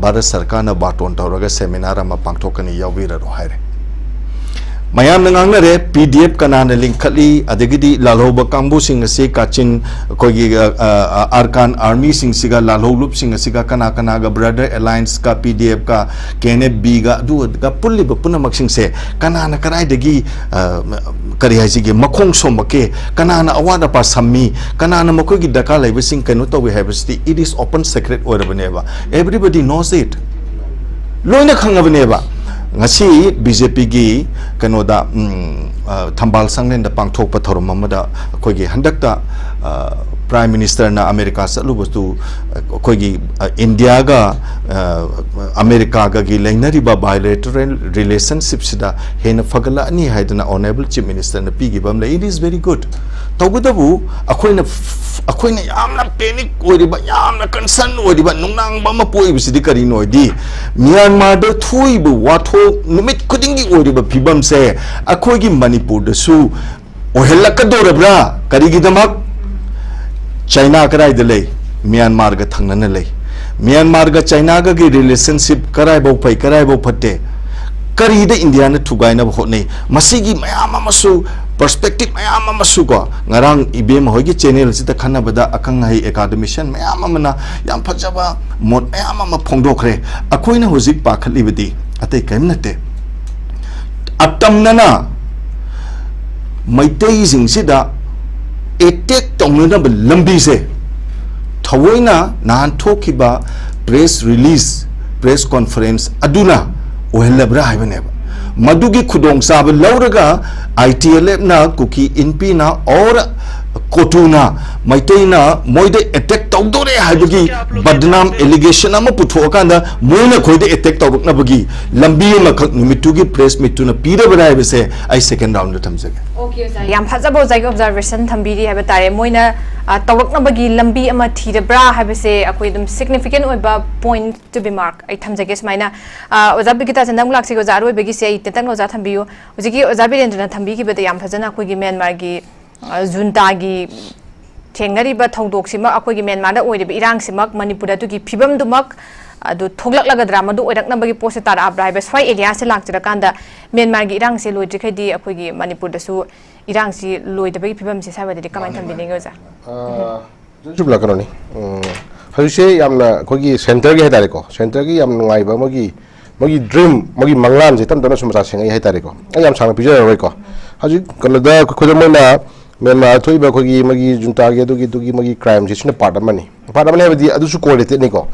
ꯚꯥꯔꯠ ꯁꯔꯀꯥꯔꯅ ꯕꯥꯇꯣꯟ ꯇꯧꯔꯒ seminar ꯑꯃ ꯄꯥꯡꯊꯣꯛꯀꯅꯤ, ꯌꯥꯎꯕꯤꯔꯔꯣ ꯍꯥꯏꯔꯦ꯫ ꯃꯌꯥꯝꯅ ꯉꯥꯡꯅꯔꯦ, P D F ꯀꯅꯥꯅ ꯂꯤꯡꯈꯠꯂꯤ, ꯑꯗꯒꯤꯗꯤ ꯂꯥꯜꯍꯧꯕ ꯀꯥꯡꯕꯨꯁꯤꯡ ꯑꯁꯤ ꯀꯥꯆꯤꯟ, ꯑꯩꯈꯣꯏꯒꯤ, ꯑ, ꯑ, ꯑ, Arakan Army ꯁꯤꯡꯁꯤꯒ, ꯂꯥꯜꯍꯧꯂꯨꯞꯁꯤꯡ ꯑꯁꯤꯒ ꯀꯅꯥ ꯀꯅꯥꯒ brother alliance ꯀ, P D F ꯀ, K N F B ꯒ, ꯑꯗꯨꯒ ꯄꯨꯜꯂꯤꯕ ꯄꯨꯝꯅꯃꯛꯁꯤꯡꯁꯦ ꯀꯅꯥꯅ ꯀꯗꯥꯏꯗꯒꯤ, ꯑ, ꯀꯔꯤ ꯍꯥꯏꯁꯤꯒꯦ, ꯃꯈꯣꯡ ꯁꯣꯝꯕꯛꯀꯦ, ꯀꯅꯥꯅ ꯑꯋꯥꯠ ꯑꯄꯥ ꯁꯝꯃꯤ, ꯀꯅꯥꯅ ꯃꯈꯣꯏꯒꯤ ꯗꯔꯀꯥꯔ ꯂꯩꯕꯁꯤꯡ ꯀꯩꯅꯣ ꯇꯧꯏ ꯍꯥꯏꯕꯁꯤꯗꯤ it is open secret ꯑꯣꯏꯔꯕꯅꯦꯕ꯫ Everybody knows it꯫ ꯂꯣꯏꯅ ꯈꯪꯉꯕꯅꯦꯕ꯫ ꯉꯁꯤ B J P ꯒꯤ ꯀꯩꯅꯣꯗ, ꯎꯝ, ꯑ, ꯊꯝꯕꯥꯜ ꯁꯪꯂꯦꯟꯗ ꯄꯥꯡꯊꯣꯛꯄ ꯊꯧꯔꯝ ꯑꯃꯗ ꯑꯩꯈꯣꯏꯒꯤ ꯍꯟꯗꯛꯇ, ꯑ, Prime Minister ꯅ ꯑꯃꯦꯔꯤꯀꯥ ꯆꯠꯂꯨꯕꯗꯨ, ꯑ, ꯑꯩꯈꯣꯏꯒꯤ, ꯑ, ꯏꯟꯗꯤꯌꯥꯒ, ꯑ, ꯑꯃꯦꯔꯤꯀꯥꯒꯒꯤ ꯂꯩꯅꯔꯤꯕ bilateral relationship ꯁꯤꯗ ꯍꯦꯟꯅ ꯐꯒꯠꯂꯛꯑꯅꯤ ꯍꯥꯏꯗꯅ Honourable Chief Minister ꯅ ꯄꯤꯈꯤꯕ ꯑꯃ ꯂꯩ꯫ It is very good꯫ ꯇꯧꯕꯇꯕꯨ ꯑꯩꯈꯣꯏꯅ ꯐ-, ꯑꯩꯈꯣꯏꯅ ꯌꯥꯝꯅ panic ꯑꯣꯏꯔꯤꯕ, ꯌꯥꯝꯅ concern ꯑꯣꯏꯔꯤꯕ, ꯅꯨꯡꯅꯥꯡꯕ ꯑꯃ ꯄꯣꯛꯏꯕꯁꯤꯗꯤ ꯀꯔꯤꯅꯣ ꯍꯥꯏꯗꯤ, ꯃ꯭ꯌꯥꯟꯃꯥꯔꯗ ꯊꯣꯛꯏꯕ ꯋꯥꯊꯣꯛ ꯅꯨꯃꯤꯠ ꯈꯨꯗꯤꯡꯒꯤ ꯑꯣꯏꯔꯤꯕ ꯐꯤꯕꯝꯁꯦ ꯑꯩꯈꯣꯏꯒꯤ ꯃꯅꯤꯄꯨꯔꯗꯁꯨ ꯑꯣꯏꯍꯜꯂꯛꯀꯗꯧꯔꯕ꯭ꯔꯥ? ꯀꯔꯤꯒꯤꯗꯃꯛ? ꯆꯥꯏꯅꯥ ꯀꯗꯥꯏꯗ ꯂꯩ? ꯃ꯭ꯌꯥꯟꯃꯥꯔꯒ ꯊꯪꯅꯅ ꯂꯩ꯫ ꯃ꯭ꯌꯥꯟꯃꯥꯔꯒ ꯆꯥꯏꯅꯥꯒꯒꯤ relationship ꯀꯗꯥꯏꯐꯥꯎ ꯐꯩ, ꯀꯗꯥꯏꯐꯥꯎ ꯐꯠꯇꯦ? ꯀꯔꯤꯗ ꯏꯟꯗꯤꯌꯥꯅ ꯊꯨꯒꯥꯏꯅꯕ ꯍꯣꯠꯅꯩ? ꯃꯁꯤꯒꯤ ꯃꯌꯥꯝ ꯑꯃꯁꯨ, perspective ꯃꯌꯥꯝ ꯑꯃꯁꯨ ꯀꯣ, ꯉꯔꯥꯡ ꯏꯕꯦꯝꯃ ꯍꯣꯏꯒꯤ channel ꯁꯤꯗ ꯈꯟꯅꯕꯗ ꯑꯈꯪ ꯑꯍꯩ academician ꯃꯌꯥꯝ ꯑꯃꯅ ꯌꯥꯝ ꯐꯖꯕ ꯃꯣꯠ ꯃꯌꯥꯝ ꯑꯃ ꯐꯣꯡꯗꯣꯛꯈ꯭ꯔꯦ꯫ ꯑꯩꯈꯣꯏꯅ ꯍꯧꯖꯤꯛ ꯄꯥꯈꯠꯂꯤꯕꯗꯤ ꯑꯇꯩ ꯀꯔꯤꯝ ꯅꯠꯇꯦ꯫ ꯑꯇꯝꯅꯅ ꯃꯩꯇꯩꯁꯤꯡꯁꯤꯗ attack ꯇꯧꯅꯅꯕ ꯂꯝꯕꯤꯁꯦ ꯊꯑꯣꯏꯅ ꯅꯍꯥꯟ ꯊꯣꯛꯈꯤꯕ press release, press conference ꯑꯗꯨꯅ ꯑꯣꯏꯍꯜꯂꯕ꯭ꯔꯥ ꯍꯥꯏꯕꯅꯦꯕ꯫ ꯃꯗꯨꯒꯤ ꯈꯨꯗꯣꯡꯆꯥꯕ ꯂꯧꯔꯒ I T L F ꯅ, ꯀꯨꯀꯤ ꯏꯟꯄꯤꯅ or ꯀꯣꯇꯨꯅ ꯃꯩꯇꯩꯅ ꯃꯣꯏꯗ attack ꯇꯧꯗꯣꯔꯦ ꯍꯥꯏꯕꯒꯤ ꯕꯗꯅꯥꯝ allegation ꯑꯃ ꯄꯨꯊꯣꯛꯑꯀꯥꯟꯗ ꯃꯣꯏꯅ ꯑꯩꯈꯣꯏꯗ attack ꯇꯧꯔꯛꯅꯕꯒꯤ ꯂꯝꯕꯤ ꯑꯃꯈꯛ ꯅꯨꯃꯤꯠꯇꯨꯒꯤ press meet ꯇꯨꯅ ꯄꯤꯔꯕ꯭ꯔꯥ ꯍꯥꯏꯕꯁꯦ ꯑꯩ second round ꯗ ꯊꯝꯖꯒꯦ꯫ Okay, ꯑꯣꯖꯥ꯫ ꯌꯥꯝ ꯐꯖꯕ ꯑꯣꯖꯥꯒꯤ observation ꯊꯝꯕꯤꯔꯤ ꯍꯥꯏꯕ ꯇꯥꯔꯦ꯫ ꯃꯣꯏꯅ, ꯑ, ꯇꯧꯔꯛꯅꯕꯒꯤ ꯂꯝꯕꯤ ꯑꯃ ꯊꯤꯔꯕ꯭ꯔꯥ ꯍꯥꯏꯕꯁꯦ ꯑꯩꯈꯣꯏ ꯑꯗꯨꯝ significant ꯑꯣꯏꯕ point to be mark ꯑꯩ ꯊꯝꯖꯒꯦ ꯁꯨꯃꯥꯏꯅ꯫ ꯑ, ꯑꯣꯖꯥ ꯕꯤꯀꯤꯇꯥ ꯆꯟꯗꯝ ꯂꯥꯛꯁꯤꯒꯦ꯫ ꯑꯣꯖꯥ, ꯑꯔꯣꯏꯕꯒꯤ ꯁꯦ ꯑꯩ ꯇꯦꯟꯇꯛꯅ ꯑꯣꯖꯥ ꯊꯝꯕꯤꯌꯨ꯫ ꯍꯧꯖꯤꯛꯀꯤ ꯑꯣꯖꯥ ꯕꯤꯔꯦꯟꯗ꯭ꯔꯅ ꯊꯝꯕꯤꯈꯤꯕꯗ ꯌꯥꯝ ꯐꯖꯅ ꯑꯩꯈꯣꯏꯒꯤ ꯃ꯭ꯌꯥꯟꯃꯥꯔꯒꯤ, ꯑ, ꯖꯨꯟꯇꯥꯒꯤ ꯊꯦꯡꯅꯔꯤꯕ ꯊꯧꯗꯣꯛꯁꯤꯃꯛ, ꯑꯩꯈꯣꯏꯒꯤ ꯃ꯭ꯌꯥꯟꯃꯥꯔꯗ ꯑꯣꯏꯔꯤꯕ ꯏꯔꯥꯡꯁꯤꯃꯛ ꯃꯅꯤꯄꯨꯔꯗ ꯑꯗꯨꯒꯤ ꯐꯤꯕꯝꯗꯨꯃꯛ ꯑꯗꯨ ꯊꯣꯛꯂꯛꯂꯒꯗ꯭ꯔꯥ, ꯃꯗꯨ ꯑꯣꯏꯔꯛꯅꯕꯒꯤ ꯄꯣꯠꯁꯦ ꯇꯥꯔꯛꯑꯕ꯭ꯔꯥ ꯍꯥꯏꯕ, ꯁ꯭ꯋꯥꯏ area ꯁꯦ ꯂꯥꯛꯇ꯭ꯔꯀꯥꯟꯗ ꯃ꯭ꯌꯥꯟꯃꯥꯔꯒꯤ ꯏꯔꯥꯡꯁꯦ ꯂꯣꯏꯗ꯭ꯔꯤꯈꯩꯗꯤ ꯑꯩꯈꯣꯏꯒꯤ ꯃꯅꯤꯄꯨꯔꯗꯁꯨ ꯏꯔꯥꯡꯁꯤ ꯂꯣꯏꯗꯕꯒꯤ ꯐꯤꯕꯝꯁꯦ ꯁ꯭ꯋꯥꯏꯋꯥꯏꯗꯗꯤ ꯀꯃꯥꯏꯅ ꯊꯝꯕꯤꯅꯤꯡꯉꯤ ꯑꯣꯖꯥ? ꯁꯨꯝ ꯂꯥꯛꯀꯅꯨꯅꯤ꯫ ꯎꯝ, ꯍꯧꯖꯤꯛꯁꯦ ꯌꯥꯝꯅ ꯑꯩꯈꯣꯏꯒꯤ centre ꯒꯤ ꯍꯥꯏꯇꯥꯔꯦꯀꯣ, centre ꯒꯤ ꯌꯥꯝ ꯅꯨꯡꯉꯥꯏꯕ ꯑꯃꯒꯤ, ꯃꯣꯏꯒꯤ dream, ꯃꯣꯏꯒꯤ ꯃꯪꯂꯥꯟꯁꯦ ꯇꯞ ꯇꯞꯅ ꯁꯨꯝ ꯃꯆꯥ ꯁꯦꯡꯉꯛꯏ ꯍꯥꯏꯇꯥꯔꯦꯀꯣ꯫ ꯑꯩ ꯌꯥꯝ ꯁꯥꯡꯅ ꯄꯤꯖꯔꯔꯣꯏꯀꯣ꯫ ꯍꯧꯖꯤꯛ ꯀꯩꯅꯣꯗ ꯑꯩꯈꯣꯏꯗ ꯃꯣꯏꯅ ꯃ꯭ꯌꯥꯟꯃꯥꯔ ꯊꯣꯛꯏꯕ ꯑꯩꯈꯣꯏꯒꯤ ꯃꯣꯏꯒꯤ ꯖꯨꯟꯇꯥꯒꯤ ꯑꯗꯨꯒꯤ, ꯑꯗꯨꯒꯤ ꯃꯣꯏꯒꯤ crime ꯁꯦ ꯁꯤꯅ part ꯑꯃꯅꯤ꯫ Part ꯑꯃꯅꯤ ꯍꯥꯏꯕꯗꯤ ꯑꯗꯨꯁꯨ correlated ꯅꯤꯀꯣ꯫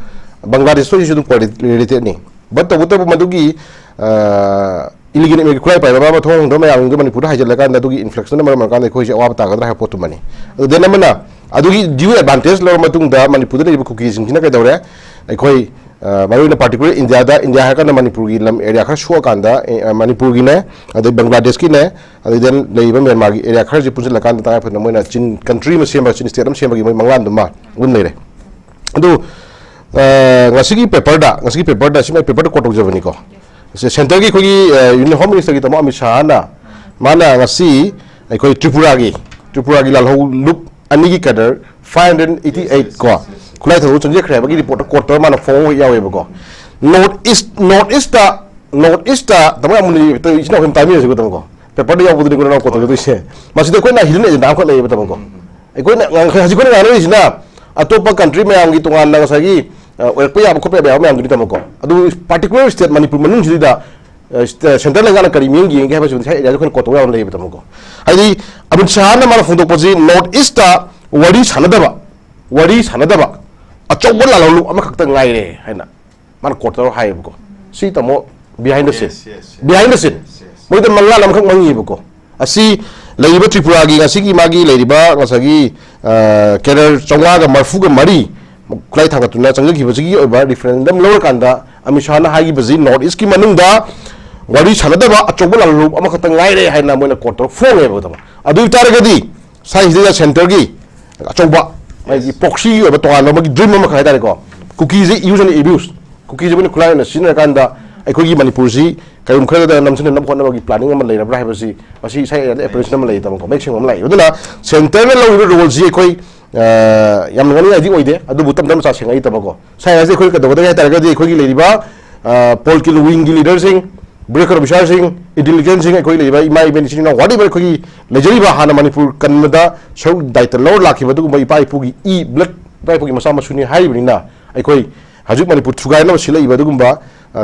ꯕꯪꯒ꯭ꯂꯥꯗꯦꯁ ꯊꯣꯛꯏꯁꯤꯁꯨ ꯑꯗꯨꯝ correlated ꯅꯤ꯫ But ꯇꯧꯕꯇꯕꯨ ꯃꯗꯨꯒꯤ, ꯑ, illegal immigrant ꯈꯨꯠꯂꯥꯏ ꯄꯥꯏꯕ ꯑꯃ ꯊꯣꯡ ꯍꯣꯡꯗꯕ ꯃꯌꯥꯝꯗꯨ ꯃꯅꯤꯄꯨꯔꯗ ꯍꯥꯏꯖꯤꯜꯂꯀꯥꯟꯗ ꯑꯗꯨꯒꯤ influx ꯇꯨꯅ ꯃꯔꯝ ꯑꯣꯏꯔꯀꯥꯟꯗ ꯑꯩꯈꯣꯏꯁꯦ ꯑꯋꯥꯕ ꯇꯥꯒꯗ꯭ꯔꯥ ꯍꯥꯏꯕ ꯄꯣꯠꯇꯨꯃꯅꯤ꯫ ꯑꯗꯨ then ꯑꯃꯅ ꯑꯗꯨꯒꯤ due advantage ꯂꯧꯔ ꯃꯇꯨꯡꯗ ꯃꯅꯤꯄꯨꯔꯗ ꯂꯩꯔꯤꯕ ꯀꯨꯀꯤꯁꯤꯡꯁꯤꯅ ꯀꯩꯗꯧꯔꯦ? ꯑꯩꯈꯣꯏ, ꯑ, ꯃꯔꯨꯑꯣꯏꯅ particular ꯏꯟꯗꯤꯌꯥꯗ, ꯏꯟꯗꯤꯌꯥ ꯍꯥꯏꯔꯀꯥꯟꯗ ꯃꯅꯤꯄꯨꯔꯒꯤ ꯂꯝ area ꯈꯔ ꯁꯣꯛꯑꯀꯥꯟꯗ, ꯑ, ꯃꯅꯤꯄꯨꯔꯒꯤꯅꯦ, ꯑꯗꯩ ꯕꯪꯒ꯭ꯂꯥꯗꯦꯁꯀꯤꯅꯦ, ꯑꯗꯩ then ꯂꯩꯔꯤꯕ ꯃ꯭ꯌꯥꯟꯃꯥꯔꯒꯤ area ꯈꯔꯁꯤ ꯄꯨꯟꯁꯤꯜꯂꯀꯥꯟꯗ ꯇꯉꯥꯏ ꯐꯗꯅ ꯃꯣꯏꯅ ꯆꯤꯟ country ꯑꯃ ꯁꯦꯝꯕ, ꯆꯤꯟ state ꯑꯃ ꯁꯦꯝꯕꯒꯤ ꯃꯣꯏ ꯃꯪꯂꯥꯟꯗꯨꯃ ꯑꯗꯨꯝ ꯂꯩꯔꯦ꯫ ꯑꯗꯨ, ꯑ, ꯉꯁꯤꯒꯤ paper ꯗ, ꯉꯁꯤꯒꯤ paper ꯗ, ꯁꯤ ꯃꯥꯏ paper ꯗ quote ꯇꯧꯖꯕꯅꯤꯀꯣ꯫ ꯁꯦ centre ꯒꯤ ꯑꯩꯈꯣꯏꯒꯤ, ꯑ, Union Home Minister ꯒꯤ ꯇꯥꯃꯣ ꯑꯃꯤꯠ ꯁꯥꯍꯅ ꯃꯥꯅ ꯉꯁꯤ ꯑꯩꯈꯣꯏ ꯇ꯭ꯔꯤꯄꯨꯔꯥꯒꯤ, ꯇ꯭ꯔꯤꯄꯨꯔꯥꯒꯤ ꯂꯥꯜꯍꯧ ꯂꯨꯞ ꯑꯅꯤꯒꯤ cadre five hundred eighty eight ꯀꯣ, ꯈꯨꯠꯂꯥꯏ ꯊꯧꯕ ꯆꯪꯖꯈ꯭ꯔꯦ ꯍꯥꯏꯕꯒꯤ report ꯇ quote ꯇꯧꯔ ꯃꯥꯅ ꯐꯣꯡꯕ ꯌꯥꯎꯋꯦꯕꯀꯣ꯫ North East, North East ꯇ, North East ꯇ ꯇꯥꯃꯣ ꯌꯥꯝ ꯃꯨꯟꯅ ꯏꯆꯤꯟ ꯏꯅꯥꯎ ꯑꯩꯈꯣꯏ ꯇꯥꯕꯤꯔꯁꯤꯀꯣ ꯇꯥꯃꯣꯀꯣ꯫ Paper ꯗ ꯌꯥꯎꯕꯗꯨꯅꯤꯀꯣ ꯅꯪ quote ꯇꯧꯖꯗꯣꯏꯁꯦ꯫ ꯃꯁꯤꯗ ꯑꯩꯈꯣꯏꯅ hidden agenda ꯑꯃꯈꯛ ꯂꯩꯌꯦꯕ ꯇꯥꯃꯣꯀꯣ꯫ ꯑꯩꯈꯣꯏꯅ ꯉ-, ꯍꯧꯖꯤꯛ ꯑꯩꯈꯣꯏꯅ ꯉꯥꯡꯅꯔꯤꯁꯤꯅ ꯑꯇꯣꯞꯄ country ꯃꯌꯥꯝꯒꯤ ꯇꯣꯉꯥꯟꯅ ꯉꯁꯥꯏꯒꯤ, ꯑ, ꯑꯣꯏꯔꯛꯄ ꯌꯥꯕ ꯈꯣꯠꯄ ꯌꯥꯕ ꯃꯌꯥꯝꯗꯨꯅꯤ ꯇꯥꯃꯣꯀꯣ꯫ ꯑꯗꯨ particular state ꯃꯅꯤꯄꯨꯔ ꯃꯅꯨꯡꯁꯤꯗ, ꯑ, ꯁ-, centre ꯂꯩꯉꯥꯛꯅ ꯀꯔꯤ ꯃꯤꯠꯌꯦꯡ ꯌꯦꯡꯒꯦ ꯍꯥꯏꯕꯁꯤ ꯉꯁꯥꯏ area ꯗ ꯑꯩꯈꯣꯏꯅ quote ꯇꯧꯕ ꯌꯥꯕ ꯂꯩꯌꯦꯕ ꯇꯥꯃꯣꯀꯣ꯫ ꯍꯥꯏꯗꯤ ꯑꯃꯤꯠ ꯁꯥꯍꯅ ꯃꯥꯅ ꯐꯣꯡꯗꯣꯛꯄꯁꯤ North East ꯇ ꯋꯥꯔꯤ ꯁꯥꯟꯅꯗꯕ, ꯋꯥꯔꯤ ꯁꯥꯟꯅꯗꯕ ꯑꯆꯧꯕ ꯂꯥꯜꯍꯧꯂꯨꯞ ꯑꯃꯈꯛꯇ ꯉꯥꯏꯔꯦ ꯍꯥꯏꯅ ꯃꯥꯅ ꯀꯣꯠ ꯇꯧꯔ ꯍꯥꯏꯌꯦꯕꯀꯣ꯫ ꯁꯤ ꯇꯥꯃꯣ, behind the scene, Yes, yes, yes. Behind the scene. Yes, yes. ꯃꯣꯏꯗ ꯃꯪꯂꯥꯟ ꯑꯃꯈꯛ ꯃꯪꯉꯤꯕꯀꯣ꯫ ꯑꯁꯤ ꯂꯩꯔꯤꯕ ꯇ꯭ꯔꯤꯄꯨꯔꯥꯒꯤ ꯉꯁꯤꯒꯤ ꯃꯥꯒꯤ ꯂꯩꯔꯤꯕ ꯉꯁꯥꯏꯒꯤ ꯀꯦꯗꯔ ꯆꯥꯝꯃꯉꯥꯒ ꯃꯔꯤꯐꯨꯒ ꯃꯔꯤ ꯈꯨꯠꯂꯥꯏ ꯊꯥꯡꯒꯠꯇꯨꯅ ꯆꯪꯖꯈꯤꯕꯁꯤꯒꯤ ꯑꯣꯏꯕ ꯔꯤꯐꯔꯦꯟꯗꯝ ꯂꯧꯔꯀꯥꯟꯗ ꯑꯃꯤꯠ ꯁꯥꯍꯅ ꯍꯥꯏꯈꯤꯕꯁꯤ ꯅꯣꯔꯠ ꯏꯁꯀꯤ ꯃꯅꯨꯡꯗ ꯋꯥꯔꯤ ꯁꯥꯟꯅꯗꯕ ꯑꯆꯧꯕ ꯂꯥꯜꯍꯧꯂꯨꯞ ꯑꯃꯈꯛꯇ ꯉꯥꯏꯔꯦ ꯍꯥꯏꯅ ꯃꯣꯏꯅ ꯀꯣꯠ ꯇꯧꯔ ꯐꯣꯡꯉꯦꯕ꯫ ꯑꯗꯨ ꯑꯣꯏꯇꯥꯔꯒꯗꯤ ꯁꯥꯏꯁꯤꯗ ꯁꯦꯟꯇꯔꯒꯤ ꯑꯆꯧꯕ ꯃꯥꯒꯤ ꯄ꯭ꯔꯣꯛꯁꯤꯒꯤ ꯑꯣꯏꯕ ꯇꯣꯉꯥꯟꯕ ꯑꯃꯒꯤ ꯗ꯭ꯔꯤꯝ ꯑꯃꯈꯛ ꯍꯥꯏꯇꯥꯔꯦꯀꯣ꯫ ꯀꯨꯀꯤꯁꯦ use and abuse, ꯀꯨꯀꯤꯁꯦ ꯑꯩꯈꯣꯏꯅ ꯈꯨꯠꯂꯥꯏ ꯑꯣꯏꯅ ꯁꯤꯖꯤꯟꯅꯔꯀꯥꯟꯗ ꯑꯩꯈꯣꯏꯒꯤ ꯃꯅꯤꯄꯨꯔꯁꯤ ꯀꯔꯤꯒꯨꯝꯕ ꯈꯔꯗ ꯅꯝꯁꯤꯟꯅꯅꯕ ꯍꯣꯠꯅꯕꯒꯤ ꯄ꯭ꯂꯥꯅꯤꯡ ꯑꯃ ꯂꯩꯔꯕ꯭ꯔꯥ ꯍꯥꯏꯕꯁꯤ ꯃꯁꯤ ꯏꯁꯥ ꯑꯦꯄ꯭ꯔꯤꯁꯟ ꯑꯃ ꯂꯩꯇꯕꯀꯣ, ꯃꯌꯦꯛ ꯁꯦꯡꯕ ꯑꯃ ꯂꯥꯛꯏ꯫ ꯑꯗꯨꯅ ꯁꯦꯟꯇꯔꯅ ꯂꯧꯔꯤꯕ ꯔꯣꯜꯁꯤ ꯑꯩꯈꯣꯏ ꯌꯥꯝꯅ ꯉꯥꯡꯅꯤꯡꯉꯥꯏꯗꯤ ꯑꯣꯏꯗꯦ, ꯑꯗꯨꯕꯨ ꯇꯞ ꯇꯞꯅ ꯆꯥ ꯁꯦꯡꯉꯛꯏ ꯇꯥꯃꯣꯀꯣ꯫ ꯁꯥꯏ ꯍꯥꯏꯁꯦ ꯑꯩꯈꯣꯏ ꯀꯩꯗꯧꯒꯗꯒꯦ ꯍꯥꯏ ꯇꯥꯔꯒꯗꯤ ꯑꯩꯈꯣꯏꯒꯤ ꯂꯩꯔꯤꯕ ꯄꯣꯂꯤꯇꯤꯀꯦꯜ ꯋꯤꯡꯒꯤ ꯂꯤꯗꯔꯁꯤꯡ, ꯕ꯭ꯌꯨꯔꯣꯀ꯭ꯔꯦꯠ ꯑꯣꯐꯤꯁꯥꯔꯁꯤꯡ, ꯏꯟꯇꯦꯂꯤꯖꯦꯟꯁꯁꯤꯡ, ꯑꯩꯈꯣꯏ ꯂꯩꯔꯤꯕ ꯏꯃꯥ ꯏꯕꯦꯟ ꯏꯆꯤꯟ ꯏꯅꯥꯎ whatever ꯑꯩꯈꯣꯏꯒꯤ ꯂꯩꯖꯔꯤꯕ ꯍꯥꯟꯅ ꯃꯅꯤꯄꯨꯔ ꯀꯟꯕꯗ ꯁꯔꯨꯛ ꯗꯥꯏꯇ ꯂꯧꯔ ꯂꯥꯛꯈꯤꯕ ꯑꯗꯨꯒꯨꯝꯕ ꯏꯄꯥ ꯏꯄꯨꯒꯤ ꯏ ꯕ꯭ꯂꯗ ꯏꯄꯥ ꯏꯄꯨꯒꯤ ꯃꯆꯥ ꯃꯁꯨꯅꯤ ꯍꯥꯏꯔꯤꯕꯅꯤꯅ ꯑꯩꯈꯣꯏ ꯍꯧꯖꯤꯛ ꯃꯅꯤꯄꯨꯔ ꯊꯨꯒꯥꯏꯅꯕ ꯁꯤꯜꯂꯛꯏꯕ ꯑꯗꯨꯒꯨꯝꯕ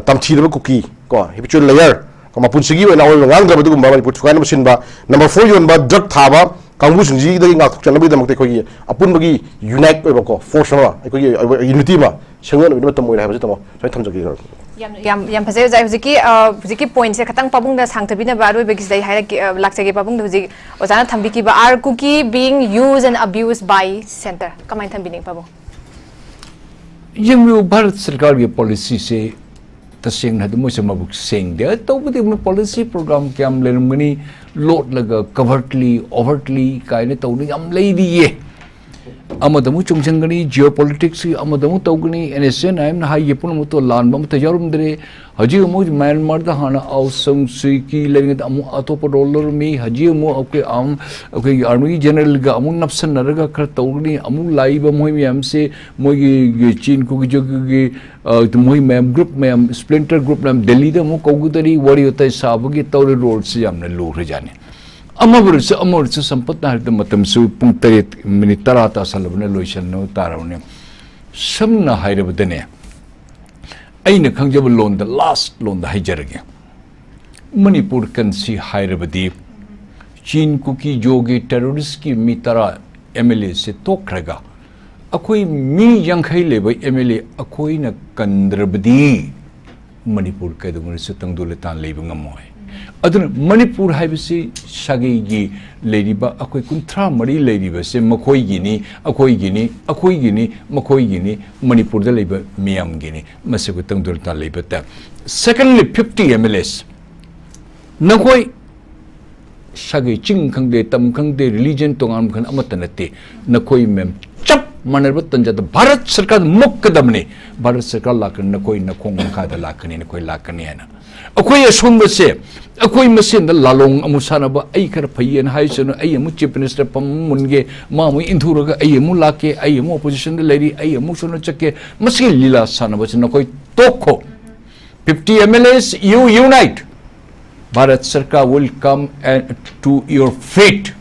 ꯇꯝꯊꯤꯔꯕ ꯀꯨꯀꯤ ꯀꯣ, ꯍꯦꯕꯤꯆꯨꯋꯦꯜ ꯂꯦꯌꯔ ꯀꯣ, ꯃꯄꯨꯟꯁꯤꯒꯤ ꯑꯣꯏꯅ ꯑꯑꯣꯏꯕ ꯉꯥꯡꯗ꯭ꯔꯕ ꯑꯗꯨꯒꯨꯝꯕ ꯃꯅꯤꯄꯨꯔ ꯊꯨꯒꯥꯏꯅꯕ ꯁꯤꯟꯕ, ꯅꯝꯕꯔ ꯐꯣꯔ ꯌꯣꯟꯕ, ꯗ꯭ꯔꯒ ꯊꯥꯕ ꯀꯥꯡꯕꯨꯁꯤꯡꯁꯤꯗꯒꯤ ꯉꯥꯛꯊꯣꯛꯆꯅꯕꯒꯤꯗꯃꯛꯇ ꯑꯩꯈꯣꯏꯒꯤ ꯑꯄꯨꯟꯕꯒꯤ ꯌꯨꯅꯥꯏꯠ ꯑꯣꯏꯕꯀꯣ, ꯐꯣꯔꯁ ꯑꯃ, ꯑꯩꯈꯣꯏꯒꯤ ꯌꯨꯅꯤꯇꯤ ꯑꯃ ꯁꯦꯝꯒꯠꯅꯕꯒꯤ ꯃꯇꯝ ꯑꯣꯏꯔꯦ ꯍꯥꯏꯕꯁꯤ ꯇꯥꯃꯣ ꯁꯨꯃꯥꯏꯅ ꯊꯝꯖꯒꯦ꯫ ꯌꯥꯝ ꯌꯥꯝ ꯌꯥꯝ ꯐꯖꯩ ꯑꯣꯖꯥ꯫ ꯍꯧꯖꯤꯛꯀꯤ ꯑ, ꯍꯧꯖꯤꯛꯀꯤ ꯄꯣꯏꯟꯠꯁꯦ ꯈꯇꯪ ꯄꯥꯕꯨꯡꯗ ꯁꯥꯡꯊꯕꯤꯅꯕ ꯑꯔꯣꯏꯕꯒꯤꯁꯤꯗ ꯑꯩ ꯍꯥꯏꯔꯛꯀꯦ, ꯑ, ꯂꯥꯛꯆꯒꯦ ꯄꯥꯕꯨꯡꯗ꯫ ꯍꯧꯖꯤꯛ ꯑꯣꯖꯥꯅ ꯊꯝꯕꯤꯈꯤꯕ, "Are Kuki being used and abused by center?" ꯀꯃꯥꯏꯅ ꯊꯝꯕꯤꯅꯤꯡꯉꯤ ꯄꯥꯕꯨꯡ? ꯌꯦꯡꯕꯤꯌꯨ, ꯚꯥꯔꯠ ꯁꯔꯀꯥꯔꯒꯤ ꯄꯣꯂꯤꯁꯤꯁꯦ ꯇꯁꯦꯡꯅ ꯍꯥꯏꯗꯤ ꯃꯣꯏꯁꯦ ꯃꯕꯨꯛ ꯁꯦꯡꯗꯦ꯫ ꯇꯧꯕꯗꯤ ꯃꯣꯏ ꯄꯣꯂꯤꯁꯤ ꯄ꯭ꯔꯣꯒ꯭ꯔꯥꯝ ꯀꯌꯥꯝ ꯂꯩꯔꯝꯒꯅꯤ, ꯂꯣꯠꯂꯒ, ꯀꯚꯔꯠꯂꯤ, ꯑꯣꯚꯔꯠꯂꯤ ꯀꯥꯏꯅ ꯇꯧꯅ ꯌꯥꯝ ꯂꯩꯔꯤꯌꯦ꯫ ꯑꯃꯗ ꯑꯃꯨꯛ ꯆꯨꯡꯁꯤꯟꯒꯅꯤ, ꯖꯤꯑꯣ ꯄꯣꯂꯤꯇꯤꯛꯁꯀꯤ ꯑꯃꯗ ꯑꯃꯨꯛ ꯇꯧꯒꯅꯤ, ꯑꯦꯟ ꯑꯦꯁ ꯑꯦꯟ ꯑꯥꯏ ꯑꯦꯝꯅ ꯍꯥꯏꯒꯤ ꯄꯨꯝꯅꯃꯛꯇꯣ ꯂꯥꯟꯕ ꯑꯃꯠꯇ ꯌꯥꯎꯔꯝꯗ꯭ꯔꯦ꯫ ꯍꯧꯖꯤꯛ ꯑꯃꯨꯛ ꯃ꯭ꯌꯥꯟꯃꯥꯔꯗ ꯍꯥꯟꯅ ꯑꯥꯎ ꯁꯪ ꯁꯨꯏ ꯀꯤ ꯂꯩꯔꯤꯉꯩꯗ ꯑꯃꯨꯛ ꯑꯇꯣꯞꯄ ꯔꯣꯜ ꯂꯧꯔꯝꯃꯤ꯫ ꯍꯧꯖꯤꯛ ꯑꯃꯨꯛ ꯑꯩꯈꯣꯏ ꯑꯥꯔꯝ-, ꯑꯩꯈꯣꯏꯒꯤ ꯑꯥꯔꯃꯤ ꯖꯦꯅꯔꯦꯜꯒ ꯑꯃꯨꯛ ꯅꯞꯁꯟꯅꯔꯒ ꯈꯔ ꯇꯧꯒꯅꯤ꯫ ꯑꯃꯨꯛ ꯂꯥꯛꯏꯕ ꯃꯣꯏ ꯃꯌꯥꯝꯁꯦ ꯃꯣꯏꯒꯤ ꯆꯤꯟ ꯀꯨꯀꯤꯖꯒꯤ, ꯑ, ꯃꯣꯏ ꯃꯌꯥꯝ ꯒ꯭ꯔꯨꯞ ꯃꯌꯥꯝ, ꯁ꯭ꯄ꯭ꯂꯤꯟꯇꯔ ꯒ꯭ꯔꯨꯞ ꯃꯌꯥꯝ ꯗꯦꯜꯂꯤꯗ ꯑꯃꯨꯛ ꯀꯧꯒꯗꯔꯤ, ꯋꯥꯔꯤ ꯋꯥꯇꯥꯏ ꯁꯥꯕꯒꯤ ꯇꯧꯔꯤ ꯔꯣꯜꯁꯤ ꯌꯥꯝꯅ ꯂꯨꯈ꯭ꯔꯖꯥꯠꯅꯤ꯫ ꯑꯃꯕꯨꯔꯁꯨ ꯑꯃꯕꯨꯔꯁꯨ ꯁꯝꯄꯠꯅ ꯍꯥꯏꯔꯕꯗ ꯃꯇꯝꯁꯨ ꯄꯨꯡ ꯇꯔꯦꯠ ꯃꯤꯅꯤꯠ ꯇꯔꯥ ꯇꯥꯁꯜꯂꯕꯅ ꯂꯣꯏꯁꯤꯟꯅꯕ ꯇꯥꯔꯕꯅꯤ꯫ ꯁꯝꯅ ꯍꯥꯏꯔꯕꯗꯅꯦ, ꯑꯩꯅ ꯈꯪꯖꯕ ꯂꯣꯟꯗ, ꯂꯥꯁ ꯂꯣꯟꯗ ꯍꯥꯏꯖꯔꯒꯦ꯫ ꯃꯅꯤꯄꯨꯔ ꯀꯟꯁꯤ ꯍꯥꯏꯔꯕꯗꯤ ꯆꯤꯟ ꯀꯨꯀꯤ ꯖꯣꯒꯤ ꯇꯦꯔꯣꯔꯤꯁꯀꯤ ꯃꯤ ꯇꯔꯥ ꯑꯦꯝ ꯑꯦꯜ ꯑꯦꯁꯦ ꯇꯣꯛꯈ꯭ꯔꯒ ꯑꯩꯈꯣꯏ ꯃꯤ ꯌꯥꯡꯈꯩ ꯂꯩꯕ ꯑꯦꯝ ꯑꯦꯜ ꯑꯦ ꯑꯩꯈꯣꯏꯅ ꯀꯟꯗ꯭ꯔꯕꯗꯤ ꯃꯅꯤꯄꯨꯔ ꯀꯩꯗꯧꯉꯩꯗꯁꯨ ꯇꯪꯗꯨ ꯂꯩꯇꯥꯅ ꯂꯩꯕ ꯉꯝꯃꯣꯏ꯫ ꯑꯗꯨꯅ ꯃꯅꯤꯄꯨꯔ ꯍꯥꯏꯕꯁꯤ ꯁꯥꯒꯩꯒꯤ ꯂꯩꯔꯤꯕ ꯑꯩꯈꯣꯏ ꯀꯨꯟꯊ꯭ꯔꯥ ꯃꯔꯤ ꯂꯩꯔꯤꯕꯁꯦ ꯃꯈꯣꯏꯒꯤꯅꯤ, ꯑꯩꯈꯣꯏꯒꯤꯅꯤ, ꯑꯩꯈꯣꯏꯒꯤꯅꯤ, ꯃꯈꯣꯏꯒꯤꯅꯤ, ꯃꯅꯤꯄꯨꯔꯗ ꯂꯩꯕ ꯃꯤꯌꯥꯝꯒꯤꯅꯤ꯫ ꯃꯁꯤꯕꯨ ꯇꯪꯗꯨ ꯂꯩꯇꯥꯅ ꯂꯩꯕ ꯇꯥꯏ꯫ Secondly, fifty M L As꯫ ꯅꯈꯣꯏ ꯁꯥꯒꯩ, ꯆꯤꯡ ꯈꯪꯗꯦ, ꯇꯝ ꯈꯪꯗꯦ, religion ꯇꯣꯉꯥꯟꯕ ꯈꯪꯗꯦ, ꯑꯃꯠꯇ ꯅꯠꯇꯦ꯫ ꯅꯈꯣꯏ ꯃꯌꯥꯝ ꯆꯞ ꯃꯥꯟꯅꯔꯕ ꯇꯟꯖꯥꯗ ꯚꯥꯔꯠ ꯁꯔꯀꯥꯔꯗ ꯃꯨꯛꯀꯗꯕꯅꯤ꯫ ꯚꯥꯔꯠ ꯁꯔꯀꯥꯔ ꯂꯥꯛꯀꯅꯤ, ꯅꯈꯣꯏ ꯅꯈꯣꯡ ꯃꯈꯥꯗ ꯂꯥꯛꯀꯅꯤ, ꯅꯈꯣꯏ ꯂꯥꯛꯀꯅꯤ ꯍꯥꯏꯅ꯫ ꯑꯩꯈꯣꯏ ꯑꯁꯣꯟꯕꯁꯦ ꯑꯩꯈꯣꯏ ꯃꯁꯦꯟꯗ ꯂꯥꯂꯣꯡ ꯑꯃꯨꯛ ꯁꯥꯟꯅꯕ, ꯑꯩ ꯈꯔ ꯐꯩꯌꯦꯅ ꯍꯥꯏꯁꯅꯨ, ꯑꯩ ꯑꯃꯨꯛ chief minister ꯐꯝ ꯃꯨꯟꯒꯦ, ꯃꯥ ꯑꯃꯨꯛ ꯏꯟꯊꯨꯔꯒ ꯑꯩ ꯑꯃꯨꯛ ꯂꯥꯛꯀꯦ, ꯑꯩ ꯑꯃꯨꯛ oppositionꯗ ꯂꯩꯔꯤ, ꯑꯩ ꯑꯃꯨꯛ ꯁꯣꯝꯗ ꯆꯠꯀꯦ, ꯃꯁꯤꯒꯤ ꯂꯤꯂꯥ ꯁꯥꯟꯅꯕꯁꯤ ꯅꯈꯣꯏ ꯇꯣꯛꯈꯣ꯫ Fifty M L As, you unite. Bharat Sarkar will come and to your feet.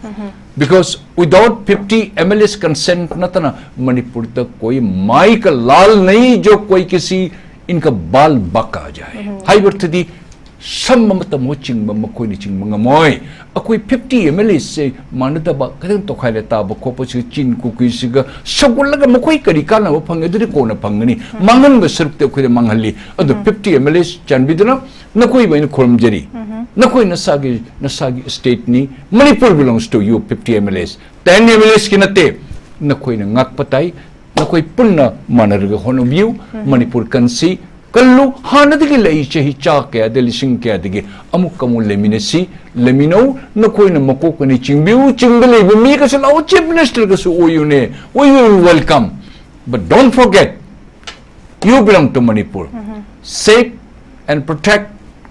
Because without fifty M L As consent ꯅꯠꯇꯅ ꯃꯅꯤꯄꯨꯔꯗ ꯀꯣꯏ ꯃꯥꯏ ꯀ ꯂꯥꯜ ꯅꯍꯤ ꯖꯣ ꯀꯣꯏ ꯀꯤꯁꯤ ꯏꯟꯀ ꯕꯥꯜ ꯕꯀꯥ ꯖꯥꯏ꯫ ꯍꯥꯏꯕ ꯑꯔꯊꯗꯤ ꯁꯝ ꯑꯃꯇ ꯃꯍꯨꯠ ꯆꯤꯡꯕ ꯃꯈꯣꯏꯅ ꯆꯤꯡꯕ ꯉꯝꯃꯣꯏ꯫ ꯑꯩꯈꯣꯏ fifty M L Aꯁꯦ ꯃꯥꯟꯅꯗꯕ ꯈꯤꯇꯪ ꯇꯣꯈꯥꯏꯔ ꯇꯥꯕ ꯈꯣꯠꯄꯁꯤꯒ ꯆꯤꯟ ꯀꯨꯀꯤꯁꯤꯒ ꯁꯧꯒꯠꯂꯒ ꯃꯈꯣꯏ ꯀꯔꯤ ꯀꯥꯟꯅꯕ ꯐꯪꯉꯦ? ꯑꯗꯨꯗꯤ ꯀꯣꯟꯅ ꯐꯪꯒꯅꯤ꯫ ꯃꯥꯡꯍꯟꯕ ꯁꯔꯨꯛꯇꯤ ꯑꯩꯈꯣꯏꯗ ꯃꯥꯡꯍꯜꯂꯤ꯫ ꯑꯗꯨ fifty M L As ꯆꯥꯟꯕꯤꯗꯨꯅ ꯅꯈꯣꯏꯕꯨ ꯑꯩꯅ ꯈꯨꯔꯨꯝꯖꯔꯤ꯫ ꯅꯈꯣꯏ ꯅꯁꯥꯒꯤ, ꯅꯁꯥꯒꯤ stateꯅꯤ꯫ Manipur belongs to you, fifty M L As꯫ Ten M L Asꯀꯤ ꯅꯠꯇꯦ꯫ ꯅꯈꯣꯏꯅ ꯉꯥꯛꯄ ꯇꯥꯏ꯫ ꯅꯈꯣꯏ ꯄꯨꯟꯅ ꯃꯥꯟꯅꯔꯒ ꯍꯣꯠꯅꯕꯤꯌꯨ꯫ ꯃꯅꯤꯄꯨꯔ ꯀꯟꯁꯤ꯫ ꯀꯜꯂꯨ꯫ ꯍꯥꯟꯅꯗꯒꯤ ꯂꯩ, ꯆꯍꯤ ꯆꯥ ꯀꯌꯥꯗ, ꯂꯤꯁꯤꯡ ꯀꯌꯥꯗꯒꯤ꯫ ꯑꯃꯨꯛ ꯑꯃꯨꯛ ꯂꯩꯃꯤꯟꯅꯁꯤ, ꯂꯩꯃꯤꯟꯅꯧ꯫ ꯅꯈꯣꯏꯅ ꯃꯀꯣꯛ ꯑꯅꯤ ꯆꯤꯡꯕꯤꯌꯨ꯫ ꯆꯤꯡꯗ ꯂꯩꯕ ꯃꯤ ꯀꯁꯨ ꯂꯥꯛꯑꯣ, chief ministerꯒꯁꯨ ꯑꯣꯏꯌꯨꯅꯦ꯫ We will welcome. But don't forget, you belong to Manipur. Save and protect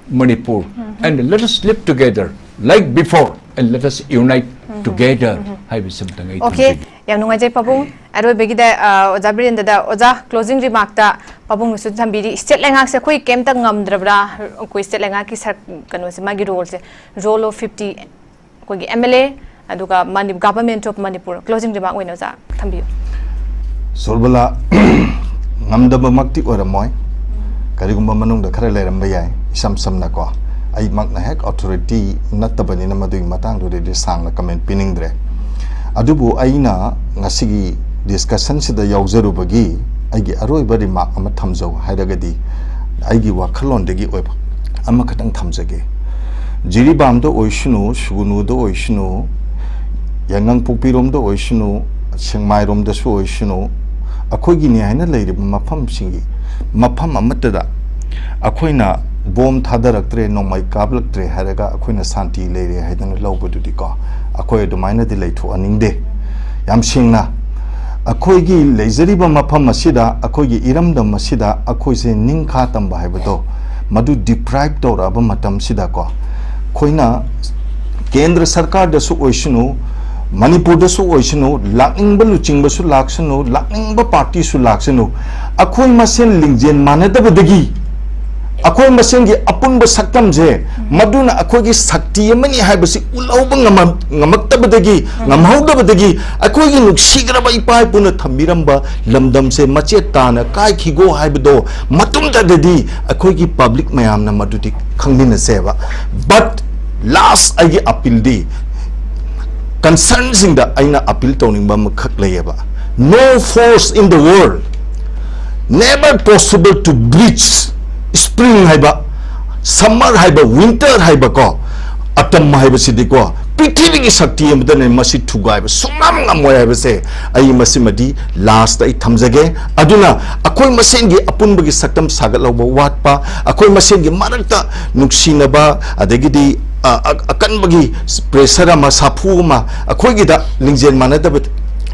Manipur. And let us live together like before. And let us unite together. ꯍꯥꯏꯕꯁꯤ ꯑꯝꯇꯪ ꯑꯩ Okay, ꯊꯝꯖꯒꯦ꯫ ꯌꯥꯝ ꯅꯨꯡꯉꯥꯏꯖꯩ ꯄꯥꯕꯨꯡ꯫ ꯑꯔꯣꯏꯕꯒꯤꯗ, ꯑ, ꯑꯣꯖꯥ ꯕꯤꯔꯦꯟꯗꯗ, ꯑꯣꯖꯥ, closing remarkꯇ ꯄꯥꯕꯨꯡꯅꯁꯨ ꯊꯝꯕꯤꯔꯤ, state ꯂꯩꯉꯥꯛꯁꯦ ꯑꯩꯈꯣꯏ ꯀꯩꯝꯇ ꯉꯝꯗ꯭ꯔꯕ꯭ꯔꯥ? ꯑꯩꯈꯣꯏ state ꯂꯩꯉꯥꯛꯀꯤ ꯁꯔ-, ꯀꯩꯅꯣꯁꯦ, ꯃꯥꯒꯤ roleꯁꯦ, role of fifty, ꯑꯩꯈꯣꯏꯒꯤ M L A, ꯑꯗꯨꯒ money-, Government of Manipur꯫ Closing remark ꯑꯣꯏꯅ ꯑꯣꯖꯥ ꯊꯝꯕꯤꯌꯨ꯫ ꯁꯣꯔꯕꯂꯥ, ꯉꯝꯗꯕꯃꯛꯇꯤ ꯑꯣꯏꯔꯝꯃꯣꯏ꯫ ꯀꯔꯤꯒꯨꯝꯕ ꯃꯅꯨꯡꯗ ꯈꯔ ꯂꯩꯔꯝꯕ ꯌꯥꯏ, ꯏꯁꯝ ꯁꯝꯅꯀꯣ꯫ ꯑꯩꯃꯛꯅ ꯍꯦꯛ authority ꯅꯠꯇꯕꯅꯤꯅ ꯃꯗꯨꯒꯤ ꯃꯇꯥꯡꯗꯨꯗꯗꯤ ꯁꯥꯡꯅ comment ꯄꯤꯅꯤꯡꯗ꯭ꯔꯦ꯫ ꯑꯗꯨꯕꯨ ꯑꯩꯅ ꯉꯁꯤꯒꯤ ꯗꯤꯁꯀꯁꯟꯁꯤꯗ ꯌꯥꯎꯖꯔꯨꯕꯒꯤ ꯑꯩꯒꯤ ꯑꯔꯣꯏꯕ ꯔꯤꯃꯥꯔꯛ ꯑꯃ ꯊꯝꯖꯧ ꯍꯥꯏꯔꯒꯗꯤ, ꯑꯩꯒꯤ ꯋꯥꯈꯜꯂꯣꯟꯗꯒꯤ ꯑꯣꯏꯕ ꯑꯃꯈꯛꯇꯪ ꯊꯝꯖꯒꯦ꯫ ꯖꯤꯔꯤꯕꯥꯝꯗ ꯑꯣꯏꯁꯅꯨ, ꯁꯨꯒꯨꯅꯨꯗ ꯑꯣꯏꯁꯅꯨ, ꯌꯥꯏꯉꯪꯄꯣꯛꯄꯤꯔꯣꯝꯗ ꯑꯣꯏꯁꯅꯨ, ꯁꯦꯛꯃꯥꯏꯔꯣꯝꯗꯁꯨ ꯑꯣꯏꯁꯅꯨ, ꯑꯩꯈꯣꯏꯒꯤꯅꯤ ꯍꯥꯏꯅ ꯂꯩꯔꯤꯕ ꯃꯐꯝꯁꯤꯡꯒꯤ ꯃꯐꯝ ꯑꯃꯠꯇꯗ ꯑꯩꯈꯣꯏꯅ ꯕꯣꯝ ꯊꯥꯗꯔꯛꯇ꯭ꯔꯦ, ꯅꯣꯡꯃꯩ ꯀꯥꯞꯂꯛꯇ꯭ꯔꯦ ꯍꯥꯏꯔꯒ ꯑꯩꯈꯣꯏꯅ ꯁꯥꯟꯇꯤ ꯂꯩꯔꯦ ꯍꯥꯏꯗꯅ ꯂꯧꯕꯗꯨꯗꯤꯀꯣ, ꯑꯩꯈꯣꯏ ꯑꯗꯨꯃꯥꯏꯅꯗꯤ ꯂꯩꯊꯣꯛꯍꯟꯅꯤꯡꯗꯦ꯫ ꯌꯥꯝ ꯁꯦꯡꯅ, ꯑꯩꯈꯣꯏꯒꯤ ꯂꯩꯖꯔꯤꯕ ꯃꯐꯝ ꯑꯁꯤꯗ, ꯑꯩꯈꯣꯏꯒꯤ ꯏꯔꯝꯗꯝ ꯑꯁꯤꯗ ꯑꯩꯈꯣꯏꯁꯦ ꯅꯤꯡꯈꯥ ꯇꯝꯕ ꯍꯥꯏꯕꯗꯣ, ꯃꯗꯨ ꯗꯤꯄ꯭ꯔꯥꯏꯚ ꯇꯧꯔꯛꯑꯕ ꯃꯇꯝꯁꯤꯗꯀꯣ, ꯑꯩꯈꯣꯏꯅ ꯀꯦꯟꯗ꯭ꯔ ꯁꯔꯀꯥꯔꯗꯁꯨ ꯑꯣꯏꯁꯅꯨ, ꯃꯅꯤꯄꯨꯔꯗꯁꯨ ꯑꯣꯏꯁꯅꯨ, ꯂꯥꯛꯅꯤꯡꯕ ꯂꯨꯆꯤꯡꯕꯁꯨ ꯂꯥꯛꯁꯅꯨ, ꯂꯥꯛꯅꯤꯡꯕ ꯄꯥꯔꯇꯤꯁꯨ ꯂꯥꯛꯁꯅꯨ, ꯑꯩꯈꯣꯏ ꯃꯁꯦꯟ ꯂꯤꯡꯖꯦꯜ ꯃꯥꯟꯅꯗꯕꯗꯒꯤ, ꯑꯩꯈꯣꯏ ꯃꯁꯦꯟꯒꯤ ꯑꯄꯨꯟꯕ ꯁꯛꯇꯝꯁꯦ, ꯃꯗꯨꯅ ꯑꯩꯈꯣꯏꯒꯤ ꯁꯛꯇꯤ ꯑꯃꯅꯤ ꯍꯥꯏꯕꯁꯤ ꯎꯠꯍꯧꯕ ꯉꯝꯃꯛ-, ꯉꯝꯃꯛꯇꯕꯗꯒꯤ, ꯉꯝꯍꯧꯗꯕꯗꯒꯤ, ꯑꯩꯈꯣꯏꯒꯤ ꯅꯨꯡꯁꯤꯈ꯭ꯔꯕ ꯏꯄꯥ ꯏꯄꯨꯅ ꯊꯝꯕꯤꯔꯝꯕ ꯂꯝꯗꯝꯁꯦ ꯃꯆꯦꯠ ꯇꯥꯅ ꯀꯥꯏꯈꯤꯒꯣ ꯍꯥꯏꯕꯗꯣ ꯃꯇꯨꯡꯗꯗꯤ ꯑꯩꯈꯣꯏꯒꯤ ꯄꯕ꯭ꯂꯤꯛ ꯃꯌꯥꯝꯅ ꯃꯗꯨꯗꯤ ꯈꯪꯃꯤꯟꯅꯁꯦꯕ꯫ But last ꯑꯩꯒꯤ ꯑꯄꯤꯜꯗꯤ, ꯀꯟꯁꯔꯟꯁꯤꯡꯗ ꯑꯩꯅ ꯑꯄꯤꯜ ꯇꯧꯅꯤꯡꯕ ꯑꯃꯈꯛ ꯂꯩꯌꯦꯕ: "No force in the world, never possible to breach spring" ꯍꯥꯏꯕ, summer ꯍꯥꯏꯕ, winter ꯍꯥꯏꯕꯀꯣ, autumn ꯍꯥꯏꯕꯁꯤꯗꯤꯀꯣ, ꯄ꯭ꯔꯤꯊꯤꯕꯤꯒꯤ ꯁꯛꯇꯤ ꯑꯃꯗꯅ ꯃꯁꯤ ꯊꯨꯒꯥꯏꯕ ꯁꯨꯡꯉꯝ ꯉꯝꯃꯣꯏ ꯍꯥꯏꯕꯁꯦ ꯑꯩ ꯃꯁꯤꯃꯗꯤ ꯂꯥꯁꯇ ꯑꯩ ꯊꯝꯖꯒꯦ꯫ ꯑꯗꯨꯅ ꯑꯩꯈꯣꯏ ꯃꯁꯦꯟꯒꯤ ꯑꯄꯨꯟꯕꯒꯤ ꯁꯛꯇꯝ ꯁꯥꯒꯠꯍꯧꯕ ꯋꯥꯠꯄ, ꯑꯩꯈꯣꯏ ꯃꯁꯦꯟꯒꯤ ꯃꯔꯛꯇ ꯅꯨꯡꯁꯤꯅꯕ, ꯑꯗꯒꯤꯗꯤ, ꯑ, ꯑ, ꯑꯀꯟꯕꯒꯤ ꯄ꯭ꯔꯦꯁꯔ ꯑꯃ, ꯁꯥꯐꯨ ꯑꯃ, ꯑꯩꯈꯣꯏꯒꯤꯗ ꯂꯤꯡꯖꯦꯜ ꯃꯥꯟꯅꯗꯕ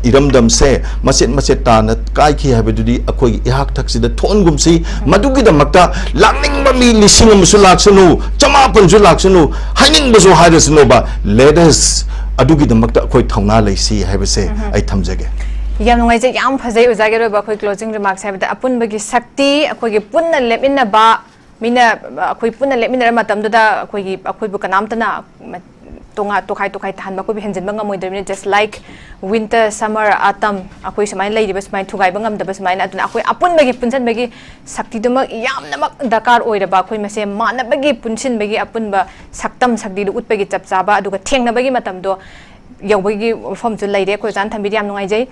ꯏꯔꯝꯗꯝꯁꯦ ꯃꯆꯦꯠ ꯃꯆꯦꯠ ꯇꯥꯅ ꯀꯥꯏꯈꯤ ꯍꯥꯏꯕꯗꯨꯗꯤ ꯑꯩꯈꯣꯏꯒꯤ ꯏꯍꯥꯛ ꯊꯛꯁꯤꯗ ꯊꯣꯛꯍꯟꯒꯨꯝꯁꯤ꯫ ꯃꯗꯨꯒꯤꯗꯃꯛꯇ ꯂꯥꯛꯅꯤꯡꯕ ꯃꯤ ꯂꯤꯁꯤꯡ ꯑꯃꯁꯨ ꯂꯥꯛꯁꯅꯨ, ꯆꯃꯥꯄꯟꯁꯨ ꯂꯥꯛꯁꯅꯨ, ꯍꯥꯏꯅꯤꯡꯕꯁꯨ ꯍꯥꯏꯔꯁꯅꯨꯕ, let us ꯑꯗꯨꯒꯤꯗꯃꯛꯇ ꯑꯩꯈꯣꯏ ꯊꯧꯅꯥ ꯂꯩꯁꯤ ꯍꯥꯏꯕꯁꯦ ꯑꯩ ꯊꯝꯖꯒꯦ꯫ ꯌꯥꯝ ꯅꯨꯡꯉꯥꯏꯖꯩ, ꯌꯥꯝ ꯐꯖꯩ ꯑꯣꯖꯥꯒꯤ ꯑꯔꯣꯏꯕ ꯑꯩꯈꯣꯏ closing remarks ꯍꯥꯏꯕꯗ, ꯑꯄꯨꯟꯕꯒꯤ ꯁꯛꯇꯤ, ꯑꯩꯈꯣꯏꯒꯤ ꯄꯨꯟꯅ ꯂꯦꯞꯃꯤꯟꯅꯕ, ꯃꯤꯅ, ꯑꯩꯈꯣꯏ ꯄꯨꯟꯅ ꯂꯦꯞꯃꯤꯟꯅꯔ ꯃꯇꯝꯗꯨꯗ ꯑꯩꯈꯣꯏꯒꯤ, ꯑꯩꯈꯣꯏꯕꯨ ꯀꯅꯥꯝꯇꯅ ꯃ-, ꯇꯣꯉꯥ-, ꯇꯣꯈꯥꯏ ꯇꯣꯈꯥꯏ ꯇꯥꯍꯟꯕ, ꯑꯩꯈꯣꯏꯕꯨ ꯍꯦꯟꯖꯤꯟꯕ ꯉꯝꯃꯣꯏꯗꯣꯏꯅꯤꯅ, just like winter, summer, autumn, ꯑꯩꯈꯣꯏ ꯁꯨꯃꯥꯏꯅ ꯂꯩꯔꯤꯕ, ꯁꯨꯃꯥꯏꯅ ꯊꯨꯒꯥꯏꯕ ꯉꯝꯗꯕ ꯁꯨꯃꯥꯏꯅ꯫ ꯑꯗꯨꯅ ꯑꯩꯈꯣꯏ ꯑꯄꯨꯟꯕꯒꯤ ꯄꯨꯟꯁꯤꯟꯕꯒꯤ ꯁꯛꯇꯤꯗꯨꯃꯛ ꯌꯥꯝꯅꯃꯛ ꯗꯔꯀꯥꯔ ꯑꯣꯏꯔꯕ, ꯑꯩꯈꯣꯏ ꯃꯁꯦꯟ ꯃꯥꯟꯅꯕꯒꯤ ꯄꯨꯟꯁꯤꯟꯕꯒꯤ ꯑꯄꯨꯟꯕ ꯁꯛꯇꯝ ꯁꯛꯇꯤꯗꯨ ꯎꯠꯄꯒꯤ ꯆꯞ ꯆꯥꯕ ꯑꯗꯨꯒ ꯊꯦꯡꯅꯕꯒꯤ ꯃꯇꯝꯗꯣ ꯌꯧꯕꯒꯤ ꯋꯥꯐꯝꯁꯨ ꯂꯩꯔꯦ꯫ ꯑꯩꯈꯣꯏ ꯑꯣꯖꯥꯅ ꯊꯝꯕꯤꯔꯤ, ꯌꯥꯝ ꯅꯨꯡꯉꯥꯏꯖꯩ꯫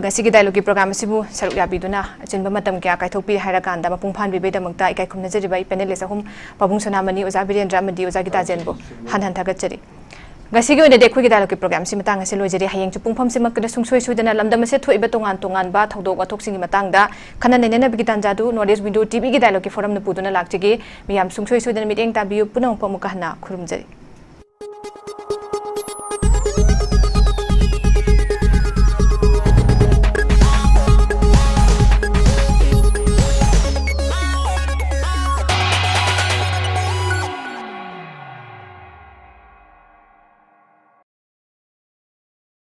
ꯉꯁꯤꯒꯤ ꯗꯥꯏꯂꯣꯒꯀꯤ ꯄ꯭ꯔꯣꯒ꯭ꯔꯥꯝ ꯑꯁꯤꯕꯨ ꯁꯔꯨꯛ ꯌꯥꯕꯤꯗꯨꯅ ꯑꯆꯤꯟꯕ ꯃꯇꯝ ꯀꯌꯥ ꯀꯥꯏꯊꯣꯛꯄꯤꯔꯦ ꯍꯥꯏꯔꯀꯥꯟꯗ ꯃꯄꯨꯡ ꯐꯥꯍꯟꯕꯤꯕꯒꯤꯗꯃꯛꯇ ꯏꯀꯥꯏ ꯈꯨꯝꯅꯖꯔꯤꯕ ꯑꯩ ꯄꯦꯅꯦꯂꯤꯁ ꯑꯍꯨꯝ, ꯄꯥꯕꯨꯡ ꯁꯣꯅꯥꯃꯅꯤ, ꯑꯣꯖꯥ ꯕꯤꯔꯦꯟꯗ꯭ꯔ ꯑꯃꯗꯤ ꯑꯣꯖꯥ ꯒꯤꯇꯥꯖꯦꯟꯕꯨ ꯍꯟꯅ ꯍꯟꯅ ꯊꯥꯒꯠꯆꯔꯤ꯫ ꯉꯁꯤꯒꯤ ꯑꯣꯏꯅꯗꯤ ꯑꯩꯈꯣꯏꯒꯤ ꯗꯥꯏꯂꯣꯒꯀꯤ ꯄ꯭ꯔꯣꯒ꯭ꯔꯥꯝꯁꯤ ꯃꯇꯥꯡ ꯑꯁꯤꯗ ꯂꯣꯏꯖꯔꯦ꯫ ꯍꯌꯦꯡꯁꯨ ꯄꯨꯡꯐꯝꯁꯤꯃꯛꯇꯗ ꯁꯨꯡꯁꯣꯏ ꯁꯣꯏꯗꯅ ꯂꯝꯗꯝ ꯑꯁꯤꯗ ꯊꯣꯛꯏꯕ ꯇꯣꯉꯥꯟ ꯇꯣꯉꯥꯟꯕ ꯊꯧꯗꯣꯛ ꯋꯥꯊꯣꯛꯁꯤꯡꯒꯤ ꯃꯇꯥꯡꯗ ꯈꯟꯅ ꯅꯩꯅꯅꯕꯒꯤ ꯇꯥꯟꯖꯥꯗꯨ ꯅꯣꯔꯠ ꯏꯁ ꯋꯤꯟꯗꯣ ꯇꯤꯚꯤꯒꯤ ꯗꯥꯏꯂꯣꯒꯀꯤ ꯐꯣꯔꯝꯅ ꯄꯨꯗꯨꯅ ꯂꯥꯛꯆꯒꯦ꯫ ꯃꯤꯌꯥꯝ ꯁꯨꯡꯁꯣꯏ ꯁꯣꯏꯗꯅ ꯃꯤꯠꯌꯦꯡ ꯇꯥꯕꯤꯌꯨ꯫ ꯄꯨꯝꯅꯃꯛꯄꯨ ꯑꯃꯨꯛꯀ ꯍꯟꯅ ꯈꯨꯔꯨꯝꯖꯔꯤ꯫